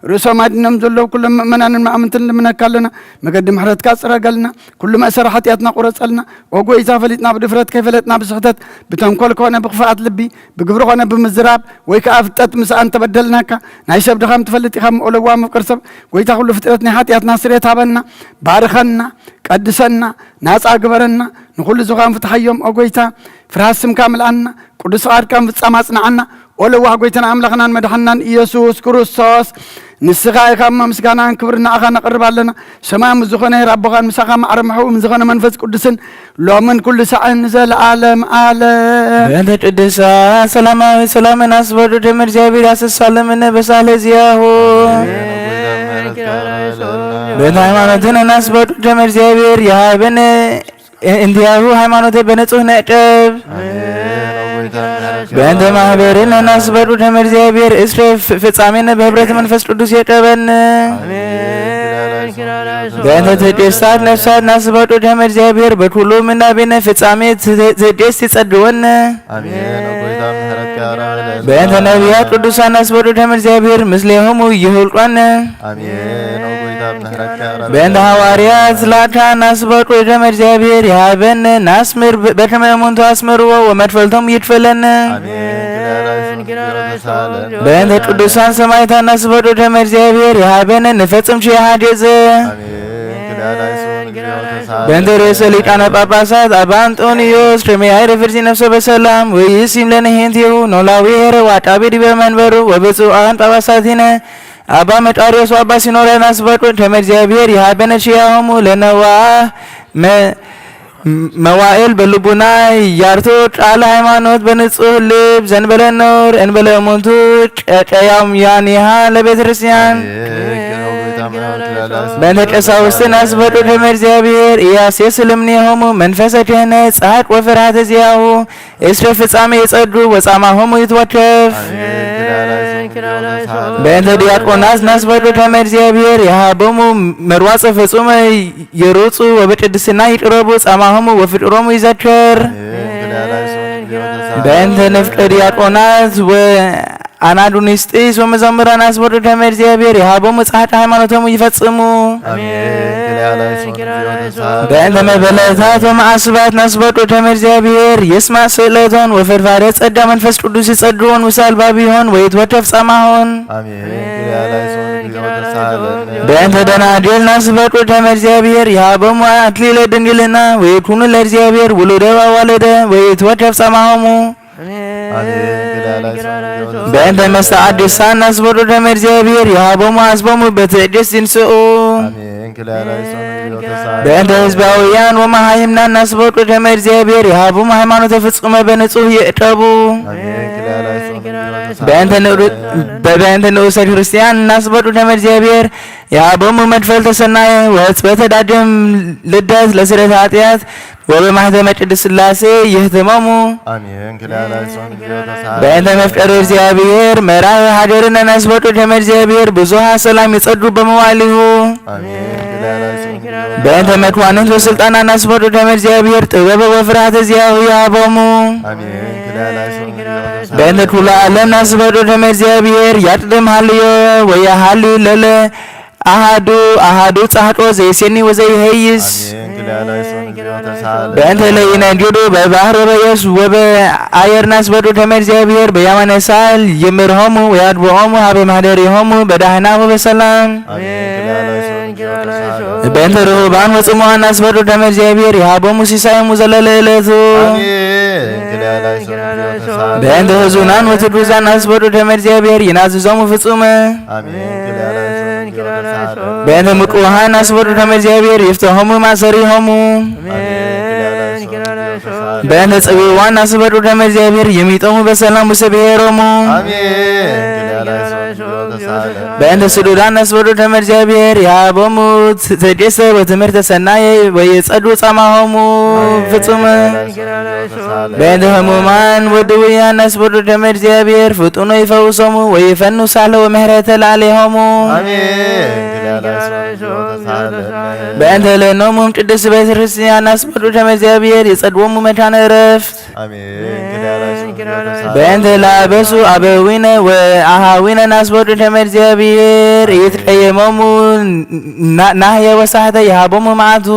ርእሶም ኣድኖም ዘለዉ ኩሎም ምእመናንን መኣምንትን ልምነካ ኣለና። መገዲ ምሕረትካ ጽረገልና። ኩሉ መእሰሪ ሓጢኣትና ቁረጸልና። ኦ ጐይታ፣ ፈሊጥና ብድፍረት፣ ከይፈለጥና ብስሕተት፣ ብተንኮል ኮነ ብኽፍኣት ልቢ፣ ብግብሪ ኮነ ብምዝራብ፣ ወይ ከኣ ፍጠጥ ምስኣ እንተበደልናካ፣ ናይ ሰብ ድኻም ትፈልጥ ኢኻ እሞ፣ ለዋም ፍቅር ሰብ፣ ጐይታ፣ ኩሉ ፍጥረት ናይ ሓጢኣትና ስርየት ሃበና፣ ባርኸና፣ ቀድሰና፣ ናጻ ግበረና፣ ንኹሉ ዝኻን ፍትሓዮም። ኦ ጐይታ፣ ፍርሃት ስምካ ምልኣና፣ ቅዱስ ፍቓድካ ምፍጻም ኣጽንዓና። ኦ ለዋህ ጐይታና ኣምላኽናን መድሓንናን ኢየሱስ ክርስቶስ፣ ንስኻ ኢኻ እሞ ምስጋናን ክብርን ንኣኻ ነቕርብ ኣለና። ሰማያዊ ምስ ዝኾነ ኄር ኣቦኻን ምሳኻ ማዕረ ምሕው ምስ ዝኾነ መንፈስ ቅዱስን ሎምን ኩሉ ሳዕን ንዘለኣለም ኣለም። በእንተ ቅዱሳን ሰላማዊ ሰላምን ኣስበዱ ደም እግዚኣብሔር ያስሳለምን በሳለ ዚያሁ። በእንተ ሃይማኖትን እናስበዱ ደም እግዚኣብሔር ይሃበን። እንዲያሁ ሃይማኖተ በንጹህ ነዕቀብ። በእንተ ማህበርን እናስበዱ ደም እግዚኣብሔር እስረ ፍ-፣ ፍጻሜን በህብረት መንፈስ ቅዱስ የቀበን። በእንተ ተደስታት ነፍሳት እናስበዱ ደም እግዚኣብሔር በኩሉ ምናቤነ ፍጻሜ ተ-፣ ተደስ ይጸድወን። አሜን። ኦ ጐይታ ምሕረትካ ያራህለና። በእንተ ነቢያት ቅዱሳን ኣስበዱ ደም እግዚኣብሔር ምስሌሆሙ ይሁልቋን። አሜን። ኦ ጐይታ ምሕረትካ ያራህለና። በእንተ ሃዋርያት ላካ ናስበዱ ደም እግዚኣብሔር ይሃበን። ናስምር በ-፣ በከመ እሙንቱ ኣስምርዎ ወመድፈልቶም ይድፈለን። አሜን። ክልኤ ላይሶን ጊዮርጊስ አለ። በእንተ ቅዱሳን ሰማዕታት ናስበዱ ደም እግዚኣብሔር ይሃበን። ንፈጽም ሺህ ሓዴዘ። አሜን። በእንተ ርእሰ ሊቃነ ጳጳሳት አባ እንጦንዮስ ርሜያይ ረፍርሲ ነፍሰ በሰላም ወይሲም ለነ ሄንቲሁ ኖላዊ ሄረ ዋጣቢ ዲበ መንበሩ ወብፁዓን ጳጳሳቲነ አባ መቃርዮስ ወአባ ሲኖዳ ናስበዱ ደመ እግዚአብሔር ይሃበነ ሺያሆሙ ለነዋ መ-፣ መዋእል በልቡና ያርቱ ቃለ ሃይማኖት በንጹህ ልብ ዘንበለ ነውር እንበለ እሙንቱ ቀቀያም ያኒሃ ለቤተ ክርስቲያን። በእንተ ቀሳውስትን አስበዱ ደመ እግዚአብሔር ኢያሴ ስልምኔሆሙ መንፈሰ ክህነት ጸሐቅ ወፍርሃተ ዚያሁ እስረ ፍጻሜ የጸዱ ወጻማሆሙ ይትወከፍ። በእንተ ዲያቆናት ናስበዱ ደመ እግዚአብሔር የሃቦሙ መርዋጸ ፍጹመ የሩጹ ወበቅድስና ይቅረቡ ጻማሆሙ ወፍቅሮሙ ይዘከር። በእንተ ንፍቀ ዲያቆናት ወ አናዱኒስጢስ ወመዘምራን አስወርድ ደመ እግዚአብሔር የሃቦሙ ጸሓት ሃይማኖቶሙ ይፈጽሙ። አሜን። ክልኤ ላይሶን ጊዮርጊስ በእንተ መበለታት ወመዓስባት ናስወርድ ደመ እግዚአብሔር ይስማዕ ስእለቶን ወፈድፋደ ጸጋ መንፈስ ቅዱስ ይጸድዎን ውሳል ባቢሆን ወይትወከፍ ጸማሆን። አሜን። ክልኤ ላይሶን ጊዮርጊስ በእንተ ደናግል ናስወርድ ደመ እግዚአብሔር የሃቦሙ አክሊለ ድንግልና ወይኩኑ ለእግዚአብሔር ውሉደ ዋዋለደ ወይትወከፍ ጸማሆሙ። አሜን። ክልኤ ላይሶን ጊዮርጊስ በእንተ መስተዓድሳን ናስበዱ ደመ እግዚአብሔር የሃቦሙ አስቦሙ በትዕግስት ይንስኡ። አሜን። ክልኤ ላይሶን ጊዮርጊስ በእንተ ህዝባውያን ወመሃይምናን ናስበዱ ደመ እግዚአብሔር የሃቦሙ ሃይማኖተ ፍጹመ በንጹህ ይዕቀቡ። አሜን። ክልኤ ላይሶን ጊዮርጊስ በእንተ ንዑ-፣ በእንተ ንዑሰ ክርስቲያን ናስበዱ ደመ እግዚአብሔር የሃቦሙ መድፈልተ ሰናይ ወሕጽበተ ዳግም ልደት ለስርየተ ኃጢአት ወበማህተመ ቅድስት ሥላሴ ይህትመሙ። አሜን። ክልኤ ላይሶን ጊዮርጊስ በእንተ መፍቀሪ እግዚአብሔር መራዊ ሀገርነ ነስበጡ ደመ እግዚአብሔር ብዙሃ ሰላም ይጸዱ በመዋዕሊሁ። አሜን። ክልኤ ላይሶን ጊዮርጊስ በእንተ መኳንንት ወስልጣና ነስበጡ ደመ እግዚአብሔር ጥበበ ወፍርሃተ ዚአሁ ይሃቦሙ። አሜን። ክልኤ ላይሶን ጊዮርጊስ በእንተ ኩሉ ዓለም ነስበጡ ደመ እግዚአብሔር ያቅድም ሃልዮ ወየሃሊ ለለ አሃዱ አሃዱ ጻሕቆ ዘይሴኒ ወዘይሄይስ። አሜን። ክልኤ ላይሶን ጊዮርጊስ በእንተ ለኢነግዱ በባህር ወበየብስ ወበአየር ናስበዱ ደመ እግዚአብሔር በያማነ ሳል ይምርሆሙ ወያግብኦሙ ሀበ ማህደሪሆሙ በዳህና ወበሰላም። አሜን። ክልኤ ላይሶን ጊዮርጊስ በእንተ ርሁባን ወጽሙዋን ናስበዱ ደመ እግዚአብሔር ይሃቦሙ ሲሳዮሙ ዘለለ ዕለቱ። አሜን። ክልኤ ላይሶን ጊዮርጊስ በእንተ ህዙናን ወትጉዛን ናስበዱ ደመ እግዚአብሔር ይናዝዞሙ ፍጹመ። አሜን። ክልኤ ላይሶን ጊዮርጊስ በእንተ ምቅውሃን ናስበዱ ደመ እግዚአብሔር ይፍተሆሙ ማሰሪሆሙ። አሜን። ክልኤ ላይሶን ጊዮርጊስ በእንተ ጽብዋን ናስበዱ ደመ እግዚአብሔር ይሚጦሙ በሰላም ውስተ ብሔሮሙ። አሜን። ክልኤ ላይሶን ጊዮርጊስ በእንተ ስዱዳን ነስበዱ ተመድ እግዚኣብሔር ይሃቦሙ ተዴሰ ወትምህርተ ሰናየ ወይጸዱ ጸማሆሙ ፍጹም። በእንተ ህሙማን ወድውያን ነስበዱ ተመድ እግዚኣብሔር ፍጡኖ ይፈውሶሙ ወይፈኑ ሳለ ወምህረተ ላዕሌሆሙ። በእንተ ለኖሙም ቅድስት ቤተ ክርስቲያን ነስበዱ ተመድ እግዚኣብሔር ይጸድዎሙ መካነ ዕረፍት። በእንተ ላበሱ አበዊነ ወአሃዊነ ናስበዱ ተመድ እግዚኣብሔር ይትቀየሞሙ ናህየ ወሳሕተ ይሃቦሙ መዓቱ።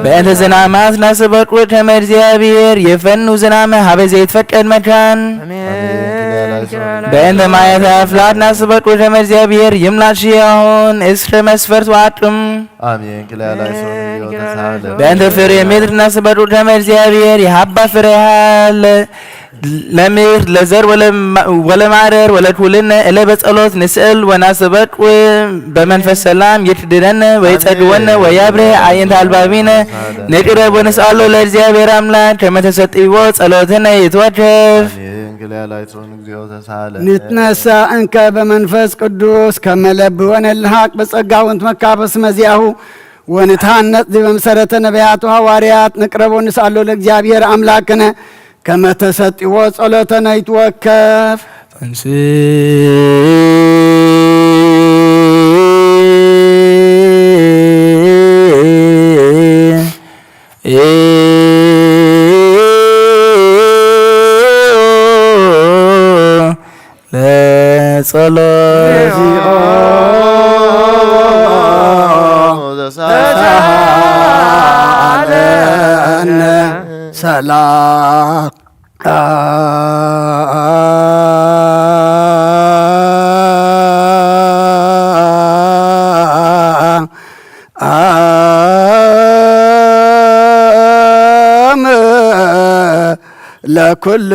በእንተ ዝናማት ናስበዱ ተመድ እግዚኣብሔር ይፈኑ ዝናመ ሃበ ዘይትፈቀድ መካን። በእንተ ማያተ አፍላድ ናስበዱ ተመድ እግዚኣብሔር ይምላእ ሽያሆን እስረ መስፈርት ወአቅም። አሜን። ክልያ ላይሶን ዮተሳለ በእንተ ፍሬ ምድር ነስበዱ ተመድ እግዚኣብሔር ይሃባ ፍሬሃ ለምድር ለዘር ወለማረር ወለኩልነ እለ በጸሎት ንስእል ወናስበዱ በመንፈስ ሰላም ይትድነነ ወይጸድወነ ወያብሬ አየንተ አልባቢነ ንቅረብ ወንስአሎ ለእግዚአብሔር አምላክ ከመተሰጥዎ ጸሎትነ ይትወከፍ። አሜን። ክልያ ላይሶን ንትነሳ እንከ በመንፈስ ቅዱስ ከመለብ ወነልሃቅ በጸጋውን ትመካበስ መዚያሁ ወንትሃነጽ ዲበ መሰረተ ነቢያቱ ሃዋርያት ንቅረቦ ንስኣሎ ለእግዚኣብሔር ኣምላክነ ከመ ተሰጢዎ ጸሎተነ ይትወከፍ። ለጸሎት ተሳሃለነ ሰላም አም ለኩል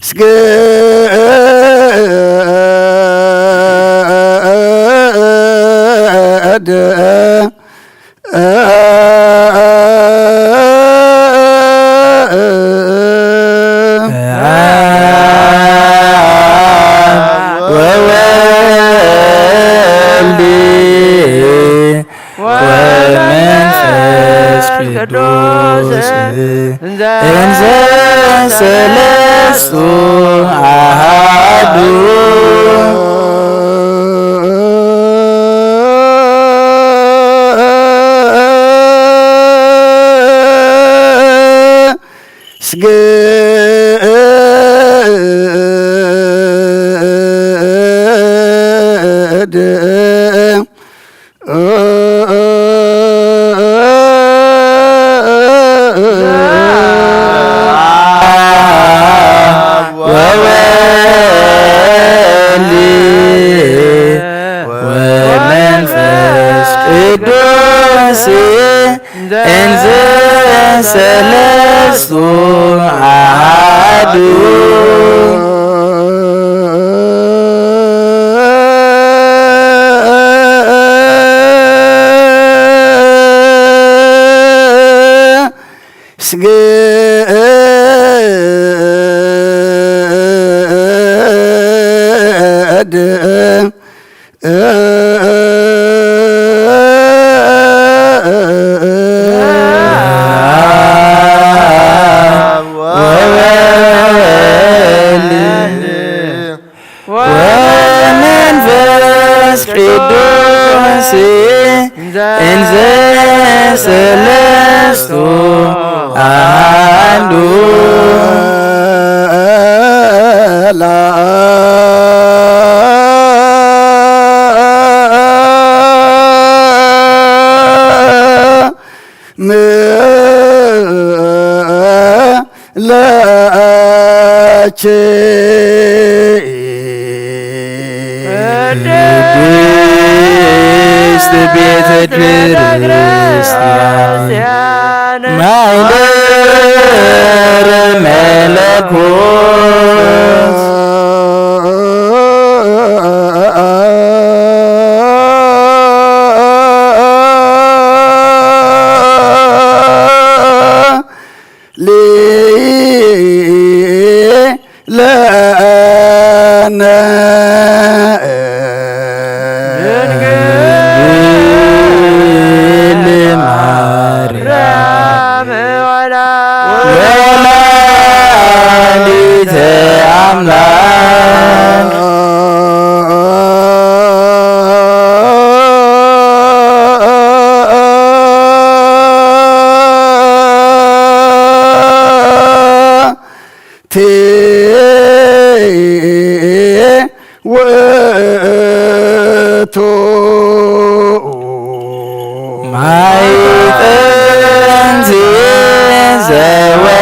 ስግድ ወወልድ ወመንፈስ ቅዱስ እንዘ ሰለስቱ አሃዱ። ስግድ ወወልድ ወመንፈስ ቅዱስ እንዘ ሰለስቱ አሃዱ። ስግድ ወወልድ ወመንፈስ ቅዱስ እንዘ ሰለስቱ አሐዱ። ለኪ ቅድስት ቤተ ክርስቲያን ማይለ ኩስ ሊ ለነ ድንግል ማርያም ወላዲተ አምላክ ቲ ውእቱ ማይ ጥንቲ ዘወርቂ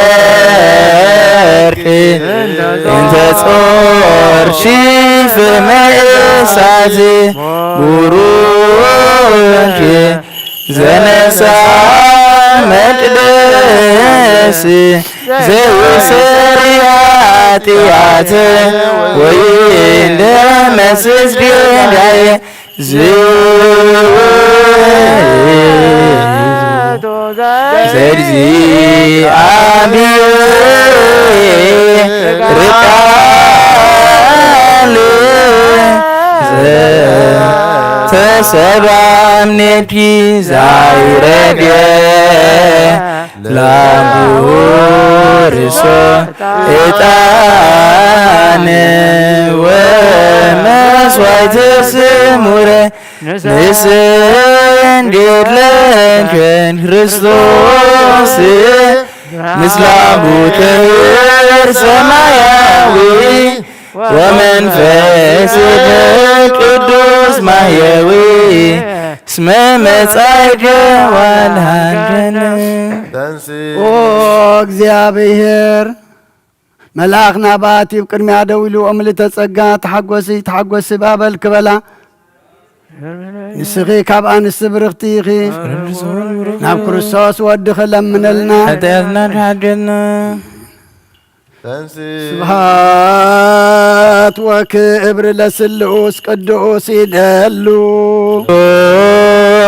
እንተ ጾርሺ ፍመ እሳት ቡሩክ ዘነሳ መቅደስ ዘውስር ኃጢአት ወይን ደመስስ ጌዳዬ ዝውእቱ ዘእግዚአብሔር ቃል ተሰብአ እምኔኪ ዛይረግየ ላምቡርሶ ዕጣን ወመስዋዕተ ስሙረ ንስን ጌድለን ከን ክርስቶስ ምስላቡ ክብር ሰማያዊ ወመንፈስ ቅዱስ ማየዊ እስመ መጻእከ ዋልሃንደነ። ተንሥእ። ኦ እግዚኣብሔር፣ መልኣኽ ናባቲ ኣብ ቅድሚያ ደው ኢሉ፣ "ኦ ምልዕተ ጸጋ፣ ተሓጎሲ፣ ተሓጎሲ፣ ባበል ክበላ፣ ንስኺ ካብ ኣንስቲ ብርኽቲ ኢኺ፣ ናብ ክርስቶስ ወድኺ ለምነልና." ሓጢኣትና ተሓደልና። ተንሥእ። ስብሐት ወክብር ለስሉስ ቅዱስ ይደሉ።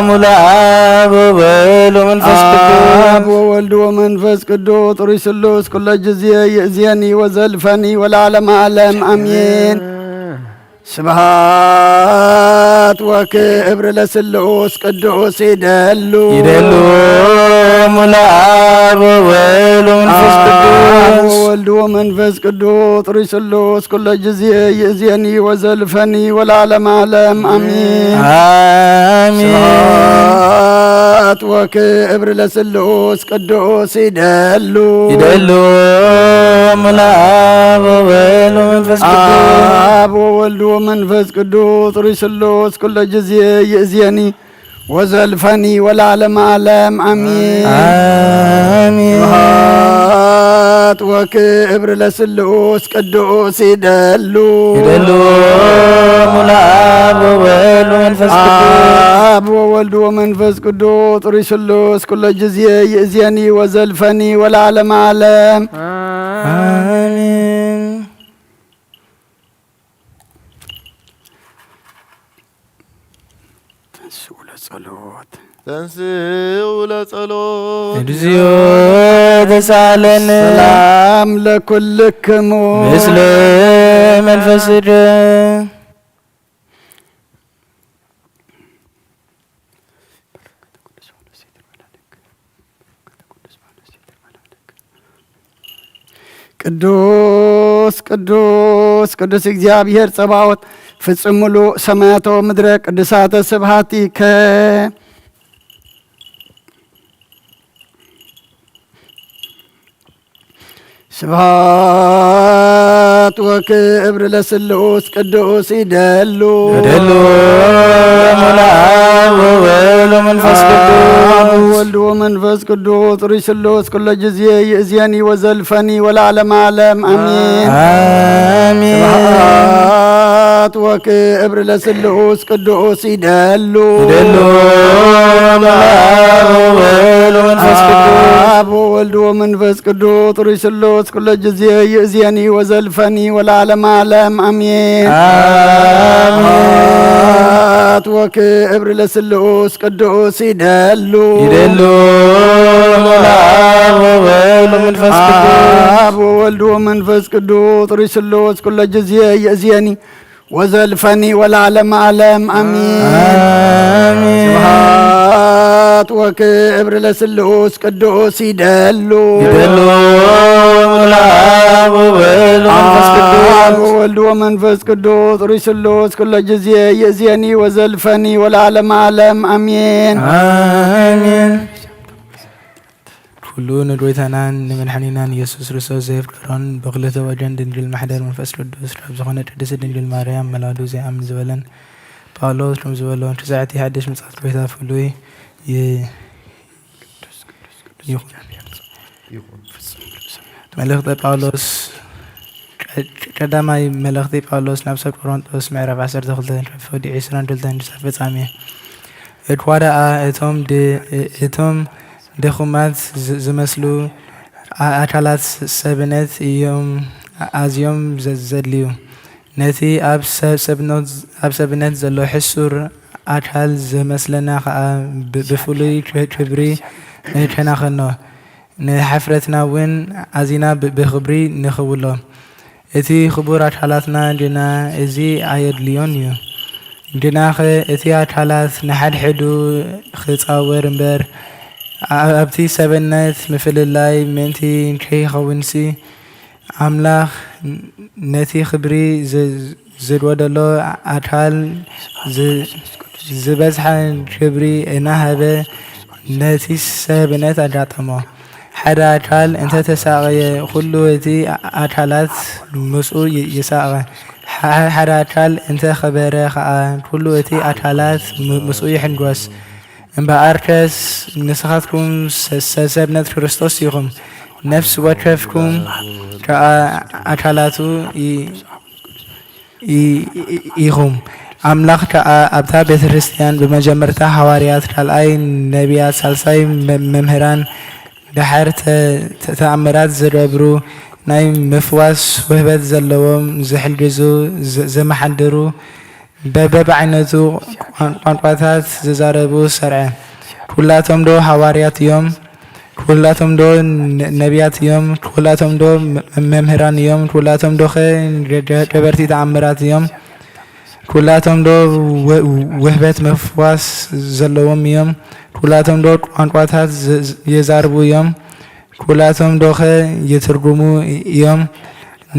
ሙሉ አብ ወወልድ ወመንፈስ ቅዱስ። አብ ወወልድ ወመንፈስ ቅዱስ ጥሩይ ስሉስ ኩሎ ጊዜ ይእዜኒ ወዘልፈኒ ወለዓለመ ዓለም አሜን። ስብሐት ወክብር ለስሉስ ቅዱስ ይደሉ። ይደሉ ሙሉ አብ ወወልድ ወመንፈስ አብ ቅዱስ። ወወልድ ወመንፈስ ቅዱስ ጥሩይ ስሉስ ኩሎ ጊዜ ይእዜኒ ወዘልፈኒ ወለዓለመ ዓለም አሜን። አሜን። ስብሐት ወክብር ለስሉስ ቅዱስ ይደሉ። ይደሉ ሙሉ አብ ወወልድ ወመንፈስ ቅዱስ። አብ ወወልድ ወመንፈስ ቅዱስ ጥሩይ ስሉስ ኩሎ ጊዜ ይእዜኒ ወዘልፈኒ ወለዓለመ ዓለም አሜን። አሜን። ስብሐት ወክብር ለስሉስ ቅዱስ ይደሉ። ይደሉ ሙሉ አብ ወወልድ ወመንፈስ ቅዱስ። አብ ወወልድ ወመንፈስ ቅዱስ ጥሩይ ስሉስ ኩሎ ጊዜ ይእዜኒ ወዘልፈኒ ወለዓለመ ዓለም። አሜን። ተንሥኡ ለጸሎት። ተንሥኡ ለጸሎት። እግዚኦ ተሳለነ። ሰላም ለኩልክሙ። ምስለ መንፈስከ። ቅዱስ ቅዱስ ቅዱስ እግዚአብሔር ጸባኦት ፍጹም ምሉእ ሰማያተ ወምድረ ቅዱሳተ ስብሐቲከ። ስብሐት ወክብር ለስሉስ ቅዱስ ይደሉ። ይደሉ ሙሉ አብ ወወልድ ወመንፈስ ቅዱስ። አብ ወወልድ ወመንፈስ ቅዱስ ጥሩይ ስሉስ ኩሎ ጊዜ ይእዜኒ ወዘልፈኒ ወለዓለመ ዓለም አሜን። አሜን። ስብሐት ወክብር ለስሉስ ቅዱስ ይደሉ። ይደሉ አብ ወወልድ ወመንፈስ ቅዱስ። አብ ወወልድ ወመንፈስ ቅዱስ ጥሩይ ስሉስ ኩሎ ጊዜ ይእዜኒ ወዘልፈኒ ወለዓለመ ዓለም አሜን። አሜን። ስብሐት ወክብር ለስሉስ ቅዱስ ይደሉ ይደሉ ለአብ ወወልድ ወመንፈስ ቅዱስ። አብ ወወልድ ወመንፈስ ቅዱስ ጥሩይ ስሉስ ኩሎ ጊዜ ይእዜኒ ወዘልፈኒ ወለዓለመ ዓለም አሜን። አሜን። ስብሐት ወክብር ለስሉስ ቅዱስ ይደሉ ይደሉ ለአብ ወወልድ ወመንፈስ አብ ቅዱስ። ወወልድ ወመንፈስ ቅዱስ ጥሩይ ስሉስ ኩሎ ጊዜ ይእዜኒ ወዘልፈኒ ወለዓለመ ዓለም አሜን። አሜን። ኩሉ ንጎይታናን ንመድሓኒናን ኢየሱስ ክርስቶስ ዘየፍቀሮን ብክልተ ወገን ድንግል ማሕደር መንፈስ ቅዱስ ካብ ዝኾነ ቅድስት ድንግል ማርያም መላዱ ዘይኣምን ዝበለን ጳውሎስ ከም ዝበሎ ትስዓቲ ሓድሽ ምጽኣት ጎይታ ፍሉይ ይ- ይኹን። መልእኽተ ጳውሎስ ቀ- ቀዳማይ መልእኽቲ ጳውሎስ ናብ ሰብ ቆሮንጦስ ምዕራፍ ዓሰርተ ክልተ ካብ ፍቕዲ ዕስራን ክልተን ክሳብ ፍጻሜ። እኳ ደኣ እቶም ድ- እቶም ድኹማት ዝ- ዝመስሉ ኣ- ኣካላት ሰብነት እዮም ኣዝዮም ዘ- ዘድልዩ። ነቲ ኣብ ሰብ- ሰብኖት- ኣብ ሰብነት ዘሎ ሕሱር ኣካል ዝመስለና ኸኣ ብ- ብፍሉይ ክብሪ ንከናኸኖ። ንሓፍረትና እውን ኣዚና ብ- ብኽብሪ ንኽውሎ። እቲ ክቡር ኣካላትና ግና እዚ ኣየድልዮን እዩ። ግናኸ እቲ ኣካላት ንሓድሕዱ ክጻወር እምበር፣ ኣ- ኣብቲ ሰብነት ምፍልላይ ምእንቲ ከይኸውንሲ፣ ኣምላኽ ነቲ ክብሪ ዝ- ዝጎደሎ ኣካል ዝ- ዝበዝሐ ክብሪ እናሃበ ነቲ ሰብነት ኣጋጠሞ። ሓደ ኣካል እንተተሳቐየ፣ ኩሉ እቲ ኣካላት ምስኡ ይ- ይሳቐ። ሓ- ሓደ ኣካል እንተኸበረ ኸኣ፣ ኩሉ እቲ ኣካላት ም- ምስኡ ይሕንጎስ። እምበኣርከስ ንስኻትኩም ሰ- ሰ- ሰብነት ክርስቶስ ኢኹም። ነፍሲ ወከፍኩም ከኣ ኣካላቱ ይ- ይ- ይ- ኢኹም። ኣምላኽ ከኣ ኣብታ ቤተ ክርስቲያን ብመጀመርታ ሃዋርያት፣ ካልኣይ ነቢያት፣ ሳልሳይ መ- መምህራን፣ ደሓር ተ- ተ- ተኣምራት ዝገብሩ፣ ናይ ምፍዋስ ውህበት ዘለዎም፣ ዝሕግዙ፣ ዘ- ዘመሓድሩ፣ በበብዓይነቱ ቋን- ቋንቋታት ዝዛረቡ ሰርዐ። ኩላቶም ዶ ሃዋርያት እዮም? ኩላቶም ዶ ነ- ነቢያት እዮም? ኩላቶም ዶ መ- መምህራን እዮም? ኩላቶም ዶኸ ገ- ገ- ገበርቲ ተኣምራት እዮም? ኩላቶም ዶ ወ- ውህበት ምፍዋስ ዘለዎም እዮም? ኩላቶም ዶ ቋንቋታት ዝ- ዝ- ይዛረቡ እዮም? ኩላቶም ዶኸ ይትርጉሙ እዮም?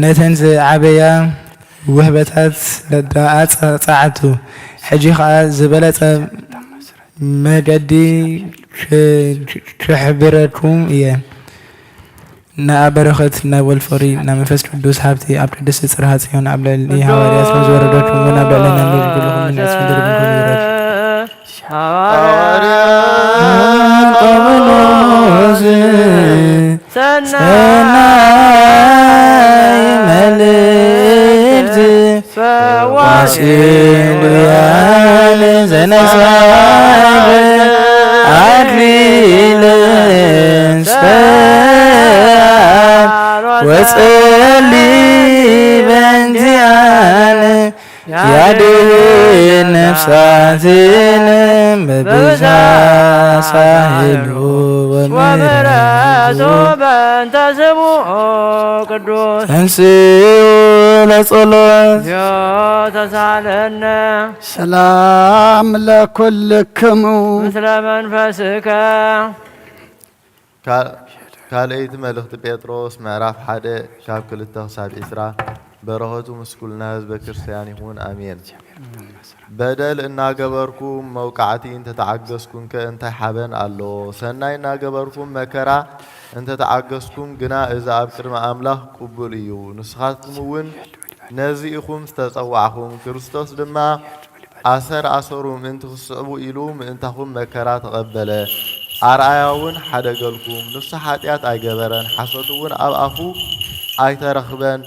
ነተን ዝዓበያ ውህበታት ደኣ ጸ- ጸዓቱ። ሕጂ ኸኣ ዝበለጸ መገዲ ክ- ክ- ክሕብረኩም እየ። ንኣብ በረኸት ናይ ወልድ ፍቕሪ ናይ መንፈስ ቅዱስ ሃብቲ ኣብ ቅድስቲ ጽርሃ ጽዮን ኣብ ልዕሊ ሃዋርያት ከም ዝወረደኩም እውን ኣብ ልዕለና ንርኢ ኩልኹም ምን ዕጽፊ ድርብን ክብሪ ይውረድ። ሃዋርያ ጳውሎስ ሰናይ ሰናይ መልእክት ፈዋሲ ዋሲሉያን ዘነሳብ ኣክሊለ ጽባሕ ወጸሊ በእንቲኣን ያድን ነፍሳትን በብዛ ሳህሉ ወምሕረቱ ወምሕረቱ በእንተ ስሙ ቅዱስ ተንስኡ ለጸሎት። ዮ ተሳለነ ሰላም ለኩልክሙ ምስለ መንፈስከ ካል- ካልኣይቲ መልእኽቲ ጴጥሮስ ምዕራፍ ሓደ ካብ ክልተ ክሳብ ዒስራ። በረኸቱ ምስ ኩልና ህዝበ ክርስቲያን ይኹን፣ ኣሜን። በደል እናገበርኩም መውቃዕቲ እንተተዓገስኩምከ እንታይ ሓበን ኣሎ? ሰናይ እናገበርኩም መከራ እንተተዓገስኩም ግና፣ እዚ ኣብ ቅድሚ ኣምላኽ ቅቡል እዩ። ንስኻትኩም እውን ነዚ ኢኹም ዝተጸዋዕኹም። ክርስቶስ ድማ ኣሰር ኣሰሩ ምእንቲ ክትስዕቡ ኢሉ ምእንታኹም መከራ ተቐበለ። ኣርኣያ እውን ሓደገልኩም። ንሱ ሓጢኣት ኣይገበረን፣ ሓሶት እውን ኣብ ኣፉ ኣይተረኽበን።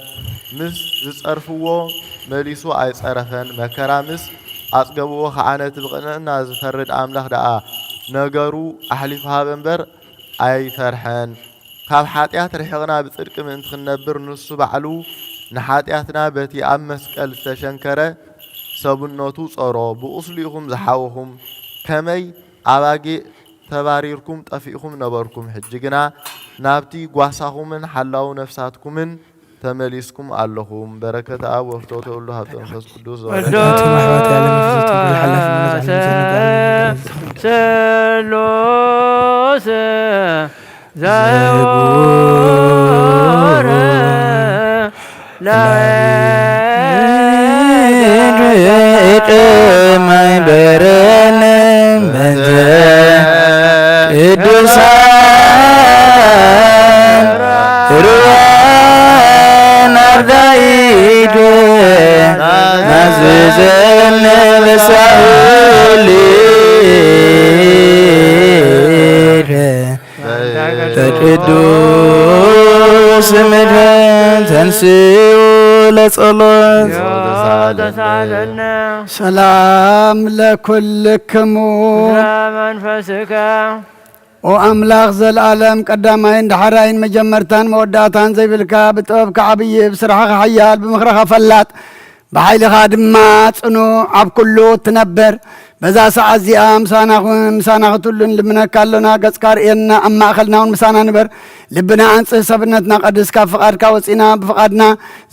ምስ ዝጸርፍዎ መሊሱ ኣይጸረፈን። መከራ ምስ ኣጽገብዎ ኸዓ፣ ነቲ ብቕንዕና ዝፈርድ ኣምላኽ ደኣ ነገሩ ኣሕሊፉ ሃበ እምበር ኣይፈርሐን። ካብ ሓጢኣት ርሒቕና ብጽድቂ ምእንቲ ክንነብር፣ ንሱ ባዕሉ ንሓጢኣትና በቲ ኣብ መስቀል ዝተሸንከረ ሰብነቱ ጾሮ። ብቑስሉ ኢኹም ዝሓወኹም። ከመይ ኣባጊዕ ተባሪርኩም ጠፊእኩም ነበርኩም፣ ሕጂ ግና ናብቲ ጓሳኹምን ሓላው ነፍሳትኩምን ተመሊስኩም ኣለኹም። በረከት ኣብ ወፍቶተ ሁሉ ሃብተ መንፈስ ቅዱስ ዘወረደ። ቅዱስ ስሉስ ዘቡር ለእደ ማይ በረነ በዘ ቅዱሳን ሩያን ኣርዳኢደ ናዝዘነ በሳኡል ተቅዱስ ምድር ተንስኡ ለጸሎት። ተሳለነ። ሰላም ለኩልክሙ። ለመንፈስከ። ኦ ኣምላኽ፣ ዘልኣለም ቀዳማይን ዳሕራይን መጀመርታን መወዳእታን ዘይብልካ፣ ብጥበብካ ዓብዪ፣ ብስራሕኻ ሓያል፣ ብምኽርኻ ፈላጥ፣ ብሓይልኻ ድማ ጽኑዕ፣ ኣብ ኩሉ እትነብር፣ በዛ ሰዓት እዚኣ ምሳና ኩን፣ ምሳና ክትህሉ ንልምነካ ኣሎና። ገጽካ ርእየና፣ ኣብ ማእከልና እውን ምሳና ንበር። ልብና ኣንጽህ፣ ሰብነትና ቀድስ፣ ካብ ፍቓድካ ወጺና ብፍቓድና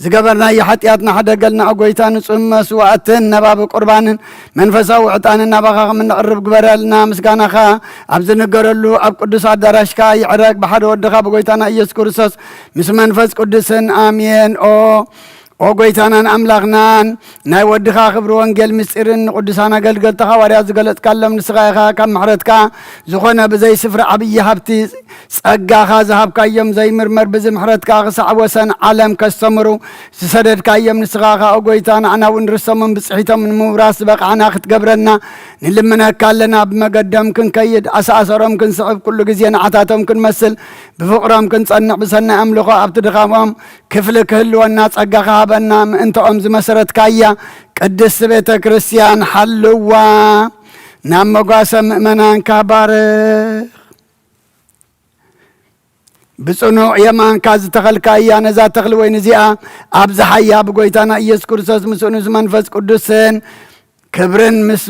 ዝገበርናዮ ሓጢኣትና ሕደገልና። ኦ ጎይታ፣ ንጹህ መስዋእትን ነባቢ ቁርባንን መንፈሳዊ ዕጣንን ናባኻ ከም እነቕርብ ግበረልና። ምስጋናኻ ኣብ ዝንገረሉ ኣብ ቅዱስ ኣዳራሽካ ይዕረግ፣ ብሓደ ወድኻ ብጎይታና ኢየሱስ ክርስቶስ ምስ መንፈስ ቅዱስን። ኣሜን። ኦ ኦ ጎይታናን ኣምላኽናን፣ ናይ ወድኻ ክብሪ ወንጌል ምስጢርን ንቅዱሳን ኣገልገልቲ ሃዋርያት ዝገለጽካሎም ንስኻ ኢኻ። ካብ ምሕረትካ ዝኾነ ብዘይ ስፍራ ዓብዪ ሃብቲ ጸጋኻ ዝሃብካዮም ዘይምርመር ብዚ ምሕረትካ ክሳዕ ወሰን ዓለም ከስተምሩ ዝሰደድካዮም ንስኻ ኢኻ። ኦ ጎይታ፣ ንዓና እውን ርስቶምን ብጽሒቶምን ንምውራስ ዝበቕዓና ክትገብረና ንልምነካ ኣለና። ብመገዶም ክንከይድ፣ ኣሳእሰሮም ክንስዕብ፣ ኩሉ ግዜ ንዓታቶም ክንመስል፣ ብፍቕሮም ክንጸንዕ፣ ብሰናይ ኣምልኾ ኣብቲ ድኻሞም ክፍሊ ክህልወና ጸጋኻ ሃበና። ምእንተኦም ዝመሰረትካያ ቅድስቲ ቤተ ክርስቲያን ሓልዋ፣ ናብ መጓሰ ምእመናንካ ባርኽ። ብጽኑዕ የማንካ ዝተኸልካያ ነዛ ተኽሊ ወይኒ እዚኣ ኣብዝሓያ። ብጎይታና ኢየሱስ ክርስቶስ ምስኡ ምስ መንፈስ ቅዱስን ክብርን ምስ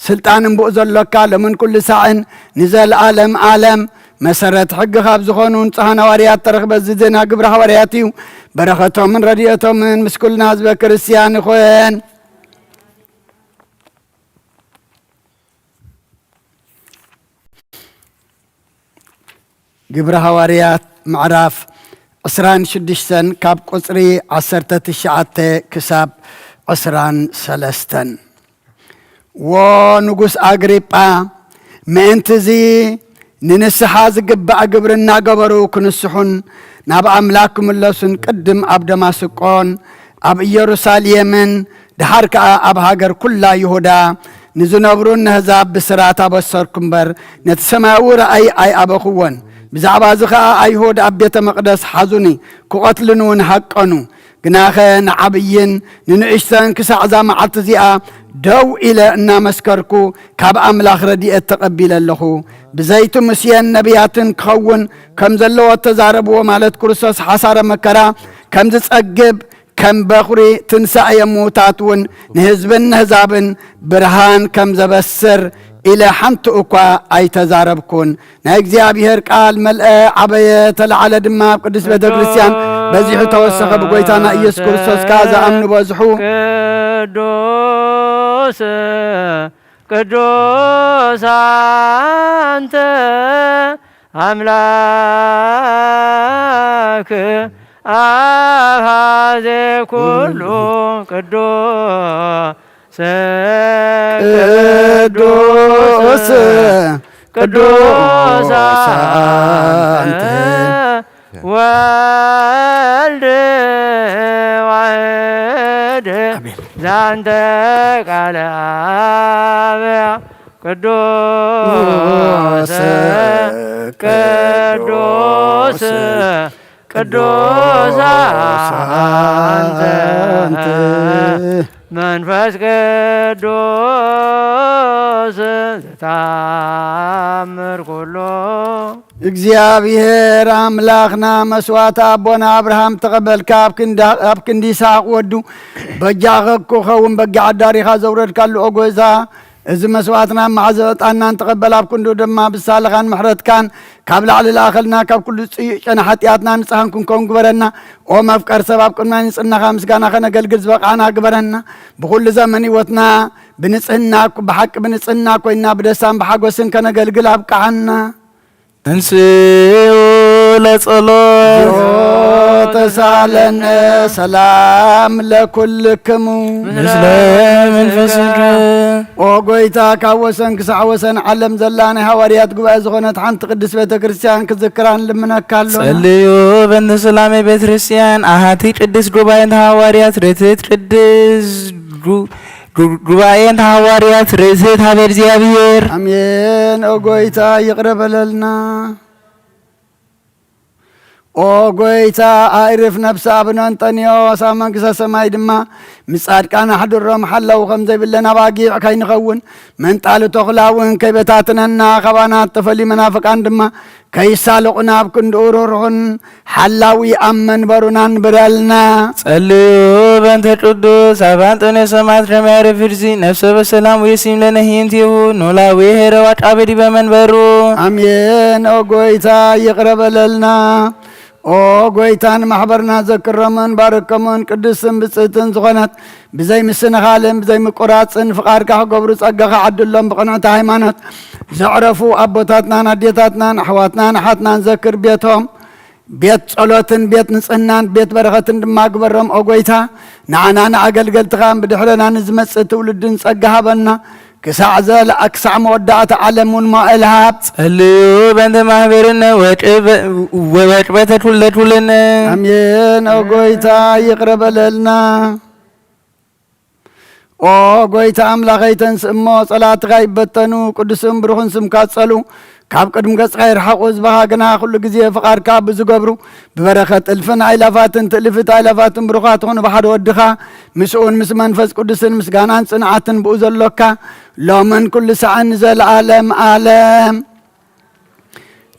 ስልጣንን ብኡ ዘሎካ ሎምን ኩሉ ሳዕን ንዘለኣለም ኣለም መሰረት ሕጊ ካብ ዝኾኑ ንጹሃን ሃዋርያት ተረኽበ። እዚ ዜና ግብሪ ሃዋርያት እዩ። በረኸቶምን ረድኤቶምን ምስ ኩልና ህዝበ ክርስቲያን ይኹን። ግብሪ ሃዋርያት ምዕራፍ ዕስራን ሽዱሽተን ካብ ቁጽሪ ዓሰርተ ትሽዓተ ክሳብ ዕስራን ሰለስተን። ዎ ንጉስ ኣግሪጳ፣ ምእንቲ እዚ ንንስሓ ዝግባእ ግብሪ እናገበሩ ክንስሑን ናብ ኣምላኽ ክምለሱን ቅድም ኣብ ደማስቆን ኣብ ኢየሩሳሌምን ደሓር ከኣ ኣብ ሃገር ኩላ ይሁዳ ንዝነብሩን ነህዛብ ብስራት ኣበሰርኩ እምበር፣ ነቲ ሰማያዊ ራእይ ኣይኣበኽዎን። ብዛዕባ እዚ ኸኣ ኣይሁድ ኣብ ቤተ መቕደስ ሓዙኒ፣ ክቐትሉኒ እውን ሃቀኑ። ግናኸ ንዓብይን ንንእሽተን ክሳዕ እዛ መዓልቲ እዚኣ ደው ኢለ እናመስከርኩ፣ ካብ ኣምላኽ ረድኤት ተቐቢለ ኣለኹ። ብዘይቲ ሙሴን ነቢያትን ክኸውን ከም ዘለዎ እተዛረብዎ፣ ማለት ክርስቶስ ሓሳረ መከራ ከም ዝጸግብ፣ ከም በኹሪ ትንሳኤ ምዉታት እውን ንህዝብን ነህዛብን ብርሃን ከም ዘበስር ኢለ ሓንቲ እኳ ኣይተዛረብኩን። ናይ እግዚኣብሔር ቃል መልአ፣ ዓበየ፣ ተለዓለ ድማ ኣብ ቅድስት ቤተ ክርስቲያን በዚሑ ተወሰኸ። ብጎይታና ኢየሱስ ክርስቶስ ከኣ ዝኣምኑ በዝሑ። ቅዱስ ቅዱስ ኣንተ ኣምላክ ኣብ ሀዜ ኩሉ ቅዱስ ቅዱስ ቅዱስ ቅዱስ አንተ አንተ ወልድ ዋሕድ አሜን። ዛንተ ቃለ አብ ቅዱስ ቅዱስ ቅዱስ ቅዱስ አንተ አንተ መንፈስ ቅዱስ ዝታ እግዚኣብሔር ኣምላኽና መስዋዕቲ ኣቦና ኣብርሃም ተቐበልካ፣ ኣብ ክንዳ-፣ ኣብ ክንዲ ይስሐቅ ወዱ በጃኸ ክኸውን በጊዕ ኣዳሪኻ ዘውረድካሉ ኦጎዛ፣ እዚ መስዋዕትና መዓዘ ዕጣንና እንተቐበል፣ ኣብ ክንዱ ድማ ብሳልኻን ምሕረትካን ካብ ላዕሊ ለኣኸልና፣ ካብ ኩሉ ጽዩቅ ጨና ሓጢኣትና ንጽሃን ክንከውን ግበረና። ኦ መፍቀር ሰብ፣ ኣብ ቅድሚ ንጽህናኻ ምስጋና ከነገልግል ዝበቃዕና ግበረና። ብኹሉ ዘመን ህይወትና ብንጽህና፣ ብሓቂ ብንጽህና ኮይና ብደስታን ብሓጎስን ከነገልግል ኣብቅዓና። እንስኡ ለጸሎት። ተሳለነ ሰላም ለኩልክሙ። ምስለ መንፈስከ። ኦ ጎይታ፣ ካብ ወሰን ክሳዕ ወሰን ዓለም ዘላ ናይ ሃዋርያት ጉባኤ ዝኾነት ሓንቲ ቅድስት ቤተ ክርስቲያን ክዝክራ ንልምነካ ኣሎና። ጸልዩ በእንተ ሰላም ቤተ ክርስቲያን ኣሃቲ ቅድስት ጉባኤ እንተ ሃዋርያት ርትት ቅድስ ጉ-፣ ጉ-፣ ጉባኤ እንተ ሃዋርያት ርእስት ሀበ እግዚኣብሔር። ኣሜን። ኦ ጎይታ ይቕረ በለልና። ኦ ጎይታ ኣዕርፍ ነፍሲ ኣቡነ እንጠንዮስ ኣብ መንግስተ ሰማይ ድማ ምስ ጻድቃን ኣሕድሮም። ሓላው ከም ዘይብለን ኣባጊዕ ከይንኸውን መንጣሊ ተኹላ እውን ከይበታትነና፣ ካባና እተፈልዩ መናፍቃን ድማ ከይሳለቑና ኣብ ክንድኡ ርሩህን ሓላዊ ኣብ መንበሩና ንብረልና። ጸልዩ በእንተ ቅዱስ ኣባ እንጦንዮስ ሰማዕት ከመ ያዕርፍ ርእሲ ነፍሰ በሰላም ወይሲም ለነ ህይንቲሁ ኖላዊ ሄረዋ ቃበ ዲበ መንበሩ። ኣሜን። ኦ ጎይታ ይቕረ በለልና። ኦ ጎይታ ንማሕበርና ዘክሮምን ባርከሞን ቅድስትን ብጽእትን ዝኾነት ብዘይ ምስንኻልን ብዘይ ምቁራጽን ፍቓድካ ክገብሩ ጸጋኻ ዓድሎም። ብቕንዕቲ ሃይማኖት ዘዕረፉ ኣቦታትናን ኣዴታትናን ኣሕዋትናን ኣሓትናን ዘክር። ቤቶም ቤት ጸሎትን ቤት ንጽህናን ቤት በረኸትን ድማ ግበሮም። ኦ ጎይታ ንዓና ንኣገልገልትኻን ብድሕረና ንዝመጽእ ትውልድን ጸጋ ሃበና። ክሳዕ ዘለ-፣ ክሳዕ መወዳእታ ዓለም እውን መዋእል ሃብ። ጸልዩ በእንተ ማህበርነ ወጭበ-፣ ወ-፣ ወጭበተ ኩለ ኩልነ። ኣሜን። ኦ ጎይታ ይቕረ በለልና። ኦ ጎይታ ኣምላኸይ፣ ተንስእ እሞ ጸላእትኻ ይበተኑ፣ ቅዱስን ብሩኽን ስምካ ጸሉ፣ ካብ ቅድሚ ገጽካ ይርሓቑ። ህዝብኻ ግና ኩሉ ግዜ ፍቓድካ ብዝገብሩ ብበረኸት እልፍን ኣይላፋትን ትእልፍት ኣይላፋትን ብሩኻት ኹኑ ብሓደ ወድኻ ምስኡን ምስ መንፈስ ቅዱስን ምስጋናን ጽንዓትን ብኡ ዘሎካ ሎምን ኩሉ ሳዕን ንዘለዓለም ዓለም።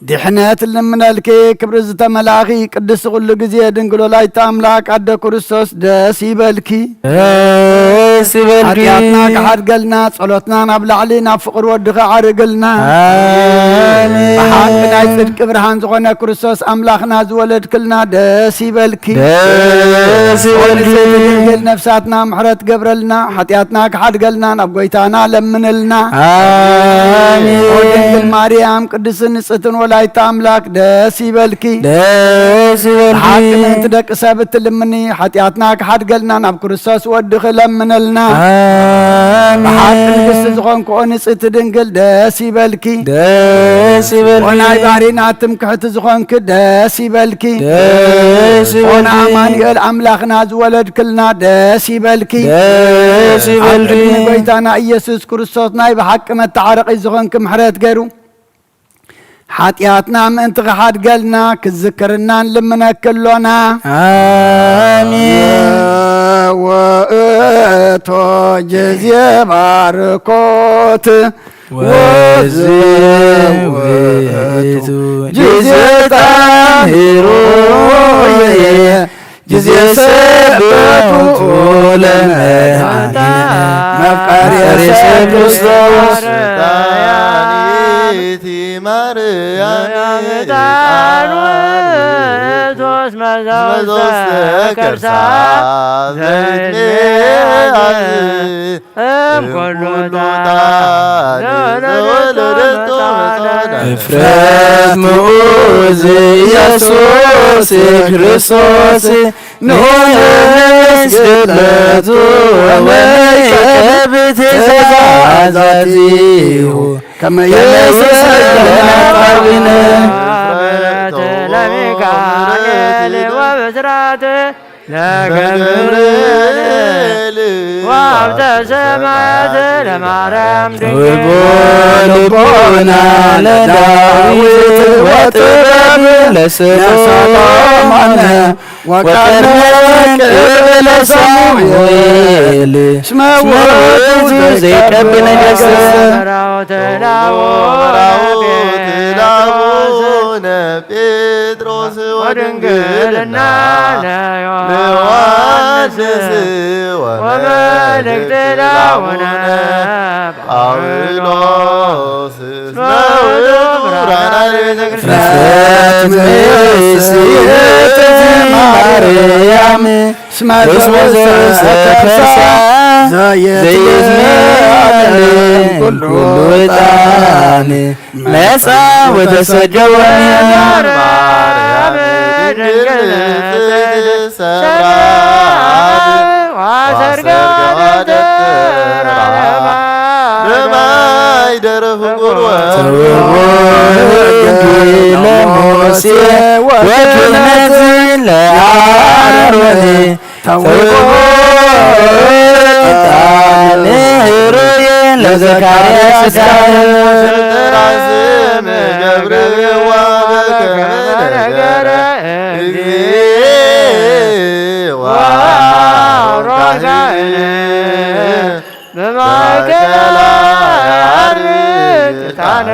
ድሕነት ልምነልኪ ክብሪ ዝተመላእኺ ቅድስቲ ኩሉ ግዜ ድንግል ወላዲተ ኣምላክ ኣደ ክርስቶስ ደስ ይበልኪ። ደስ ይበልኪ። ሓጢኣትና ክሓድገልና ጸሎትና ናብ ላዕሊ ናብ ፍቕሪ ወድኺ ዓርግልና። ኣሜን። ብሓቂ ናይ ጽድቂ ብርሃን ዝኾነ ክርስቶስ ኣምላኽና ዝወለድክልና ደስ ይበልኪ። ደስ ይበልኪ። ንጽሕቲ ድንግል ነፍሳትና ምሕረት ገብረልና፣ ሓጢኣትና ክሓድገልና ናብ ጎይታና ለምንልና። ኣሜን። ኦ ድንግል ማርያም ቅድስትን ንጽሕትን ወላዲተ ኣምላክ ደስ ይበልኪ። ደስ ይበልኪ። ብሓቂ ምእንቲ ደቂ ሰብ እትልምኒ፣ ሓጢኣትና ክሓድገልና ናብ ክርስቶስ ወድኺ ለምንልና። ኣሜን። ብሓቂ ንግስቲ ዝኾንኪ ኦ ንጽሕቲ ድንግል ደስ ይበልኪ። ደስ ይበልኪ። ኦ ናይ ባህሪና ትምክሕቲ ዝኾንኪ ደስ ይበልኪ። ደስ ኦ ይበልኪ። ንኣማኑኤል ኣምላኽና ዝወለድክልና ደስ ይበልኪ። ደስ ኣብ ይበልኪ። ቅድሚ ጎይታና ኢየሱስ ክርስቶስ ናይ ብሓቂ መተዓረቒ ዝኾንኪ ምሕረት ገይሩ ሓጢኣትና ምእንቲ ክሓድገልና ክዝክርና ንልምነኪ ኣሎና። ኣሜን። ወእቶ ጊዜ ባርኮት ወዝ ወዝ ውእቱ ጊዜ ጣሂሩ ጊዜ ሰበቱ ለመድኃኒነ መፍቀሬ ሰብ ክርስቶስ። እፍረት ምዑዝ ኢየሱስ ክርስቶስ ንሆነ ስግደቱ ወመይቀብ ትእዛዛቲሁ ከመ ይስግድ ለነ አቡነ። ለሚካኤል ወብስራት ለገብርኤል ወሀብተ ሰማያት ለማርያም ድንግል። ልቦና ለዳዊት ወጥበብ ለሰሎሞን ወቀርነ ቅብለ ሳሙኤል እስመ ውእቱ ዘይቀብል ነገሥት። ጴጥሮስ ወድንግልና ለዮሐንስ ወመልእክት ለአቡነ ጳውሎስ እስመ ውእቱ ብርሃነ ለቤተ ክርስቲያን። ፍጥረት ምስሌትኪ ማርያም እስመ ዘውስተ ከርሳ ዘይትመ ኩሉ ዕጣን መጻ ወተሰገወ ማርያም ድንግል ንጽሕት ሰብራ ወሰርገ ወደብር ዓለማ በማይ ደረፍ ቁርወ ተውቦ ለሙሴ ወክህነት ለአሮን ተውቦ ዕጣን ህሩይ ለዘካርያስ ዳን ስልጠና ስም ገብርኤል ወበከመ ነገረ እግዚእ ወአሮን ካህን በማእከላ ያርግ ዕጣነ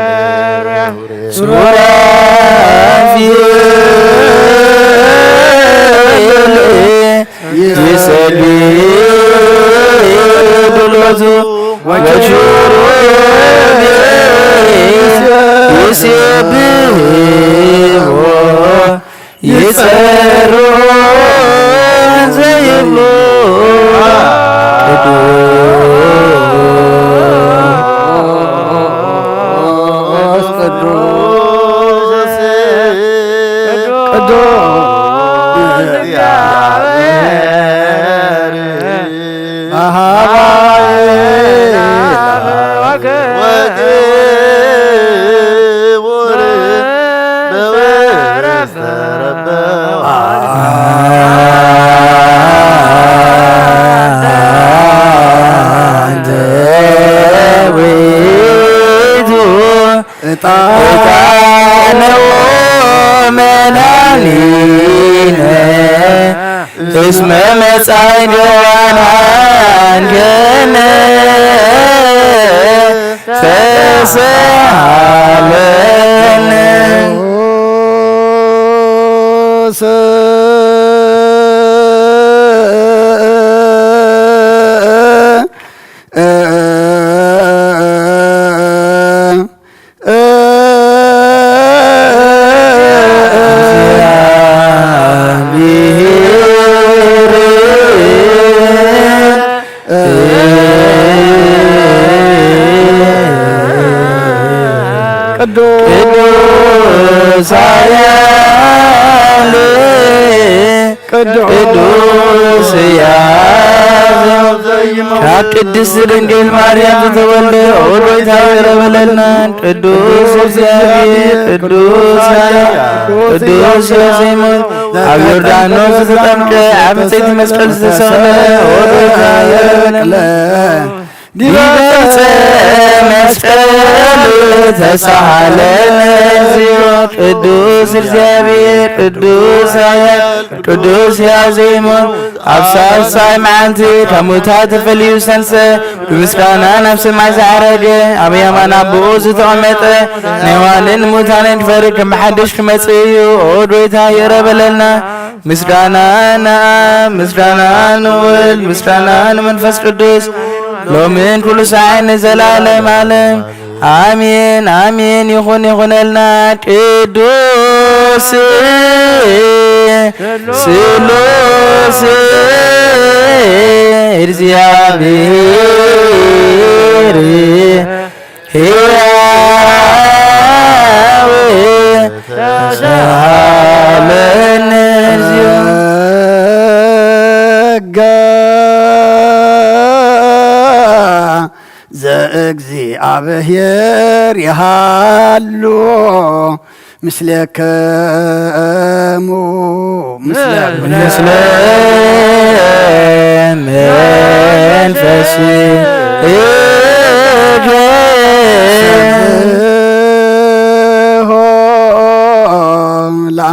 ሱራፊል ይሰግዱ ሎቱ ወኪሩቤል ይሴብሕዎ ይጸሩ ዘይብሉ ቅዱስ ቅዱስ ቅዱስ እግዚአብሔር አሃባይ ወክቡር በወረሰረበ አንተ ውእቱ ዕጣነ መድኃኒነ እስመ መጻእነ ወአድኃንከነ ተሳሃለነ። ቅዱስ ၸያዘው ካብ ቅድስት ድንግል ማርያም ዝተወልደ ኦ ጐይታ ይቕረ በለልና። ቅዱስ እግዚኣብሔር ቅዱስ ኃያል ቅዱስ ዜሙን ኣብ ዮርዳኖስ ዝተጠምቀ ኣብ ዕንጸይቲ መስቀል ዝተሰቕለ ኦ ጐይታ ይቕረ በለልና። ዲበ ዕፀ መስቀል ተሳሃለነ እግዚኦ። ቅዱስ እግዚኣብሔር ቅዱስ ኃያል ቅዱስ ሕያው ዘይሞት ኣብ ሳልሳይ መዓልቲ ካብ ሙታት ተፈልዩ ዝተንስአ ብምስጋና ናብ ሰማይ ዝዓረገ ኣብ የማን ኣቦኡ ዝተቐመጠ ንሕያዋንን ንሙታንን ክፈርድ ከም ብሓድሽ ክመጽእ እዩ። ኦ ጐይታ ይቕረ በለልና። ምስጋና ንኣብ ምስጋና ንውልድ ምስጋና ንመንፈስ ቅዱስ ሎምን ኩሉ ሰዓት ንዘላለም ዓለም ኣሜን ኣሜን። ይኹን ይኹነልና። ቅዱስ ስሉስ እግዚኣብሔር ሕያው ተሳሃለነ እግዚኦ። ጸጋ ዘእግዚኣብሔር ይሃሉ ምስሌክሙ ምስለ ምስለ መንፈስከ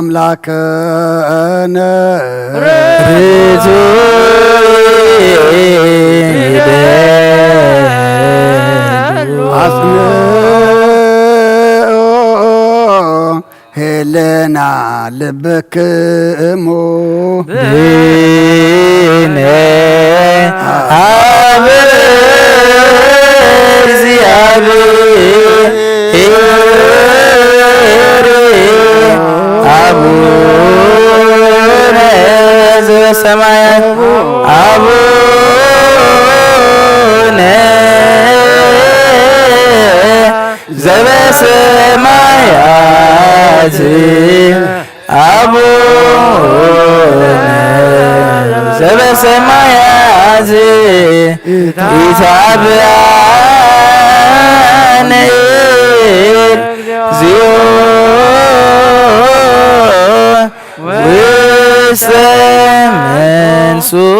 ለአምላክነ ርቱዕ ይደሉ አጽንኦ ኄር ልብክሙ ብነ ኣብ እግዚኣብሔር ኣቡነ ዘበሰማያት ኣቡነ ዘበሰማያት ኣቡነ ዘበሰማያት ኢታብአነ እግዚኦ ውስተ መንሱት።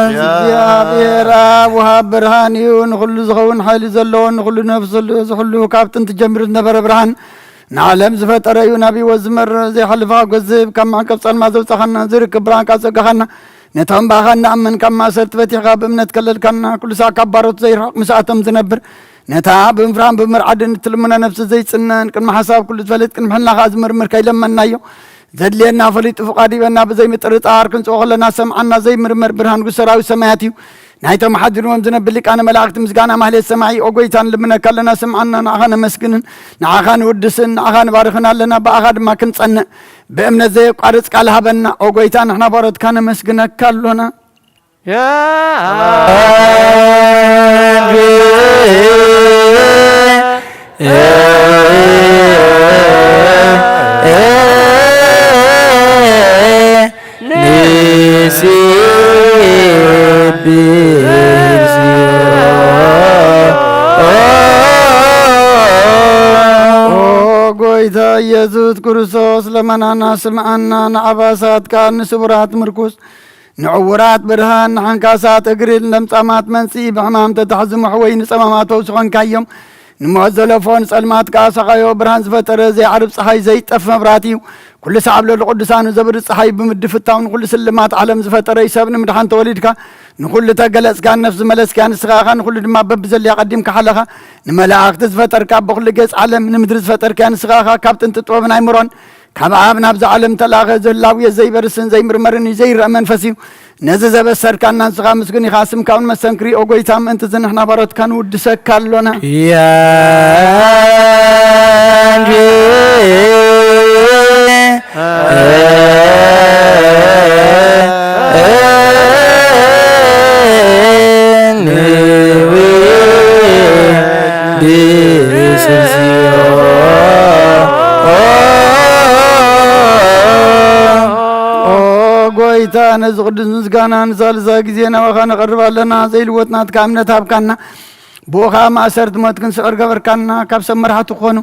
እግዚኣብሔር ኣብ ወሃብ ብርሃን እዩ። ንኹሉ ዝኸውን ሓይሊ ዘለዎ፣ ንኹሉ ነፍስ ዝሕሉ፣ ካብ ጥንቲ ጀሚሩ ዝነበረ ብርሃን፣ ንዓለም ዝፈጠረ እዩ። ናብ ህይወት ዝመርሕ ዘይሓልፍ ሓጎስ ዝህብ፣ ካብ መዕቀብ ጸልማ ዘውጻኻና፣ ዝርክብ ብርሃን ካብ ጸጋኻና፣ ነቶም ብኣኻ እናኣመን ካብ ማእሰርቲ ፈቲሕካ ብእምነት ከለልካና፣ ኩሉ ሳዕ ካብ ባሮት ዘይርሕቕ ምስኣቶም ዝነብር፣ ነታ ብምፍራን ብምርዓድን እትልምኖ ነፍሲ ዘይጽነን፣ ቅድሚ ሓሳብ ኩሉ ዝፈልጥ፣ ቅድሚ ሕልና ከኣ ዝምርምር ከይለመንናዮ፣ ዘድልየና ፈሊጡ ፍቓድ ይበና። ብዘይ ምጥርጣር ክንጽኦ ከለና ሰምዓና፣ ዘይምርመር ብርሃን ንጉስ ሰራዊት ሰማያት እዩ። ናይቶም ሓዲርዎም ዝነብር ሊቃነ መላእክቲ ምስጋና ማህሌት ሰማዒ። ኦ ጎይታ፣ ንልምነካ ኣለና፣ ስምዓና፣ ንዓኻ ነመስግንን ንዓኻ ንውድስን ንዓኻ ንባርኽን ኣለና፣ ብኣኻ ድማ ክንጸንዕ ብእምነት ዘየቋርጽ ቃል ሃበና። ኦ ጎይታ፣ ንሕና ባሮትካ ነመስግነካ ኣሎና። ኦ ጎይታ ኢየሱስ ክርስቶስ፣ ለመናና ስምዓና፣ ንዓባሳት ከኣ ንስቡራት ምርኩስ፣ ንዕውራት ብርሃን፣ ንሓንካሳት እግሪ፣ ንለምጻማት መንጽኢ፣ ብሕማም ተታሕዙ መሕወይ፣ ንጸማማት ፈውሲ ኾንካዮም። ንሞት ዘለፎ ንጸልማት ከኣ ሰቓዮ፣ ብርሃን ዝፈጠረ ዘይዓርብ ጸሓይ ዘይጠፍ መብራህቲ እዩ። ኩሉ ሰዓብ ለሉ ቅዱሳኑ ዘብሪ ጸሓይ ብምድፍታው ንኹሉ ስልማት ዓለም ዝፈጠረ እዩ። ሰብ ንምድሓን ተወሊድካ፣ ንኹሉ ተገለጽካ፣ ነፍስ ዝመለስካ ንስኻ ኢኻ፣ ንኹሉ ድማ በብዘልያ ቀዲምካ ሓለኻ። ንመላእኽቲ ዝፈጠርካ፣ ብኹሉ ገጽ ዓለም ንምድሪ ዝፈጠርካ ንስኻ ኢኻ። ካብ ጥንቲ ጥበብን ኣይምሮን ካብ ኣብ ናብዛ ዓለም ተላኸ። ዝህላው ዘይበርስን ዘይምርመርን እዩ፣ ዘይረአ መንፈስ እዩ። ነዚ ዘበሰርካና ንስኻ ምስጉን ኢኻ። ስምካ እውን መሰንክሪ ኦ ጎይታ፣ ምእንቲ እዚ ንሕና ባሮትካ ንውድሰካ ኣሎና። ኦ ጎይታ፣ ነዚ ቅዱስ ምስጋና ንሳልሳይ ግዜ ናባኻ ነቐርብ ኣለና። ዘይልወጥ ናትካ እምነት ሃብካና። ብኡ ኸኣ ማእሰርቲ ሞት ክንስዕር ገበርካና። ካብ ሰብ መራሕቲ ክኾኑ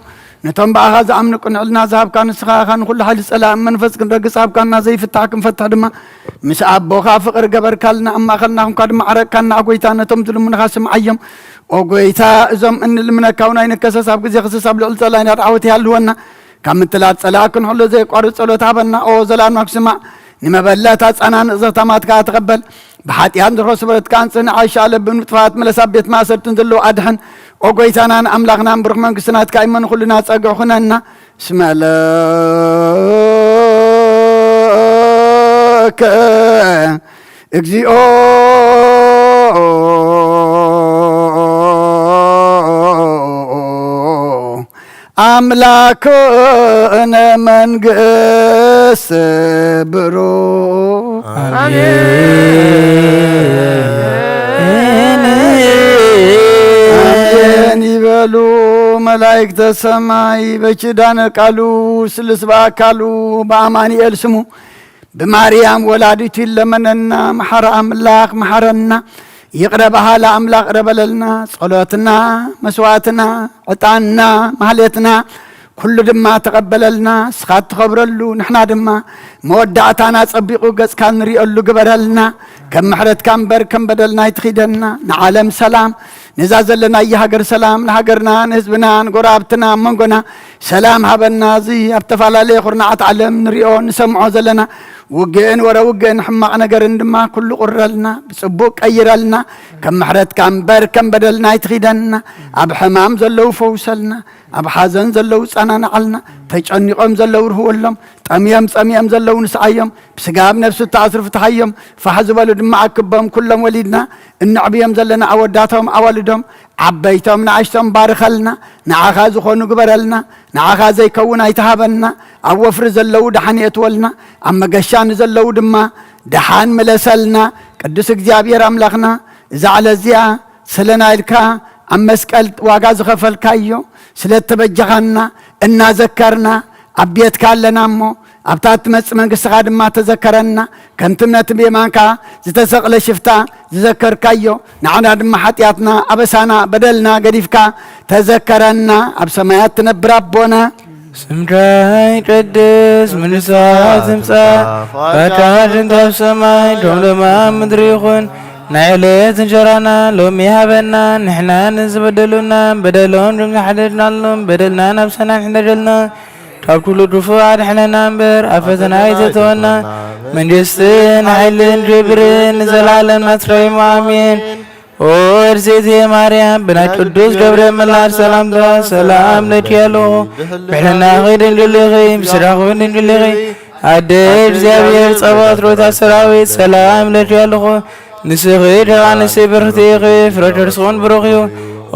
ነቶም ብኣኻ ዝኣምኑ ቅንዕልና ዝሃብካ ንስኻ ኢኻ። ንኹሉ ሓይሊ ጸላእን መንፈስ ክንረግጽ ሃብካና። ዘይፍታሕ ክንፈትሕ ድማ ምስ ኣቦኻ ፍቕሪ ገበርካልና። ኣብ ማእኸልና ኹንካ ድማ ዓረቅካና። ኦ ጎይታ፣ ነቶም ዝልምኑኻ ስምዓዮም። ኦ ጎይታ፣ እዞም እንልምነካ እውን ኣይንከሰስ። ኣብ ግዜ ክስስ ኣብ ልዕሊ ጸላኢና ዓወት ይሃልወና። ካብ ምትላል ጸላእ ክንሕሎ ዘየቋርጽ ጸሎት ሃበና። ኦ ዘላልማክ ስማዕ፣ ንመበለት ኣጻናንቕ ዘኽታማት ከኣ ተቐበል። ብሓጢኣት ንዝረኽቦ ስብረት ከኣ ኣንጽህ። ንዓይ ሻለብን ምጥፋት መለስ፣ ኣብ ቤት ማእሰርትን ዘለዉ ኣድሕን። ኦ ጎይታናን ኣምላኽናን ብሩኽ መንግስቲ ናትካ እሞ ንኹልና ጸግዒ ኩነና። እስመ ለከ እግዚኦ ኣምላክነ መንግስት ብሩክ። ኣሜን። ኣሜን ይበሉ መላእክተ ሰማይ። በኪዳነ ቃሉ ስሉስ በአካሉ በአማኑኤል ስሙ ብማርያም ወላዲቱ ይለመነና። መሓረ ኣምላኽ መሓረና። ይቕረ በሃላ ኣምላኽ ይቕረ በለልና። ጸሎትና፣ መስዋዕትና፣ ዕጣንና፣ ማህሌትና ኩሉ ድማ ተቐበለልና። ንስኻ እትኸብረሉ ንሕና ድማ መወዳእታና ጸቢቑ ገጽካ ንሪኦሉ ግበረልና። ከም ምሕረትካ እምበር ከም በደልና ኣይትኺደና። ንዓለም ሰላም፣ ነዛ ዘለናያ ሃገር ሰላም፣ ንሃገርና፣ ንህዝብና፣ ንጎረባብትና፣ ኣብ መንጎና ሰላም ሃበና። እዚ ኣብ ዝተፈላለየ ኩርናዓት ዓለም ንሪኦ ንሰምዖ ዘለና ውግእን ወረ ውግእን ሕማቕ ነገርን ድማ ኩሉ ቁረልና። ብጽቡቕ ቀይረልና። ከም ምሕረትካ እምበር ከም በደልና ኣይትኺደና። ኣብ ሕማም ዘለዉ ፈውሰልና። ኣብ ሓዘን ዘለዉ ጸናንዓልና፣ ተጨኒቖም ዘለዉ ርህወሎም፣ ጠምዮም ጸሚኦም ዘለዉ ንስዓዮም፣ ብስጋ ኣብ ነፍሲ እተኣስሩ ፍትሓዮም፣ ፋሕ ዝበሉ ድማ ኣክቦም። ኩሎም ወሊድና እነዕብዮም ዘለና ኣወዳቶም ኣዋልዶም ዓበይቶም ንኣሽቶም ባርኸልና፣ ንዓኻ ዝኾኑ ግበረልና፣ ንዓኻ ዘይከውን ኣይትሃበና፣ ኣብ ወፍሪ ዘለዉ ደሓን የእትወልና፣ ኣብ መገሻ ንዘለዉ ድማ ደሓን ምለሰልና። ቅዱስ እግዚኣብሔር ኣምላኽና፣ እዛ ዕለት እዚኣ ስለና ኢልካ ኣብ መስቀል ዋጋ ዝኸፈልካዮ፣ ስለ እተበጀኻና እናዘከርና ኣብ ቤትካ ኣለና እሞ፣ ኣብታ እትመጽእ መንግስትኻ ድማ ተዘከረና። ከምቲ ነቲ ብየማንካ ዝተሰቕለ ሽፍታ ዝዘከርካዮ፣ ንዓና ድማ ሓጢኣትና፣ ኣበሳና፣ በደልና ገዲፍካ ተዘከረና። ኣብ ሰማያት ትነብር ኣቦና፣ ስምካ ይቀደስ፣ መንግስትኻ ትምጻእ፣ ፈቃድካ ከምቲ ኣብ ሰማይ ከምኡ ድማ ኣብ ምድሪ ይኹን። ናይ ዕለት እንጀራና ሎሚ ሃበና፣ ንሕና ንዝበደሉና በደሎም ከም ዝሓለልናሎም በደልና ናብ ሰናን ሕነደልና፣ ካብ ኩሉ ክፉእ ኣድሕነና እምበር፣ ኣብ ፈተና ኣይተእትወና። መንግስትን ሓይልን ክብርን ንዘለኣለም ናትካ እዩ። ኣሜን። ኦ እርሴቴ ማርያም፣ ብናይ ቅዱስ ገብርኤል መልኣክ ሰላምታ ሰላም እልኪ ኣለኹ። ብሕልናኺ ድንግል ኢኺ፣ ብስጋኺ እውን ድንግል ኢኺ። ኣደ እግዚኣብሔር ጸባኦት ሮታ ሰራዊት ሰላም እልኪ ኣለኹ። ንስኺ ደቂ ኣንስትዮ ብርኽቲ ኢኺ፣ ፍረ ከርስኺ እውን ብሩኽ እዩ።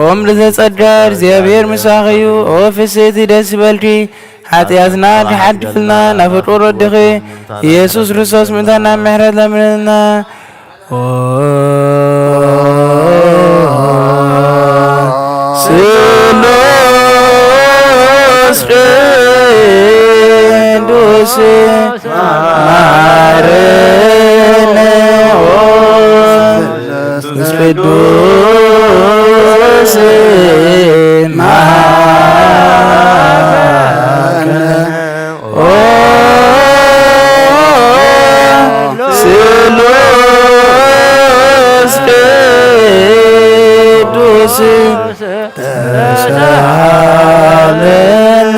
ኦም ልደተ ጸጋ እግዚኣብሔር ምሳኺ እዩ። ኦ ፍስሕቲ ደስ ይበልኪ፣ ሓጢኣትና ክሓድግልና ናብ ፍቁር ወድኺ ኢየሱስ ክርስቶስ ምእንታና ምሕረት ለምንልና። ኦ ስሉስ ቅዱስ መሐረነ፣ ኦ ስሉስ ቅዱስ መሐረነ። ኦ ስሉስ ቅዱስ ተሳሃለነ።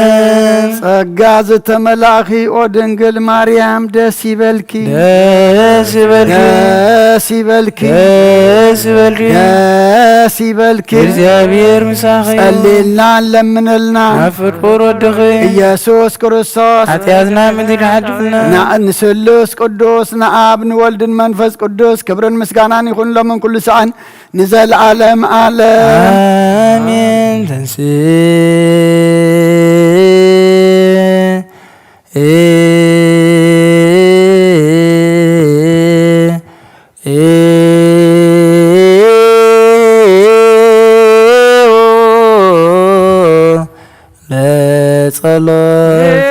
ጸጋ ዝተመላእኺ ኦ ድንግል ማርያም ደስ ይበልኪ። ደስ ይበልኪ። ደስ ይበልኪ። ደስ ይበልኪ። ደስ ይበልኪ። እግዚኣብሔር ምሳኺ። ጸልየልና ለምነልና። ናብ ፍቁር ወድኺ ኢየሱስ ክርስቶስ ሓጢኣትና ምእንቲ ክሓድግልና። ና-፣ ንስሉስ ቅዱስ ንኣብ ንወልድን መንፈስ ቅዱስ ክብርን ምስጋናን ይኹን ሎምን ኩሉ ሰዓን ንዘለዓለም ዓለም። ኣሜን። ተንሥእ ለጸሎት።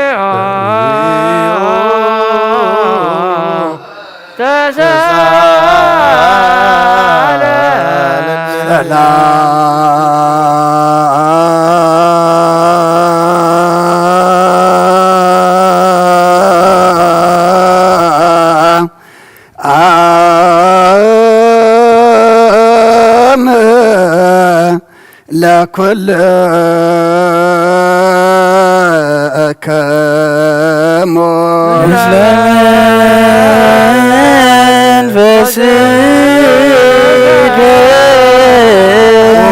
ሰላም ለኩልክሙ። ምስለ መንፈስከ። ኦ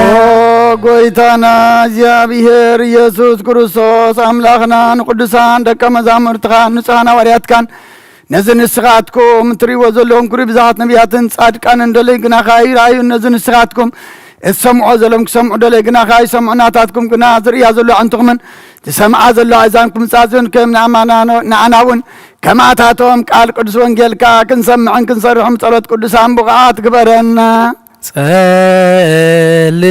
ጎይታና እግዚኣብሔር ኢየሱስ ክርስቶስ ኣምላኽና፣ ንቅዱሳን ደቀ መዛሙርትኻን ንጹሓን ሃዋርያትካን ነዚ ንስኻትኩም እትርእይዎ ዘለኹም ክብሪ ብዙሓት ነቢያትን ጻድቃንን ደለዩ ግናኻ ይረኣዩ። ነዚ ንስኻትኩም እትሰምዖ ዘለኹም ክሰምዑ ደለዩ ግናኻ ይሰምዑ። ናታትኩም ግና ዝርእያ ዘሎ ኣዕንትኹምን ዝሰምዓ ዘሎ ኣእዛንኩም ምጻዝን ከም ንኣማና-፣ ንኣና እውን ከማታቶም ቃል ቅዱስ ወንጌልካ ክንሰምዕን ክንሰርሕን ጸሎት ቅዱሳን ብቑዓት ግበረና። ጸልይ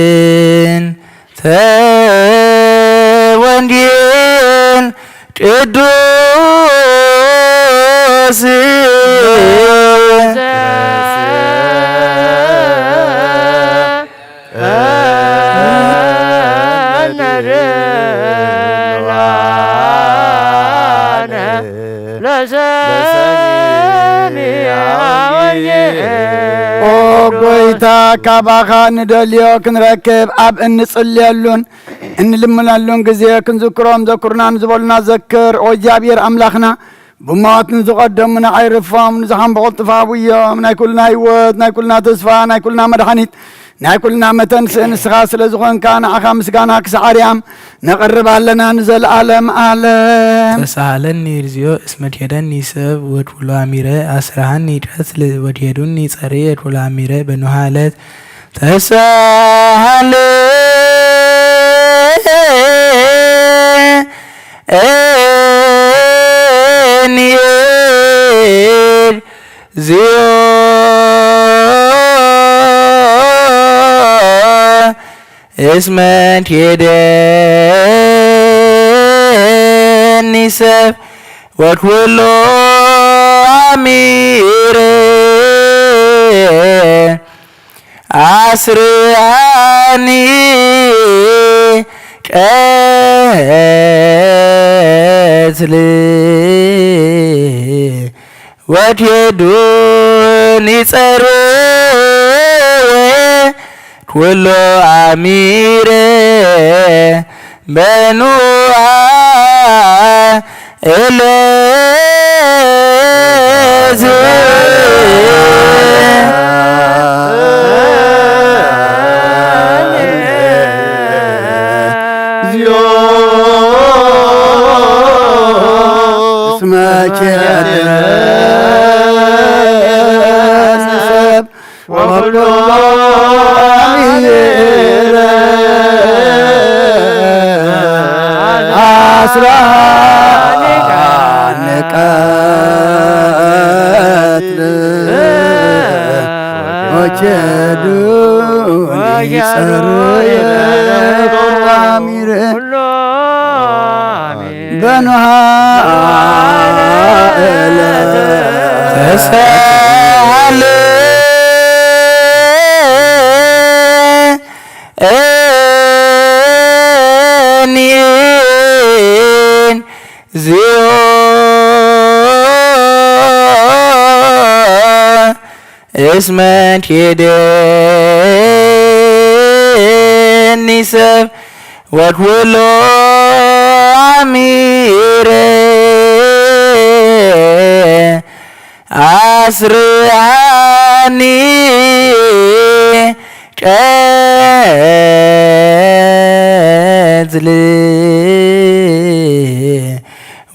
በእንተ ወንጌል ቅዱስ ኦ ጎይታ፣ ካባኻ ንደልዮ ክንረክብ ኣብ እንጽልየሉን እንልምነሉን ግዜ ክንዝክሮም ዘኩርና ንዝበሉና ዘክር። ኦ እግዚኣብሔር ኣምላኽና፣ ብሞት ንዝቐደሙ ንዓይ ርፎም፣ ንዝሓምበቑ ጥፋ ኣብዮም። ናይ ኩልና ህይወት፣ ናይ ኩልና ተስፋ፣ ናይ ኩልና መድሓኒት፣ ናይ ኩልና መተንስእ ንስኻ ስለ ዝኾንካ፣ ንዓኻ ምስጋና ክሳዕ ኣርያም ነቕርብ ኣለና ንዘለኣለም ኣለም። ተሳሃለኒ እግዚኦ እስመ ኬደኒ ሰብ ወድኩሎ አሚረ አስራሃኒ ቀትል ወድሄዱኒ ጸሬ ወድኩሎ አሚረ በኖሃለት ተሳሃለኒ እግዚኦ እስመ ሄደኒ ሰብ ወኩሎ አሚረ አስርሃኒ ቀትል ወትሄዱኒ ጸርየ ኩሎ አሚረ በኑአ እለዝ መቸደን ሰብ ወኩሎ አሚረ አስራ ንቀትል ወቸዱኒ ጸርየ ኩሎ አሚረ በኖሃ እለ ተሳለ እኒን ዚኦ እስመ ሄደኒ ሰብ ወኩሎ አሚረ አስርሃኒ ቀትል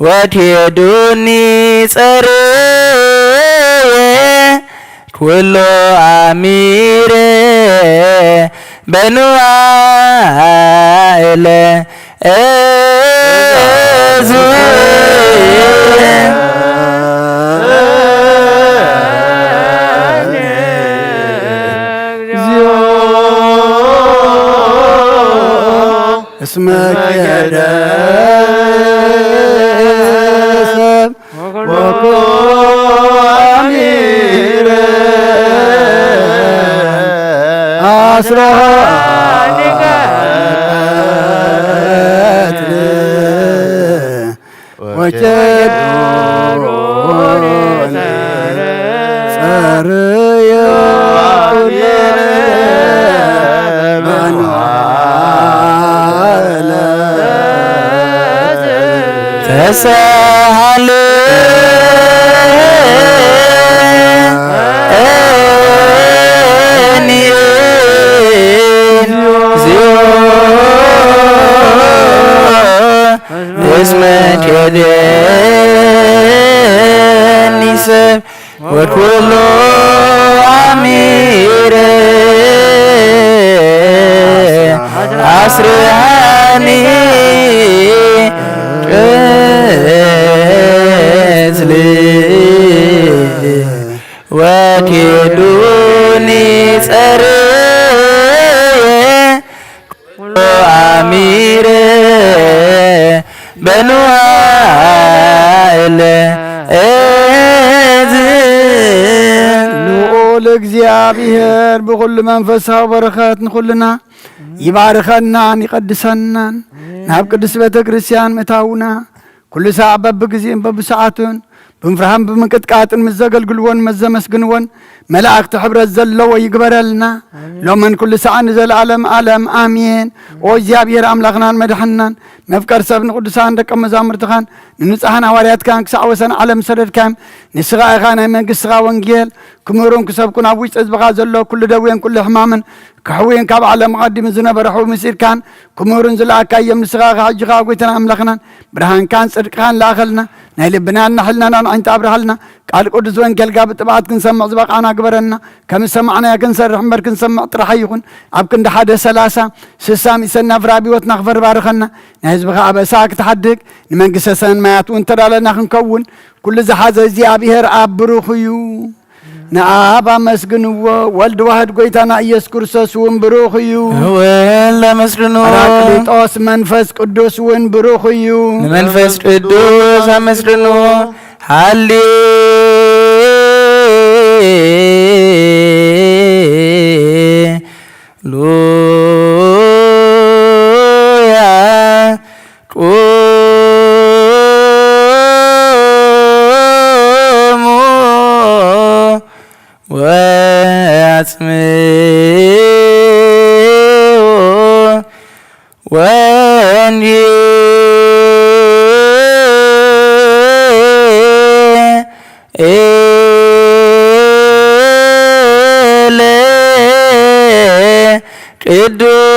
ወትሄዱኒ ጸርየ ኩሎ አሚረ በንዋእለ እዝ እስመ ኬደ ሰብ ወኮ አሚረ አስራ ወቸዶነ ጸርየ መኑሃለ ተሳሃለ እስመ ኬደኒ ሰብ ወኩሎ አሚረ አስርሃኒ ቅትል ወኬዱኒ ጸርየ አሚረ በንዋእለ እዝ ልዑል እግዚኣብሔር ብኹሉ መንፈሳዊ በረኸት ንኹልና ይባርከናን ይቐድሰናን። ናብ ቅድስት ቤተ ክርስቲያን ምእታውና ኩሉ ሳዕ በብግዜን በብሰዓቱን ብምፍራህን ብምንቅጥቃጥን ምስ ዘገልግልዎን ምስ ዘመስግንዎን መላእኽቲ ሕብረት ዘለዎ ይግበረልና። ኣሜን። ሎምን ኩሉ ሰዓት ንዘለዓለም ዓለም ኣሜን። ኦ እግዚኣብሔር ኣምላኽናን መድሓንናን፣ መፍቀር ሰብ ንቅዱሳን ደቀ መዛሙርትኻን ንንጹሓን ሃዋርያትካን ክሳዕ ወሰን ዓለም ሰደድካዮም። ንስኻ ኢኻ ናይ መንግስትኻ ወንጌል ክምህሩን ክሰብኩን ኣብ ውሽጢ ህዝብኻ ዘሎ ኩሉ ደዌን ኩሉ ሕማምን ክሕውይን ካብ ዓለም ኣቐዲሙ ዝነበረ ሕው ምስ ኢድካን ክምህሩን ዝለኣካዮም ንስኻ ኢኻ። ሕጂ ኸኣ ጎይታና ኣምላኽናን ብርሃንካን ጽድቅኻን ለኣኸልና። ናይ ልብናን ናሕልናን ኣዕይንቲ ኣብርሃልና። ቃል ቅዱስ ወንጌልካ ብጥብዓት ክንሰምዕ ዝበቓዕና ግበረና። ከም ዝሰማዕናዮ ክንሰርሕ እምበር ክንሰምዕ ጥራሕ ኣይኹን። ኣብ ክንዲ ሓደ ሰላሳ ስሳ ሚእቲ ሰናፍር ኣብ ህይወትና ክፈር ባርኸና። ናይ ህዝብኻ ኣበሳ ክትሓድግ ንመንግስተ ሰማያት እውን ተዳለና ክንከውን ኩሉ ዝሓዘ እግዚኣብሔር ኣብ ብሩኽ እዩ። ንኣብ ኣመስግንዎ፣ ወልድ ዋህድ ጎይታና ኢየሱስ ክርስቶስ እውን ብሩኽ እዩ። ወልድ ኣመስግንዎ። ጳራቅሊጦስ መንፈስ ቅዱስ እውን ብሩኽ እዩ። ንመንፈስ ቅዱስ ኣመስግንዎ። ሃሌ ሉያ። ቁሙ ወአጽምዑ ወንጌለ ቅዱስ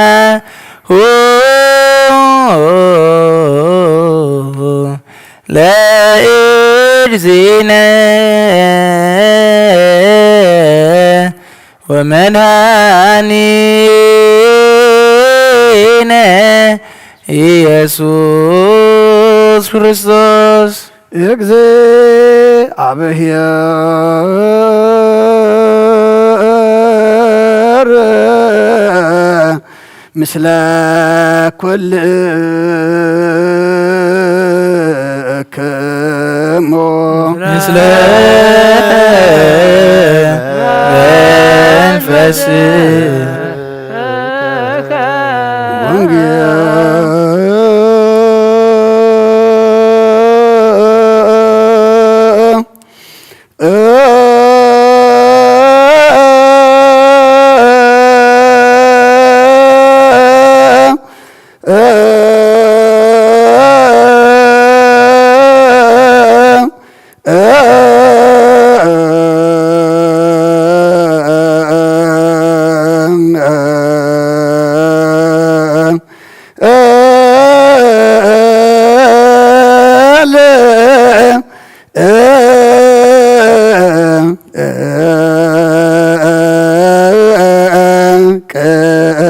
ዜናሁ ለእግዚእነ ወመድኃኒነ ኢየሱስ ክርስቶስ። እግዚኣብሔር ምስለ ኩልክሙ። ምስለ መንፈስ ወንጌል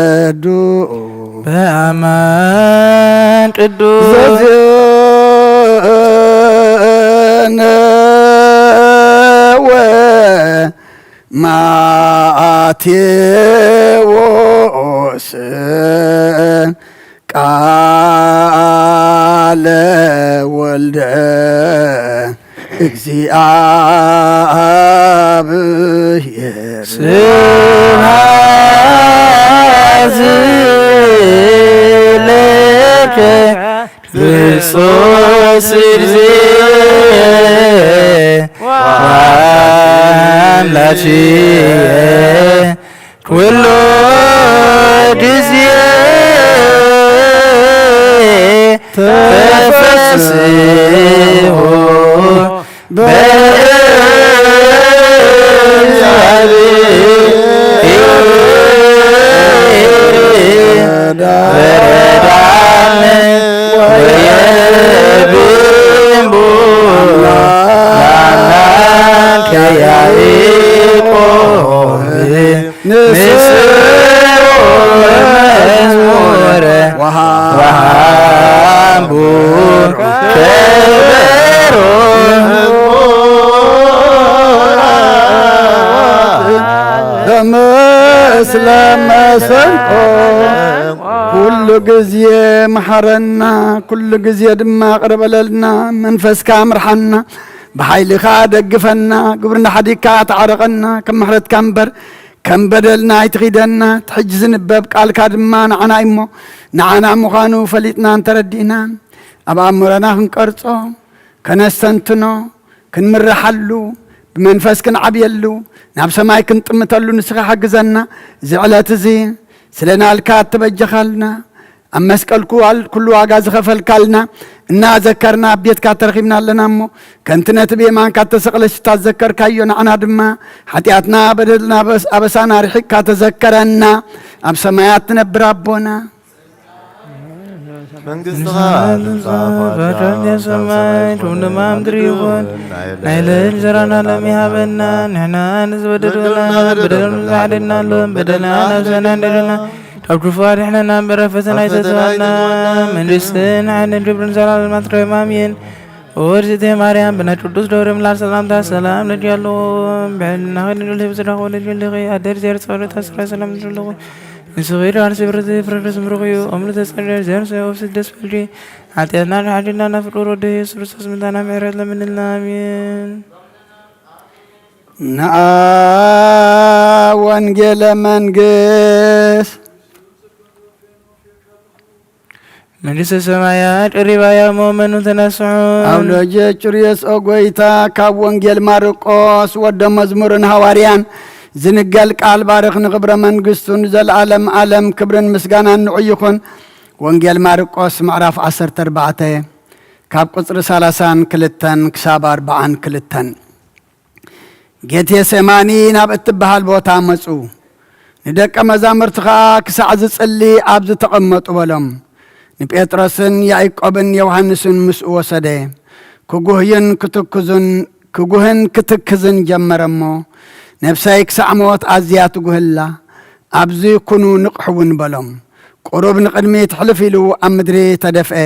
ቅዱስ በአማን ቅዱስ ዘዜነወ ማቴዎስ ቃለ ወልደ እግዚአብሔር። ስብሐት ለከ ክርስቶስ እግዚእ ወአምላክየ ኩሎ ጊዜ ተፈስሑ በእግዚአብሔር በረዳነ ወየብቦ ለአምላከ ያዕቆብ ንስኡ መዝሙረ ወሃቡ ከበሮ። በምስለ መሰንቆ ኩሉ ግዜ መሓረና፣ ኩሉ ግዜ ድማ ቅርበለልና፣ መንፈስካ ምርሓና። ብሓይልኻ ደግፈና፣ ግብርና ሓዲግካ ተዓረቐና፣ ከም ምሕረትካ እምበር ከም በደልና ኣይትኺደና። እቲ ሕጂ ዝንበብ ቃልካ ድማ ንዓና እዩ እሞ፣ ንዓና ምዃኑ ፈሊጥናን ተረዲእናን፣ ኣብ ኣእምሮና ክንቀርጾ፣ ከነስተንትኖ፣ ክንምርሓሉ፣ ብመንፈስ ክንዓብየሉ፣ ናብ ሰማይ ክንጥምተሉ ንስኻ ሓግዘና። እዚ ዕለት እዚ ስለ ናልካ እተበጀኻልና፣ ኣብ መስቀል ኩዋል ኩሉ ዋጋ ዝኸፈልካልና እናዘከርና ኣብ ቤትካ ተረኺብና ኣለና እሞ፣ ከምቲ ነቲ ብየማንካ እተሰቕለ ሽታ ዝዘከርካዮ፣ ንዓና ድማ ሓጢኣትና፣ በደልና፣ በስ-፣ ኣበሳና ርሒቕካ ተዘከረና። ኣብ ሰማያት ትነብር ኣቦና፣ መንግስትኻ ትምጻእ፣ ፈቃድካ ከም ኣብ ሰማይ ትኹን፣ ከም ኣብ ምድሪ ይኹን። ናይ ዕለት እንጀራና ሎሚ ሃበና። ንሕና ንዝበደሉና በደሎም ንዝሓደግናሎም በደልና ነብሰና እንደልና፣ ካብ ክፉ ኣድሕነና እምበር፣ ኣብ ፈተና ኣይተእትወና። መንግስትን ሓይልን ክብርን ዘላለማት ሮም ኣሜን። ኦ እግዝእትየ ማርያም፣ ብናይ ቅዱስ ገብርኤል መልኣክ ሰላምታ ሰላም ንልኪ ኣለኹ። ብሕልና ኸይዱ ልብ ዝረኽቦ ልጅ ልኺ ኣደር ዜር ጸሎት ኣስራ ሰላም ንልኹ። ንስኺ ዶ ኣንሲ ብርት ፍረ ክርስ ምሩኽ እዩ። እምሉ ተጸደር ዜር ሰ ወፍስ ደስ በልኪ። ሓጢኣትና ንሓድና ናብ ፍቅር ወደ ኢየሱስ ክርስቶስ ምንታና ምሕረት ለምንልና። ኣሜን። ንኣ ወንጌለ መንግስት። መንግስተ ሰማያት ቀሪባ እያ እሞ መኑ ተነስሑ። ኣብ ሎጀ ጭርዮስ ኦ ጎይታ፣ ካብ ወንጌል ማርቆስ ወደ መዝሙርን ሃዋርያን ዝንገል ቃል ባርኽ፣ ንኽብረ መንግስቱ ንዘለዓለም ዓለም ክብርን ምስጋናን ንዑ ይኹን። ወንጌል ማርቆስ ምዕራፍ ዓሰርተ ኣርባዕተ ካብ ቁጽሪ ሰላሳን ክልተን ክሳብ ኣርባዓን ክልተን። ጌቴሴማኒ ናብ እትበሃል ቦታ መጹ። ንደቀ መዛሙርቲ ኸኣ ክሳዕ ዝጽሊ ኣብዚ ተቐመጡ በሎም። ንጴጥሮስን ያዕቆብን ዮሃንስን ምስኡ ወሰደ። ክጉህዩን ክትክዙን፣ ክጉህን ክትክዝን ጀመረ እሞ፣ ነፍሰይ ክሳዕ ሞት ኣዝያ ትጉህላ፣ ኣብዚ ኩኑ ንቕሕ እውን በሎም። ቁሩብ ንቕድሚት ሕልፍ ኢሉ ኣብ ምድሪ ተደፍአ።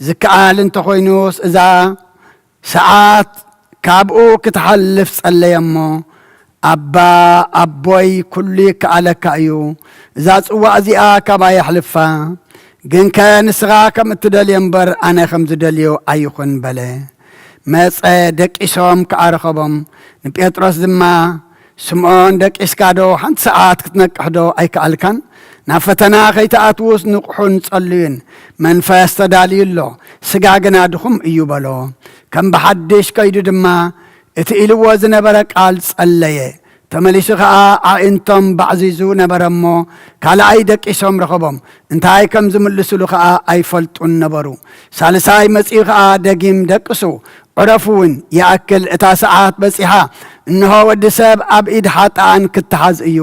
ዝከኣል እንተኾይኑስ እዛ ሰዓት ካብኡ ክትሓልፍ ጸለየ እሞ፣ ኣባ ኣቦይ፣ ኩሉ ይከኣለካ እዩ፣ እዛ ጽዋእ እዚኣ ካባይ ኣሕልፋ፣ ግንከ ንስኻ ከም እትደልዮ እምበር ኣነ ከም ዝደልዮ ኣይኹን በለ። መጸ፣ ደቂሶም ከኣ ረኸቦም። ንጴጥሮስ ድማ፣ ስምዖን፣ ደቂስካ ዶ ሓንቲ ሰዓት ክትነቅሕ ዶ ኣይከኣልካን? ናብ ፈተና ከይትኣትዉስ ንቕሑን ጸልዩን። መንፈስ ተዳልዩ ኣሎ፣ ስጋ ግና ድኹም እዩ በሎ። ከም ብሓድሽ ከይዱ ድማ እቲ ኢልዎ ዝነበረ ቃል ጸለየ። ተመሊሱ ኸኣ ኣዒንቶም ባዕዚዙ ነበረ እሞ፣ ካልኣይ ደቂሶም ረኸቦም። እንታይ ከም ዝምልስሉ ኸኣ ኣይፈልጡን ነበሩ። ሳልሳይ መጺኡ ኸኣ ደጊም፣ ደቅሱ፣ ዕረፉ እውን፣ ይኣክል፣ እታ ሰዓት በጺሓ፣ እንሆ ወዲ ሰብ ኣብ ኢድ ሓጥኣን ክተሓዝ እዩ።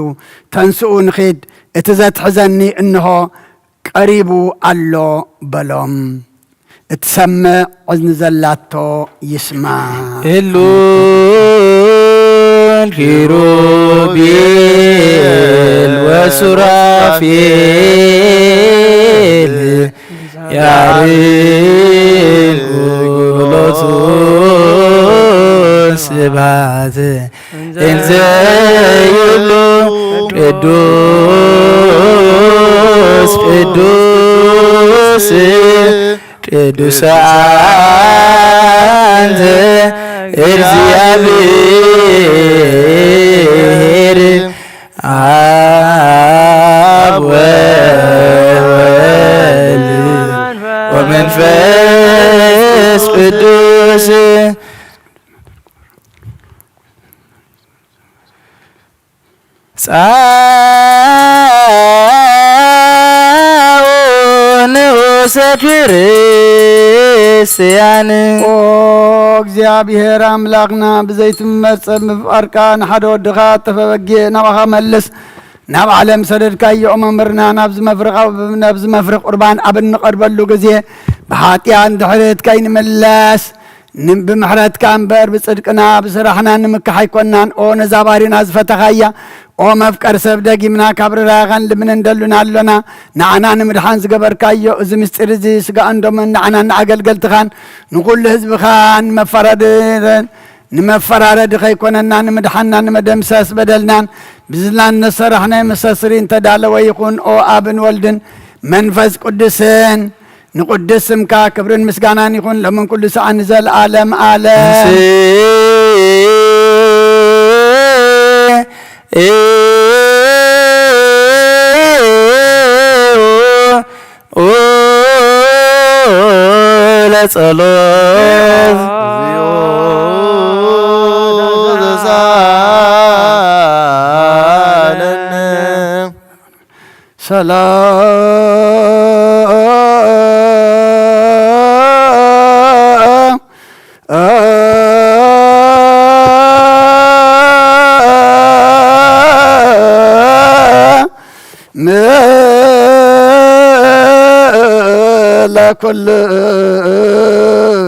ተንስኡ ንኺድ፣ እቲ ዘትሕዘኒ እንሆ ቀሪቡ ኣሎ በሎም። እትሰምዕ እዝኒ ዘላቶ ይስማዕ። እሉል ኪሩቤል ወሱራፌል ያርጉ ሎቱ ስብሐት እንዘ ይብሉ ቅዱስ ቅዱስ ቅዱስ አንተ እግዚአብሔር አብ ወወልድ ወመንፈስ ቅዱስ። ጻኡ ንኡሰ ክርስቲያን። ኦ እግዚኣብሔር ኣምላኽና፣ ብዘይትመርጸ ምፍቃርካ ንሓደ ወድኻ እተፈበጌ ናባኻ መልስ። ናብ ዓለም ሰደድካዮ መምህርና፣ ናብዚ መፍርቕ፣ ናብዚ መፍርቕ ቁርባን ኣብ እንቐርበሉ ግዜ፣ ብሓጢኣት ድሕርት ከይንምለስ፣ ን-፣ ብምሕረትካ እምበር ብጽድቅና ብስራሕና ንምካሕ ኣይኮናን። ኦ ነዛ ባሪና ዝፈተኻያ፣ ኦ መፍቀር ሰብ፣ ደጊምና ካብ ርራኸን ልምንንደሉና ኣሎና። ንዓና ንምድሓን ዝገበርካዮ እዚ ምስጢር እዚ ስጋእን ደሞን ንዓናን ንኣገልገልትኻን ንኹሉ ህዝብኻን መፈረድን ንመፈራረዲ ከይኮነና ንምድሓንና ንመደምሰስ በደልናን ብዝና እነሰራሕናዮ መስተስሪ እንተዳለወ ይኹን። ኦ ኣብን ወልድን መንፈስ ቅዱስን ንቕዱስ ስምካ ክብርን ምስጋናን ይኹን ሎምን ኩሉ ሰዓት ንዘለዓለም ዓለም። ለጸሎት ሰላም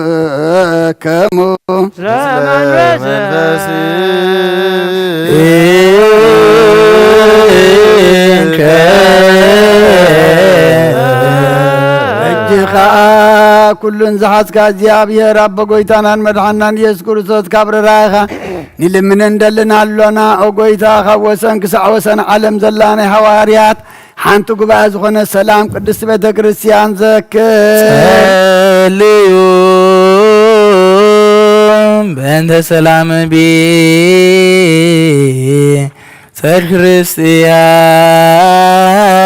ለኩልክሙ ሕጂ ኸኣ ኩሉን ዝሓዝካ እግዚኣብሔር ኣቦ ጎይታናን መድሓናን ኢየሱስ ክርስቶስ ካብ ርራይኻ ንልምንን ደልን ኣሎና። ኦ ጎይታ፣ ካብ ወሰን ክሳዕ ወሰን ዓለም ዘላ ናይ ሃዋርያት ሓንቲ ጉባኤ ዝኾነ ሰላም ቅድስት ቤተ ክርስቲያን ዘክር። ጸልዩ በእንተ ሰላም ቤተ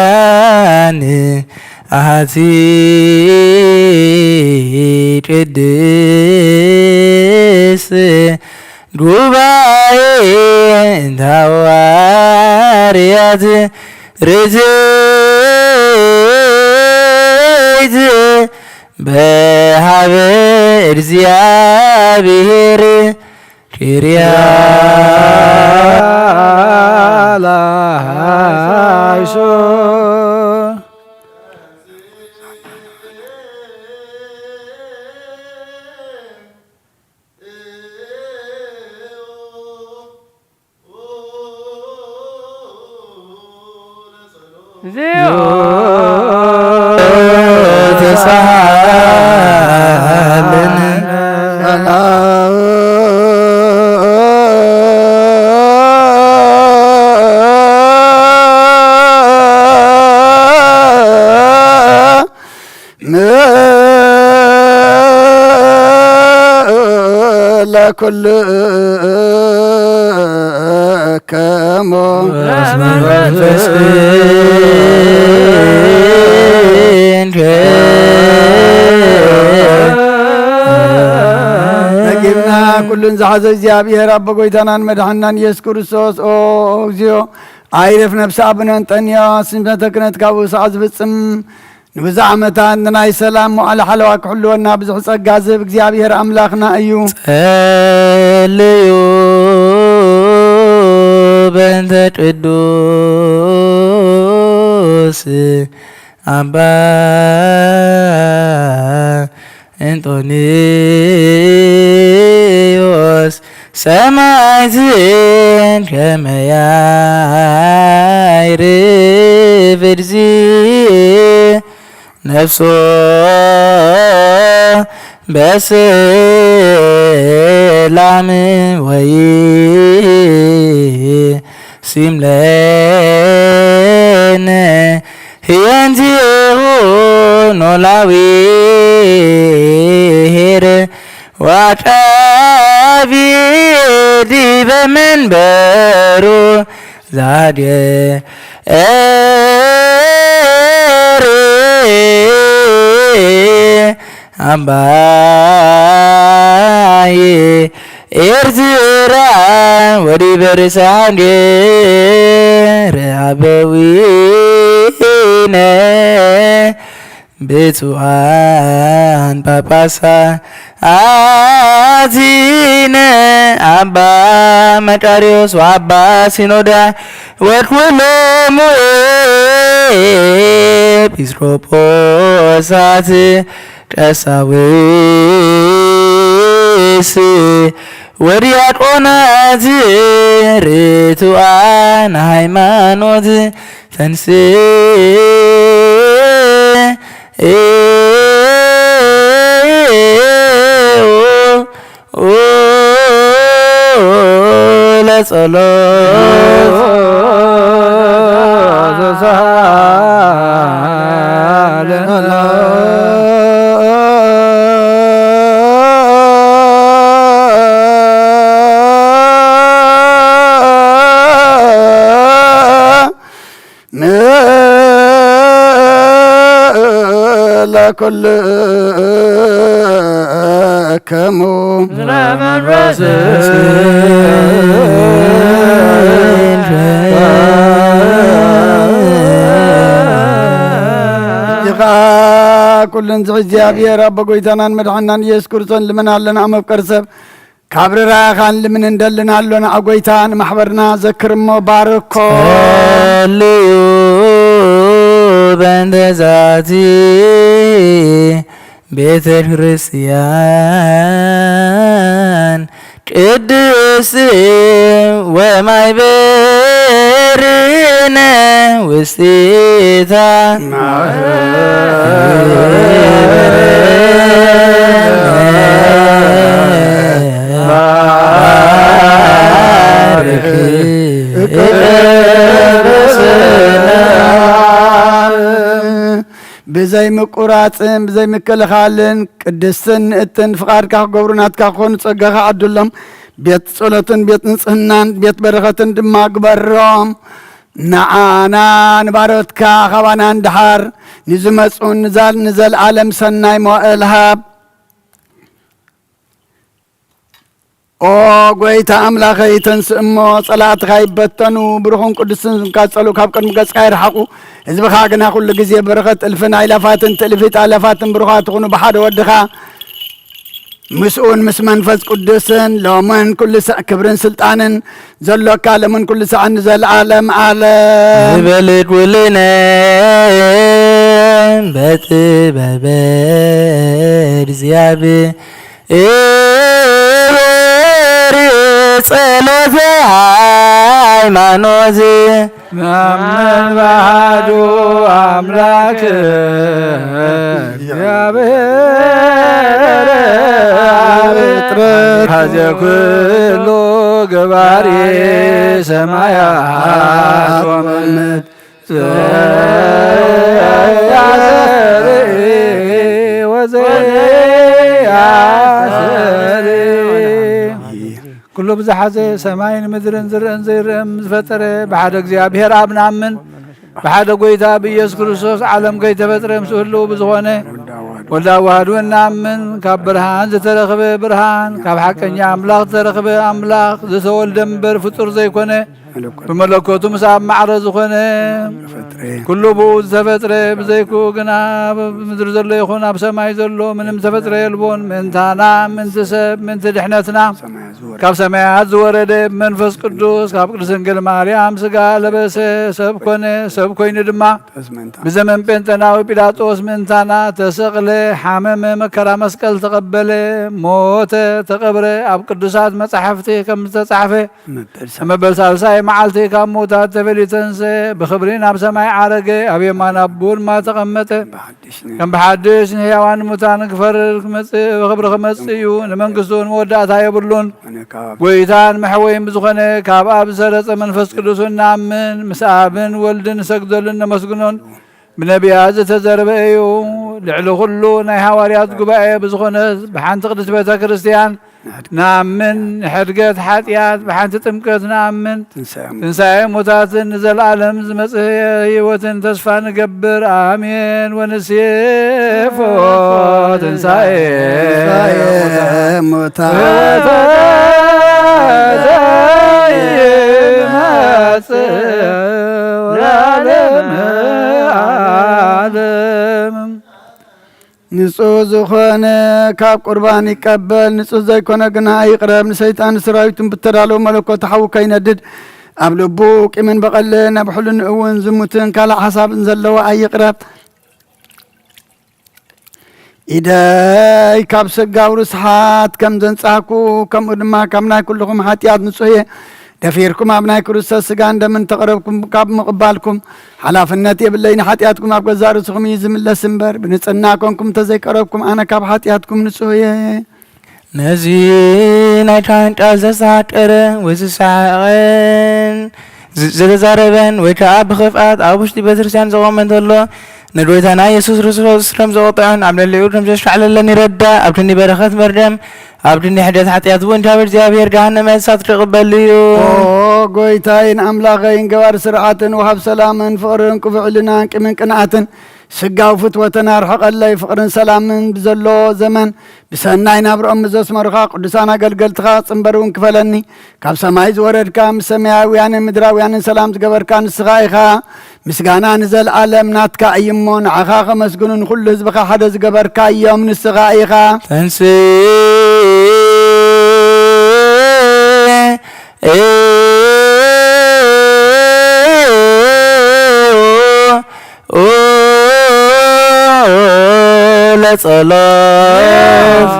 ክርስቲያን ኣሐቲ ቅድስት ጉባኤ እንተ ሃዋርያት ርትዕት በሃበ እግዚኣብሔር ኪርያ ላይሶ። ለኩልክሙ በስመ መንፈስ ደጊምና ኩሉን ዝሓዘ እግዚኣብሔር ኣቦ ጎይታናን መድሓናን ኢየሱስ ክርስቶስ፣ ኦ እግዚኦ፣ ኣይረፍ ነፍሲ ኣቡነ እንጠንዮስ ስመተ ክህነት ካብኡ ሰዓት ዝፍጽም ንብዙሕ ዓመታት ንናይ ሰላም መዋዕለ ሓለዋ ክሕልወና ብዙሕ ጸጋ ዝህብ እግዚኣብሔር ኣምላኽና እዩ። ጸልዩ በእንተ ቅዱስ ኣባ እንጦንዮስ ሰማዕት ከመ ያዕርፍ ርዝየ ነፍሶ በሰላም ወይሲም ለነ ህየንቲሁ ኖላዊ ኄር ወዐቃቢ ዲበ መንበሩ ዛግር ኣባይ ኤርትራ ወዲበ ርእሰ ሃገር ኣበዊነ ብፁዓን ጳጳሳት ኣነ ኣባ መቃርዮስ ወኣባ ሲኖዳ ወኩሎሙ ኤጲስቆጶሳት ቀሳውስት ወዲያቆናት ርቱዓን ሃይማኖት ተንስ ለጸሎት ለኩልክሙ። ይኻ ኩሉን ዝሕ እግዚኣብሔር ኣቦ ጎይታናን መድሓናን ኢየሱስ ክርስቶስ ልመና ኣለና። ኣብ መፍቀር ሰብ ካብ ርራኻን ልምን እንደልን ኣሎና። ኣብ ጎይታ ንማሕበርና ዘክር እሞ ባርኮ። ጸልዩ በእንተ ዛቲ ቤተ ክርስቲያን ቅድስት ወማይ በርነ ውስቴታ። ብዘይ ምቁራጽን ብዘይ ምክልኻልን ቅድስትን ንእትን ፍቓድካ ክገብሩ ናትካ ክኾኑ ጸጋኻ ዓድሎም። ቤት ጸሎትን ቤት ንጽህናን ቤት በረኸትን ድማ ግበሮም። ንዓና ንባሮትካ ካባና ንድሓር ንዝመጹን ንዛል ንዘለዓለም ሰናይ መዋእል ሃብ። ኦ ጎይታ ኣምላኸይ፣ ተንስእ እሞ ጸላእትኻ ይበተኑ፣ ብሩኽን ቅዱስን ስምካ ጸልኡ፣ ካብ ቅድሚ ገጽካ ይርሓቑ። ህዝብኻ ግና ኩሉ ግዜ በረኸት እልፍን ኣእላፋትን ትእልፊት ኣእላፋትን ብሩኻት ይኹኑ፣ ብሓደ ወድኻ ምስኡን ምስ መንፈስ ቅዱስን ሎምን ኩሉ ሳዕ ክብርን ስልጣንን ዘሎካ፣ ሎምን ኩሉ ሳዕ ንዘለዓለም ዓለም። ዝበል ኩልነ በጥበበ እግዚኣብሔር ጸሎተ ሃይማኖት። ናምን ባሕዱ ኣምላክ እግዚኣብሔር ፍጥረት ሀዘ ኩሉ ገባሪ ሰማያት ወምድር። ዘያስተርኢ ወዘያስተርኢ። ኩሉ ብዝሓዘ ሰማይን ምድርን ዝርእን ዘይርእን ዝፈጠረ ብሓደ እግዚኣብሔር ኣብ ንኣምን። ብሓደ ጎይታ ብኢየሱስ ክርስቶስ ዓለም ከይተፈጥረ ምስ ህልው ብዝኾነ ወልድ ኣዋህዱ እናምን፣ ካብ ብርሃን ዝተረኽበ ብርሃን፣ ካብ ሓቀኛ ኣምላኽ ዝተረኽበ ኣምላኽ፣ ዝተወልደ እምበር ፍጡር ዘይኮነ፣ ብመለኮቱ ምስ ኣብ ማዕረ ዝኾነ፣ ኩሉ ብኡ ዝተፈጥረ፣ ብዘይኩ ግና ኣብ ምድሪ ዘሎ ይኹን ኣብ ሰማይ ዘሎ ምንም ዝተፈጥረ የልቦን። ምእንታና፣ ምእንቲ ሰብ፣ ምእንቲ ድሕነትና፣ ካብ ሰማያት ዝወረደ፣ ብመንፈስ ቅዱስ ካብ ቅድስት ድንግል ማርያም ስጋ ለበሰ፣ ሰብ ኮነ። ሰብ ኮይኑ ድማ ብዘመን ጴንጠናዊ ጲላጦስ ምእንታና ተሰቕለ፣ ሓመመ፣ መከራ መስቀል ተቐበለ፣ ሞተ፣ ተቐብረ። ኣብ ቅዱሳት መጻሕፍቲ ከም ዝተጻሕፈ፣ መበል ሳልሳይ መዓልቲ ካብ ምዉታት ተፈልዩ ተንስአ፣ ብኽብሪ ናብ ሰማይ ዓረገ፣ ኣብ የማን ኣቦኡ ድማ ተቐመጠ። ከም ብሓድሽ ንሕያዋን ሙታን ክፈርድ ክመጽእ፣ ብኽብሪ ክመጽእ እዩ። ንመንግስቱ እውን መወዳእታ የብሉን። ጎይታን መሕወይን ብዝኾነ ካብ ኣብ ዝሰረጸ መንፈስ ቅዱስ እናኣምን፣ ምስ ኣብን ወልድን ንሰግደሉን ነመስግኖን። ብነቢያት ዝተዘርበ እዩ። ልዕሊ ኩሉ ናይ ሃዋርያት ጉባኤ ብዝኾነት ብሓንቲ ቅድስት ቤተ ክርስቲያን ንኣምን። ንሕድገት ሓጢኣት ብሓንቲ ጥምቀት ንኣምን። ትንሳኤ ሙታትን ንዘለኣለም ዝመጽእ ህይወትን ተስፋ ንገብር። ኣሜን። ወንሴፎ ትንሳኤ ትንሳኤ ሙታን ይመጽእ ወለዓለመ ዓለም። ንጹህ ዝኾነ ካብ ቁርባን ይቀበል፣ ንጹህ ዘይኮነ ግና ይቕረብ። ንሰይጣን ንሰራዊቱን ብተዳለወ መለኮት ሓዊ ከይነድድ፣ ኣብ ልቡ ቂምን በቐልን፣ ኣብ ሕልንኡ እውን ዝሙትን ካልእ ሓሳብን ዘለዎ ኣይቕረብ። ኢደይ ካብ ስጋዊ ርስሓት ከም ዘንጻህኩ፣ ከምኡ ድማ ካብ ናይ ኩልኹም ሓጢኣት ንጹህ እየ። ደፊርኩም ኣብ ናይ ክርስቶስ ስጋን ደምን ተቐረብኩም ካብ ምቕባልኩም ሓላፍነት የብለይ። ንሓጢኣትኩም ኣብ ገዛእ ርእስኹም እዩ ዝምለስ እምበር፣ ብንጽህና ኮንኩም እንተዘይቀረብኩም፣ ኣነ ካብ ሓጢኣትኩም ንጹህ እየ። ነዚ ናይ ቻንጫ ዘሳቀረ ወይ ዝሰሓቐን ዝ-፣ ዝተዛረበን ወይ ከዓ ብኽፍኣት ኣብ ውሽጢ ቤተክርስትያን ዝቖመ እንተሎ፣ ንጎይታና ኢየሱስ ክርስቶስ ከም ዘቑጥዖን ኣብ ልዕሊኡ ከም ዘሽካዕለለን ይረዳእ። ኣብ ክንዲ በረኸት መርገም፣ ኣብ ክንዲ ሕደት ሓጢኣት እውን ካብ እግዚኣብሔር ገሃነመ እሳት ክቕበል እዩ። ኦ ጎይታይን ኣምላኸይን፣ ገባሪ ስርዓትን ወሃብ ሰላምን ፍቕርን ቅቡዕ ሕልናን ቂምን ቅንዓትን ስጋዊ ፍትወተን ኣርሕቐለይ። ፍቕርን ሰላምን ብዘሎ ዘመን ብሰናይ ናብርኦም ምስ ዘስመሩኻ ቅዱሳን ኣገልገልትኻ ጽንበር እውን ክፈለኒ። ካብ ሰማይ ዝወረድካ ምስ ሰማያውያንን ምድራውያንን ሰላም ዝገበርካ ንስኻ ኢኻ። ምስጋና ንዘለኣለም ናትካ እዩ እሞ፣ ንዓኻ ከመስግኑ ንኹሉ ህዝብኻ ሓደ ዝገበርካ እዮም ንስኻ ኢኻ። ተንስእ ለጸሎት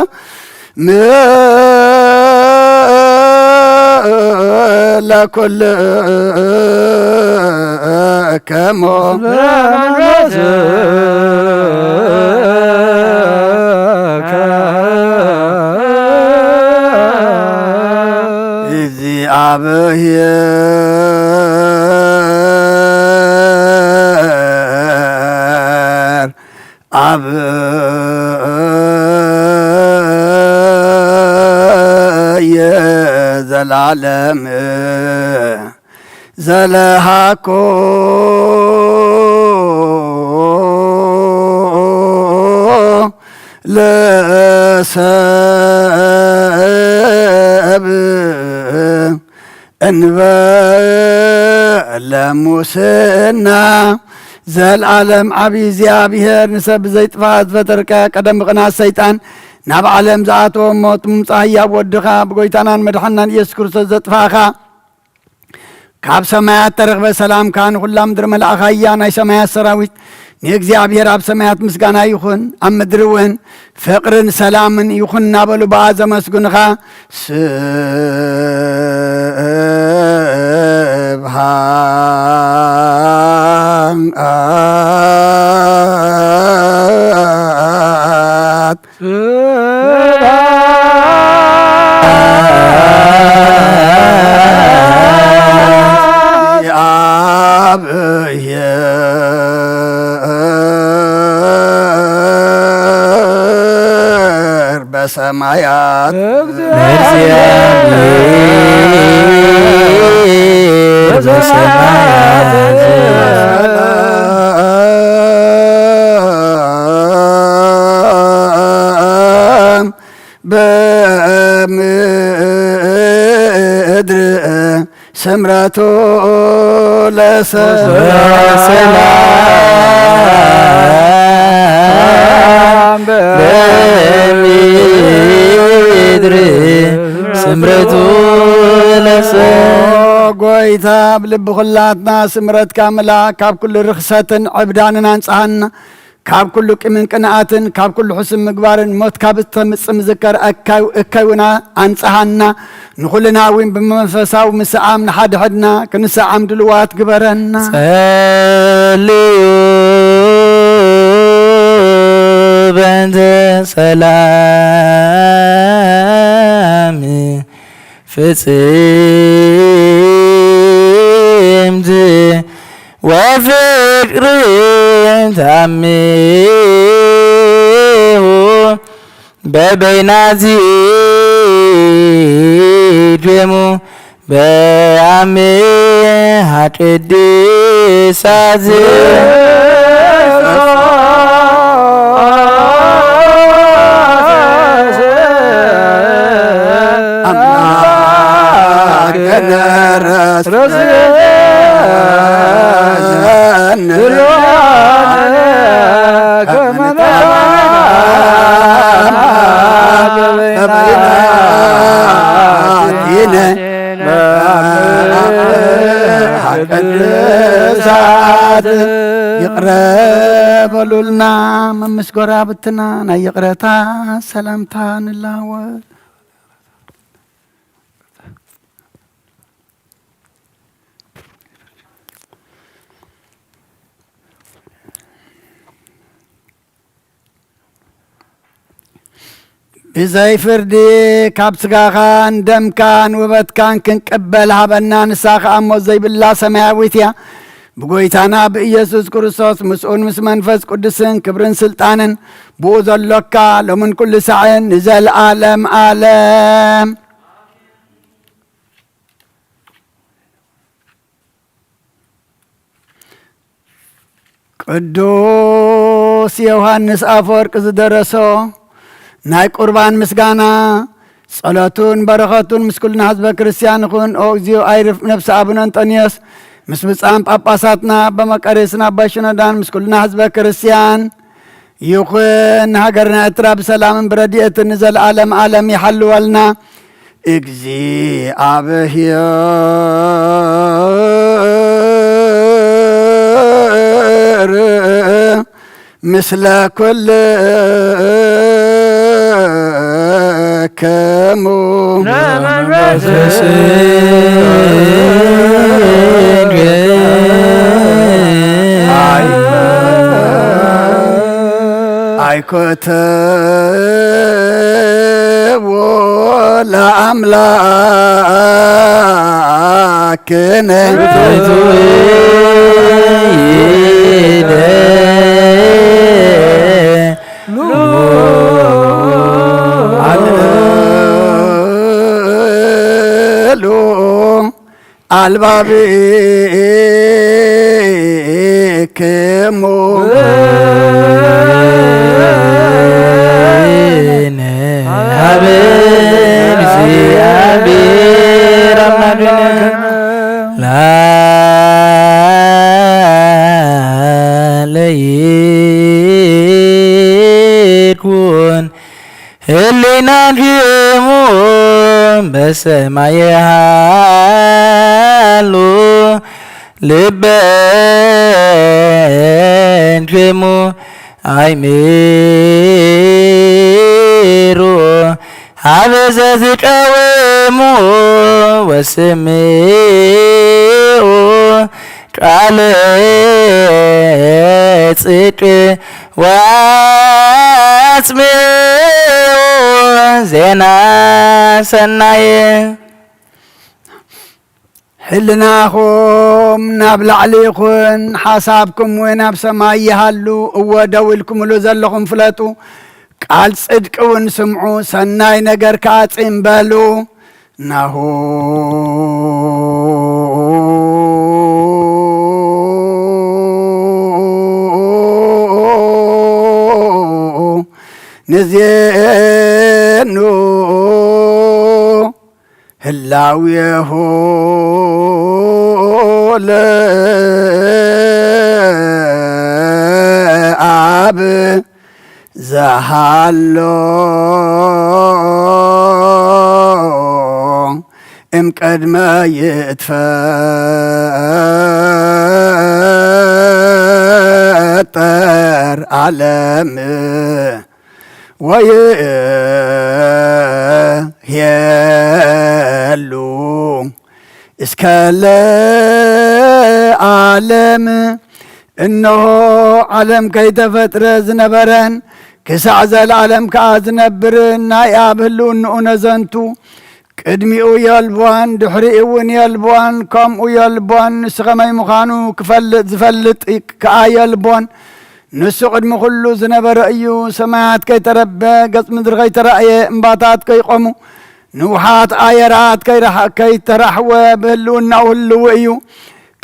ሰላም ለኩልክሙ። ኣብየ ዘላለም ዘለሃኮ ለሰብ እንበለ ሙስና። ዘልኣለም ዓቢ እግዚኣብሔር ንሰብ ብዘይጥፋእ ዝፈጠርካ ቀደም ብቕናት ሰይጣን ናብ ዓለም ዝኣተወ ሞት ምምጻእ ህያብ ወድኻ ብጎይታናን መድሓናን ኢየሱስ ክርስቶስ ዘጥፋእኻ ካብ ሰማያት ተረኽበ ሰላምካ ንኹላ ምድሪ መልኣኻያ ናይ ሰማያት ሰራዊት ንእግዚኣብሔር ኣብ ሰማያት ምስጋና ይኹን ኣብ ምድሪ እውን ፍቕርን ሰላምን ይኹን እናበሉ ብኣ ዘመስግኑኻ ስብሐት ለእግዚአብሔር በሰማያት ለእግዚአብሔር በሰማያት በምድር ስምረቱ ለሰላም በምድር ስምረቱ ለሰ ጎይታ ኣብ ልቢ ኩላትና ስምረትካ ምልኣ ካብ ኩሉ ርኽሰትን ዕብዳንን ኣንጽሃና ካብ ኩሉ ቂምን ቅንኣትን ካብ ኩሉ ሕሱም ምግባርን ሞት ካብ እተምጽእ ምዝከር እካይ እውን ኣንጽሃና ንኹልና እውን ብመንፈሳዊ ምስዓም ንሓድሕድና ክንሰዓም ድልዋት ግበረና። ጸልዩ በእንተ ሰላም ፍጽምት ወፍቅር ታምሁ በበይናዚ ደሙ በአምሃ ቅድሳት አምላክነ ረስረን ቅድሳት ይቕረ በሉልና። መምስ ጎራብትና ናይ ይቕረታ ሰላምታ ንላወ። ብዘይ ፍርዲ ካብ ስጋኻን ደምካን ውበትካን ክንቅበል ሃበና። ንሳ ኸኣ ሞት ዘይብላ ሰማያዊት እያ። ብጎይታና ብኢየሱስ ክርስቶስ ምስኡን ምስ መንፈስ ቅዱስን ክብርን ስልጣንን ብኡ ዘሎካ ሎምን ኩሉ ሳዕን ንዘለዓለም ዓለም። ቅዱስ ዮሃንስ ኣፈወርቂ ዝደረሶ ናይ ቁርባን ምስጋና። ጸሎቱን በረኸቱን ምስ ኩልና ህዝበ ክርስቲያን ይኹን። ኦ እግዚኦ ኣይርፍ ነፍሲ ኣቡነ እንጠንዮስ ምስ ብጻን ጳጳሳትና በመቀሬስና በሽኖዳን ምስ ኩልና ህዝበ ክርስቲያን ይኹን። ሃገርና ኤርትራ ብሰላምን ብረድኤትን ንዘለዓለም ዓለም ይሓልወልና። እግዚኣብሔር ምስለ ኩልክሙ። ኣይኮተዎ ለኣምላክነ። ኣልባብክሙ ንሃበ እግዚኣብሔር ኣምላክነ። ለይኩን ህሊናክሙ በሰማይ ሃሉ፣ ልበክሙ ኣይምሩ ሀበ ዘትቀውሙ ወስምዑ ቃለ ጽድቅ ወአጽምዑ ዜና ሰናየ። ሕልናኹም ናብ ላዕሊ ይኹን፣ ሓሳብኩም እውን ኣብ ሰማይ ይሃሉ። እወ፣ ደው ኢልኩምሉ ዘለኹም ፍለጡ፣ ቃል ጽድቂ እውን ስምዑ፣ ሰናይ ነገር ከኣ ጽን በሉ። ናሁ ንዜኑ ህላዌሁ ለአብ ዘሃሎ እምቅድመ ይትፈጠር ዓለም ወይሄሉ እስከ ለዓለም። እነሆ ዓለም ከይተፈጥረ ዝነበረን ክሳዕ ዘለዓለም ከኣ ዝነብርን ናይ ኣብ ህልውንኡ ነዘንቱ ቅድሚኡ የልቦን፣ ድሕሪኡ እውን የልቦን፣ ከምኡ የልቦን። ንሱ ኸመይ ምዃኑ ክፈልጥ ዝፈልጥ ከኣ የልቦን። ንሱ ቅድሚ ኹሉ ዝነበረ እዩ። ሰማያት ከይተረበ፣ ገጽ ምድሪ ከይተራእየ፣ እምባታት ከይቆሙ፣ ንውሓት ኣየራት ከይረሓ-፣ ከይተራሕወ ብህልውናኡ ህልው እዩ።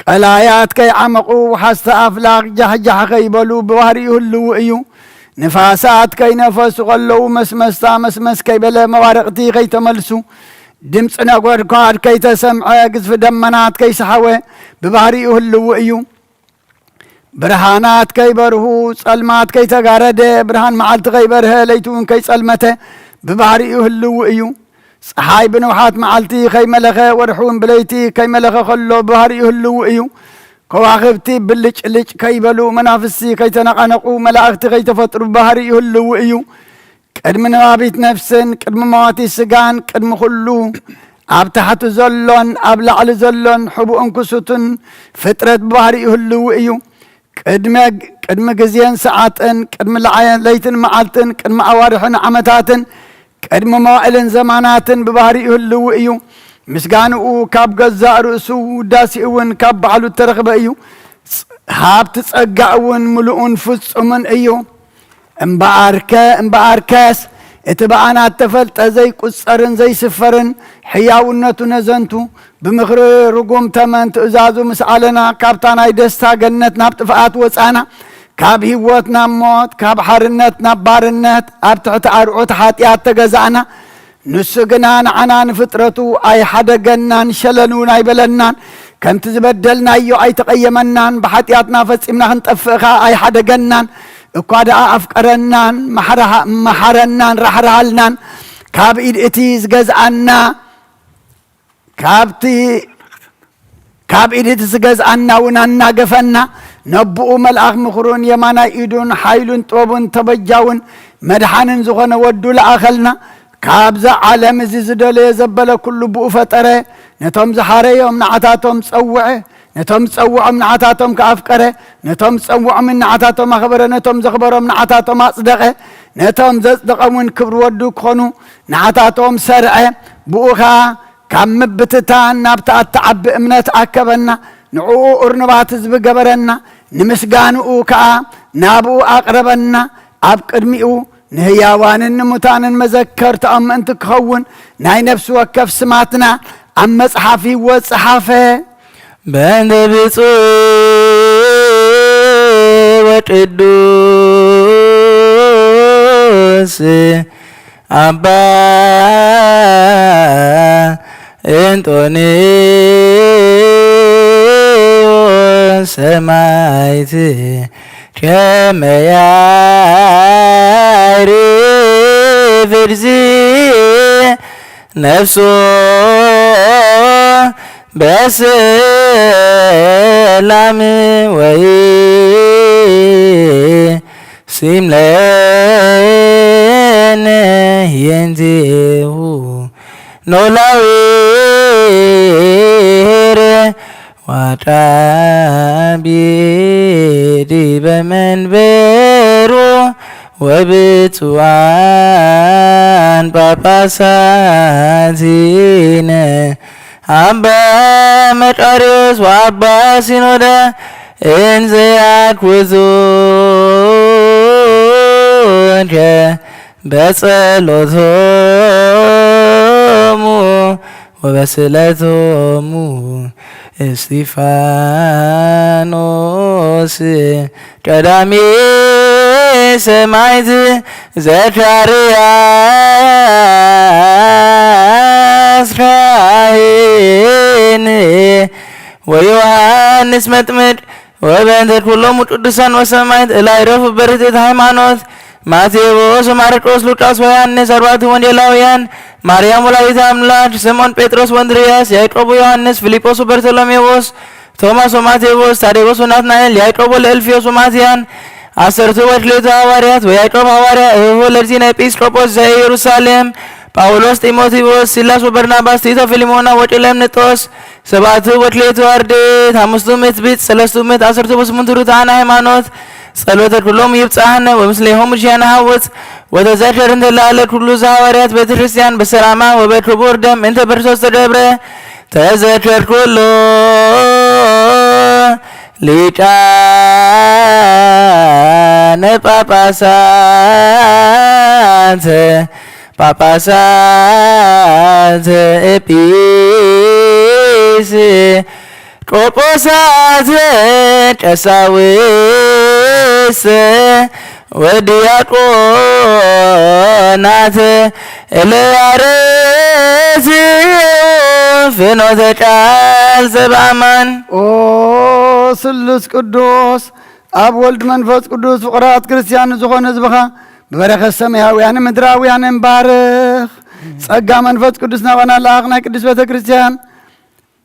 ቀላያት ከይዓመቑ፣ ወሓዝቲ ኣፍላኽ ጃሕጃሕ ከይበሉ ብባህሪኡ ህልው እዩ። ንፋሳት ከይነፈሱ ከለዉ፣ መስመስታ መስመስ ከይበለ፣ መባርቕቲ ከይተመልሱ፣ ድምፂ ነጎድጓድ ከይተሰምዐ፣ ግዝፊ ደመናት ከይሰሓወ ብባህሪኡ ህልው እዩ። ብርሃናት ከይበርሁ፣ ጸልማት ከይተጋረደ፣ ብርሃን መዓልቲ ከይበርሀ፣ ለይቲ እውን ከይጸልመተ ብባህሪኡ ህልው እዩ። ጸሓይ ብንውሓት መዓልቲ ከይመለኸ፣ ወርሒ እውን ብለይቲ ከይመለኸ ከሎ ብባህሪኡ ህልው እዩ። ከዋኽብቲ ብልጭልጭ ከይበሉ፣ መናፍስቲ ከይተነቓነቑ፣ መላእኽቲ ከይተፈጥሩ ብባህሪኡ ህልው እዩ። ቅድሚ ነባቢት ነፍስን ቅድሚ መዋቲ ስጋን ቅድሚ ኩሉ ኣብ ታሕቲ ዘሎን ኣብ ላዕሊ ዘሎን ሕቡእን ክሱትን ፍጥረት ብባህሪኡ ህልው እዩ። ቅድመ-፣ ቅድሚ ግዜን ሰዓትን፣ ቅድሚ ለዓ-፣ ለይትን መዓልትን፣ ቅድሚ ኣዋርሕን ዓመታትን፣ ቅድሚ መዋእልን ዘማናትን ብባህሪኡ ህልው እዩ። ምስጋንኡ ካብ ገዛእ ርእሱ፣ ውዳሴኡ እውን ካብ ባዕሉ እተረኽበ እዩ። ሃብቲ ጸጋ እውን ምሉእን ፍጹምን እዩ። እምበኣርከ-፣ እምበኣርከስ እቲ ብኣና እተፈልጠ ዘይቁጸርን ዘይስፈርን ሕያውነቱ ነዘንቱ፣ ብምኽሪ ርጉም ተመን ትእዛዙ ምስ ኣለና፣ ካብታ ናይ ደስታ ገነት ናብ ጥፍኣት ወጻና፣ ካብ ህይወት ናብ ሞት፣ ካብ ሓርነት ናብ ባርነት፣ ኣብ ትሕቲ ኣርዑት ሓጢኣት ተገዛእና። ንሱ ግና ንዓና ንፍጥረቱ ኣይሓደገናን፣ ሸለል እውን ኣይበለናን። ከምቲ ዝበደልናዮ ኣይተቐየመናን፣ ብሓጢኣትና ፈጺምና ክንጠፍእ ኸኣ ኣይሓደገናን። እኳ ደኣ ኣፍቀረናን፣ ማሕረሃ-፣ መሓረናን ራሕርሃልናን። ካብ ኢድ እቲ ዝገዝኣና፣ ካብቲ፣ ካብ ኢድ እቲ ዝገዝኣና እውን ኣናገፈና። ነብኡ መልኣኽ ምኽሩን የማናይ ኢዱን ሓይሉን ጥበቡን ተበጃውን መድሓንን ዝኾነ ወዱ ለኣኸልና። ካብዛ ዓለም እዚ ዝደለዮ ዘበለ ኩሉ ብኡ ፈጠረ። ነቶም ዝሓረዮም ንዓታቶም ጸውዐ። ነቶም ዝጸውዖም ንዓታቶም ከኣ ኣፍቀረ። ነቶም ዝጸውዖምን ንዓታቶም ኣኽበረ። ነቶም ዘኽበሮም ንዓታቶም ኣጽደቐ። ነቶም ዘጽደቐም እውን ክብሪ ወዱ ክኾኑ ንዓታቶም ሰርዐ። ብኡ ኸኣ ካብ ምብትታን ናብቲ ኣተዓቢ እምነት ኣከበና። ንዕኡ እርኑባት ህዝቢ ገበረና። ንምስጋንኡ ከኣ ናብኡ ኣቕረበና። ኣብ ቅድሚኡ ንህያዋንን ንሙታንን መዘከርታኦም ምእንቲ ክኸውን፣ ናይ ነፍሲ ወከፍ ስማትና ኣብ መጽሓፍ ህይወት ጸሓፈ። በእንተ ብፁዕ ወቅዱስ ኣባ እንጦንዮስ ሰማዕት፣ ከመ ያዕርፍ ርዚ ነፍሶ በሰላም ወይ ሲምለነ የንዜሁ ኖላዊ ሄረ ዋጣቢ ዲበ መንበሩ ወብፁዓን ጳጳሳቲነ አባ መቃርዮስ ወአባ ሲኖዳ እንዘ ያግዙከ በጸሎቶሙ ወበስእለቶሙ። እስጢፋኖስ ቀዳሜ ሰማዕት ዘካርያስ ካህን ወዮሐንስ መጥምቅ ወበእንተ ኩሎሙ ቅዱሳን ወሰማዕት እለ ይረፉ በርትዕት ሃይማኖት። ማቴዎስ ወማርቆስ ሉቃስ ወዮሐንስ ኣርባዕቱ ወንጌላውያን፣ ማርያም ወላዲተ ኣምላክ፣ ስምዖን ጴጥሮስ ወእንድርያስ፣ ያዕቆብ ወዮሐንስ፣ ፊልጶስ ወበርቶሎሜዎስ፣ ቶማስ ወማቴዎስ፣ ታዴዎስ ወናትናኤል፣ ያዕቆብ ወለእልፍዮስ ወማትያን፣ ዓሰርቱ ወክልኤቱ ሃዋርያት ወያዕቆብ ሃዋርያ፣ እህሁ ለርዚን ኤጲስቆጶስ ዘኢየሩሳሌም፣ ጳውሎስ ጢሞቴዎስ፣ ሲላስ ወበርናባስ፣ ቲቶ ፊልሞና ወቂለምንጦስ፣ ሰባቱ ወክልኤቱ ኣርድእት፣ ሓሙስቱ ምእት ብጽ፣ ሰለስቱ ምእት ዓሰርቱ ወስምንቱ ርቱዓን ሃይማኖት፣ ጸሎተ ኩሎም ይብጽሓነ ወምስሌሆም ርሽያነ ሃውጽ። ወተዘከር እንተ ለዓለ ኩሉ ዘሃዋርያት ቤተ ክርስቲያን በሰላማ ወበክቡር ደም እንተ በርሶስ ተገብረ። ተዘከር ኩሎ ሊቃነ ጳጳሳት ጳጳሳት ኤጲስ ቆጶሳት ቀሳውስት ወዲያቆናት እለ ያረትዑ ፍኖተ ቃል ዘበኣማን። ኦ ስሉስ ቅዱስ ኣብ ወልድ መንፈስ ቅዱስ ፍቕራት ክርስቲያን ዝኾነ ህዝብኻ ብበረኸት ሰማያውያንን ምድራውያንን ባርኽ። ጸጋ መንፈስ ቅዱስ ናባና ለኣኽ ናይ ቅድስት ቤተ ክርስቲያን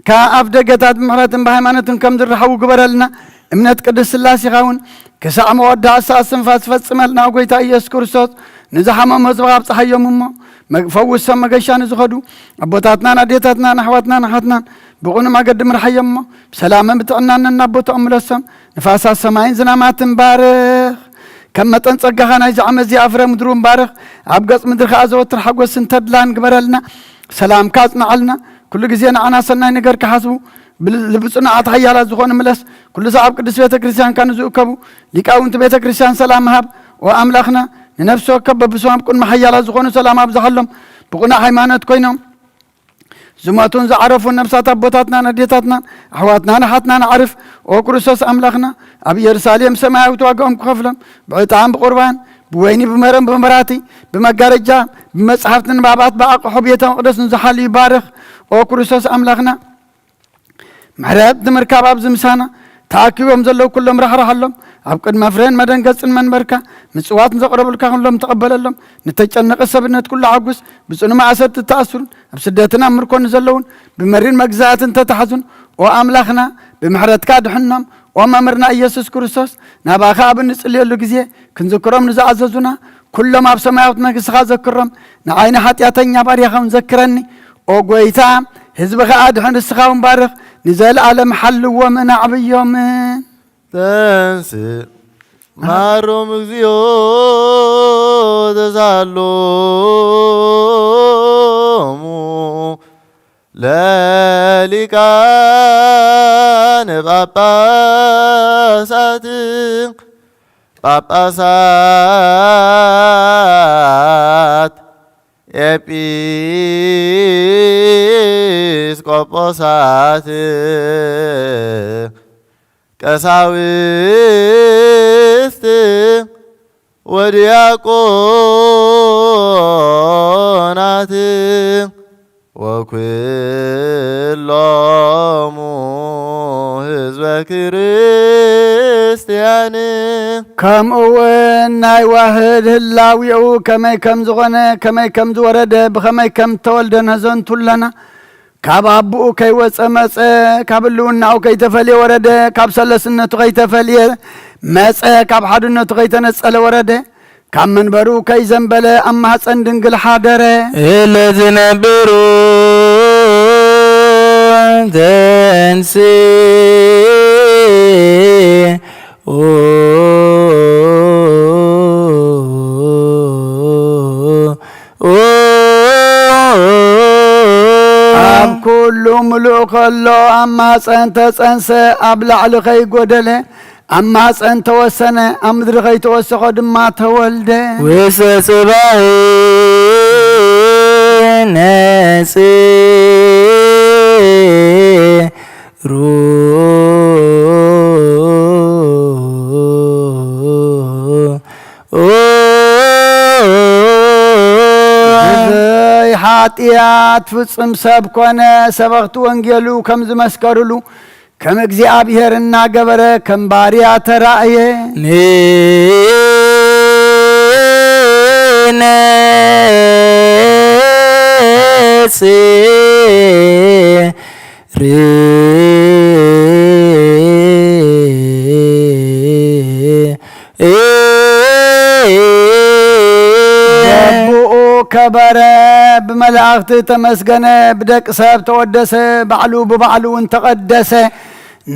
ካብ ደገታት ብምሕረትን ብሃይማኖትን ከም ዝረኸቡ ግበረልና። እምነት ቅድስት ሥላሴኻ እውን ክሳዕ መወዳእታ እስትንፋስ ፈጽመልና። ጎይታ ኢየሱስ ክርስቶስ ንዝሓመሙ ህዝብኻ ኣብጽሓዮም እሞ መግ-፣ ፈውሶም። መገሻ ንዝኸዱ ኣቦታትናን ኣዴታትናን ኣሕዋትናን ኣሓትናን ብቕኑዕ መገዲ ምርሓዮም እሞ ብሰላምን ብጥዕናን ናብ ቦታኦም ምለሶም። ንፋሳት ሰማይን ዝናማትን ባርኽ። ከም መጠን ጸጋኻ ናይዚ ዓመት እዚኣ ፍረ ምድሩ ባርኽ። ኣብ ገጽ ምድሪ ከኣ ዘወትር ሓጎስን ተድላን ግበረልና። ሰላምካ ኣጽንዓልና። ኩሉ ግዜ ንዓና ሰናይ ነገር ክሓስቡ፣ ብል-፣ ልቢ ጽኑዓት ሓያላት ዝኾኑ ምለስ። ኩሉ ሰዓብ ቅድስት ቤተ ክርስቲያንካ ንዝእከቡ ሊቃውንቲ ቤተ ክርስቲያን ሰላም ሃብ። ኦ ኣምላኽና፣ ንነፍሲ ወከፍ በብስዋም ቅድሚ ሓያላት ዝኾኑ ሰላም ኣብዝሓሎም። ብቕኑዕ ሃይማኖት ኮይኖም ዝሞቱን ዝዓረፉን ነፍሳት ኣቦታትናን ኣዴታትናን ኣሕዋትናን ኣሓትናን ኣዕርፍ። ኦ ክርስቶስ ኣምላኽና፣ ኣብ ኢየሩሳሌም ሰማያዊት ዋጋኦም ክኸፍሎም ብዕጣን ብቁርባን ብወይኒ ብመረን ብመብራቲ ብመጋረጃ ብመጽሓፍቲ ንባባት ብኣቕሑ ቤተ መቕደስ ንዝሓሉ ይባርኽ። ኦ ክርስቶስ ኣምላኽና፣ ምሕረት ንምርካብ ኣብዚ ምሳና ተኣኪቦም ዘለዉ ኩሎም ራሕራሓሎም። ኣብ ቅድመ ፍሬን መደንገጽን መንበርካ ምጽዋት ንዘቕረቡልካ ኩሎም ተቐበለሎም። ንተጨነቐ ሰብነት ኩሉ ሓጉስ። ብጽኑ ማእሰርቲ ተኣስሩን ኣብ ስደትን ኣብ ምርኮ ንዘለዉን ብመሪር መግዛእትን ተታሕዙን ኦ ኣምላኽና፣ ብምሕረትካ ድሕኖም። ኦ መምህርና ኢየሱስ ክርስቶስ፣ ናባኻ ኣብ እንጽልየሉ ግዜ ክንዝክሮም ንዝኣዘዙና ኩሎም ኣብ ሰማያዊት መንግስትኻ ዘክሮም። ንዓይ ንሓጢኣተኛ ባርያኻ እውን ዘክረኒ። ኦ ጐይታ፣ ህዝብኻ ኣድሕን፣ ንስኻ እውን ባርኽ፣ ንዘለኣለም ሓልዎምን ኣዕብዮምን። ተንስእ ማሮም እግዚኦ ተሳሎሙ ለሊቃነ ጳጳሳት ጳጳሳት ኤጲስቆጶሳት ቀሳውስት ወዲያቆናት ወኩሎሙ ህዝበ ክርስቲያን። ከምኡ እውን ናይ ዋህድ ህላዊኡ ከመይ ከም ዝኾነ፣ ከመይ ከም ዝወረደ፣ ብኸመይ ከም እተወልደ ነዘንቱ ኣለና። ካብ ኣቦኡ ከይወጸ መጸ፣ ካብ ህልውናኡ ከይተፈልየ ወረደ፣ ካብ ሰለስነቱ ከይተፈልየ መጸ፣ ካብ ሓድነቱ ከይተነጸለ ወረደ፣ ካብ መንበሩ ከይዘንበለ ኣብ ማህጸን ድንግል ሓደረ። እለ ዝነብሩ ተንስኡ ኣብ ኩሉ ምሉእ ከሎ ኣብ ማህጸን ተጸንሰ፣ ኣብ ላዕሊ ከይጎደለ ኣብ ማህጸን ተወሰነ፣ ኣብ ምድሪ ከይተወሰኾ ድማ ተወልደ። ውስተ ጽባሕ ነጽሩ ብዘይ ሓጢኣት ፍጹም ሰብ ኮነ። ሰበኽቲ ወንጌሉ ከም ዝመስከሩሉ ከም እግዚኣብሔር እናገበረ ከም ባርያ ተራእየ። ንነጽር በብኡ ከበረ፣ ብመላእኽቲ ተመስገነ፣ ብደቂ ሰብ ተወደሰ፣ ባዕሉ ብባዕሉ እውን ተቐደሰ።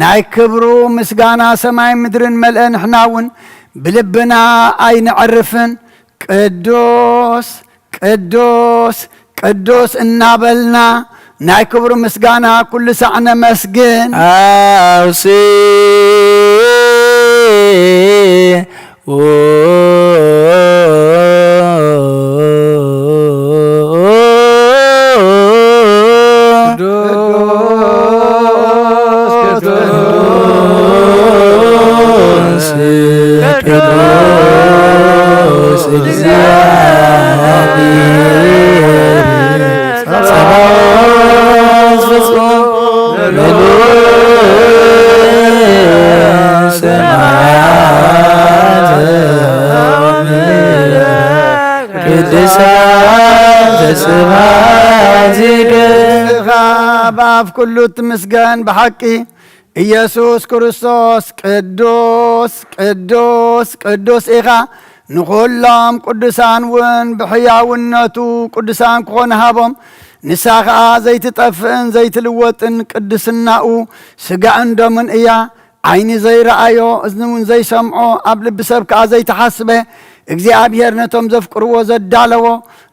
ናይ ክብሩ ምስጋና ሰማይ ምድርን መልአ፣ ንሕና እውን ብልብና ኣይነዕርፍን። ቅዱስ ቅዱስ ቅዱስ እናበልና ናይ ክብሩ ምስጋና ኩሉ ሳዕ ነመስግን። ኣውስኡ ቅዱስ ቅዱስ ቅዱሳን ተስፋ ዚገ እኻ ብኣፍ ኩሉ ትምስገን ብሓቂ። ኢየሱስ ክርስቶስ ቅዱስ ቅዱስ ቅዱስ ኢኻ። ንኹሎም ቅዱሳን እውን ብሕያውነቱ ቅዱሳን ክኾኑ ሃቦም። ንሳ ኸኣ ዘይትጠፍእን ዘይትልወጥን ቅድስናኡ ስጋእን ደሙን እያ። ዓይኒ ዘይረኣዮ፣ እዝኒ እውን ዘይሰምዖ፣ ኣብ ልቢ ሰብ ከኣ ዘይተሓስበ፣ እግዚኣብሔር ነቶም ዘፍቅርዎ ዘዳለዎ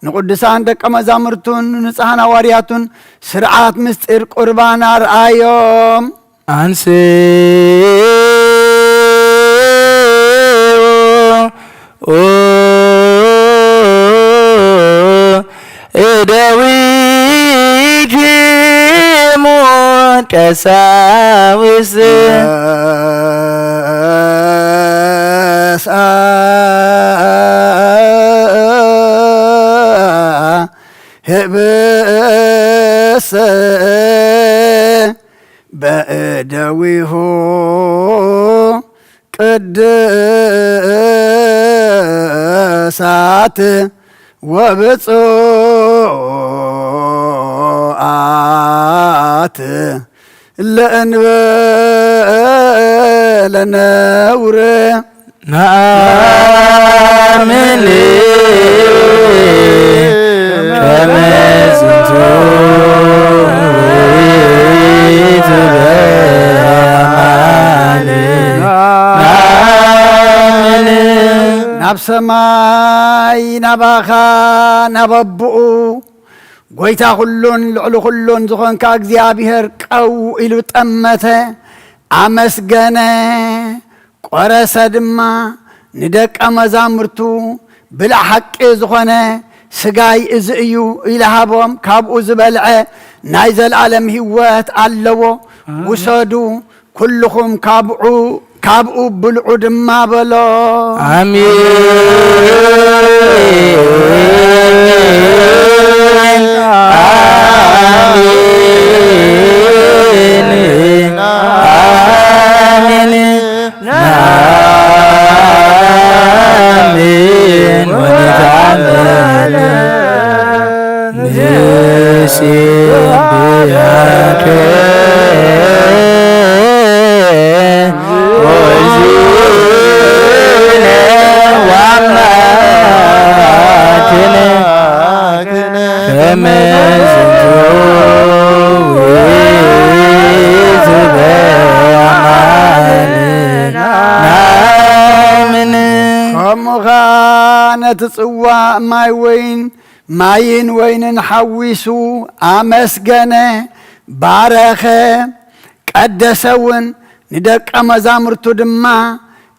ንቅዱሳን ደቀ መዛሙርቱን ንንጹሓን ሃዋርያቱን ስርዓት ምስጢር ቁርባን ኣርኣዮም። ኣንስ እደዊክሙ ቀሳውስት። ህብስ በእደዊሁ ቅድሳት ወብፁዓት ለእንበለ ነውር። ነአምን ከመ ዝንቱ ውእቱ በአማን። ነአምን። ናብ ሰማይ ናባኻ ናብ ኣቦኡ፣ ጎይታ ኩሉን ልዕሊ ኩሉን ዝኾንካ እግዚኣብሔር ቀው ኢሉ ጠመተ፣ ኣመስገነ፣ ቆረሰ ድማ፣ ንደቀ መዛሙርቱ ብላዕ ሓቂ ዝኾነ ስጋይ እዚ እዩ ኢሉ ሃቦም። ካብኡ ዝበልዐ ናይ ዘለኣለም ህይወት ኣለዎ። ውሰዱ፣ ኩልኹም ካብዑ፣ ካብኡ ብልዑ ድማ በሎ። ኣሜን። ኣሜን። ኣሜን። ነአምን ወነተአመን ንሴብሐከ ኦ እግዚእነ ወአምላክነ ከመ ዝንቱ ውእቱ በአማን። ነአምን። ከምኡ ኸኣ ነቲ ጽዋእ ማይ ወይን፣ ማይን ወይንን ሓዊሱ ኣመስገነ፣ ባረኸ፣ ቀደሰ እውን። ንደቀ መዛሙርቱ ድማ፣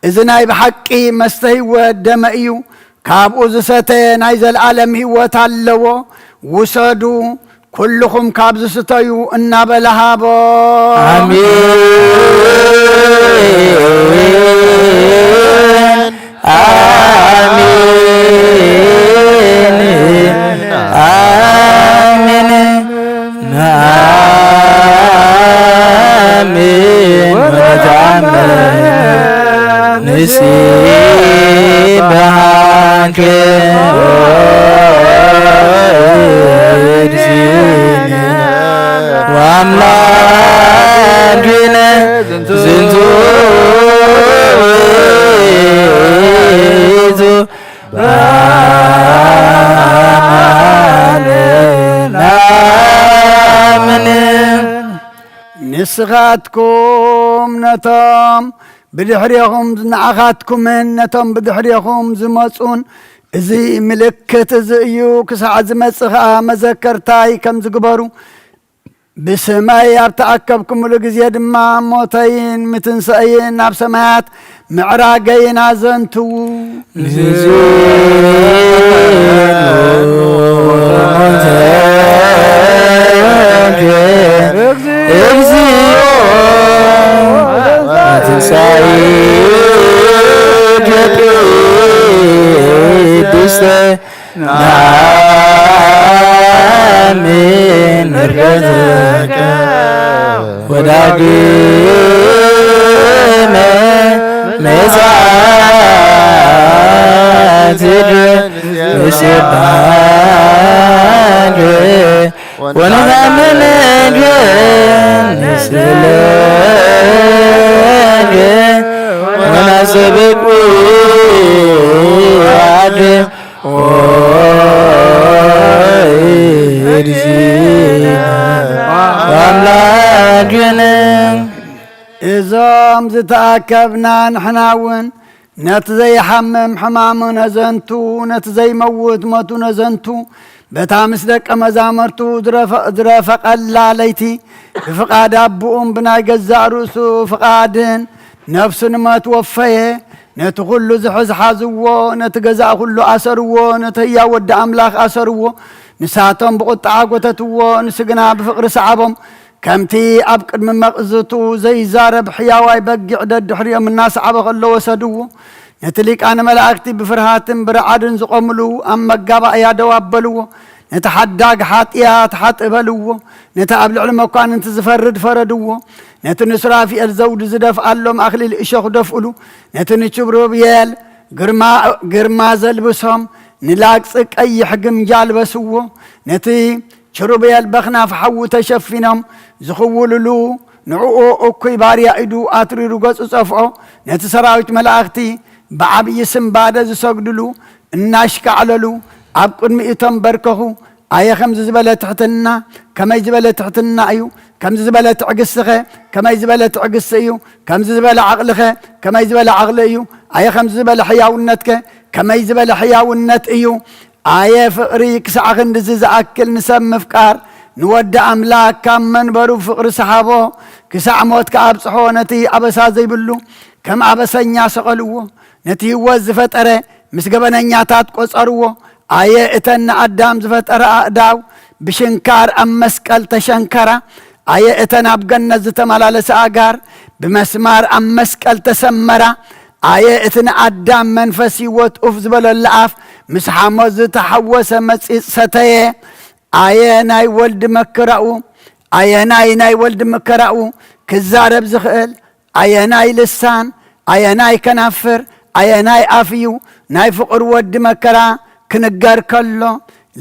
"እዚ ናይ ብሓቂ መስተ ህይወት ደመ እዩ፣ ካብኡ ዝሰተየ ናይ ዘለኣለም ህይወት ኣለዎ፣ ውሰዱ፣ ኩልኹም ካብዚ ስተዩ" እናበለ ሃቦ። ኣሜን። ኣሜን። ኣሜን። ነአምን ወነተአመን ንሴብሐከ ኦ እግዚእነ ወአምላክነ ዝንቱ ውእቱ በአማን። ነአምን። ንስኻትኩም ነቶም ብድሕሬኹም፣ ንኣኻትኩምን ነቶም ብድሕሬኹም ዝመጹን እዚ ምልክት እዚ እዩ፣ ክሳዕ ዝመጽእ ኸኣ መዘከርታይ ከም ዝግበሩ፣ ብስመይ ኣብ ተኣከብኩምሉ ግዜ ድማ ሞተይን ምትንሳኤይን ናብ ሰማያት ምዕራገይን ኣዘንትዉ። ንዝኑ ሞተከ እግዚኦ ወትንሳኤከ ቅድስተ። ነአምን ዕርገተከ ወዳግመ ምጽአትከ ንሴብሐከ ወነተአመንከ ንስእለከ ወናሰብክ ውአድ ኦ እግዚእነ ወአምላክነ። እዞም ዝተኣከብና ንሕና እውን ነቲ ዘይሓምም ሕማሙ ነዘንቱ፣ ነቲ ዘይመውት ሞቱ ነዘንቱ፣ በታ ምስ ደቀ መዛሙርቱ ዝረፈ-፣ ዝረፈቐላ ለይቲ ብፍቓድ ኣቦኡን ብናይ ገዛእ ርእሱ ፍቓድን ነፍሱ ንሞት ወፈየ። ነቲ ኹሉ ዝሕዝ ሓዝዎ፣ ነቲ ገዛእ ኹሉ ኣሰርዎ፣ ነቲ ህያው ወዲ ኣምላኽ ኣሰርዎ። ንሳቶም ብቑጥዓ ጐተትዎ፣ ንሱ ግና ብፍቕሪ ሰዓቦም። ከምቲ ኣብ ቅድሚ መቕዝቱ ዘይዛረብ ሕያዋይ በጊዕ ደድሕሪኦም እናሰዓበ ኸሎ ወሰድዎ። ነቲ ሊቃነ መላእክቲ ብፍርሃትን ብረዓድን ዝቖምሉ ኣብ መጋባእያ ደው ኣበልዎ። ነቲ ሓዳግ ሓጢኣት ሓጥእ በልዎ። ነቲ ኣብ ልዕሊ መኳንንቲ ዝፈርድ ፈረድዎ። ነቲ ንሱራፊኤል ዘውዲ ዝደፍኣሎም ኣኽሊል እሾኽ ደፍእሉ። ነቲ ንኪሩቤል ግርማ፣ ግርማ ዘልብሶም ንላግጺ ቀይሕ ግምጃ ኣልበስዎ። ነቲ ኪሩቤል በኽናፍ ሓዊ ተሸፊኖም ዝኽውልሉ፣ ንዕኡ እኩይ ባርያ ኢዱ ኣትሪሩ ገጹ ጸፍዖ። ነቲ ሰራዊት መላእኽቲ ብዓብዪ ስምባደ ዝሰግድሉ እናሽካዕለሉ ኣብ ቅድሚኡ ተንበርከኹ። ኣየ ከምዚ ዝበለ ትሕትና፣ ከመይ ዝበለ ትሕትና እዩ! ከምዚ ዝበለ ትዕግስቲኸ፣ ከመይ ዝበለ ትዕግስቲ እዩ! ከምዚ ዝበለ ዓቕሊኸ፣ ከመይ ዝበለ ዓቕሊ እዩ! ኣየ ከምዚ ዝበለ ሕያውነትከ፣ ከመይ ዝበለ ሕያውነት እዩ! ኣየ ፍቕሪ፣ ክሳዕ ክንድዚ ዝኣክል ንሰብ ምፍቃር፣ ንወዲ ኣምላክ ካብ መንበሩ ፍቕሪ ሰሓቦ፣ ክሳዕ ሞት ከኣብጽሖ፣ ነቲ ኣበሳ ዘይብሉ ከም ኣበሰኛ ሰቐልዎ። ነቲ ህይወት ዝፈጠረ ምስ ገበነኛታት ቆጸርዎ። ኣየ እተን ንኣዳም ዝፈጠረ ኣእዳው ብሽንካር ኣብ መስቀል ተሸንከራ። ኣየ እተን ኣብ ገነት ዝተመላለሳ ኣጋር ብመስማር ኣብ መስቀል ተሰመራ። ኣየ እቲ ንኣዳም መንፈስ ህይወት ኡፍ ዝበለሉ ኣፍ ምስ ሓሞት ዝተሓወሰ መጺጽ ሰተየ። ኣየ ናይ ወልዲ መከራኡ፣ ኣየ ናይ ናይ ወልዲ መከራኡ ክዛረብ ዝኽእል ኣየናይ ልሳን፣ ኣየናይ ከናፍር፣ ኣየናይ ኣፍ እዩ ናይ ፍቕር ወዲ መከራ ክንገር ከሎ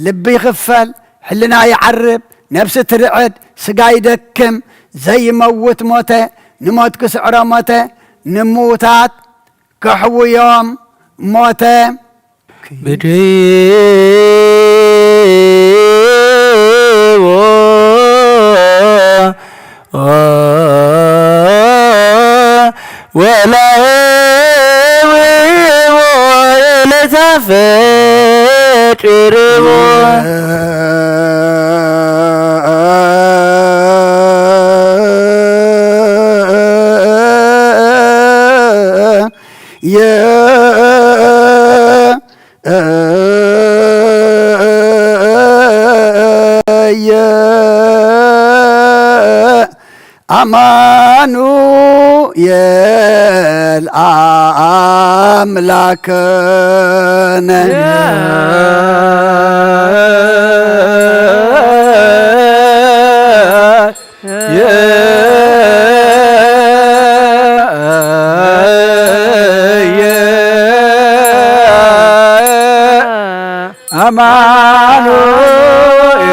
ልቢ ይኽፈል፣ ሕልና ይዓርብ፣ ነብሲ ትርዕድ፣ ስጋ ይደክም፣ ዘይመውት ሞተ፣ ንሞት ክስዕሮ ሞተ፣ ንምዉታት ከሕውዮም ሞተ። ብድዎ ወላይዎ ለታፈ ቅርቦ የ የ ኣማኑኤል ኣምላክነ።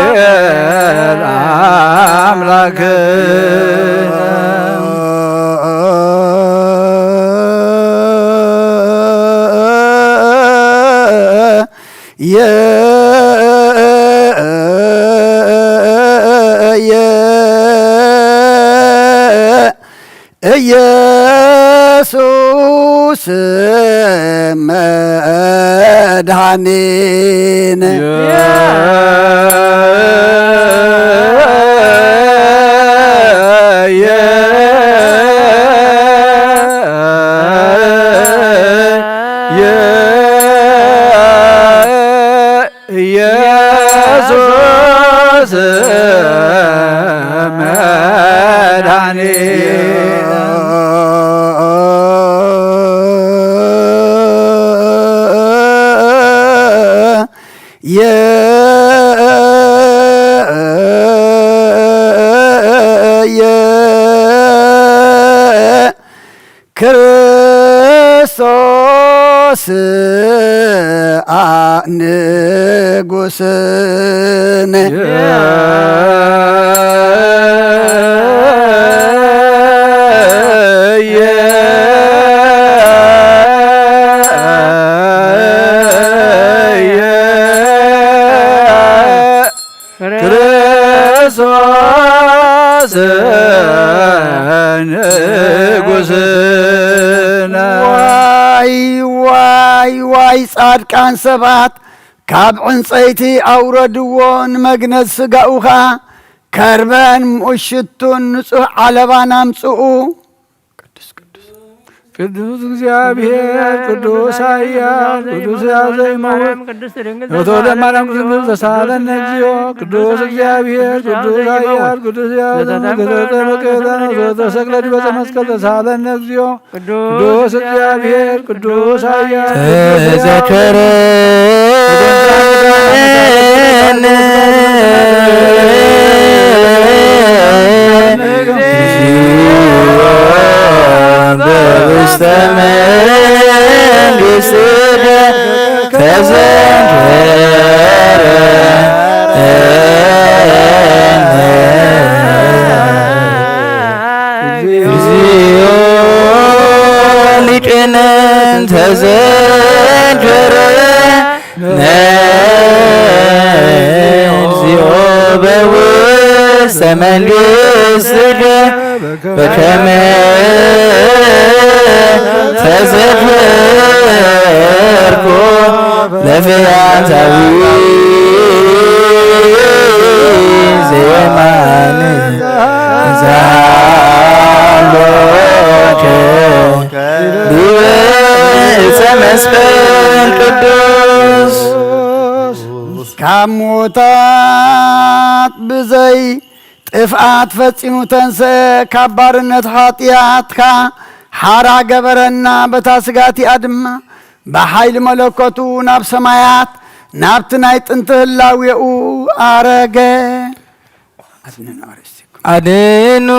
ኣማኑኤል ኣምላክ የ የ ኢየሱስ መድኃኒነ። ኢየሱስ መድኃኒነ። የ የ ክርስቶስ አ ንጉስነ። ክርስቶስ ንጉስና። ዋይ ዋይ ዋይ፣ ጻድቃን ሰባት ካብ ዕንጸይቲ ኣውረድዎ፣ ንመግነዝ ስጋኡ ኸኣ ከርበን ምኡሽቱን ንጹሕ ዓለባን ኣምጽኡ። ቅዱስ ቅዱስ ቅዱስ እግዚአብሔር ቅዱስ ኃያል ቅዱስ ሕያው ዘይመውት፣ ቅዱስ ድንግል ተሳለነ እግዚኦ። ቅዱስ እግዚአብሔር ቅዱስ ኃያል ቅዱስ ሕያው ዘይመውት፣ ዘተሰቅለ ዲበ መስቀል ተሳለነ እግዚኦ። ቅዱስ እግዚአብሔር ቅዱስ ኃያል ተዘከረ በውስተ መንግሥትከ ተዘከረ። እግዚኦ ሊቅነ ተዘከረ። እግዚኦ በውስተ መንግሥትከ በከመ ተዘከርኩ ለፈያታዊ ዘየማን ዛሎከ ዲበ ዕፀ መስቀል ቅዱስ። ካብ ሙታት ብዘይ ጥፍኣት ፈጺሙ ተንስአ፣ ካብ ባርነት ኃጢኣትካ ሓራ ገበረና፣ በታ ስጋ እቲኣ ድማ ብሓይሊ መለኮቱ ናብ ሰማያት ናብቲ ናይ ጥንቲ ህላዌኡ ኣረገ። ኣድንኑ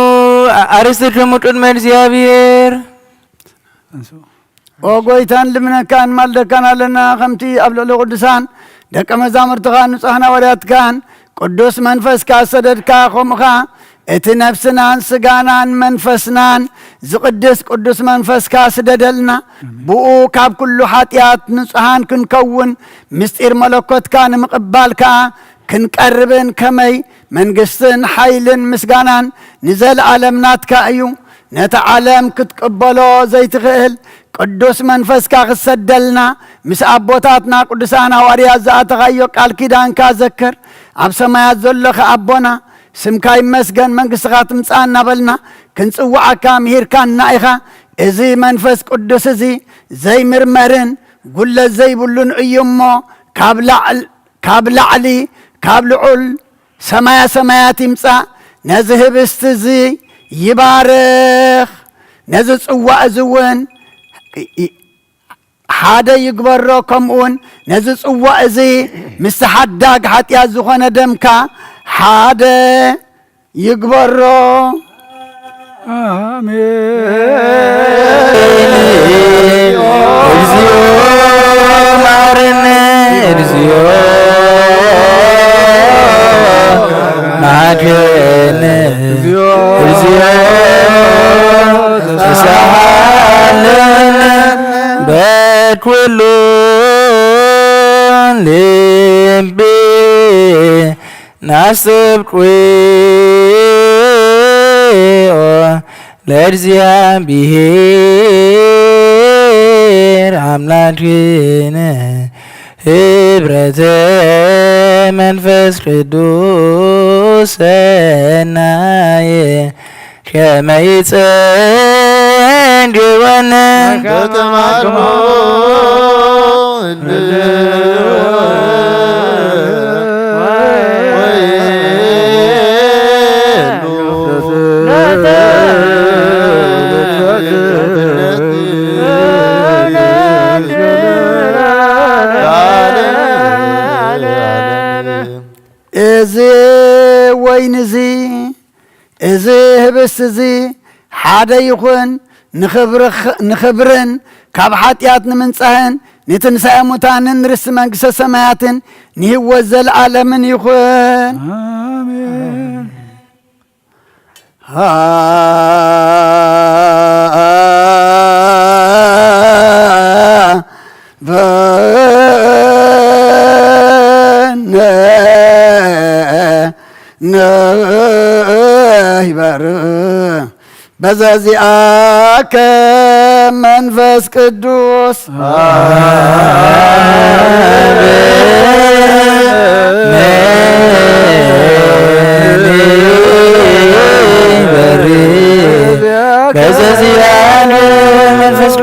ኣርእስትክሙ ቅድመ እግዚኣብሔር። ኦ ጐይታ፣ ንልምነካን ማልደካን ኣለና፣ ከምቲ ኣብ ልዕሊ ቅዱሳን ደቀ መዛሙርትኻን ንጹሓን ሃዋርያትካን ቅዱስ መንፈስካ ዝሰደድካ፣ ከምኡኻ እቲ ነፍስናን ስጋናን መንፈስናን ዝቕድስ ቅዱስ መንፈስካ ስደደልና። ብኡ ካብ ኩሉ ኃጢኣት ንጹሓን ክንከውን፣ ምስጢር መለኮትካ ንምቕባል ከኣ ክንቀርብን ከመይ መንግስትን ሓይልን ምስጋናን ንዘለኣለም ናትካ እዩ። ነቲ ዓለም ክትቅበሎ ዘይትኽእል ቅዱስ መንፈስካ ክትሰደልና ምስ ኣቦታትና ቅዱሳን ሃዋርያት ዝኣተኻዮ ቃል ኪዳንካ ዘክር። ኣብ ሰማያት ዘሎኻ ኣቦና፣ ስምካ ይመስገን፣ መንግስትኻ ትምጻእ እናበልና ክንጽውዓካ ምሂርካና ኢኻ። እዚ መንፈስ ቅዱስ እዚ ዘይምርመርን ጉለት ዘይብሉን እዩ እሞ፣ ካብ ላዕል-፣ ካብ ላዕሊ፣ ካብ ልዑል ሰማያ ሰማያት ይምጻእ። ነዚ ህብስቲ እዚ ይባርኽ፣ ነዚ ጽዋእ እዚ እውን ይ-፣ ይ-፣ ሓደ ይግበሮ። ከምኡውን ነዚ ጽዋእ እዚ ምስቲ ሓዳግ ኃጢኣት ዝኾነ ደምካ ሓደ ይግበሮ። ኣሜን። እግዚኦ መሐረነ፣ እግዚኦ መሐረነ፣ እግዚኦ ተሳሃለነ በኩሉ ልቢ ናስተብቅዖ ለእግዚአብሔር አምላክነ ህብረተ መንፈስ ቅዱስ ሰናየ ከመ ይጸንድወነ። ከተማርሞ እንድ እዚ ወይን እዚ፣ እዚ ህብስት እዚ ሓደ ይኹን፣ ንኽብርኽ-፣ ንኽብርን ካብ ሓጢኣት ንምንጻህን ንትንሳኤ ሙታንን ርስቲ መንግስተ ሰማያትን ንህይወት ዘለዓለምን ይኹን። ኣሜን። በነ ንህይበር በዘዚኣከ መንፈስ ቅዱስ። በዘዚአከ መንፈስ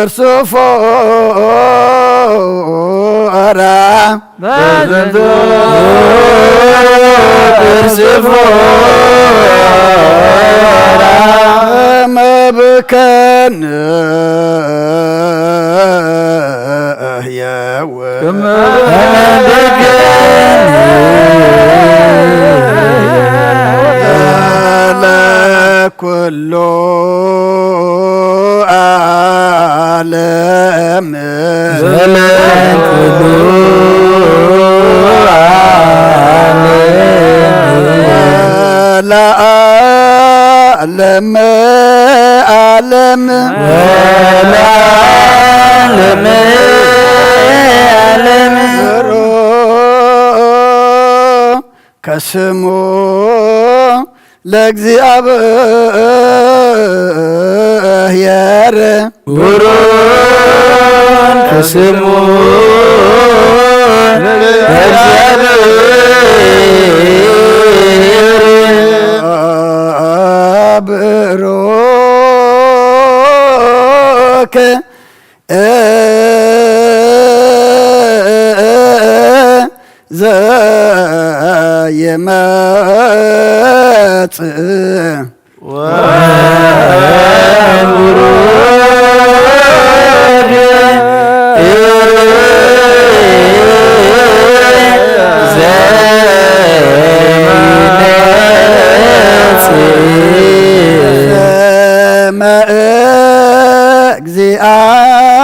እርስፎራ በዝንቱ እርስፎራ መብከን እህየው ለኩሉ ዓለም ለኩሉ ዓለም ለዓለም ዓለም ወለዓለመ ዓለም። ከስሙ ለእግዚኣብሔር ብሩክ ከስሙ ለእግዚኣብሔር ብሩክ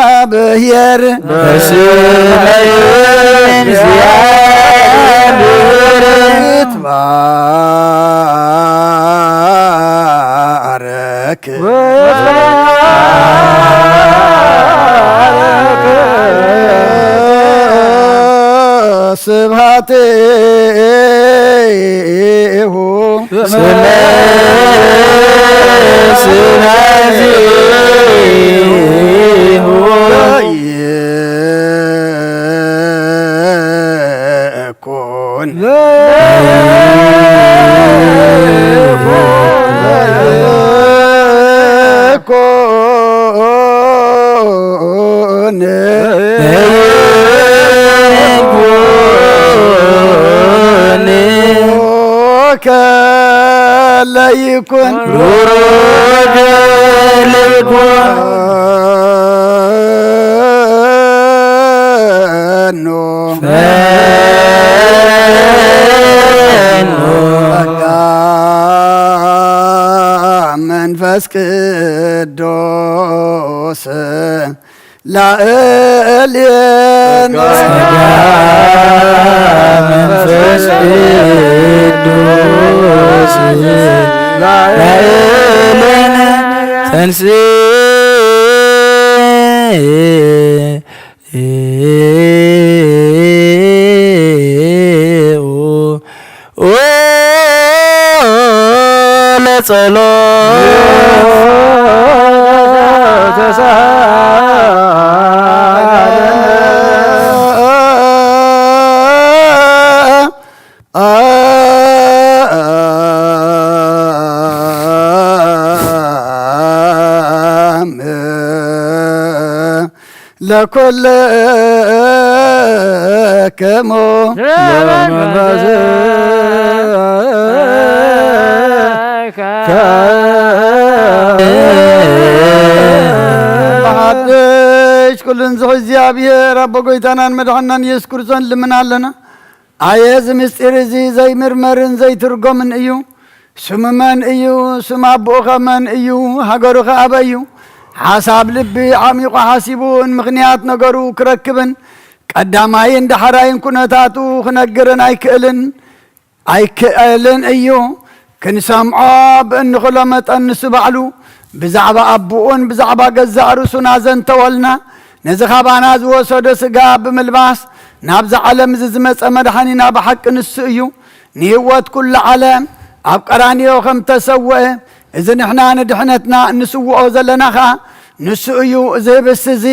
እግዚአብሔር በስመ እግዚአብሔር ይትባረክ። ስብሐት ስለ ስላሴሁ ለይኩን ለይኩን ከለይኩን ሩሩድ ለይኩን ፈኑ ፈኑ ጸጋ መንፈስ ቅዱስ ላዕሌነ ጸጋ መንፈስ ቅዱስ ላዕሌነ ተንሥእ ለጸሎት ለኩልክሙ ብሓድሽ ኩሉን ዝሑ እግዚኣብሔር ኣቦ ጎይታናን መድሓናን ኢየሱስ ክርስቶስ ልምና ኣለና። ኣየ እዚ ምስጢር እዚ ዘይምርመርን ዘይትርጎምን እዩ። ስሙ መን እዩ? ስም ኣቦኡ ኸ መን እዩ? ሃገሩ ኸ ኣበይ እዩ? ሓሳብ ልቢ ዓሚቑ ሓሲቡ ንምኽንያት ነገሩ ክረክብን ቀዳማይን ዳሕራይን ኩነታቱ ክነግርን ኣይክእልን ኣይክእልን እዩ። ክንሰምዖ ብእንኽእሎ መጠን ንሱ ባዕሉ ብዛዕባ ኣቦኡን ብዛዕባ ገዛእ ርእሱን ኣዘንተወልና። ነዚ ኻባና ዝወሰዶ ስጋ ብምልባስ ናብዛ ዓለም እዚ ዝመጸ መድሓኒና ብሓቂ ንሱ እዩ። ንህይወት ኩሉ ዓለም ኣብ ቀራንዮ ከም ተሰውአ፣ እዚ ንሕና ንድሕነትና እንስውኦ ዘለና ኸኣ ንሱ እዩ። እዚ ህብስቲ እዚ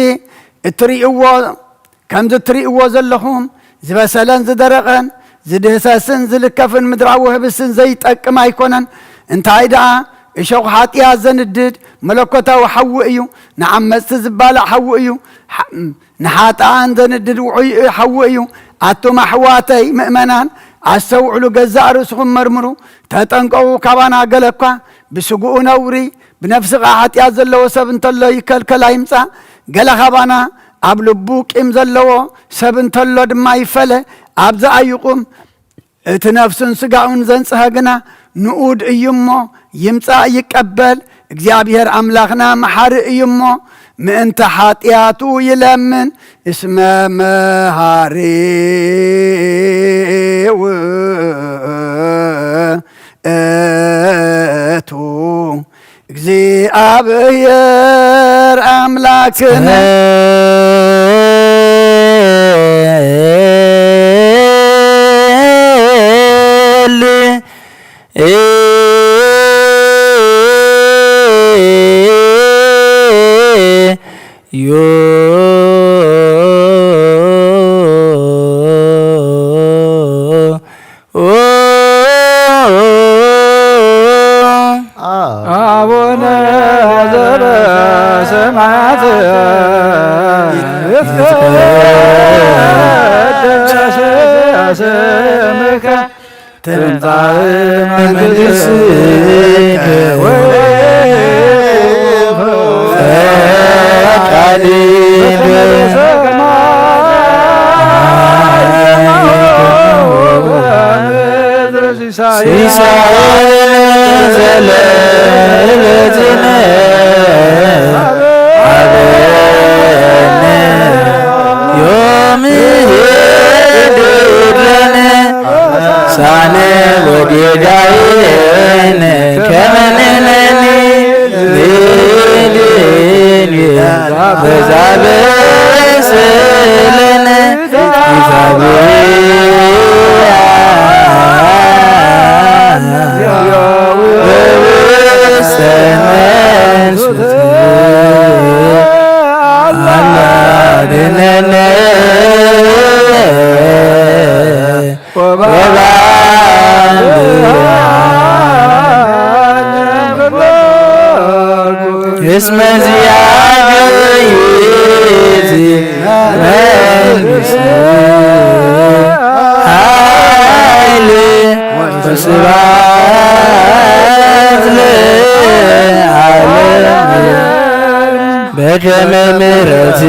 እትርእይዎ፣ ከምዚ እትርእይዎ ዘለኹም ዝበሰለን ዝደረቐን ዝድህሰስን ዝልከፍን ምድራዊ ህብስትን ዘይጠቅም ኣይኮነን። እንታይ ደኣ እሾኽ ሓጢኣት ዘንድድ መለኮታዊ ሓዊ እዩ። ንዓመጽቲ ዝባላዕ ሓዊ እዩ። ሓ-፣ ንሓጥኣን ዘንድድ ውዑይ ሓዊ እዩ። ኣቱም ኣሕዋተይ ምእመናን፣ ኣስተውዕሉ፣ ገዛእ ርእስኹም መርምሩ፣ ተጠንቀቑ። ካባና ገለ እኳ ብስግኡ ነውሪ፣ ብነፍሲ ኸኣ ሓጢኣት ዘለዎ ሰብ እንተሎ ይከልከል ኣይምጻእ። ገለ ካባና ኣብ ልቡ ቂም ዘለዎ ሰብ እንተሎ ድማ ይፈለ። ኣብዚ ኣይቁም። እቲ ነፍሱን ስጋኡን ዘንጽሀ ግና ንኡድ እዩ እሞ፣ ይምጻእ ይቀበል። እግዚኣብሔር ኣምላኽና መሓሪ እዩ እሞ፣ ምእንቲ ሓጢኣቱ ይለምን። እስመ መሃሪ ውእቱ እግዚኣብሔር ኣምላክነ። አቡነ ዘበሰማያት ይትቀደስ ስምከ ትምጻእ መንግሥትከ ወይኩን ፈቃድከ ሲሳየነ ዘለለዕለትነ ሀበነ ዮም ህድግ ለነ ሳነ ወጌጋየነ ከመ ንሕነኒ ንድንግል በዛብእ ስለነ እስመ ዚአከ ይእቲ መንግስት ኃይል ወስብሐት ለዓለመ ዓለም። በከመ ምሕረትከ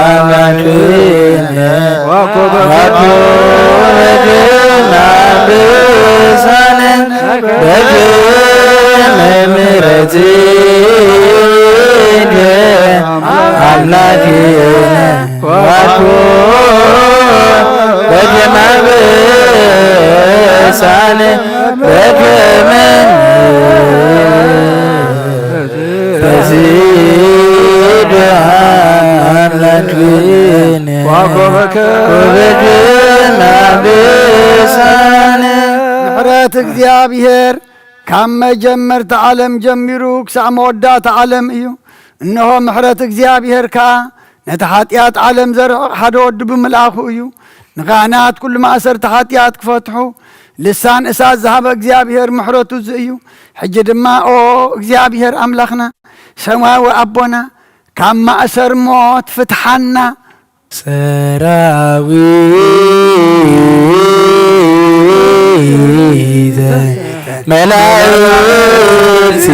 አምላክነ ወኩበ ግማም ብሳነ በከመ ምሕረትከ አምላክነ ወኩበ ግማም ብሳነ በከመ ተሲዶ አምላክነ ወኮበከ ወበግና ብሳነ። ምሕረት እግዚኣብሔር ካብ መጀመርታ ዓለም ጀሚሩ ክሳዕ መወዳእታ ዓለም እዩ። እነሆ ምሕረት እግዚኣብሔር ከኣ ነቲ ሓጢኣት ዓለም ዘርሕቕ ሓደ ወዱ ብምልኣኹ እዩ። ንካህናት ኩሉ ማእሰርቲ ሓጢኣት ክፈትሑ ልሳን እሳት ዝሃበ እግዚኣብሔር ምሕረቱ እዚ እዩ። ሕጂ ድማ ኦ እግዚኣብሔር ኣምላኽና፣ ሰማያዊ ኣቦና፣ ካብ ማእሰር ሞት ፍትሓና። ሰራዊተ መላእክት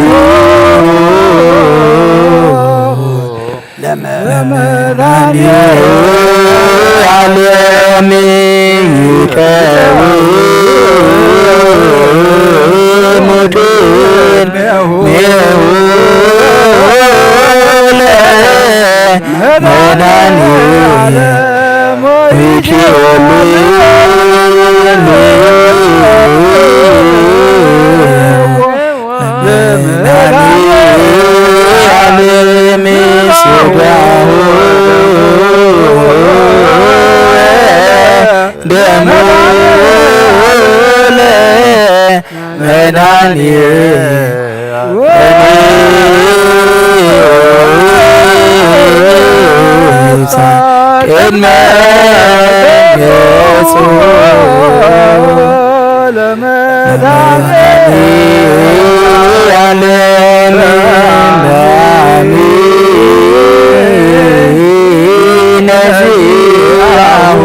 ለመድኃኒተ ዓለም ይቀውሙ ቅድሜሁ ለመድኃኒተ ዓለም ይእቲ ለመድኃኒተ ዓለም ሥጋሁ ደሙ ለመድኃኒተ ቅድመ ገጹ መድኃኒዓለም ነዚአሁ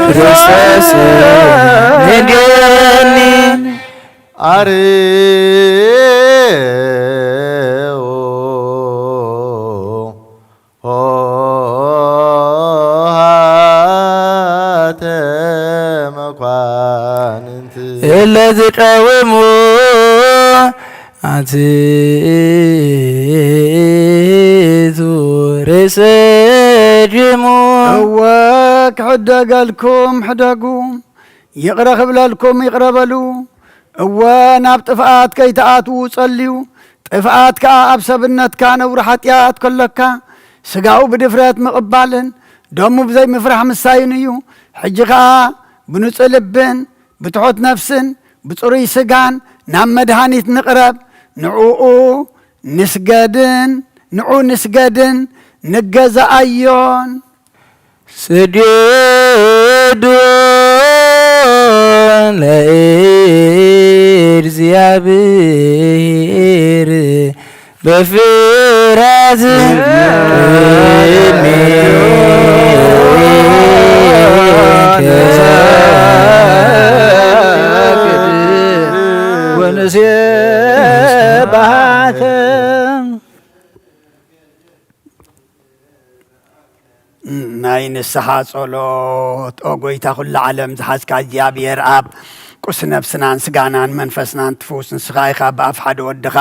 ክርስቶስ ንድኒ። አርዮ ኆኃተ መኳንንት እለ ዝቀውሙ ኣትቱ ርእሰ ዲሙ። እወ ክሕደገልኩም ሕደጉ፣ ይቕረ ክብለልኩም ይቕረ በሉ። እወ ናብ ጥፍኣት ከይትኣትዉ ጸልዩ። ጥፍኣት ከኣ ኣብ ሰብነትካ ነውሪ ሓጢኣት ከሎካ ስጋኡ ብድፍረት ምቕባልን ደሙ ብዘይምፍራሕ ምስታይን እዩ። ሕጂ ከኣ ብንጹህ ልብን ብትሑት ነፍስን ብጽሩይ ስጋን ናብ መድሃኒት ንቕረብ። ንዕኡ ንስገድን ንዑ ንስገድን ንገዛኣዮን። ስጁዱ ለእግዚኣብሔር በፍርሃት ቅድሜከ ወንሴብሐከ። ናይ ንስሓ ጸሎት። ኦ ጐይታ፣ ኵላ ዓለም ዝሓዝካ እግዚኣብሔር ኣብ፣ ቁስ ነፍስናን ስጋናን መንፈስናን ትፍውስ ንስኻ ኢኻ። ብኣፍ ሓደ ወድኻ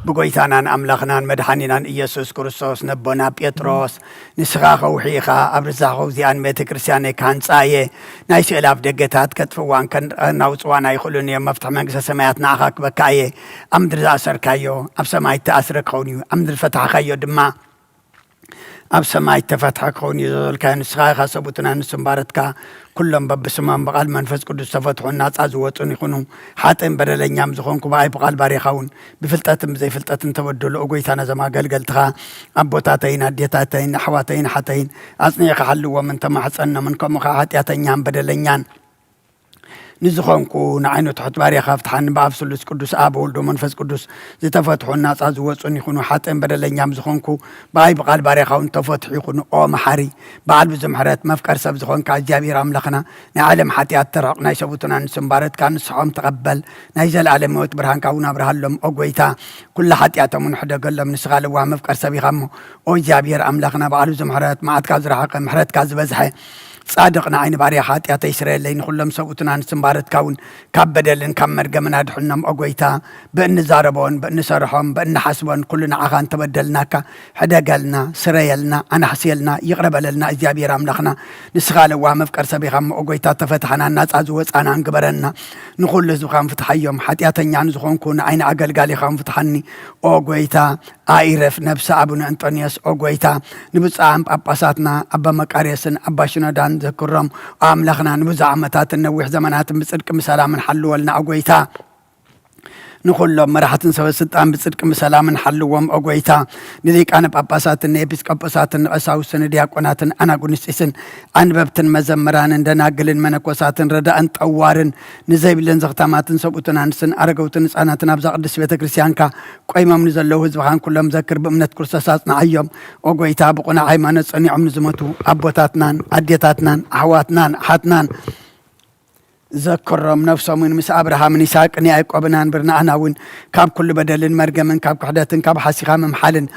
ብጐይታናን ኣምላኽናን መድሓኒናን ኢየሱስ ክርስቶስ ነቦና ጴጥሮስ፣ ንስኻ ከውሒ ኢኻ፣ ኣብ ርዛኸው እዚኣን ቤተ ክርስቲያነይ ክሃንጻ እየ። ናይ ስእሊ ኣፍ ደገታት ከጥፍዋን ከናውጽዋን ኣይኽእሉን እዮም። መፍትሒ መንግስተ ሰማያት ንዓኻ ክበካ እየ። ኣብ ምድሪ ዝኣሰርካዮ ኣብ ሰማይ እተኣስረ ክኸውን እዩ፣ ኣብ ምድሪ ዝፈታሕካዮ ድማ ኣብ ሰማይ እተፈትሐ ክኸውን እዩ። ዘዘልካዮ ንስኻ ኢኻ። ሰብኡትና ንስም ባረትካ፣ ኩሎም በብስሞም ብቓል መንፈስ ቅዱስ ዝተፈትሑን ናጻ ዝወጹን ይኹኑ። ሓጥእን በደለኛም ዝኾንኩ ብኣይ ብቓል ባሪኻ እውን ብፍልጠትን ብዘይፍልጠትን ተበደሉ። ኦ ጐይታ፣ ነዞም ኣገልገልትኻ ኣቦታተይን ኣዴታተይን ኣሕዋተይን ኣሓተይን ኣጽኒዕካ ሓልዎምን ተማሕጸኖምን፣ ከምኡ ኸዓ ሓጢኣተኛን በደለኛን ንዝኾንኩ ንዓይኑ ትሑት ባርያኻ ፍትሓኒ። ብኣብ ስሉስ ቅዱስ፣ ኣብ ወልዶ መንፈስ ቅዱስ ዝተፈትሑን ናጻ ዝወጹን ይኹኑ። ሓጥእን በደለኛም ዝኾንኩ ብኣይ ብቓል ባርያኻ እውን ተፈትሑ ይኹኑ። ኦ መሓሪ፣ በዓል ብዙ ምሕረት፣ መፍቀር ሰብ ዝኾንካ እግዚኣብሔር ኣምላኽና፣ ናይ ዓለም ሓጢኣት ተርሕቕ፣ ናይ ሰብኡትና ንስም ባረትካ ንስሖም ተቐበል። ናይ ዘለኣለም ህይወት ብርሃንካ እውን ኣብርሃሎም። ኦ ጐይታ፣ ኩላ ሓጢኣቶም እውን ሕደገሎም። ንስኻ ለዋህ መፍቀር ሰብ ኢኻ እሞ፣ ኦ እግዚኣብሔር ኣምላኽና፣ በዓል ብዙ ምሕረት፣ መዓትካ ዝረሓቐ፣ ምሕረትካ ዝበዝሐ፣ ጻድቕ ንዓይ ንባርያኻ ሓጢኣተይ ስረየለይ፣ ንኹሎም ሰብኡትና ንስም ባረትካ እውን ካብ በደልን ካብ መርገምን ኣድሕኖም። ኦ ጐይታ፣ ብእንዛረቦን ብእንሰርሖን ብእንሓስቦን ኩሉ ንዓኻ እንተበደልናካ፣ ሕደገልና፣ ስረየልና፣ ኣናሕስየልና፣ ይቕረ በለልና። እግዚኣብሔር ኣምላኽና፣ ንስኻ ለዋህ መፍቀር ሰብ ኢኻ እሞ፣ ኦ ጐይታ፣ ተፈትሓና፣ ናጻ ዝወጻናን ግበረና። ንኹሉ ህዝብኻን ፍትሓዮም። ሓጢኣተኛ ንዝኾንኩ ንዓይ ንኣገልጋሊኻን ፍትሓኒ። ኦ ጐይታ፣ ኣይረፍ ነብሲ ኣቡነ እንጦንዮስ። ኦ ጐይታ፣ ንብፁዓን ጳጳሳትና ኣባ መቃርዮስን ኣባ ሽኖዳን ዘክሮም። ኦ ኣምላኽና፣ ንብዙሕ ዓመታትን ነዊሕ ዘመናትን ብጽድቂ ብሰላምን ሓልወልና። ኦ ጐይታ፣ ንኹሎም መራሕትን ሰበ ስልጣን ብጽድቂ ብሰላምን ሓልዎም። ኦ ጐይታ፣ ንሊቃነ ጳጳሳትን ንኤጲስቆጶሳትን ንቐሳውስትን ንዲያቆናትን ኣናጉንስጢስን ኣንበብትን መዘምራንን ደናግልን መነኮሳትን ረዳእን ጠዋርን ንዘይብለን ዘኽታማትን ሰብኡትን ኣንስትን ኣረገውትን ህጻናትን ኣብዛ ቅድስት ቤተ ክርስቲያንካ ቆይሞም ንዘለዉ ህዝብኻን ኩሎም ዘክር፣ ብእምነት ክርስቶስ ኣጽንዓዮም። ኦ ጐይታ፣ ብቑኑዕ ሃይማኖት ጸኒዖም ንዝሞቱ ኣቦታትናን ኣዴታትናን ኣሕዋትናን ኣሓትናን ዘክሮም። ነፍሶም እውን ምስ ኣብርሃምን ይስሐቅን ያዕቆብን ኣንብር። ንኣና እውን ካብ ኩሉ በደልን መርገምን ካብ ክሕደትን ካብ ሓሲኻ ምምሓልን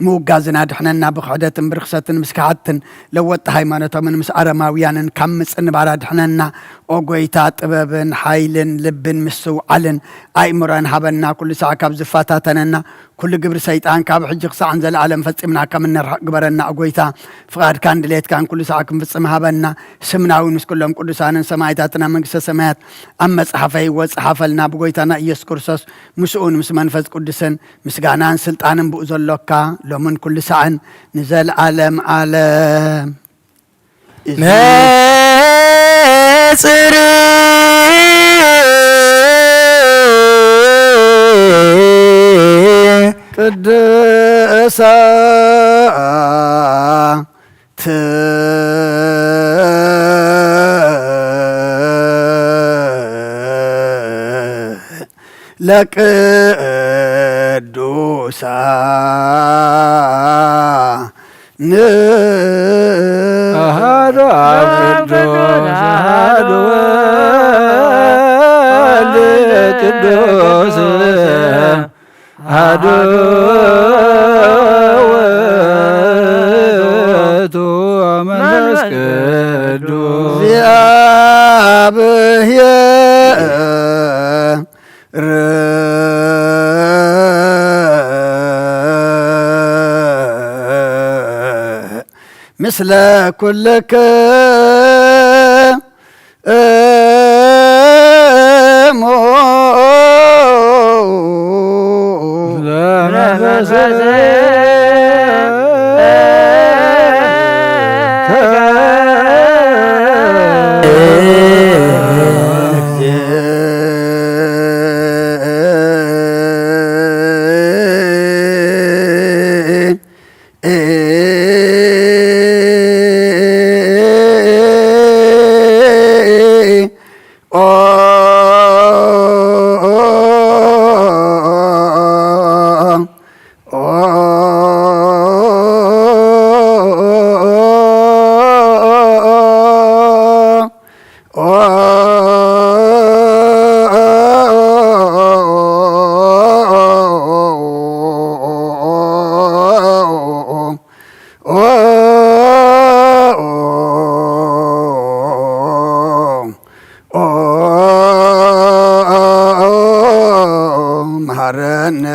ምውጋዝን ኣድሕነና። ብክሕደትን ብርኽሰትን ምስ ከሓድትን ለወጥቲ ሃይማኖቶምን ምስ ኣረማውያንን ካብ ምጽንባር ኣድሕነና። ኦ ጐይታ፣ ጥበብን ሓይልን ልብን ምስትውዓልን ኣእምሮን ሃበና። ኩሉ ሳዕ ካብ ዝፈታተነና ኩሉ ግብሪ ሰይጣን ካብ ሕጂ ክሳዕ ንዘለኣለም ፈጺምና ከም እንርሕቕ ግበረና። ኦ ጐይታ፣ ፍቓድካን ድሌትካን ኩሉ ሳዕ ክንፍጽም ሃበና። ስምና እውን ምስ ኩሎም ቅዱሳንን ሰማዕታትን ኣብ መንግስተ ሰማያት ኣብ መጽሓፈ ህይወት ጸሓፈልና። ብጐይታና ኢየሱስ ክርስቶስ፣ ምስኡን ምስ መንፈስ ቅዱስን ምስጋናን ስልጣንን ብኡ ዘሎካ ሎምን ኩሉ ሳዕን ንዘለኣለም ዓለም። ነጽር ቅድሳት ለቅዱሳን። ኣሃዱ ኣብ ቅዱስ፣ ኣሃዱ ወልድ ቅዱስ፣ ኣሃዱ ውእቱ መንፈስ ቅዱስ። ምስለ ኩልክሙ መሃረነ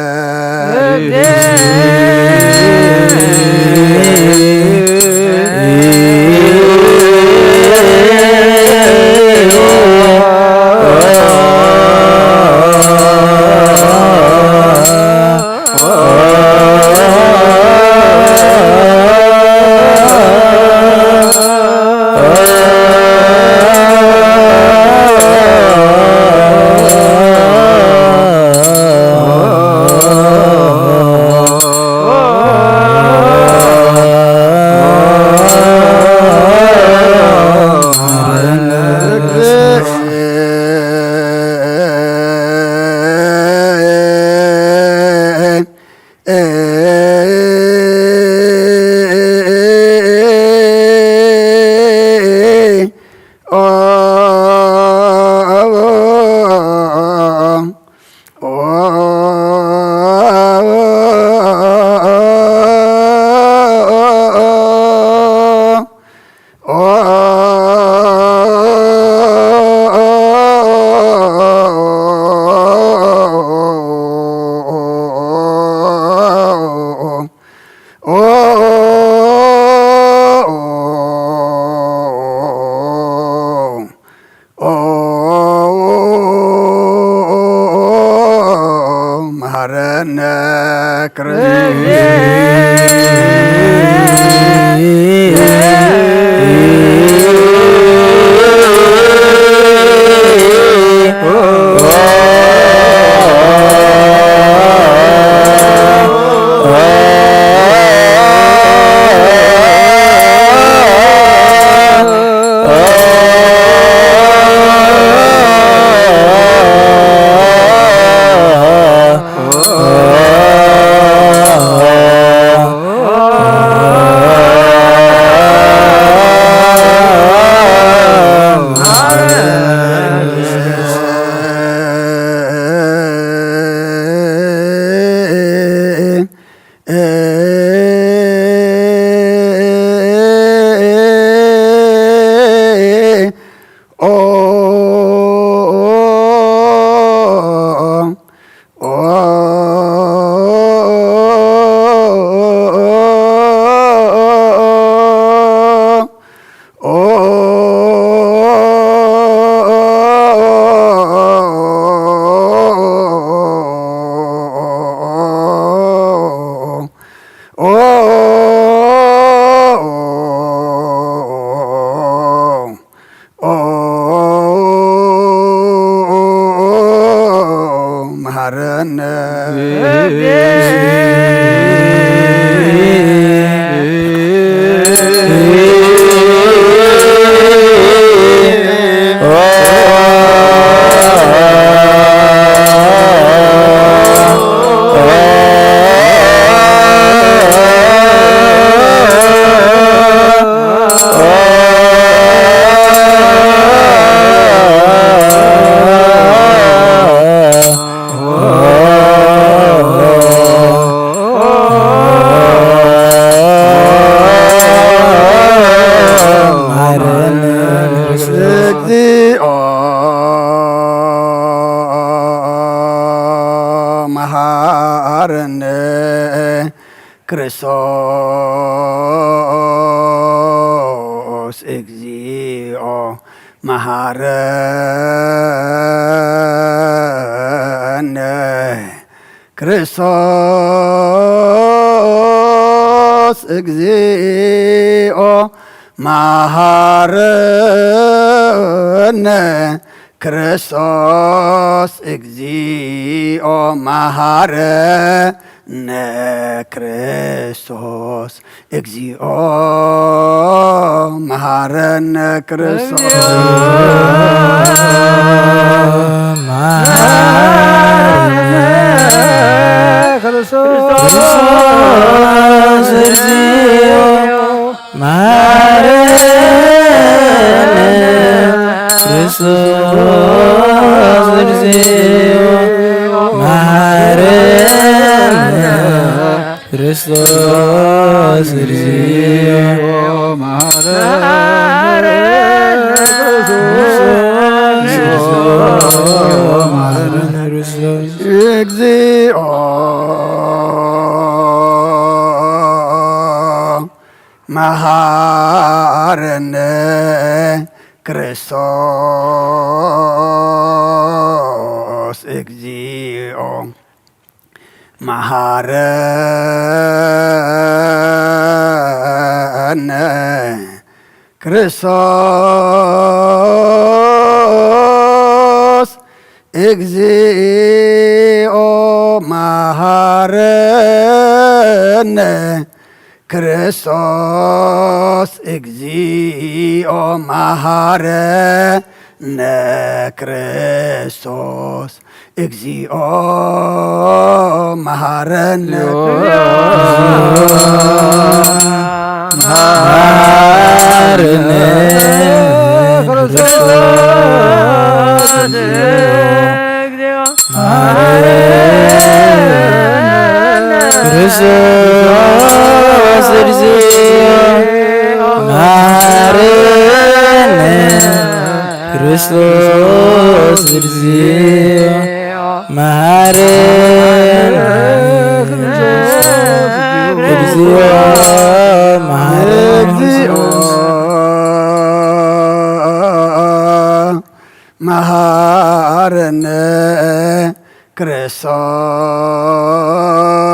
መሃረነ ክርስቶስ። እግዚኦ መሃረነ ክርስቶስ፣ እግዚኦ መሃረነ ክርስቶስ፣ እግዚኦ መሃረነ ክርስቶስ፣ እግዚኦ መሃረነ ክርስቶስ፣ እግዚኦ መሃረነ ክርስቶስ። መሃረነ ክርስቶስ፣ እግዚኦ መሃረነ ክርስቶስ፣ እግዚኦ መሃረነ ክርስቶስ፣ እግዚኦ መሃረነ ክርስቶስ፣ እግዚኦ መሃረነ ክርስቶስ፣ እግዚኦ መሃረነ ክርስቶስ፣ እግዚኦ መሃረነ ክርስቶስ፣ እግዚኦ መሃረነ ክርስቶስ፣ እግዚኦ መሃረነ መሃረነ ክርስቶስ፣ መሃረነ ክርስቶስ፣ እግዚኦ መሃረነ ክርስቶስ፣ እግዚኦ መሃረነ፣ እግዚኦ መሃረነ፣ እግዚኦ መሃረነ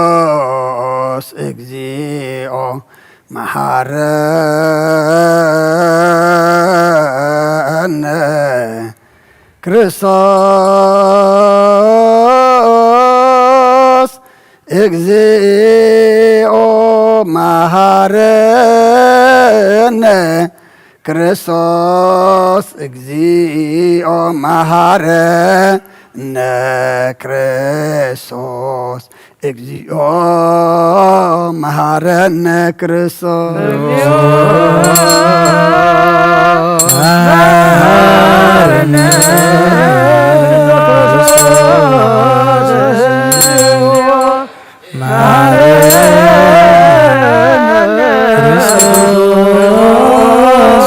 ክርስቶስ፣ እግዚኦ መሃረነ ክርስቶስ፣ እግዚኦ መሃረነ ክርስቶስ፣ እግዚኦ መሃረነ ክርስቶስ፣ እግዚኦ መሃረነ ክርስቶስ። መሃረነ ክርስቶስ፣ መሃረነ ክርስቶስ፣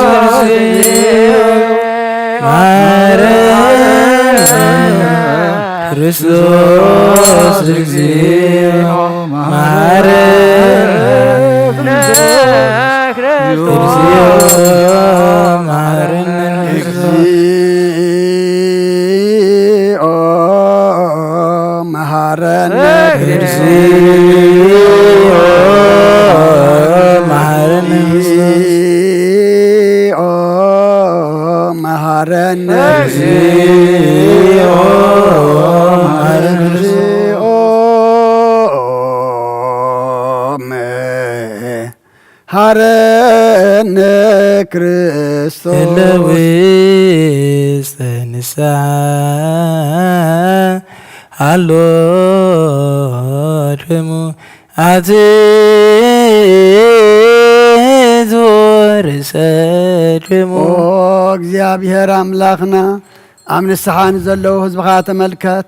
እግዚኦ መሃረነ ክርስቶስ፣ እግዚኦ መሃረነ፣ እግዚኦ መሃረነ፣ እግዚኦ መሃረነ፣ እግዚኦ መሃረነ፣ እግዚኦ መሃረነ፣ እግዚኦ መሃረነ፣ እግዚኦ መሃረነ ክርስቶስ። ህልው ውስተ ንስሓ ኣሎ ደሙ ኣቲ ዝወርሰ ደሙ። ኦ እግዚኣብሔር ኣምላኽና፣ ኣብ ንስሓ ንዘለዉ ህዝብኻ ተመልከት፣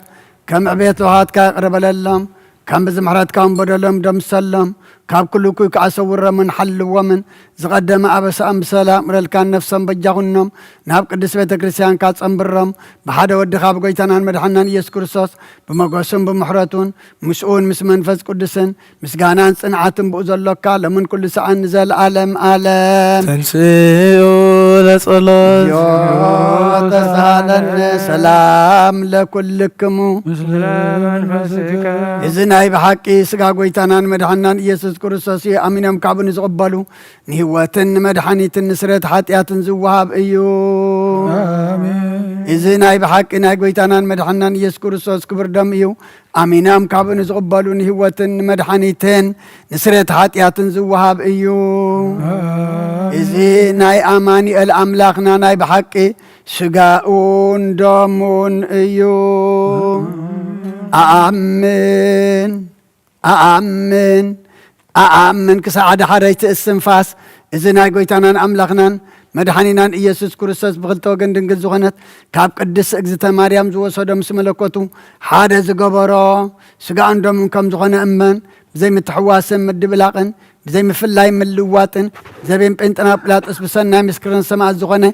ከም ዕቤት ለውሃትካ ይቕረ በለሎም፣ ከም ብዝምሕረትካ እውን በደሎም ደምሰሎም። ካብ ኩሉ እኩይ ከዓ ሰውረምን ሓልዎምን። ዝቐደመ ኣበሳኦም ብሰላም እረልካን ነፍሶም በጃኹኖም ናብ ቅድስት ቤተ ክርስቲያንካ ጸንብሮም። ብሓደ ወድኻ ብጎይታናን መድሓናን ኢየሱስ ክርስቶስ ብመጎስን ብምሕረቱን ምስኡን ምስ መንፈስ ቅዱስን ምስጋናን ጽንዓትን ብኡ ዘሎካ ሎምን ኩሉ ሰዓን ንዘለዓለም ኣለም። ተንስኡ ለጸሎት። ተሳለነ ሰላም ለኩልክሙ። ምስለ መንፈስከ። እዚ ናይ ብሓቂ ስጋ ጎይታናን መድሓናን ኢየሱስ ክርስቶስ እዩ። ኣሚኖም ካብኡ ንዝቕበሉ ንህይወትን ንመድሓኒትን ንስረት ሓጢኣትን ዝወሃብ እዩ። ኣሜን። እዚ ናይ ብሓቂ ናይ ጎይታናን መድሓናን ኢየሱስ ክርስቶስ ክብር ደም እዩ። ኣሚኖም ካብኡ ንዝቕበሉ ንህይወትን ንመድሓኒትን ንስረት ሓጢኣትን ዝወሃብ እዩ። ኣሜን። እዚ ናይ ኣማኑኤል ኣምላኽና ናይ ብሓቂ ስጋኡን ደሙን እዩ። ኣኣምን። ኣኣምን፣ ኣኣምን ክሳዕ ደሓረይቲ እስትንፋስ እዚ ናይ ጐይታናን ኣምላኽናን መድሓኒናን ኢየሱስ ክርስቶስ ብኽልተ ወገን ድንግል ዝኾነት ካብ ቅድስት እግዝእተ ማርያም ዝወሰዶ ምስ መለኮቱ ሓደ ዝገበሮ ስጋኡን ደሙን ከም ዝኾነ እመን። ብዘይምትሕዋስን ምድብላቕን ብዘይምፍላይ ምልዋጥን ዘቤን ጴንጠና ጲላጦስ ብሰናይ ምስክርን ሰማዕት ዝኾነ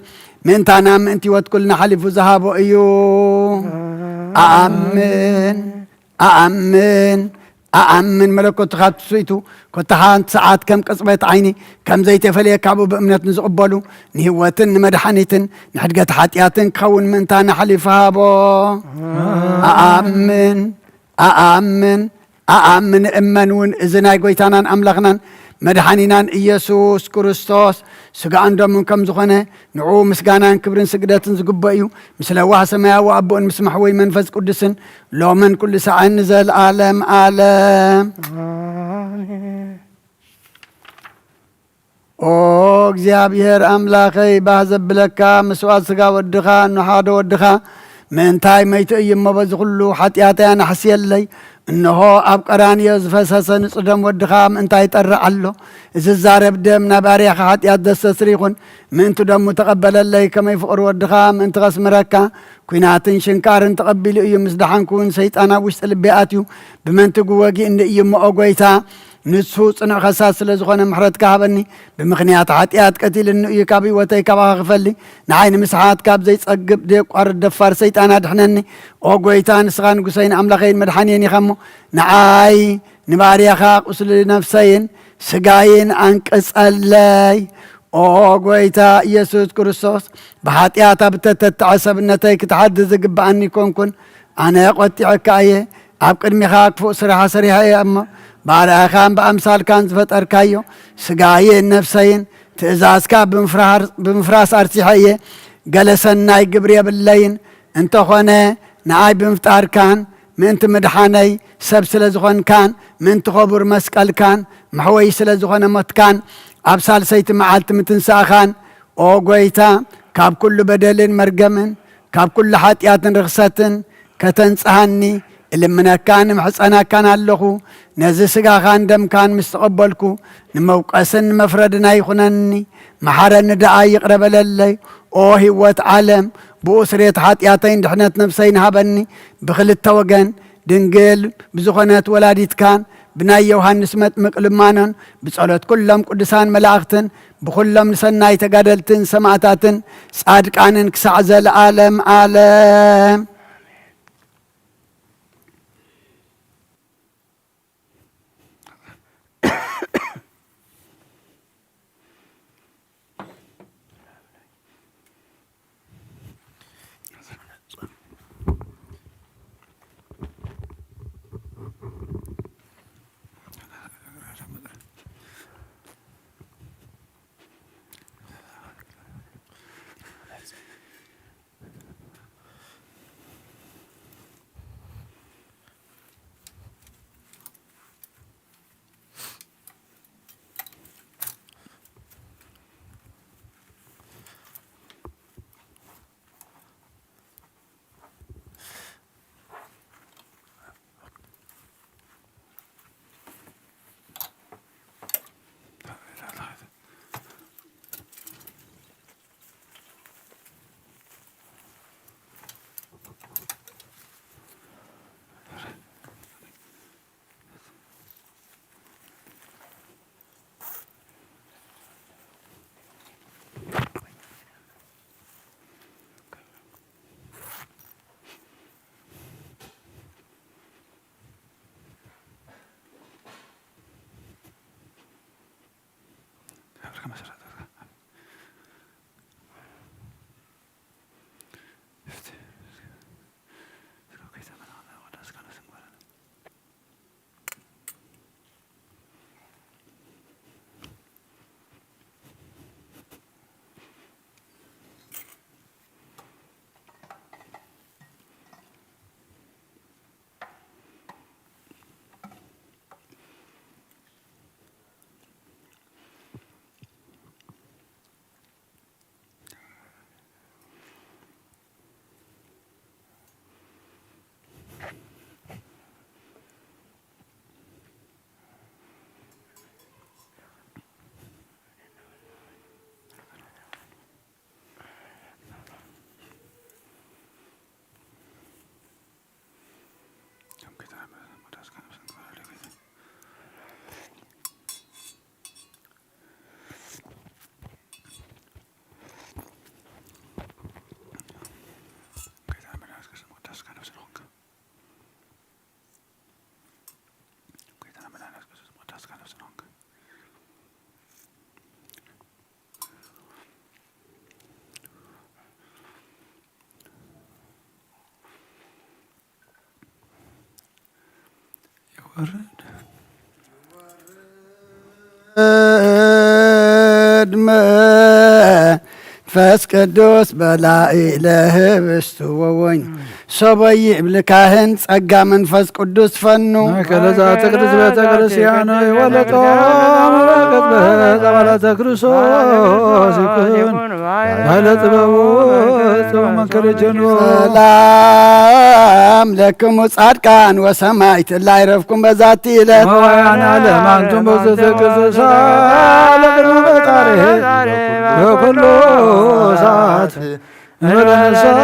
ምእንታና ምእንቲ ህይወት ኩልና ሓሊፉ ዝሃቦ እዩ። ኣኣምን። ኣኣምን፣ ኣኣምን መለኮቱ ካብ ትስብእቱ ኮታ ሓንቲ ሰዓት ከም ቅጽበት ዓይኒ ከም ዘይተፈልየ ካብኡ ብእምነት ንዝቕበሉ ንህይወትን ንመድሓኒትን ንሕድገት ሓጢኣትን ክኸውን ምእንታና ሓሊፉ ሃቦ። ኣኣምን፣ ኣኣምን፣ ኣኣምን እመን እውን እዚ ናይ ጐይታናን ኣምላኽናን መድሓኒናን ኢየሱስ ክርስቶስ ስጋኡን ደሙን ከም ዝኾነ ንዕኡ ምስጋናን ክብርን ስግደትን ዝግበእ እዩ። ምስ ለዋህ ሰማያዊ ኣቦኡን ምስ መሕወይ መንፈስ ቅዱስን ሎምን ኩሉ ሰዓን ንዘለዓለም ኣለም። ኣሜን። ኦ እግዚኣብሔር ኣምላኸይ፣ ባህ ዘብለካ መስዋዕት ስጋ ወድኻ፣ ንሓደ ወድኻ ምእንታይ መይቱ እዩ እሞ፣ በዚ ኩሉ ሓጢኣተይ ኣናሕስየለይ። እንሆ ኣብ ቀራንዮ ዝፈሰሰ ንጹህ ደም ወድኻ ምእንታይ ይጠርዕ ኣሎ። እዚ ዝዛረብ ደም ናይ ባርያኻ ሓጢኣት ዘስተስሪ ይኹን። ምእንቲ ደሙ ተቐበለለይ፣ ከመይ ፍቕሪ ወድኻ ምእንቲ ከስምረካ። ኲናትን ሽንካርን ተቐቢሉ እዩ። ምስ ደሓንኩ እውን ሰይጣን ኣብ ውሽጢ ልበይ ኣትዩ፣ ብመንትጉ ወጊእኒ እዩ እሞ፣ ኦ ጐይታ፣ ንሱ ጽኑዕ ከሳስ ስለ ዝኾነ ምሕረትካ ሃበኒ። ብምኽንያት ሓጢኣት ቀቲልኒ እዩ፣ ካብ ህይወተይ ካባኻ ክፈሊ። ንዓይ ንምስሓት ካብ ዘይጸግብ ደየቋርጽ ደፋር ሰይጣን ኣድሕነኒ። ኦ ጐይታ፣ ንስኻ ንጉሰይን ኣምላኸይን መድሓንየን ኢኻ እሞ፣ ንዓይ ንባርያኻ ቁስሊ ነፍሰይን ስጋይን ኣንቅጸለይ። ኦ ጐይታ ኢየሱስ ክርስቶስ፣ ብሓጢኣት ኣብ እተተትዐ ሰብነተይ ክትሓድግ ዝግብኣኒ ኣይኮንኩን። ኣነ ቖጢዐካ እየ፣ ኣብ ቅድሚኻ ክፉእ ስራሕ ሰሪሐ እየ እሞ፣ ብኣርኣያኻን ብኣምሳልካን ዝፈጠርካዮ ስጋይን ነፍሰይን ትእዛዝካ ብምፍራር-፣ ብምፍራስ ኣርሲሐ እየ። ገለ ሰናይ ግብሪ የብለይን፣ እንተኾነ ንኣይ ብምፍጣርካን ምእንቲ ምድሓነይ ሰብ ስለ ዝኾንካን ምእንቲ ኸቡር መስቀልካን መሕወዪ ስለ ዝኾነ ሞትካን ኣብ ሳልሰይቲ መዓልቲ ምትንሳእኻን፣ ኦ ጐይታ፣ ካብ ኩሉ በደልን መርገምን ካብ ኩሉ ሓጢኣትን ርኽሰትን ከተንጽሃኒ እልምነካን እምሕጸነካን ኣለኹ። ነዚ ስጋኻን ደምካን ምስ ተቐበልኩ፣ ንመውቀስን ንመፍረድን ኣይኹነኒ። መሓረኒ ደኣ ይቕረ በለለይ። ኦ ህይወት ዓለም፣ ብኡ ስርየት ሓጢኣተይን ድሕነት ነፍሰይን ሃበኒ። ብኽልተ ወገን ድንግል ብዝኾነት ወላዲትካን ብናይ ዮሃንስ መጥምቅ ልማኖን ብጸሎት ኩሎም ቅዱሳን መላእኽትን ብኹሎም ንሰናይ ተጋደልትን ሰማዕታትን ጻድቃንን ክሳዕ ዘለዓለም ዓለም። ወርድ መንፈስ ቅዱስ በላዕለ ህብስቱ ወወይን። ሶበ ይብል ካህን ጸጋ መንፈስ ቅዱስ ፈኑ። ማእከለ ዛቲ ቅድስት ቤተ ክርስቲያን ይወለጦ በረከት በህፃ ባላተ ክርስቶስ ይኩን። ባለ ጥበቡ ጽቡቅ መንከር ጀኑ። ሰላም ለክሙ ጻድቃን ወሰማዕት እለ አይረፍኩም በዛቲ ዕለት። መዋያን ዓለም አንቱም በዘተ ቅዱሳ ለቅድመ ፈጣሪ በኩሉ ሰዓት እንበለ ንስሐ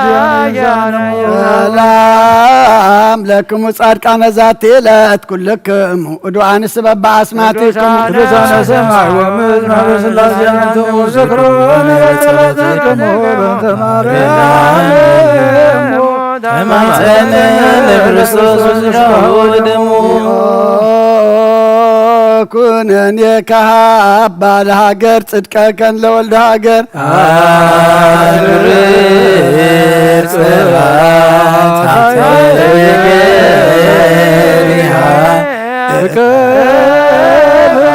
ዲያንሳነ። ሰላም ለክሙ ጻድቃነ ዛቲ ዕለት ኩልክሙ እዱ አንስ በበአስማቲክሙ። ቅዱሳነ ሰማይ ወምድር ማህበረ ሥላሴ አንትሙ ዝክሩኒ በጸሎትክሙ በእንተ ማርያም። ተማጸን ለክርስቶስ ወስጋሁ ወደሙ። ኩነኔ ከሃባ ለሃገር ጽድቀከን ለወልደ ሃገር። አድር ጽባሕ ታሕተ እገሪሃ። ክብራ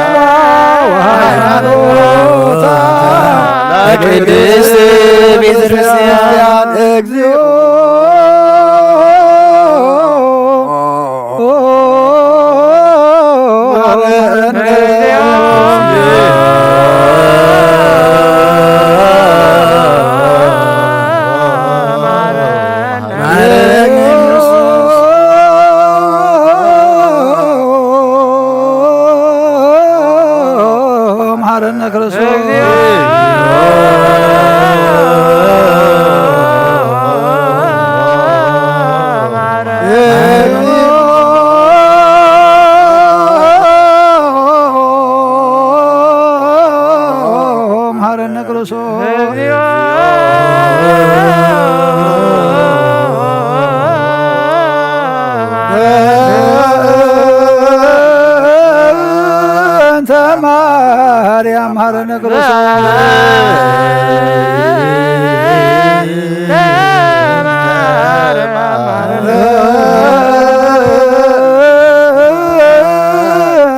ወሃይማኖታ ለቅድስት ቤተ ክርስቲያን። እግዚኦ መሐረነ ክርስቶስ። መሐረነ ክርስቶስ። እንተ ማርያም መሐረነ ክርስቶስ።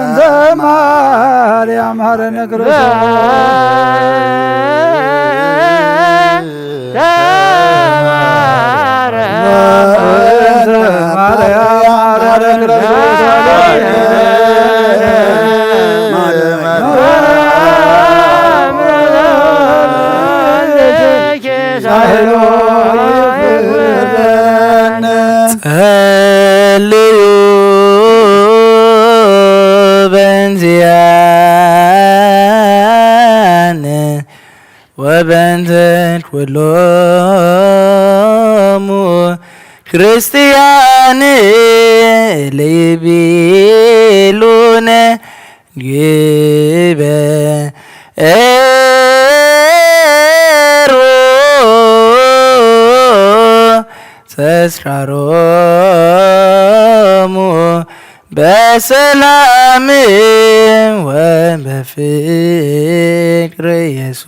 እንተ ማርያም መሐረነ ክርስቶስ። ጸልዩ በእንቲአነ ወበእንተ ኩሎሙ ክርስቲያን ለይቤሉነ ግበሩ ተስካሮሙ በሰላም ወበፍቅር ኢየሱስ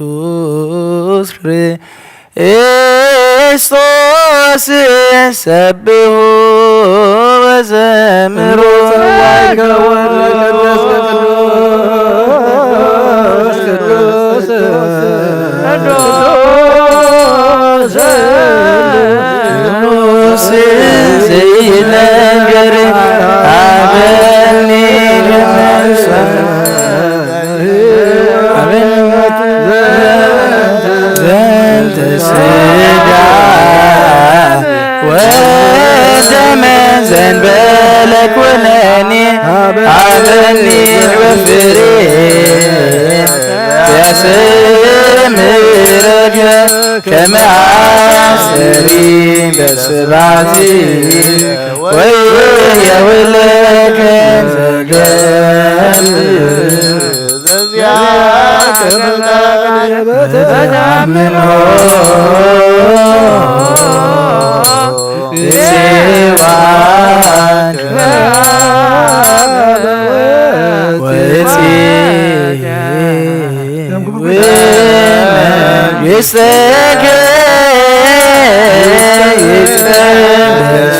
ክርስቶስ ሰብሑ ወዘምሩ። ጽዋዕከ ወልድ ቅዱስ ቅዱስ ቅዱስ ዘይነገር አበኒ ለመንፈስ ዘንተ ስጋ ወደመ ዘንበለ ኩነኔ አበኒ ወፍሬ ያስምረከ ከመ አስተሪ በስብሐቲ ወየውለከ ዘገት ዘዚአከ ፈቃድ በተአምኖ ጽዮን ወጽ ወመንግሥትከ ይትቀደስ።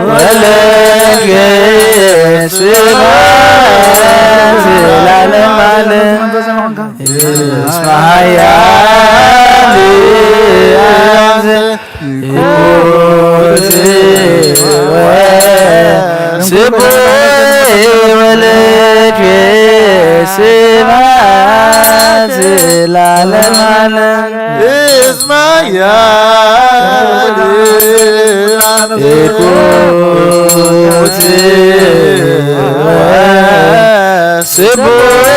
ወለድየ ስብሐት ለዓለመ ዓለም። እስመ ኃያል አንተ። ስቡሕ ወለድየ ስብሐት ለዓለመ ዓለም። እስመ ኃያል አንተ። ስቡሕ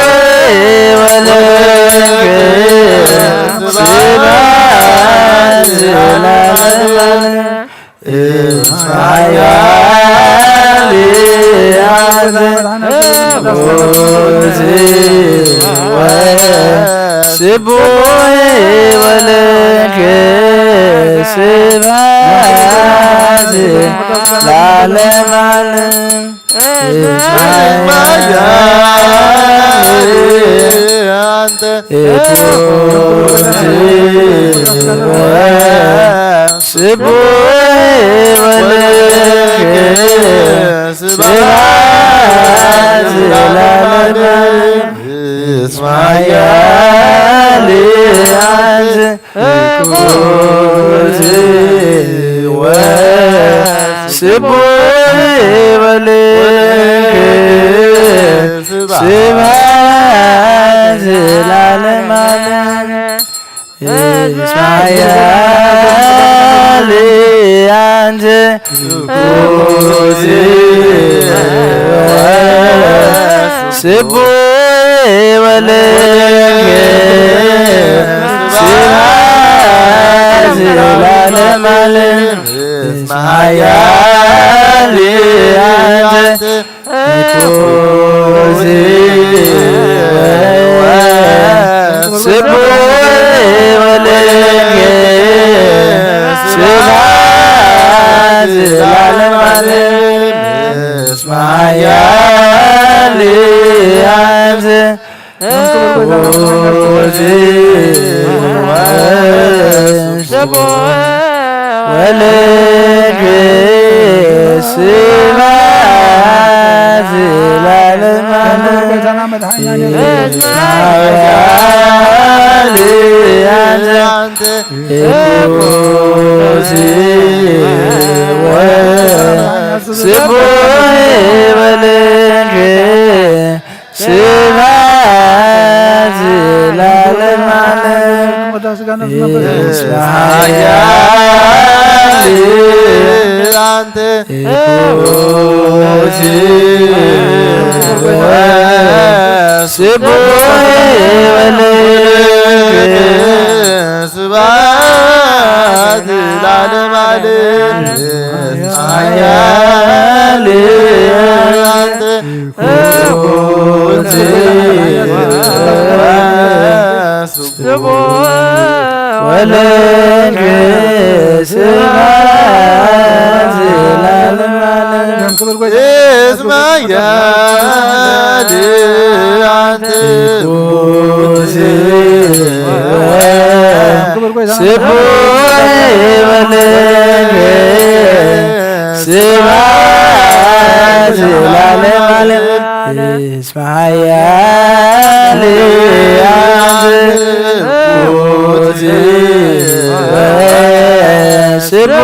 ወለድየ ስብሐት ለዓለመ ዓለም። እስመ ኃያል አንተ። ስቡሕ ወለድየ ስብሐት ለዓለመ ዓለም። እስመ ኃያል አንተ። ስቡሕ ወለድየ ስብሐት ለዓለመ ዓለም። እስመ ኃያል አንተ። ስቡሕ ወለድየ ስብሐት ለዓለመ ዓለም። እስመ ኃያል አንተ። ስቡሕ ወለድየ ስብሐት ለዓለመ ዓለም። እስመ ኃያል አንተ። ስቡሕ ወለድየ ስብሐት ለዓለመ ዓለም። እስመ ኃያል አንተ። ስቡሕ ወለድየ ስብሐት ለዓለመ ዓለም። እስመ ኃያል አንተ። ስቡሕ ወለድየ ስብሐት ለዓለመ ዓለም። እስመ ኃያል አንተ። ስቡሕ ወለድየ ስብሐት ለዓለመ ዓለም። እስመ ኃያል አንተ። ስቡሕ ወለድየ ስብሐት ለዓለመ ዓለም። እስመ ኃያል አንተ። ስቡሕ ወለድየ ስብሐት ለዓለመ ዓለም። እስመ ኃያል አንተ። ስቡሕ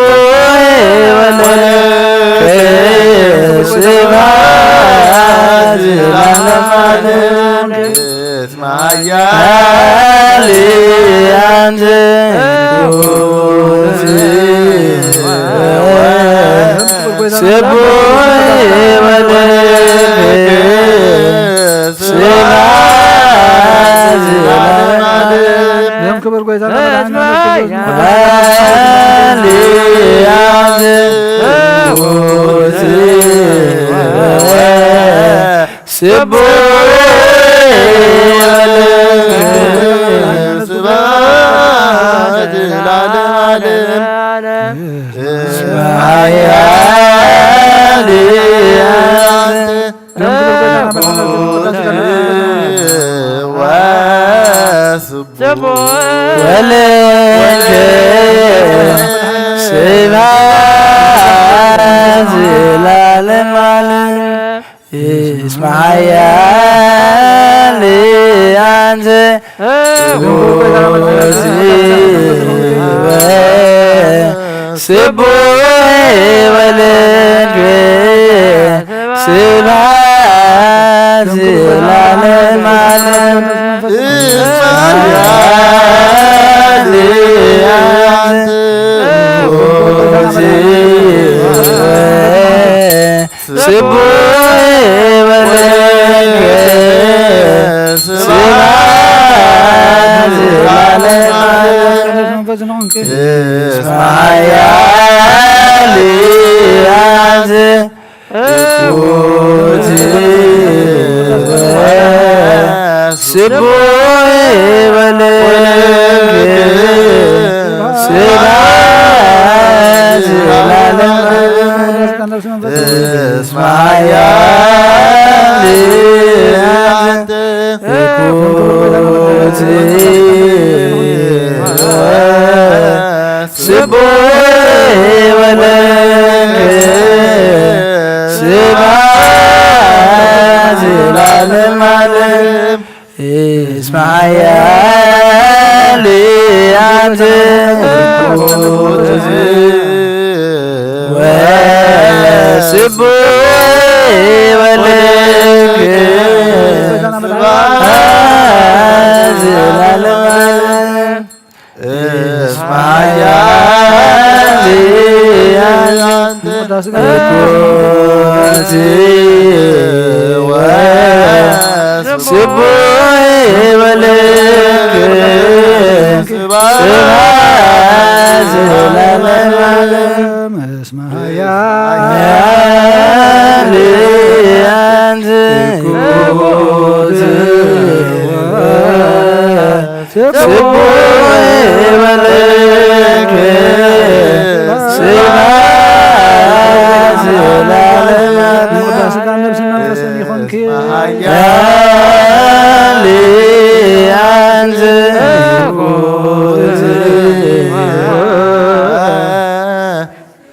ወለድየ ስብሐት ለዓለመ ዓለም። እስመ ኃያል አንተ። ስቡሕ ወለድየ ስብሐት ለዓለመ ዓለም። ክብር ጎይታ ኃያል አንተ። ስቡሕ ስብሐት ለዓለመ ዓለም። እስመ ኃያል አንተ። ወለድየ ስብሐት ስቡሕ ወልድ ስብሐት ዘላለም ዓለም። ስቡሕ ወልድ ስብሐት ዘላለም ዓለም። እስመ ኃያል አንተ። ስቡሕ ወልድ ስብሐት ዘላለም። እስመ ኃያል አንተ። ስቡሕ ወልድ ስብሐት ዘላለም ዓለም። እስመ ኃያል አንተ። ስቡሕ ወልድ ስብሐት ዘላለም ዓለም። እስመ ኃያል አንተ። ስቡሕ ወልድ ስብሐት ዘላለም ዓለም። እስመ ኃያል አንተ። ስቡሕ ወልድ ስብሐት ዘላለም ዓለም። ኃያል አንተ።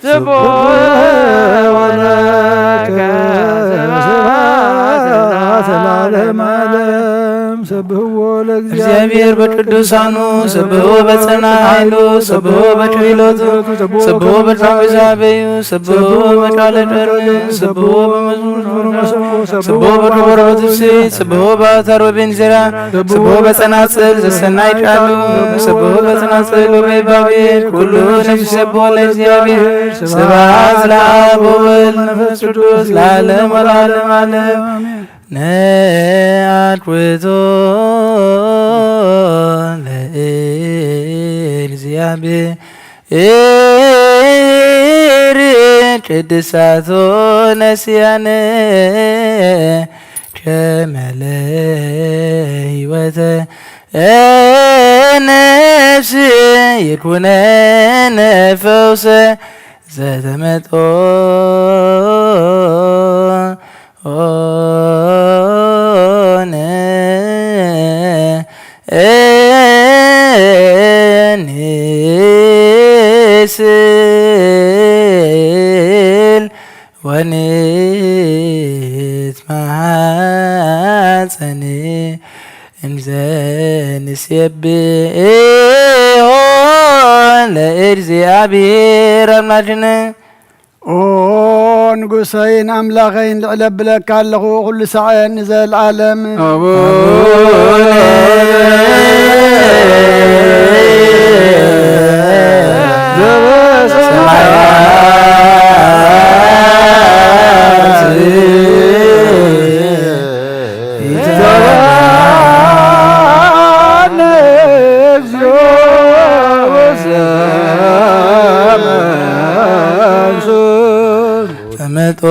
ስቡሕ ወለከ ስብሐት ለዓለመ ዓለም። ሰብሕዎ ለእግዚአብሔር በቅዱሳኑ፣ ሰብሕዎ በጸና ኃይሉ፣ ሰብሕዎ በክህሎቱ፣ ሰብሕዎ በቃለ ዛበዩ፣ ሰብሕዎ በቃለ ቀርኑ፣ ሰብሕዎ በመዝሙር፣ ሰብሕዎ በከበሮ ትፍስሕት፣ ሰብሕዎ በአውታር ወቤንዜራ፣ ሰብሕዎ በጸናጽል ዘሰናይ ቃሉ፣ ሰብሕዎ በጸናጽል ወበይባቤል፣ ኩሉ ነፍስ ይሰብሖ ለእግዚአብሔር። ስብሐት ለአብ ወወልድ ወመንፈስ ቅዱስ ለዓለም ወለዓለመ ዓለም። ነአትኩቶ ለእግዚአብሔር ቅድሳቶ ነስያነ ከመ ለህይወተ ነፍስ ይኩነነ ፈውሰ ዘተመጦ ኦነ እኒ ስእል ወንትማሐጸኒ እንዘ ንሴብሖ ለእግዚአብሔር ኣምላክነ። ኦ ንጉሰይን ኣምላኸይን ልዕል ኣብለካ ኣለኹ ኩሉ ሳዕ ንዘለዓለም። ኣቡነ ተመጦ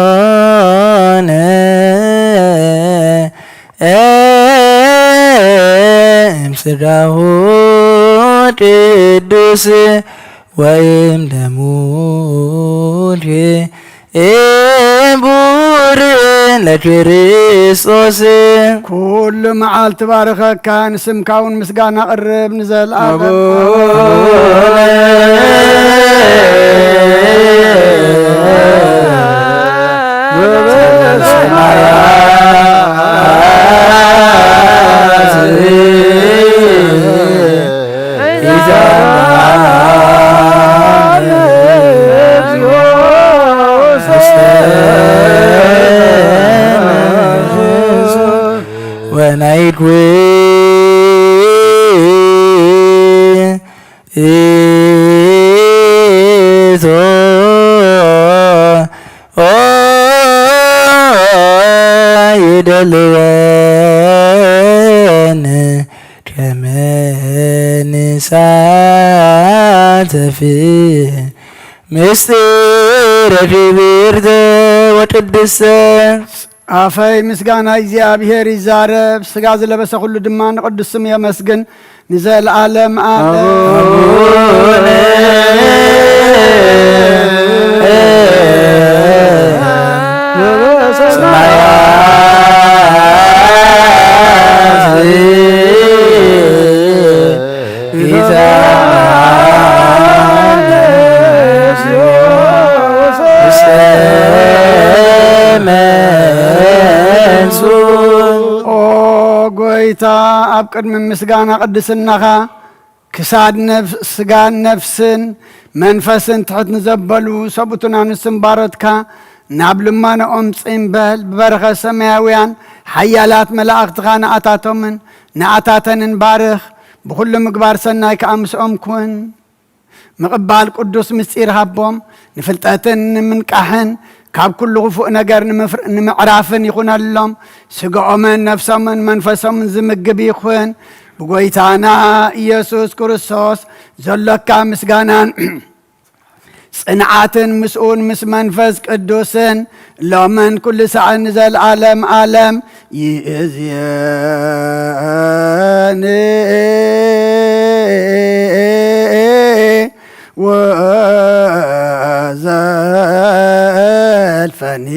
ኦነ እምስጋሁ ቅዱስ ወይም ደሙድ እምቡር ለክርስቶስ። ኩሉ መዓልቲ ባርኸካ፣ ንስምካ እውን ምስጋና ቅርብ ንዘለዓለም። ይኩን ኢቶ ኦ ይደልወን ከመ ንሳተፊ ምስጢረ ክብርተ ወቅድስተ። ኣፈይ ምስጋና እግዚኣብሔር ይዛረብ፣ ሥጋ ዝለበሰ ኩሉ ድማ ንቅዱስ ስም የመስግን። ንዘለዓለም ዓለም። ኣቡነ ኦ ጎይታ፣ ኣብ ቅድሚ ምስጋና ቅድስናኻ ክሳድ ነፍ-፣ ስጋን ነፍስን መንፈስን ትሕት ንዘበሉ ሰብኡትን ኣንስትን ባሮትካ ናብ ልመናኦም ጽምበል። ብበረኸት ሰማያውያን ሓያላት መላእኽትኻ ንኣታቶምን ንኣታተንን ባርኽ። ብኹሉ ምግባር ሰናይ ከኣ ምስኦም ኩን። ምቕባል ቅዱስ ምስጢር ሃቦም፣ ንፍልጠትን ንምንቃሕን ካብ ኩሉ ክፉእ ነገር ንምፍር-፣ ንምዕራፍን ይኹነሎም። ስጋኦምን ነፍሶምን መንፈሶምን ዝምግብ ይኹን። ብጎይታና ኢየሱስ ክርስቶስ ዘሎካ ምስጋናን ጽንዓትን ምስኡን ምስ መንፈስ ቅዱስን ሎምን ኩሉ ሳዕን ንዘለዓለም ዓለም ይእዝየኒ ወዘልፈኒ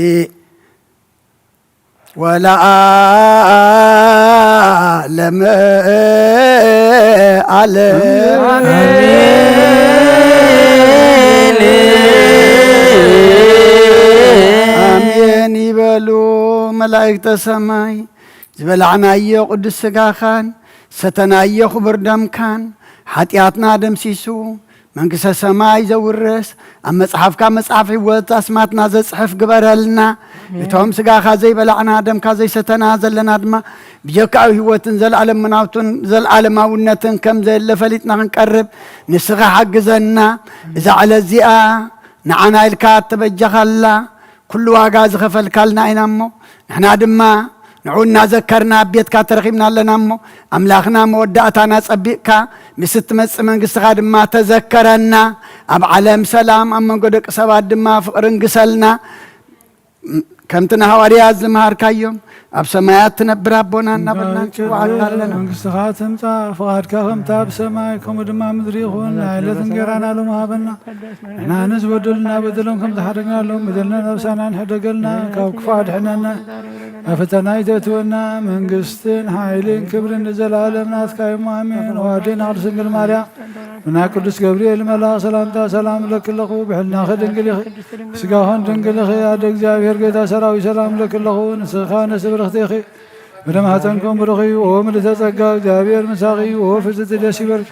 ወለዓለመ ዓለም። ኣሜን። ኣሜን ይበሉ መላእክተ ሰማይ። ዝበላዕናዮ ቅዱስ ሥጋኻን ሰተናዮ ክቡር ደምካን ሓጢኣትና ደምሲሱ መንግሥተ ሰማይ ዘውርስ፣ ኣብ መጽሓፍካ መጽሓፍ ሕይወት ኣስማትና ዘጽሕፍ ግበረልና። ኣሜን። እቶም ሥጋኻ ዘይበላዕና ደምካ ዘይሰተና ዘለና ድማ ብጀካኡ ሕይወትን ዘለዓለማውነትን ከም ዘየለ ፈሊጥና ክንቀርብ ንስኻ ሓግዘና። እዛ ዕለት እዚኣ ንዓና ኢልካ እተበጃኻላ ኩሉ ዋጋ ዝኸፈልካልና ኢና እሞ፣ ንሕና ድማ ንዑ እናዘከርና ኣብ ቤትካ ተረኺብና ኣለና እሞ፣ ኣምላኽና መወዳእታና ጸቢቕካ ምስ እትመጽእ መንግስትኻ ድማ ተዘከረና። ኣብ ዓለም ሰላም፣ ኣብ መንጎ ደቂ ሰባት ድማ ፍቕሪ ንግሰልና። ከምቲ ንሃዋርያት ዝመሃርካዮም፣ ኣብ ሰማያት ትነብር ኣቦና እናበልና ንጽውዓካ ኣለና። መንግስትኻ ትምጻእ፣ ፍቓድካ ከምቲ ኣብ ሰማይ ከምኡ ድማ ኣብ ምድሪ ይኹን። ናይ ዕለት እንጌራና ሎሚ ሃበና። ንሕና ንዝበደሉና በደሎም ከም ዝሓደግናሎም በደልና ነብሳና ንሕደገልና፣ ካብ ክፉእ ኣድሕነና፣ ኣብ ፈተና ኣይተእትወና። መንግስትን ሓይልን ክብርን ንዘለኣለም ናትካ እዩሞ፣ ኣሜን። ኦ ኣዴና ቅድስት ድንግል ማርያም፣ ብናይ ቅዱስ ገብርኤል መልኣኽ ሰላምታ ሰላም እለኪ ኣለኹ። ብሕልናኺ ድንግል ኢኺ፣ ስጋኽን ድንግል ኢኺ። ኣደ እግዚኣብሔር ጌታ ሰራዊት ሰላም እለኪ ኣለኹ። ንስኻ ነስብርኽቲ ኢኺ፣ ወደ ማህፀንኩም ብሩኽ እዩ። ኦ ምልዕተ ጸጋ፣ እግዚኣብሔር ምሳኺ እዩ። ኦ ፍጽቲ ደስ ይበልኪ።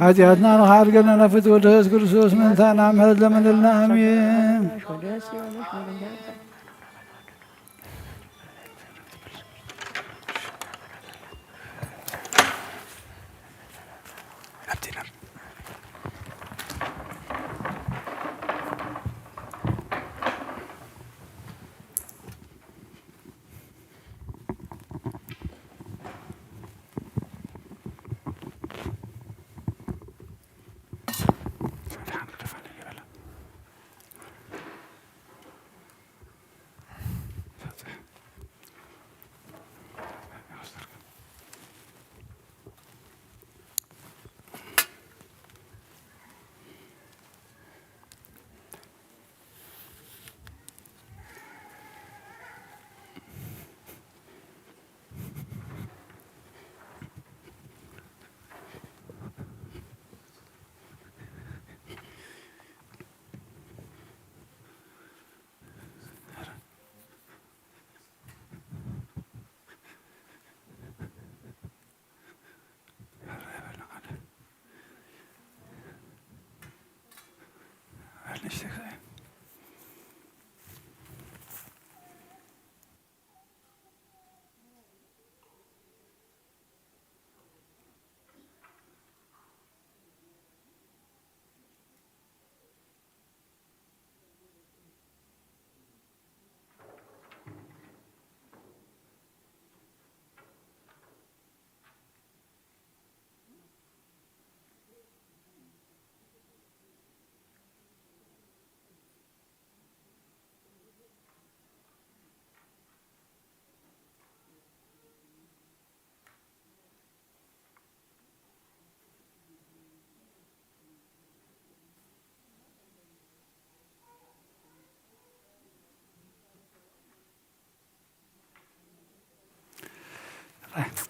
ሓጢኣትና ንኽሓድገልና ናብ ፍትሒ ወልድኺ የሱስ ክርስቶስ ምእንታና ምሕረት ለምንልና። ኣሜን።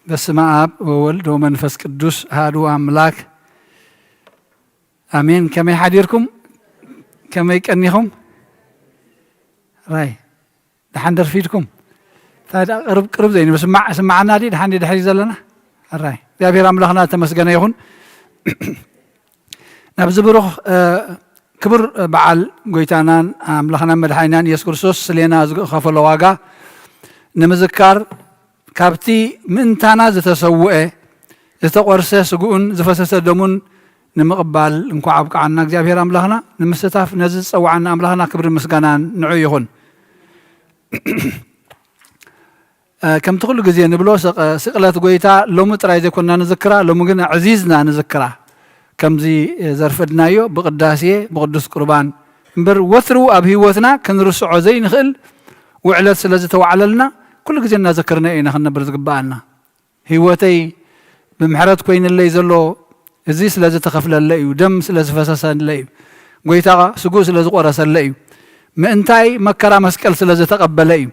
በስመ አብ ወወልድ ወመንፈስ ቅዱስ አሐዱ አምላክ አሜን። ከመይ ሓዲርኩም? ከመይ ቀኒኹም? ራይ ደሓን ደርፊድኩም? እንታይ ደኣ ቅርብ ቅርብ ዘይንብል ስማዕ ስማዓና ድዩ? ደሓን ድዩ ድሕሪ ዘለና? ራይ እግዚኣብሔር ኣምላኽና ተመስገነ ይኹን። ናብዚ ብሩኽ ክቡር በዓል ጎይታናን ኣምላኽናን መድሓኒናን ኢየሱስ ክርስቶስ ስሌና ዝኸፈሎ ዋጋ ንምዝካር ካብቲ ምእንታና ዝተሰውአ ዝተቖርሰ ስግኡን ዝፈሰሰ ደሙን ንምቕባል እንኳዕ ኣብቅዓና እግዚኣብሔር ኣምላኽና። ንምስታፍ ነዚ ዝጸውዓና ኣምላኽና ክብርን ምስጋናን ንዑ ይኹን። ከምቲ ኩሉ ግዜ ንብሎ ስቕለት ጎይታ ሎሚ ጥራይ ዘይኮንና ንዝክራ፣ ሎሚ ግን ኣዕዚዝና ንዝክራ። ከምዚ ዘርፈድናዮ ብቅዳሴ ብቅዱስ ቁርባን እምበር ወትሩ ኣብ ህይወትና ክንርስዖ ዘይንኽእል ውዕለት ስለ ዝተዋዕለልና ኩሉ ግዜ እናዘከርናዮ ኢና ክንነብር ዝግብኣና። ህይወተይ ብምሕረት ኮይንለይ ዘሎ እዚ ስለ ዝተኸፍለለ እዩ፣ ደም ስለ ዝፈሰሰለ እዩ፣ ጎይታ ስግኡ ስለ ዝቆረሰለ እዩ፣ ምእንታይ መከራ መስቀል ስለ ዝተቐበለ እዩ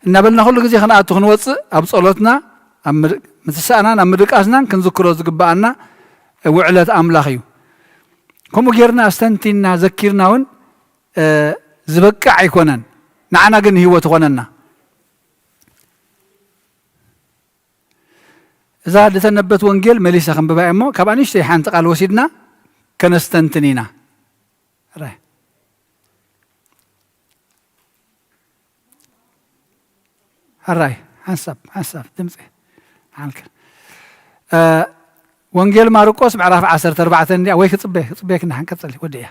እናበልና ኩሉ ግዜ ክንኣቱ ክንወፅእ ኣብ ጸሎትና ኣብ ምትሳእናን ኣብ ምድቃስናን ክንዝክሮ ዝግብኣና ውዕለት ኣምላኽ እዩ። ከምኡ ጌርና ኣስተንቲና ዘኪርና እውን ዝበቅዕ ኣይኮነን፣ ንዓና ግን ህይወት ይኾነና። እዛ ዝተነበበት ወንጌል መሊሰ ከንብባ እሞ ካብኣ ንእሽተይ ሓንቲ ቃል ወሲድና ከነስተንትን ኢና። ሕራይ ሓንሳብ ሓንሳብ ድምፂ ሓልከ ወንጌል ማርቆስ ምዕራፍ ዓሰርተ ኣርባዕተ እንዲያ ወይ ክፅበ ክፅበ ክንዳ ሓንቀፅል ወደ እያ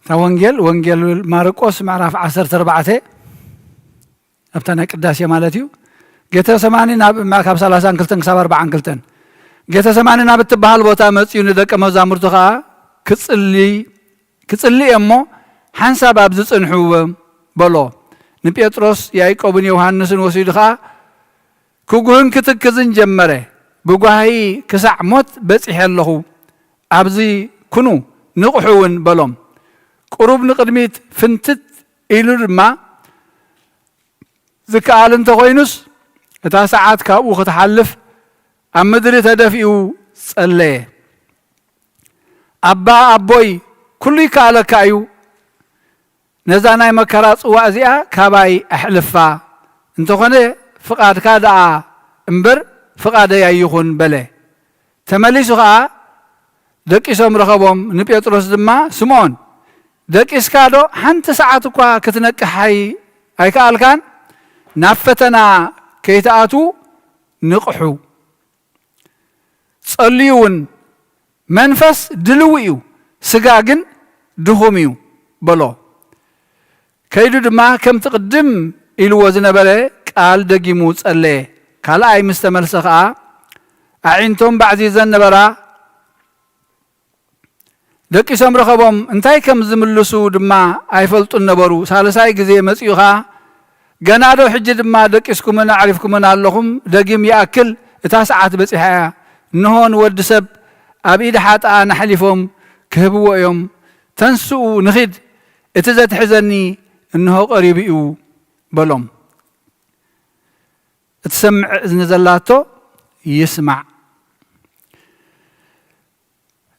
እታ ወንጌል ወንጌል ማርቆስ ምዕራፍ ዓሰርተ ኣርባዕተ ኣብታ ናይ ቅዳሴ ማለት እዩ። ጌተሰማኒ ናብ ካብ ሰላሳን ክልተን ክሳብ ኣርባዓን ክልተን ጌተሰማኒ ናብ እትበሃል ቦታ መጺኡ ንደቀ መዛሙርቱ ኸዓ ክጽሊ ክጽሊ እየ እሞ ሓንሳብ ኣብዚ ጽንሑ በሎ። ንጴጥሮስ ያዕቆብን ዮሃንስን ወሲዱ ኸዓ ክጉህን ክትክዝን ጀመረ። ብጓሂ ክሳዕ ሞት በጺሐ ኣለኹ፣ ኣብዚ ኩኑ ንቕሑ እውን በሎም። ቁሩብ ንቕድሚት ፍንትት ኢሉ ድማ ዝከኣል እንተኾይኑስ እታ ሰዓት ካብኡ ክትሓልፍ ኣብ ምድሪ ተደፊኡ ጸለየ። ኣባ ኣቦይ ኩሉ ይከኣለካ እዩ፣ ነዛ ናይ መከራ ጽዋእ እዚኣ ካባይ ኣሕልፋ፣ እንተኾነ ፍቓድካ ደኣ እምበር ፍቓደይ ኣይኹን በለ። ተመሊሱ ኸኣ ደቂሶም ረኸቦም፣ ንጴጥሮስ ድማ ስምዖን ደቂስካ ዶ ሓንቲ ሰዓት እኳ ክትነቅሕ ኣይከኣልካን? ናብ ፈተና ከይትኣትዉ ንቕሑ። ጸልዩ እውን መንፈስ ድልው እዩ፣ ስጋ ግን ድኹም እዩ በሎ። ከይዱ ድማ ከምቲ ቅድም ኢልዎ ዝነበረ ቃል ደጊሙ ጸለየ። ካልኣይ ምስ ተመልሰ ኸኣ ኣዒንቶም ባዕዚዘን ነበራ፣ ደቂሶም ረኸቦም፣ እንታይ ከም ዝምልሱ ድማ ኣይፈልጡን ነበሩ። ሳልሳይ ግዜ መጺኡ ኸኣ፣ "ገና ዶ ሕጂ ድማ ደቂስኩምን ኣዕሪፍኩምን ኣለኹም? ደጊም ይኣክል፣ እታ ሰዓት በጺሓ እያ። እንሆ ንወዲ ሰብ ኣብ ኢድ ሓጥኣን ኣሕሊፎም ክህብዎ እዮም። ተንስኡ ንኺድ፣ እቲ ዘትሕዘኒ እንሆ ቀሪቡ እዩ" በሎም። እትሰምዕ እዝኒ ዘላቶ ይስማዕ።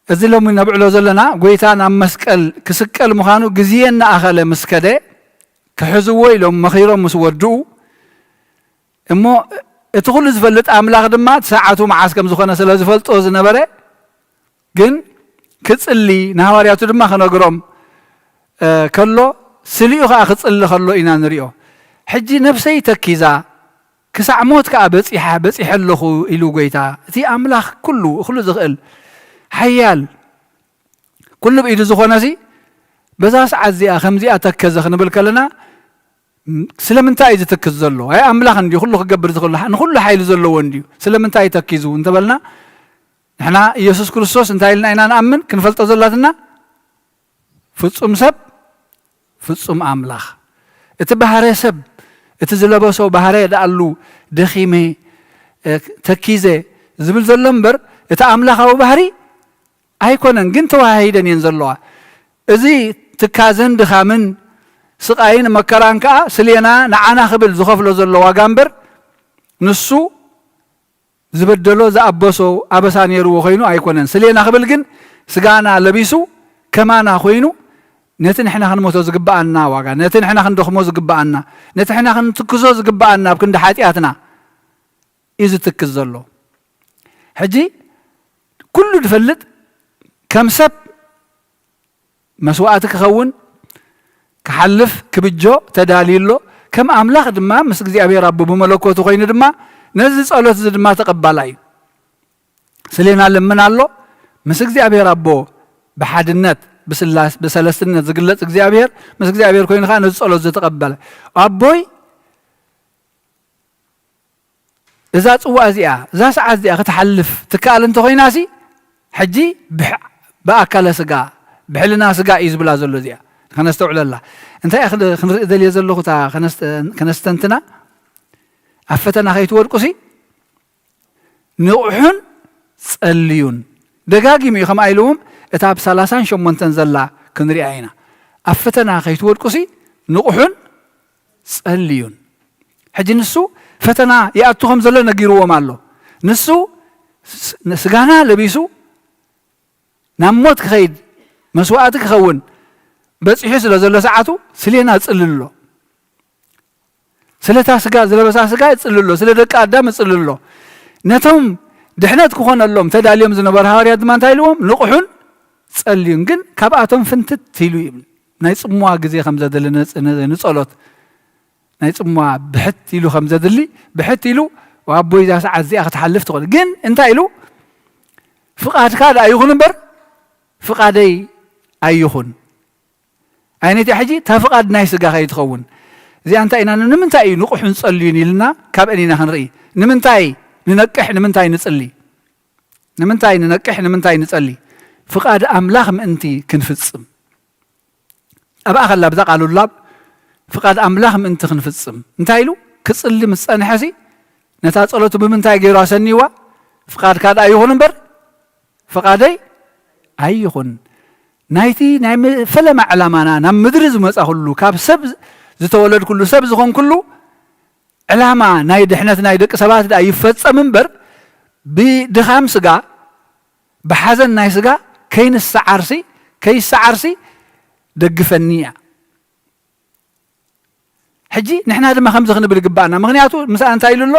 እዚ ሎሚ ነብዕሎ ዘለና፣ ጎይታ ናብ መስቀል ክስቀል ምዃኑ ግዜ እናኣኸለ ምስ ከደ፣ ክሕዝዎ ኢሎም መኺሮም ምስ ወድኡ፣ እሞ እቲ ኩሉ ዝፈልጥ ኣምላኽ ድማ እቲ ሰዓቱ መዓስ ከም ዝኾነ ስለ ዝፈልጦ ዝነበረ፣ ግን ክጽሊ ንሃዋርያቱ ድማ ክነግሮም፣ እ፣ ከሎ፣ ስሊኡ ኸኣ ክጽሊ ከሎ ኢና ንሪኦ። ሕጂ ነፍሰይ ተኪዛ፣ ክሳዕ ሞት ከኣ በጺሓ፣ በጺሐ ኣለኹ ኢሉ ጎይታ። እቲ ኣምላኽ ኩሉ፣ ኩሉ ዝኽእል፣ ሓያል፣ ኩሉ ብኢዱ ዝኾነሲ፣ በዛ ሰዓት እዚኣ ከምዚኣ ተከዘ ክንብል ከለና፣ ም-፣ ስለምንታይ እዩ ዝትክዝ ዘሎ? ኣይ ኣምላኽ እንድዩ ኩሉ ክገብር ዝኽእል፣ ንኹሉ ሓይሊ ዘለዎ እንድዩ። ስለምንታይ ተኪዙ እንተበልና፣ ንሕና ኢየሱስ ክርስቶስ እንታይ ኢልና ኢና ንኣምን? ክንፈልጦ ዘላትና ፍጹም ሰብ፣ ፍጹም ኣምላኽ። እቲ ባህረ ሰብ፣ እቲ ዝለበሶ ባህረ ደኣሉ ደኺመ፣ እ፣ ተኪዘ ዝብል ዘሎ እምበር፣ እቲ ኣምላኻዊ ባህሪ ኣይኮነን፣ ግን ተወሃሂደን እየን ዘለዋ። እዚ ትካዘን ድኻምን ስቓይን መከራን ከኣ ስሌና ንዓና ክብል ዝኸፍሎ ዘሎ ዋጋ እምበር፣ ንሱ ዝበደሎ ዝኣበሶ ኣበሳ ነይርዎ ኮይኑ ኣይኮነን። ስሌና ክብል ግን ስጋና ለቢሱ ከማና ኮይኑ ነቲ ንሕና ክንሞቶ ዝግብኣና ዋጋ፣ ነቲ ንሕና ክንደኽሞ ዝግብኣና፣ ነቲ ንሕና ክንትክዞ ዝግብኣና ኣብ ክንዲ ሓጢኣትና እዩ ዝትክዝ ዘሎ። ሕጂ ኩሉ ዝፈልጥ ከም ሰብ መስዋእቲ ክኸውን፣ ክሓልፍ፣ ክብጆ ተዳልዩ ኣሎ። ከም ኣምላኽ ድማ ምስ እግዚኣብሔር ኣቦ ብመለኮቱ ኮይኑ ድማ ነዚ ጸሎት እዚ ድማ ተቐባላይ እዩ። ስሌና ልምን ኣሎ፣ ምስ እግዚኣብሔር ኣቦ ብሓድነት፣ ብስላስ-፣ ብሰለስትነት ዝግለጽ እግዚኣብሔር፣ ምስ እግዚኣብሔር ኮይኑ ከኣ ነዚ ጸሎት እዚ ተቐበለ። ኣቦይ፣ እዛ ጽዋ እዚኣ፣ እዛ ሰዓት እዚኣ ክትሓልፍ ትከኣል እንተኾይናሲ፣ ሕጂ ብሕ-፣ ብኣካለ ስጋ፣ ብሕልና ስጋ እዩ ዝብላ ዘሎ እዚኣ። ከነስተውዕለላ። እንታይ እየ ክል-፣ ክንርኢ ደልየ ዘለኹ እታ ከነስተ-፣ ከነስተንትና፣ ኣብ ፈተና ከይትወድቁሲ፣ ንቕሑን ጸልዩን። ደጋጊሙ እዩ ከምኣ ኢልዎም፣ እታ ኣብ ሰላሳን ሸሞንተን ዘላ ክንሪኣ ኢና። ኣብ ፈተና ከይትወድቁሲ፣ ንቕሑን ጸልዩን። ሕጂ ንሱ ፈተና ይኣቱ ከም ዘሎ ነጊርዎም ኣሎ። ንሱ ስ-፣ ንስጋና ለቢሱ ናብ ሞት ክኸይድ፣ መስዋእቲ ክኸውን በጺሑ ስለ ዘሎ ሰዓቱ፣ ስሌና ጽልሎ። ስለታ ስጋ ዝለበሳ ስጋ ይጽልሎ፣ ስለ ደቂ ኣዳም ይጽልሎ። ነቶም ድሕነት ክኾነሎም ተዳልዮም ዝነበሩ ሃዋርያት ድማ እንታይ ኢልዎም? ንቕሑን ጸልዩን። ግን ካብኣቶም ፍንትት ኢሉ ይብል። ናይ ጽምዋ ግዜ ከም ዘድሊ ንጽ-፣ ን-፣ ንጸሎት፣ ናይ ጽምዋ ብሕት ኢሉ ከም ዘድሊ፣ ብሕት ኢሉ፣ "ኣቦይ፣ እዛ ሰዓት እዚኣ ክትሓልፍ ትኽእል። ግን እንታይ?" ኢሉ፣ "ፍቓድካ ደኣ ይኹን እምበር፣ ፍቓደይ ኣይኹን።" ኣይነቲ ሕጂ እታ ፍቓድ ናይ ስጋ ከይትኸውን። እዚኣ እንታይ ኢና፣ ንምንታይ እዩ ንቑሕን ጸልዩን ኢልና ካብአን ኢና ክንርኢ? ንምንታይ ንነቅሕ፣ ንምንታይ ንጽሊ? ንምንታይ ንነቅሕ፣ ንምንታይ ንጸሊ? ፍቓድ ኣምላኽ ምእንቲ ክንፍጽም። ኣብኣ ከላ ብዛ ቃል ሉላብ ፍቓድ ኣምላኽ ምእንቲ ክንፍጽም። እንታይ ኢሉ? ክጽሊ ምስ ጸንሐሲ፣ ነታ ጸሎቱ ብምንታይ ገይሩ ኣሰንይዋ? "ፍቓድካ ደኣ ይኹን እምበር፣ ፍቓደይ ኣይኹን።" ናይቲ ናይ መ-፣ ፈለማ ዕላማና ናብ ምድሪ ዝመጻኹሉ፣ ካብ ሰብ ዝተወለድኩሉ፣ ሰብ ዝኾንኩሉ ዕላማ ናይ ድሕነት ናይ ደቂ ሰባት ደኣ ይፈጸም እምበር፣ ብድኻም ስጋ፣ ብሓዘን ናይ ስጋ ከይንሰዓርሲ፣ ከይሰዓርሲ ደግፈኒ እያ። ሕጂ ንሕና ድማ ከምዚ ክንብል ይግባኣና። ምኽንያቱ ምስኣ እንታይ ኢሉ ኣሎ?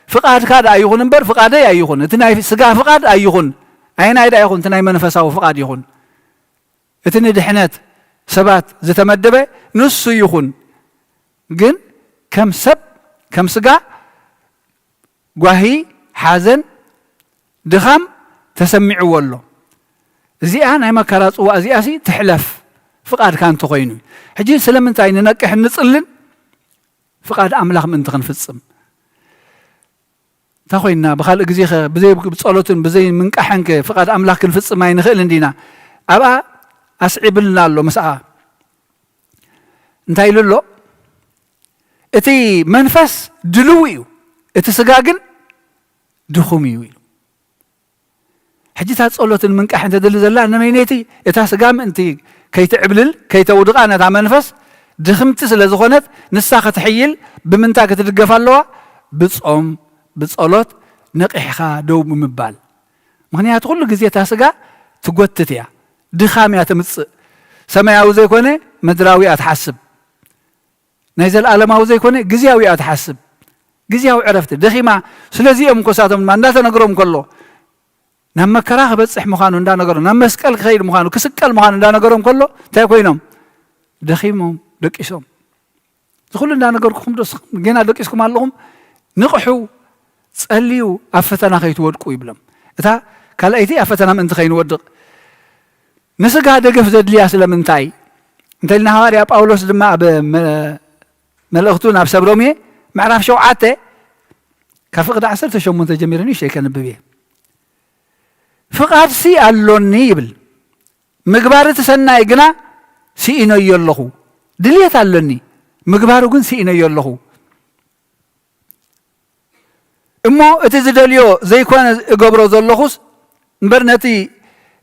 "ፍቓድካ ደኣ ይኹን እምበር ፍቓደይ ኣይኹን።" እቲ ናይ ስጋ ፍቓድ ኣይኹን። ኣየናይ ደኣ ይኹን? እቲ ናይ መንፈሳዊ ፍቓድ ይኹን። እቲ ንድሕነት ሰባት ዝተመደበ ንሱ ይኹን። ግን ከም ሰብ፣ ከም ስጋ ጓሂ፣ ሓዘን፣ ድኻም ተሰሚዕዎ ኣሎ። እዚኣ ናይ መከራ ጽዋ እዚኣሲ ትሕለፍ፣ ፍቓድካ እንተኾይኑ። ሕጂ ስለምንታይ ንነቅሕን ንጽልን ፍቓድ ኣምላኽ ምእንቲ ክንፍጽም? እንታ ኾይንና፣ ብኻልእ ግዜኸ ብዘይ ጸሎትን ብዘይ ምንቃሕንከ ፍቓድ ኣምላኽ ክንፍጽም ኣይንኽእልን ዲና? ኣብኣ ኣስዒብልና ኣሎ። ምስኣ እንታይ ኢሉ ኣሎ? እቲ መንፈስ ድልው እዩ፣ እቲ ስጋ ግን ድኹም እዩ ኢሉ። ሕጂ እታ ጸሎትን ምንቃሕ እንተደሊ ዘላ እነመይነይቲ እታ ስጋ ምእንቲ ከይትዕብልል ከይተውድቓ ነታ መንፈስ ድኽምቲ ስለ ዝኾነት ንሳ ክትሕይል ብምንታይ ክትድገፍ ኣለዋ? ብጾም፣ ብጸሎት፣ ነቒሕኻ ደው ብምባል። ምኽንያቱ ኩሉ ግዜ እታ ስጋ ትጎትት እያ፣ ድኻም እያ ትምጽእ። ሰማያዊ ዘይኮነ ምድራዊ እያ ትሓስብ። ናይ ዘለኣለማዊ ዘይኮነ ግዜያዊ እያ ትሓስብ። ግዜያዊ ዕረፍቲ ደኺማ። ስለዚኦም እኮ እሳቶም ድማ እንዳተነግሮም ከሎ ናብ መከራ ክበጽሕ ምዃኑ እንዳነገሮም ናብ መስቀል ክኸይድ ምዃኑ ክስቀል ምዃኑ እንዳነገሮም ከሎ እንታይ ኮይኖም? ደኺሞም፣ ደቂሶም። እዚ ኩሉ እንዳነገርኩኹም ዶ ንስኹም ጌና ደቂስኩም ኣለኹም? ንቕሑ፣ ጸልዩ፣ ኣብ ፈተና ከይትወድቁ ይብሎም። እታ ካልኣይቲ ኣብ ፈተና ምእንቲ ከይንወድቕ ንስጋ ደገፍ ዘድልያ ስለምንታይ እንተልና ሃዋርያ ጳውሎስ ድማ ኣብ መ- መልእኽቱ ናብ ሰብ ሮሜ ምዕራፍ ሸውዓተ ካብ ፍቕዲ ዓሰርተ ሸሞንተ ጀሚረ ንእሽተይ ከንብብ እየ። ፍቓድሲ ኣሎኒ ይብል፣ ምግባር እቲ ሰናይ ግና ስኢነዮ ኣለኹ። ድልየት ኣለኒ፣ ምግባሩ ግን ስኢነዮ ኣለኹ። እሞ እቲ ዝደልዮ ዘይኮነ እገብሮ ዘለኹስ እምበር ነቲ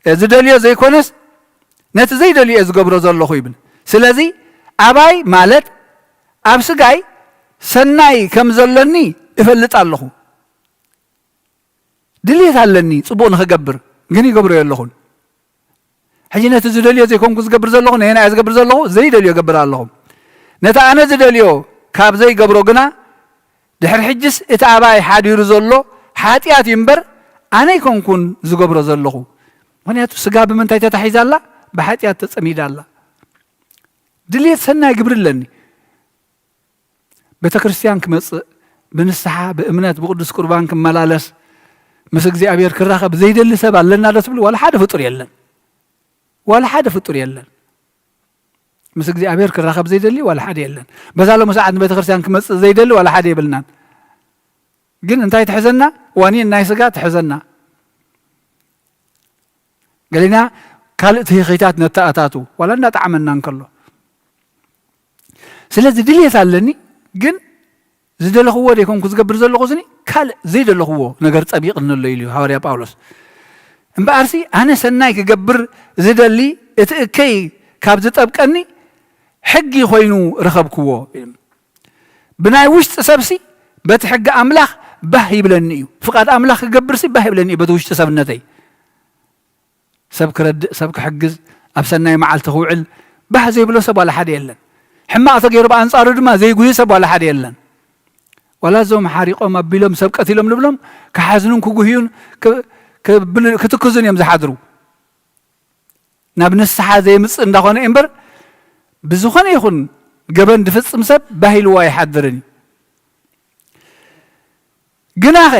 ዝደልዮ ዘይኮነስ ነቲ ዘይደልዮ እየ ዝገብሮ ዘለኹ ይብል። ስለዚ ኣባይ ማለት ኣብ ስጋይ ሰናይ ከም ዘሎኒ እፈልጥ ኣለኹ። ድልየት ኣለኒ ጽቡቕ ንኽገብር፣ ግን ይገብሮ የለኹን። ሕጂ ነቲ ዝደልዮ ዘይኮንኩ ዝገብር ዘለኹ፣ ነየና እየ ዝገብር ዘለኹ? ዘይደልዮ እገብር ኣለኹ። ነቲ ኣነ ዝደልዮ ካብ ዘይገብሮ ግና፣ ድሕሪ ሕጅስ እቲ ኣባይ ሓዲሩ ዘሎ ሓጢኣት እዩ እምበር፣ ኣነ ኣይኮንኩን ዝገብሮ ዘለኹ። ምኽንያቱ ስጋ ብምንታይ ተታሒዛ ኣላ? ብሓጢኣት ተጸሚዳ ኣላ። ድልየት ሰናይ ግብሪ ኣለኒ። ቤተ ክርስቲያን ክመጽእ፣ ብንስሓ፣ ብእምነት፣ ብቅዱስ ቁርባን ክመላለስ፣ ምስ እግዚኣብሔር ክራኸብ ዘይደሊ ሰብ ኣለና ዶ ትብሉ? ዋላ ሓደ ፍጡር የለን። ዋላ ሓደ ፍጡር የለን። ምስ እግዚኣብሔር ክራኸብ ዘይደሊ ዋላ ሓደ የለን። በዛ ሎሚ ሰዓት ንቤተ ክርስቲያን ክመጽእ ዘይደሊ ዋላ ሓደ የብልናን። ግን እንታይ ትሕዘና? ዋኒን ናይ ስጋ ትሕዘና። ገሊና ካልእ ትህኺታት ነተኣታቱ፣ ዋላ እንዳጠዓመና እንከሎ። ስለዚ ድልየት ኣለኒ፣ ግን ዝደለኽዎ ደይኮንኩ ዝገብር ዘለኹ ስኒ፣ ካልእ ዘይደለኽዎ ነገር ጸቢቕኒ ኣሎ ኢሉ እዩ ሃዋርያ ጳውሎስ። እምበኣርሲ ኣነ ሰናይ ክገብር ዝደሊ እቲ እከይ ካብ ዝጠብቀኒ ሕጊ ኮይኑ ረኸብክዎ። ብናይ ውሽጢ ሰብሲ በቲ ሕጊ ኣምላኽ ባህ ይብለኒ እዩ። ፍቓድ ኣምላኽ ክገብርሲ ባህ ይብለኒ እዩ በቲ ውሽጢ ሰብነተይ። ሰብ ክረድእ፣ ሰብ ክሕግዝ፣ ኣብ ሰናይ መዓልቲ ክውዕል ባህ ዘይብሎ ሰብ ዋላ ሓደ የለን። ሕማቕ ተገይሩ ብኣንጻሩ ድማ ዘይጉሂ ሰብ ዋላ ሓደ የለን። ዋላ እዞም ሓሪቖም ኣቢሎም ሰብ ቀቲሎም ንብሎም ክሓዝኑን ክጉህዩን ክ- ክብል- ክትክዙን እዮም ዝሓድሩ። ናብ ንስሓ ዘይምጽእ እንዳኾነ እዩ እምበር ብዝኾነ ይኹን ገበን ዝፍጽም ሰብ ባህ ኢልዎ ኣይሓድርን እዩ። ግናኸ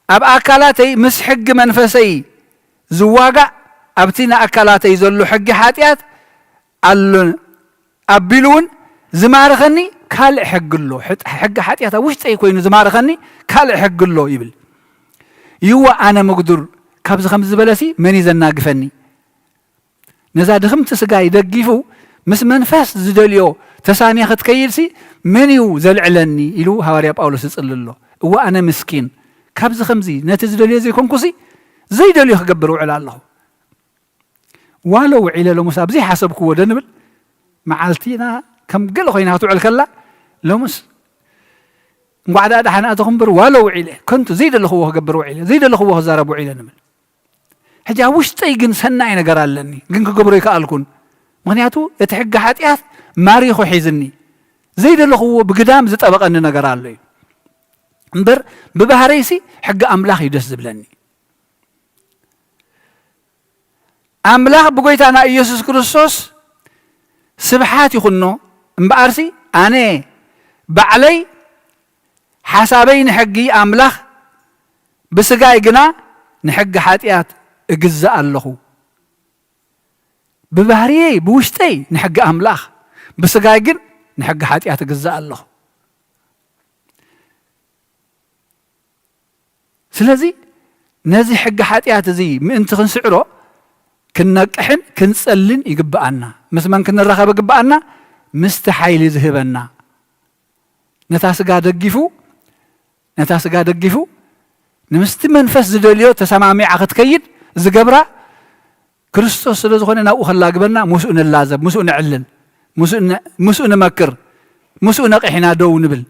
ኣብ ኣካላተይ ምስ ሕጊ መንፈሰይ ዝዋጋእ ኣብቲ ንኣካላተይ ዘሎ ሕጊ ሓጢኣት ኣሎ ኣቢሉ እውን ዝማርኸኒ ካልእ ሕጊ ኣሎ። ሕጥ- ሕጊ ሓጢኣት ኣብ ውሽጠይ ኮይኑ ዝማርኸኒ ካልእ ሕጊ ኣሎ ይብል። ይዋ ኣነ ምጉዱር ካብዚ ከምዚ ዝበለሲ መን እዩ ዘናግፈኒ? ነዛ ድኽምቲ ስጋይ ደጊፉ ምስ መንፈስ ዝደልዮ ተሳንያ ክትከይድሲ መን እዩ ዘልዕለኒ? ኢሉ ሃዋርያ ጳውሎስ ይጽሊ ኣሎ። እዋ ኣነ ምስኪን ካብዚ ከምዚ ነቲ ዝደልዮ ዘይኮንኩሲ ዘይደልዮ ክገብር ውዕል ኣለኹ። ዋሎ ውዒለ ሎምስ ኣብ ዘይሓሰብክዎ ዶ ንብል? መዓልቲና ከም ገለ ኮይና ክትውዕል ከላ ሎምስ እንኳዕ ደኣ ደሓን ኣተኹ እምበር ዋሎ ውዒለ ከንቱ ዘይደለኽዎ ክገብር ውዒለ ዘይደለኽዎ ክዛረብ ውዒለ ንብል። ሕጂ ኣብ ውሽጠይ ግን ሰናይ ነገር ኣለኒ፣ ግን ክገብሮ ይከኣልኩን። ምኽንያቱ እቲ ሕጊ ሓጢኣት ማሪኹ ሒዝኒ። ዘይደለኽዎ ብግዳም ዝጠበቐኒ ነገር ኣሎ እዩ። እምበር ብባህረይሲ ሕጊ ኣምላኽ እዩ ደስ ዝብለኒ። ኣምላኽ ብጎይታና ኢየሱስ ክርስቶስ ስብሓት ይኹኖ እምበኣርሲ ኣነ ባዕለይ ሓሳበይ ንሕጊ ኣምላኽ ብስጋይ ግና ንሕጊ ሓጢኣት እግዛእ ኣለኹ። ብባህርየይ ብውሽጠይ ንሕጊ ኣምላኽ ብስጋይ ግን ንሕጊ ሓጢኣት እግዛእ ኣለኹ። ስለዚ ነዚ ሕጊ ሓጢኣት እዚ ምእንቲ ክንስዕሮ ክንነቅሕን ክንጸልን ይግብኣና። ምስ መን ክንራኸብ ይግብኣና? ምስቲ ሓይሊ ዝህበና። ነታ ስጋ ደጊፉ፣ ነታ ስጋ ደጊፉ፣ ንምስቲ መንፈስ ዝደልዮ ተሰማሚዓ ክትከይድ ዝገብራ ክርስቶስ ስለ ዝኾነ ናብኡ ከላግበና ምስኡ ንላዘብ፣ ምስኡ ንዕልል፣ ምስኡ ን-፣ ምስኡ ንመክር፣ ምስኡ ነቂሕና ደው ንብል።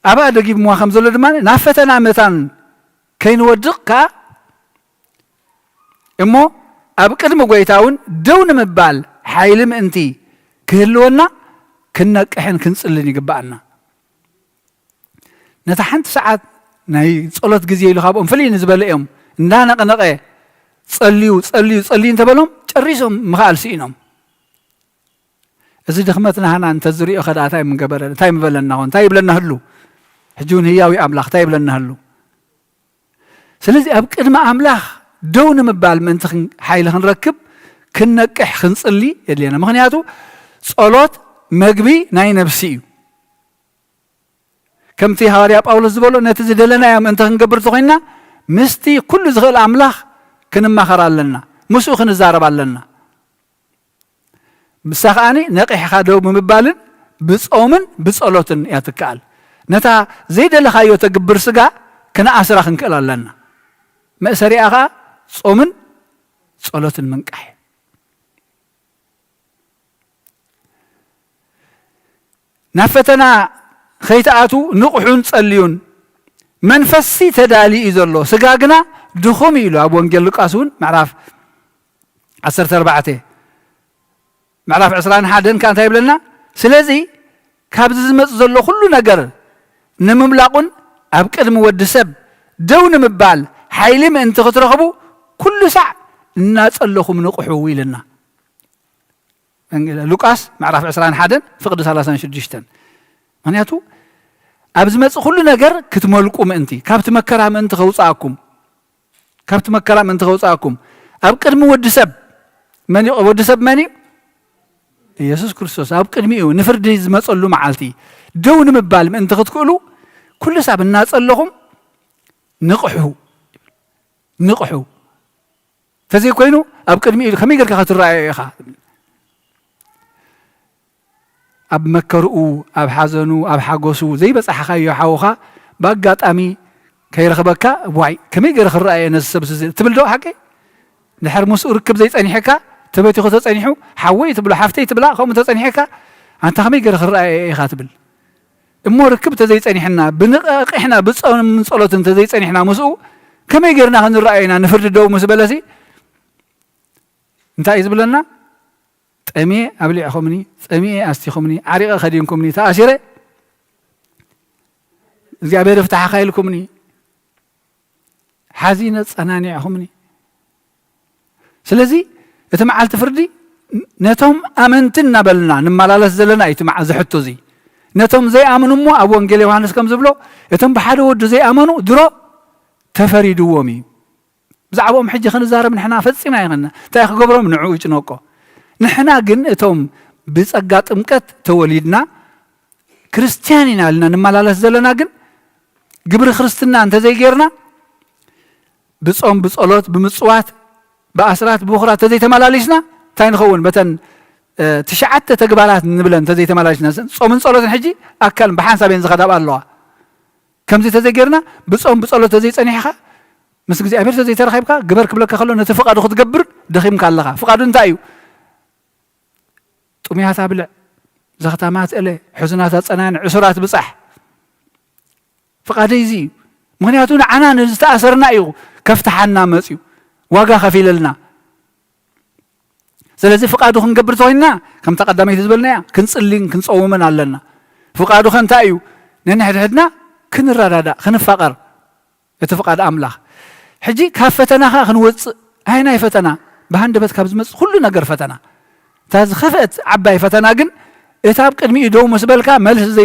ኣብኣ ደጊምዋ ከም ዘሎ ድማ ናብ ፈተና መታን ከይንወድቕ ከኣ እሞ ኣብ ቅድሚ ጐይታ እውን ደው ንምባል ሓይሊ ምእንቲ ክህልወና ክንነቅሕን ክንጽልን ይግብኣና። ነታ ሓንቲ ሰዓት ናይ ጸሎት ግዜ ኢሉ ካብኦም ፍልይ ንዝበለ እዮም እንዳነቕነቐ ጸልዩ፣ ጸልዩ፣ ጸልዩ እንተበሎም ጨሪሶም ምኽኣል ስኢኖም። እዚ ድኽመት ናህና እንተዝሪኦ ከ ደኣ እንታይ ምገበረ-፣ እንታይ ምበለና ኾን? እንታይ ይብለና ህሉ? ሕጂ እውን ህያው ኣምላኽ እንታይ ይብለና ህሉ? ስለዚ ኣብ ቅድሚ ኣምላኽ ደው ንምባል ምእንቲ ክን-፣ ሓይሊ ክንረክብ ክንነቅሕ ክንጽሊ የድልየና። ምኽንያቱ ጸሎት መግቢ ናይ ነብሲ እዩ። ከምቲ ሃዋርያ ጳውሎስ ዝበሎ ነቲ ዝደለናዮ ምእንቲ ክንገብር እንተኾይንና ምስቲ ኩሉ ዝኽእል ኣምላኽ ክንማኸር ኣለና፣ ምስኡ ክንዛረብ ኣለና። ንሳ ከኣኒ ነቒሕኻ ደው ብምባልን ብጾምን ብጸሎትን እያ ትከኣል። ነታ ዘይደለኻዮ ተግብር ስጋ ክንኣስራ ክንክእል ኣለና። መእሰሪኣ ኸኣ ጾምን ጸሎትን ምንቃሕ እዩ። ናብ ፈተና ኸይትኣትዉ ንቕሑን ጸልዩን። መንፈስሲ ተዳልዩ እዩ ዘሎ፣ ስጋ ግና ድኹም እዩ ኢሉ ኣብ ወንጌል ሉቃስ እውን ምዕራፍ ዓሰርተ ኣርባዕተ ምዕራፍ ዕስራን ሓደን ከኣ እንታይ ይብለና? ስለዚ ካብዚ ዝመጽእ ዘሎ ኩሉ ነገር ንምምላቑን ኣብ ቅድሚ ወዲ ሰብ ደው ንምባል ሓይሊ ምእንቲ ክትረኽቡ ኩሉ ሳዕ እናጸለኹም ንቕሑ ኢልና። ወንጌል ሉቃስ ምዕራፍ ዕስራን ሓደን ፍቕዲ ሰላሳን ሽዱሽተን። ምኽንያቱ ኣብ ዝመጽእ ኩሉ ነገር ክትመልቁ ምእንቲ፣ ካብቲ መከራ ምእንቲ ከውጽኣኩም፣ ካብቲ መከራ ምእንቲ ከውጽኣኩም፣ ኣብ ቅድሚ ወዲ ሰብ፣ መን እዩ? ወዲ ሰብ መን እዩ? ኢየሱስ ክርስቶስ። ኣብ ቅድሚኡ ንፍርዲ ዝመጸሉ መዓልቲ ደው ንምባል ምእንቲ ክትክእሉ፣ ኩሉ ሳብ እናጸለኹም ንቕሑ፣ ንቕሑ። እንተዘይኮይኑ ኣብ ቅድሚኡ ከመይ ጌርካ ክትረኣዮ ኢኻ? ኣብ መከርኡ፣ ኣብ ሓዘኑ፣ ኣብ ሓጎሱ ዘይበጻሕኻዮ ሓውኻ ብኣጋጣሚ ከይረኽበካ፣ ዋይ፣ ከመይ ገይረ ክረኣየ ነዚ ሰብስ እዚ ትብል ዶ? ሓቀይ? ድሕር ምስኡ ርክብ ዘይጸኒሕካ፣ ተበቲኹ ተጸኒሑ፣ ሓወይ ትብሎ፣ ሓፍተይ ትብላ፣ ከምኡ ተጸኒሕካ፣ ኣንታ ከመይ ገይረ ክረኣየ ኢኻ ትብል። እሞ ርክብ ተዘይጸኒሕና፣ ብንቕሕና፣ ብጾምን ጸሎትን ተዘይጸኒሕና ምስኡ፣ ከመይ ጌርና ክንረኣየና ንፍርዲ ደው ምስ በለሲ፣ እንታይ እዩ ዝብለና? ጠምየ ኣብሊዕኹምኒ፣ ጸሚኤ ኣስቲኹምኒ፣ ዓሪቐ ከዲንኩምኒ፣ ተኣሲረ እግዚኣብሔር ይፍታሕኻ ኢልኩምኒ፣ ሓዚነ ጸናኒዕኹምኒ። ስለዚ እቲ መዓልቲ ፍርዲ ነቶም ኣመንቲ እናበልና ንመላለስ ዘለና እዩ እቲ መዓ-፣ እዚ ሕቶ እዚ። ነቶም ዘይኣምኑ እሞ ኣብ ወንጌል ዮሃንስ ከም ዝብሎ፣ እቶም ብሓደ ወዱ ዘይኣመኑ ድሮ ተፈሪድዎም እዩ። ብዛዕባኦም ሕጂ ክንዛረብ ንሕና ፈጺምና ኣይኮንና። እንታይ ክገብሮም ንዕኡ ይጭነቆ። ንሕና ግን እቶም ብጸጋ ጥምቀት ተወሊድና ክርስትያን ኢና ኢልና ንመላለስ ዘለና ግን ግብሪ ክርስትና እንተዘይጌርና ብጾም፣ ብጸሎት፣ ብምጽዋት፣ ብኣስራት፣ ብብኹራት እንተዘይተመላሊስና እንታይ ንኸውን? በተን፣ እ፣ ትሽዓተ ተግባራት ንብለን እንተዘይተመላሊስና፣ ጾምን ጸሎትን ሕጂ ኣካል ብሓንሳብ እየን ዝኸዳ ኣለዋ። ከምዚ እንተዘይጌርና ብጾም ብጸሎት እንተዘይጸኒሕኻ ምስ እግዚኣብሔር እንተዘይተራኺብካ ግበር ክብለካ ከሎ ነቲ ፍቓዱ ክትገብር ደኺምካ ኣለኻ። ፍቓዱ እንታይ እዩ? ጥሙያት ኣብልዕ፣ ዘኽታማት እለ፣ ሕዙናት ኣጸናንዕ፣ እሱራት ብጻሕ። ፍቓደይ እዚ እዩ። ምኽንያቱ ንዓና ንዝተኣሰርና እዩ ከፍትሓና መጽዩ፣ ዋጋ ከፊለልና። ስለዚ ፍቓዱ ክንገብር ተኾይንና ከምታ ቀዳመይቲ ዝበልናያ ክንጽልን ክንጸውምን ኣለና። ፍቓዱ ከ እንታይ እዩ? ነንሕድሕድና ክንረዳዳእ፣ ክንፋቐር። እቲ ፍቓድ ኣምላኽ። ሕጂ ካብ ፈተና ኸኣ ክንወጽእ፣ ኣየናይ ፈተና? ብሃንደበት ካብ ዝመጽእ ኩሉ ነገር ፈተና። እታ ዝኸፍአት ዓባይ ፈተና ግን፣ እታ ኣብ ቅድሚኡ ደው ምስ በልካ፣ መልሲ ዘይብላ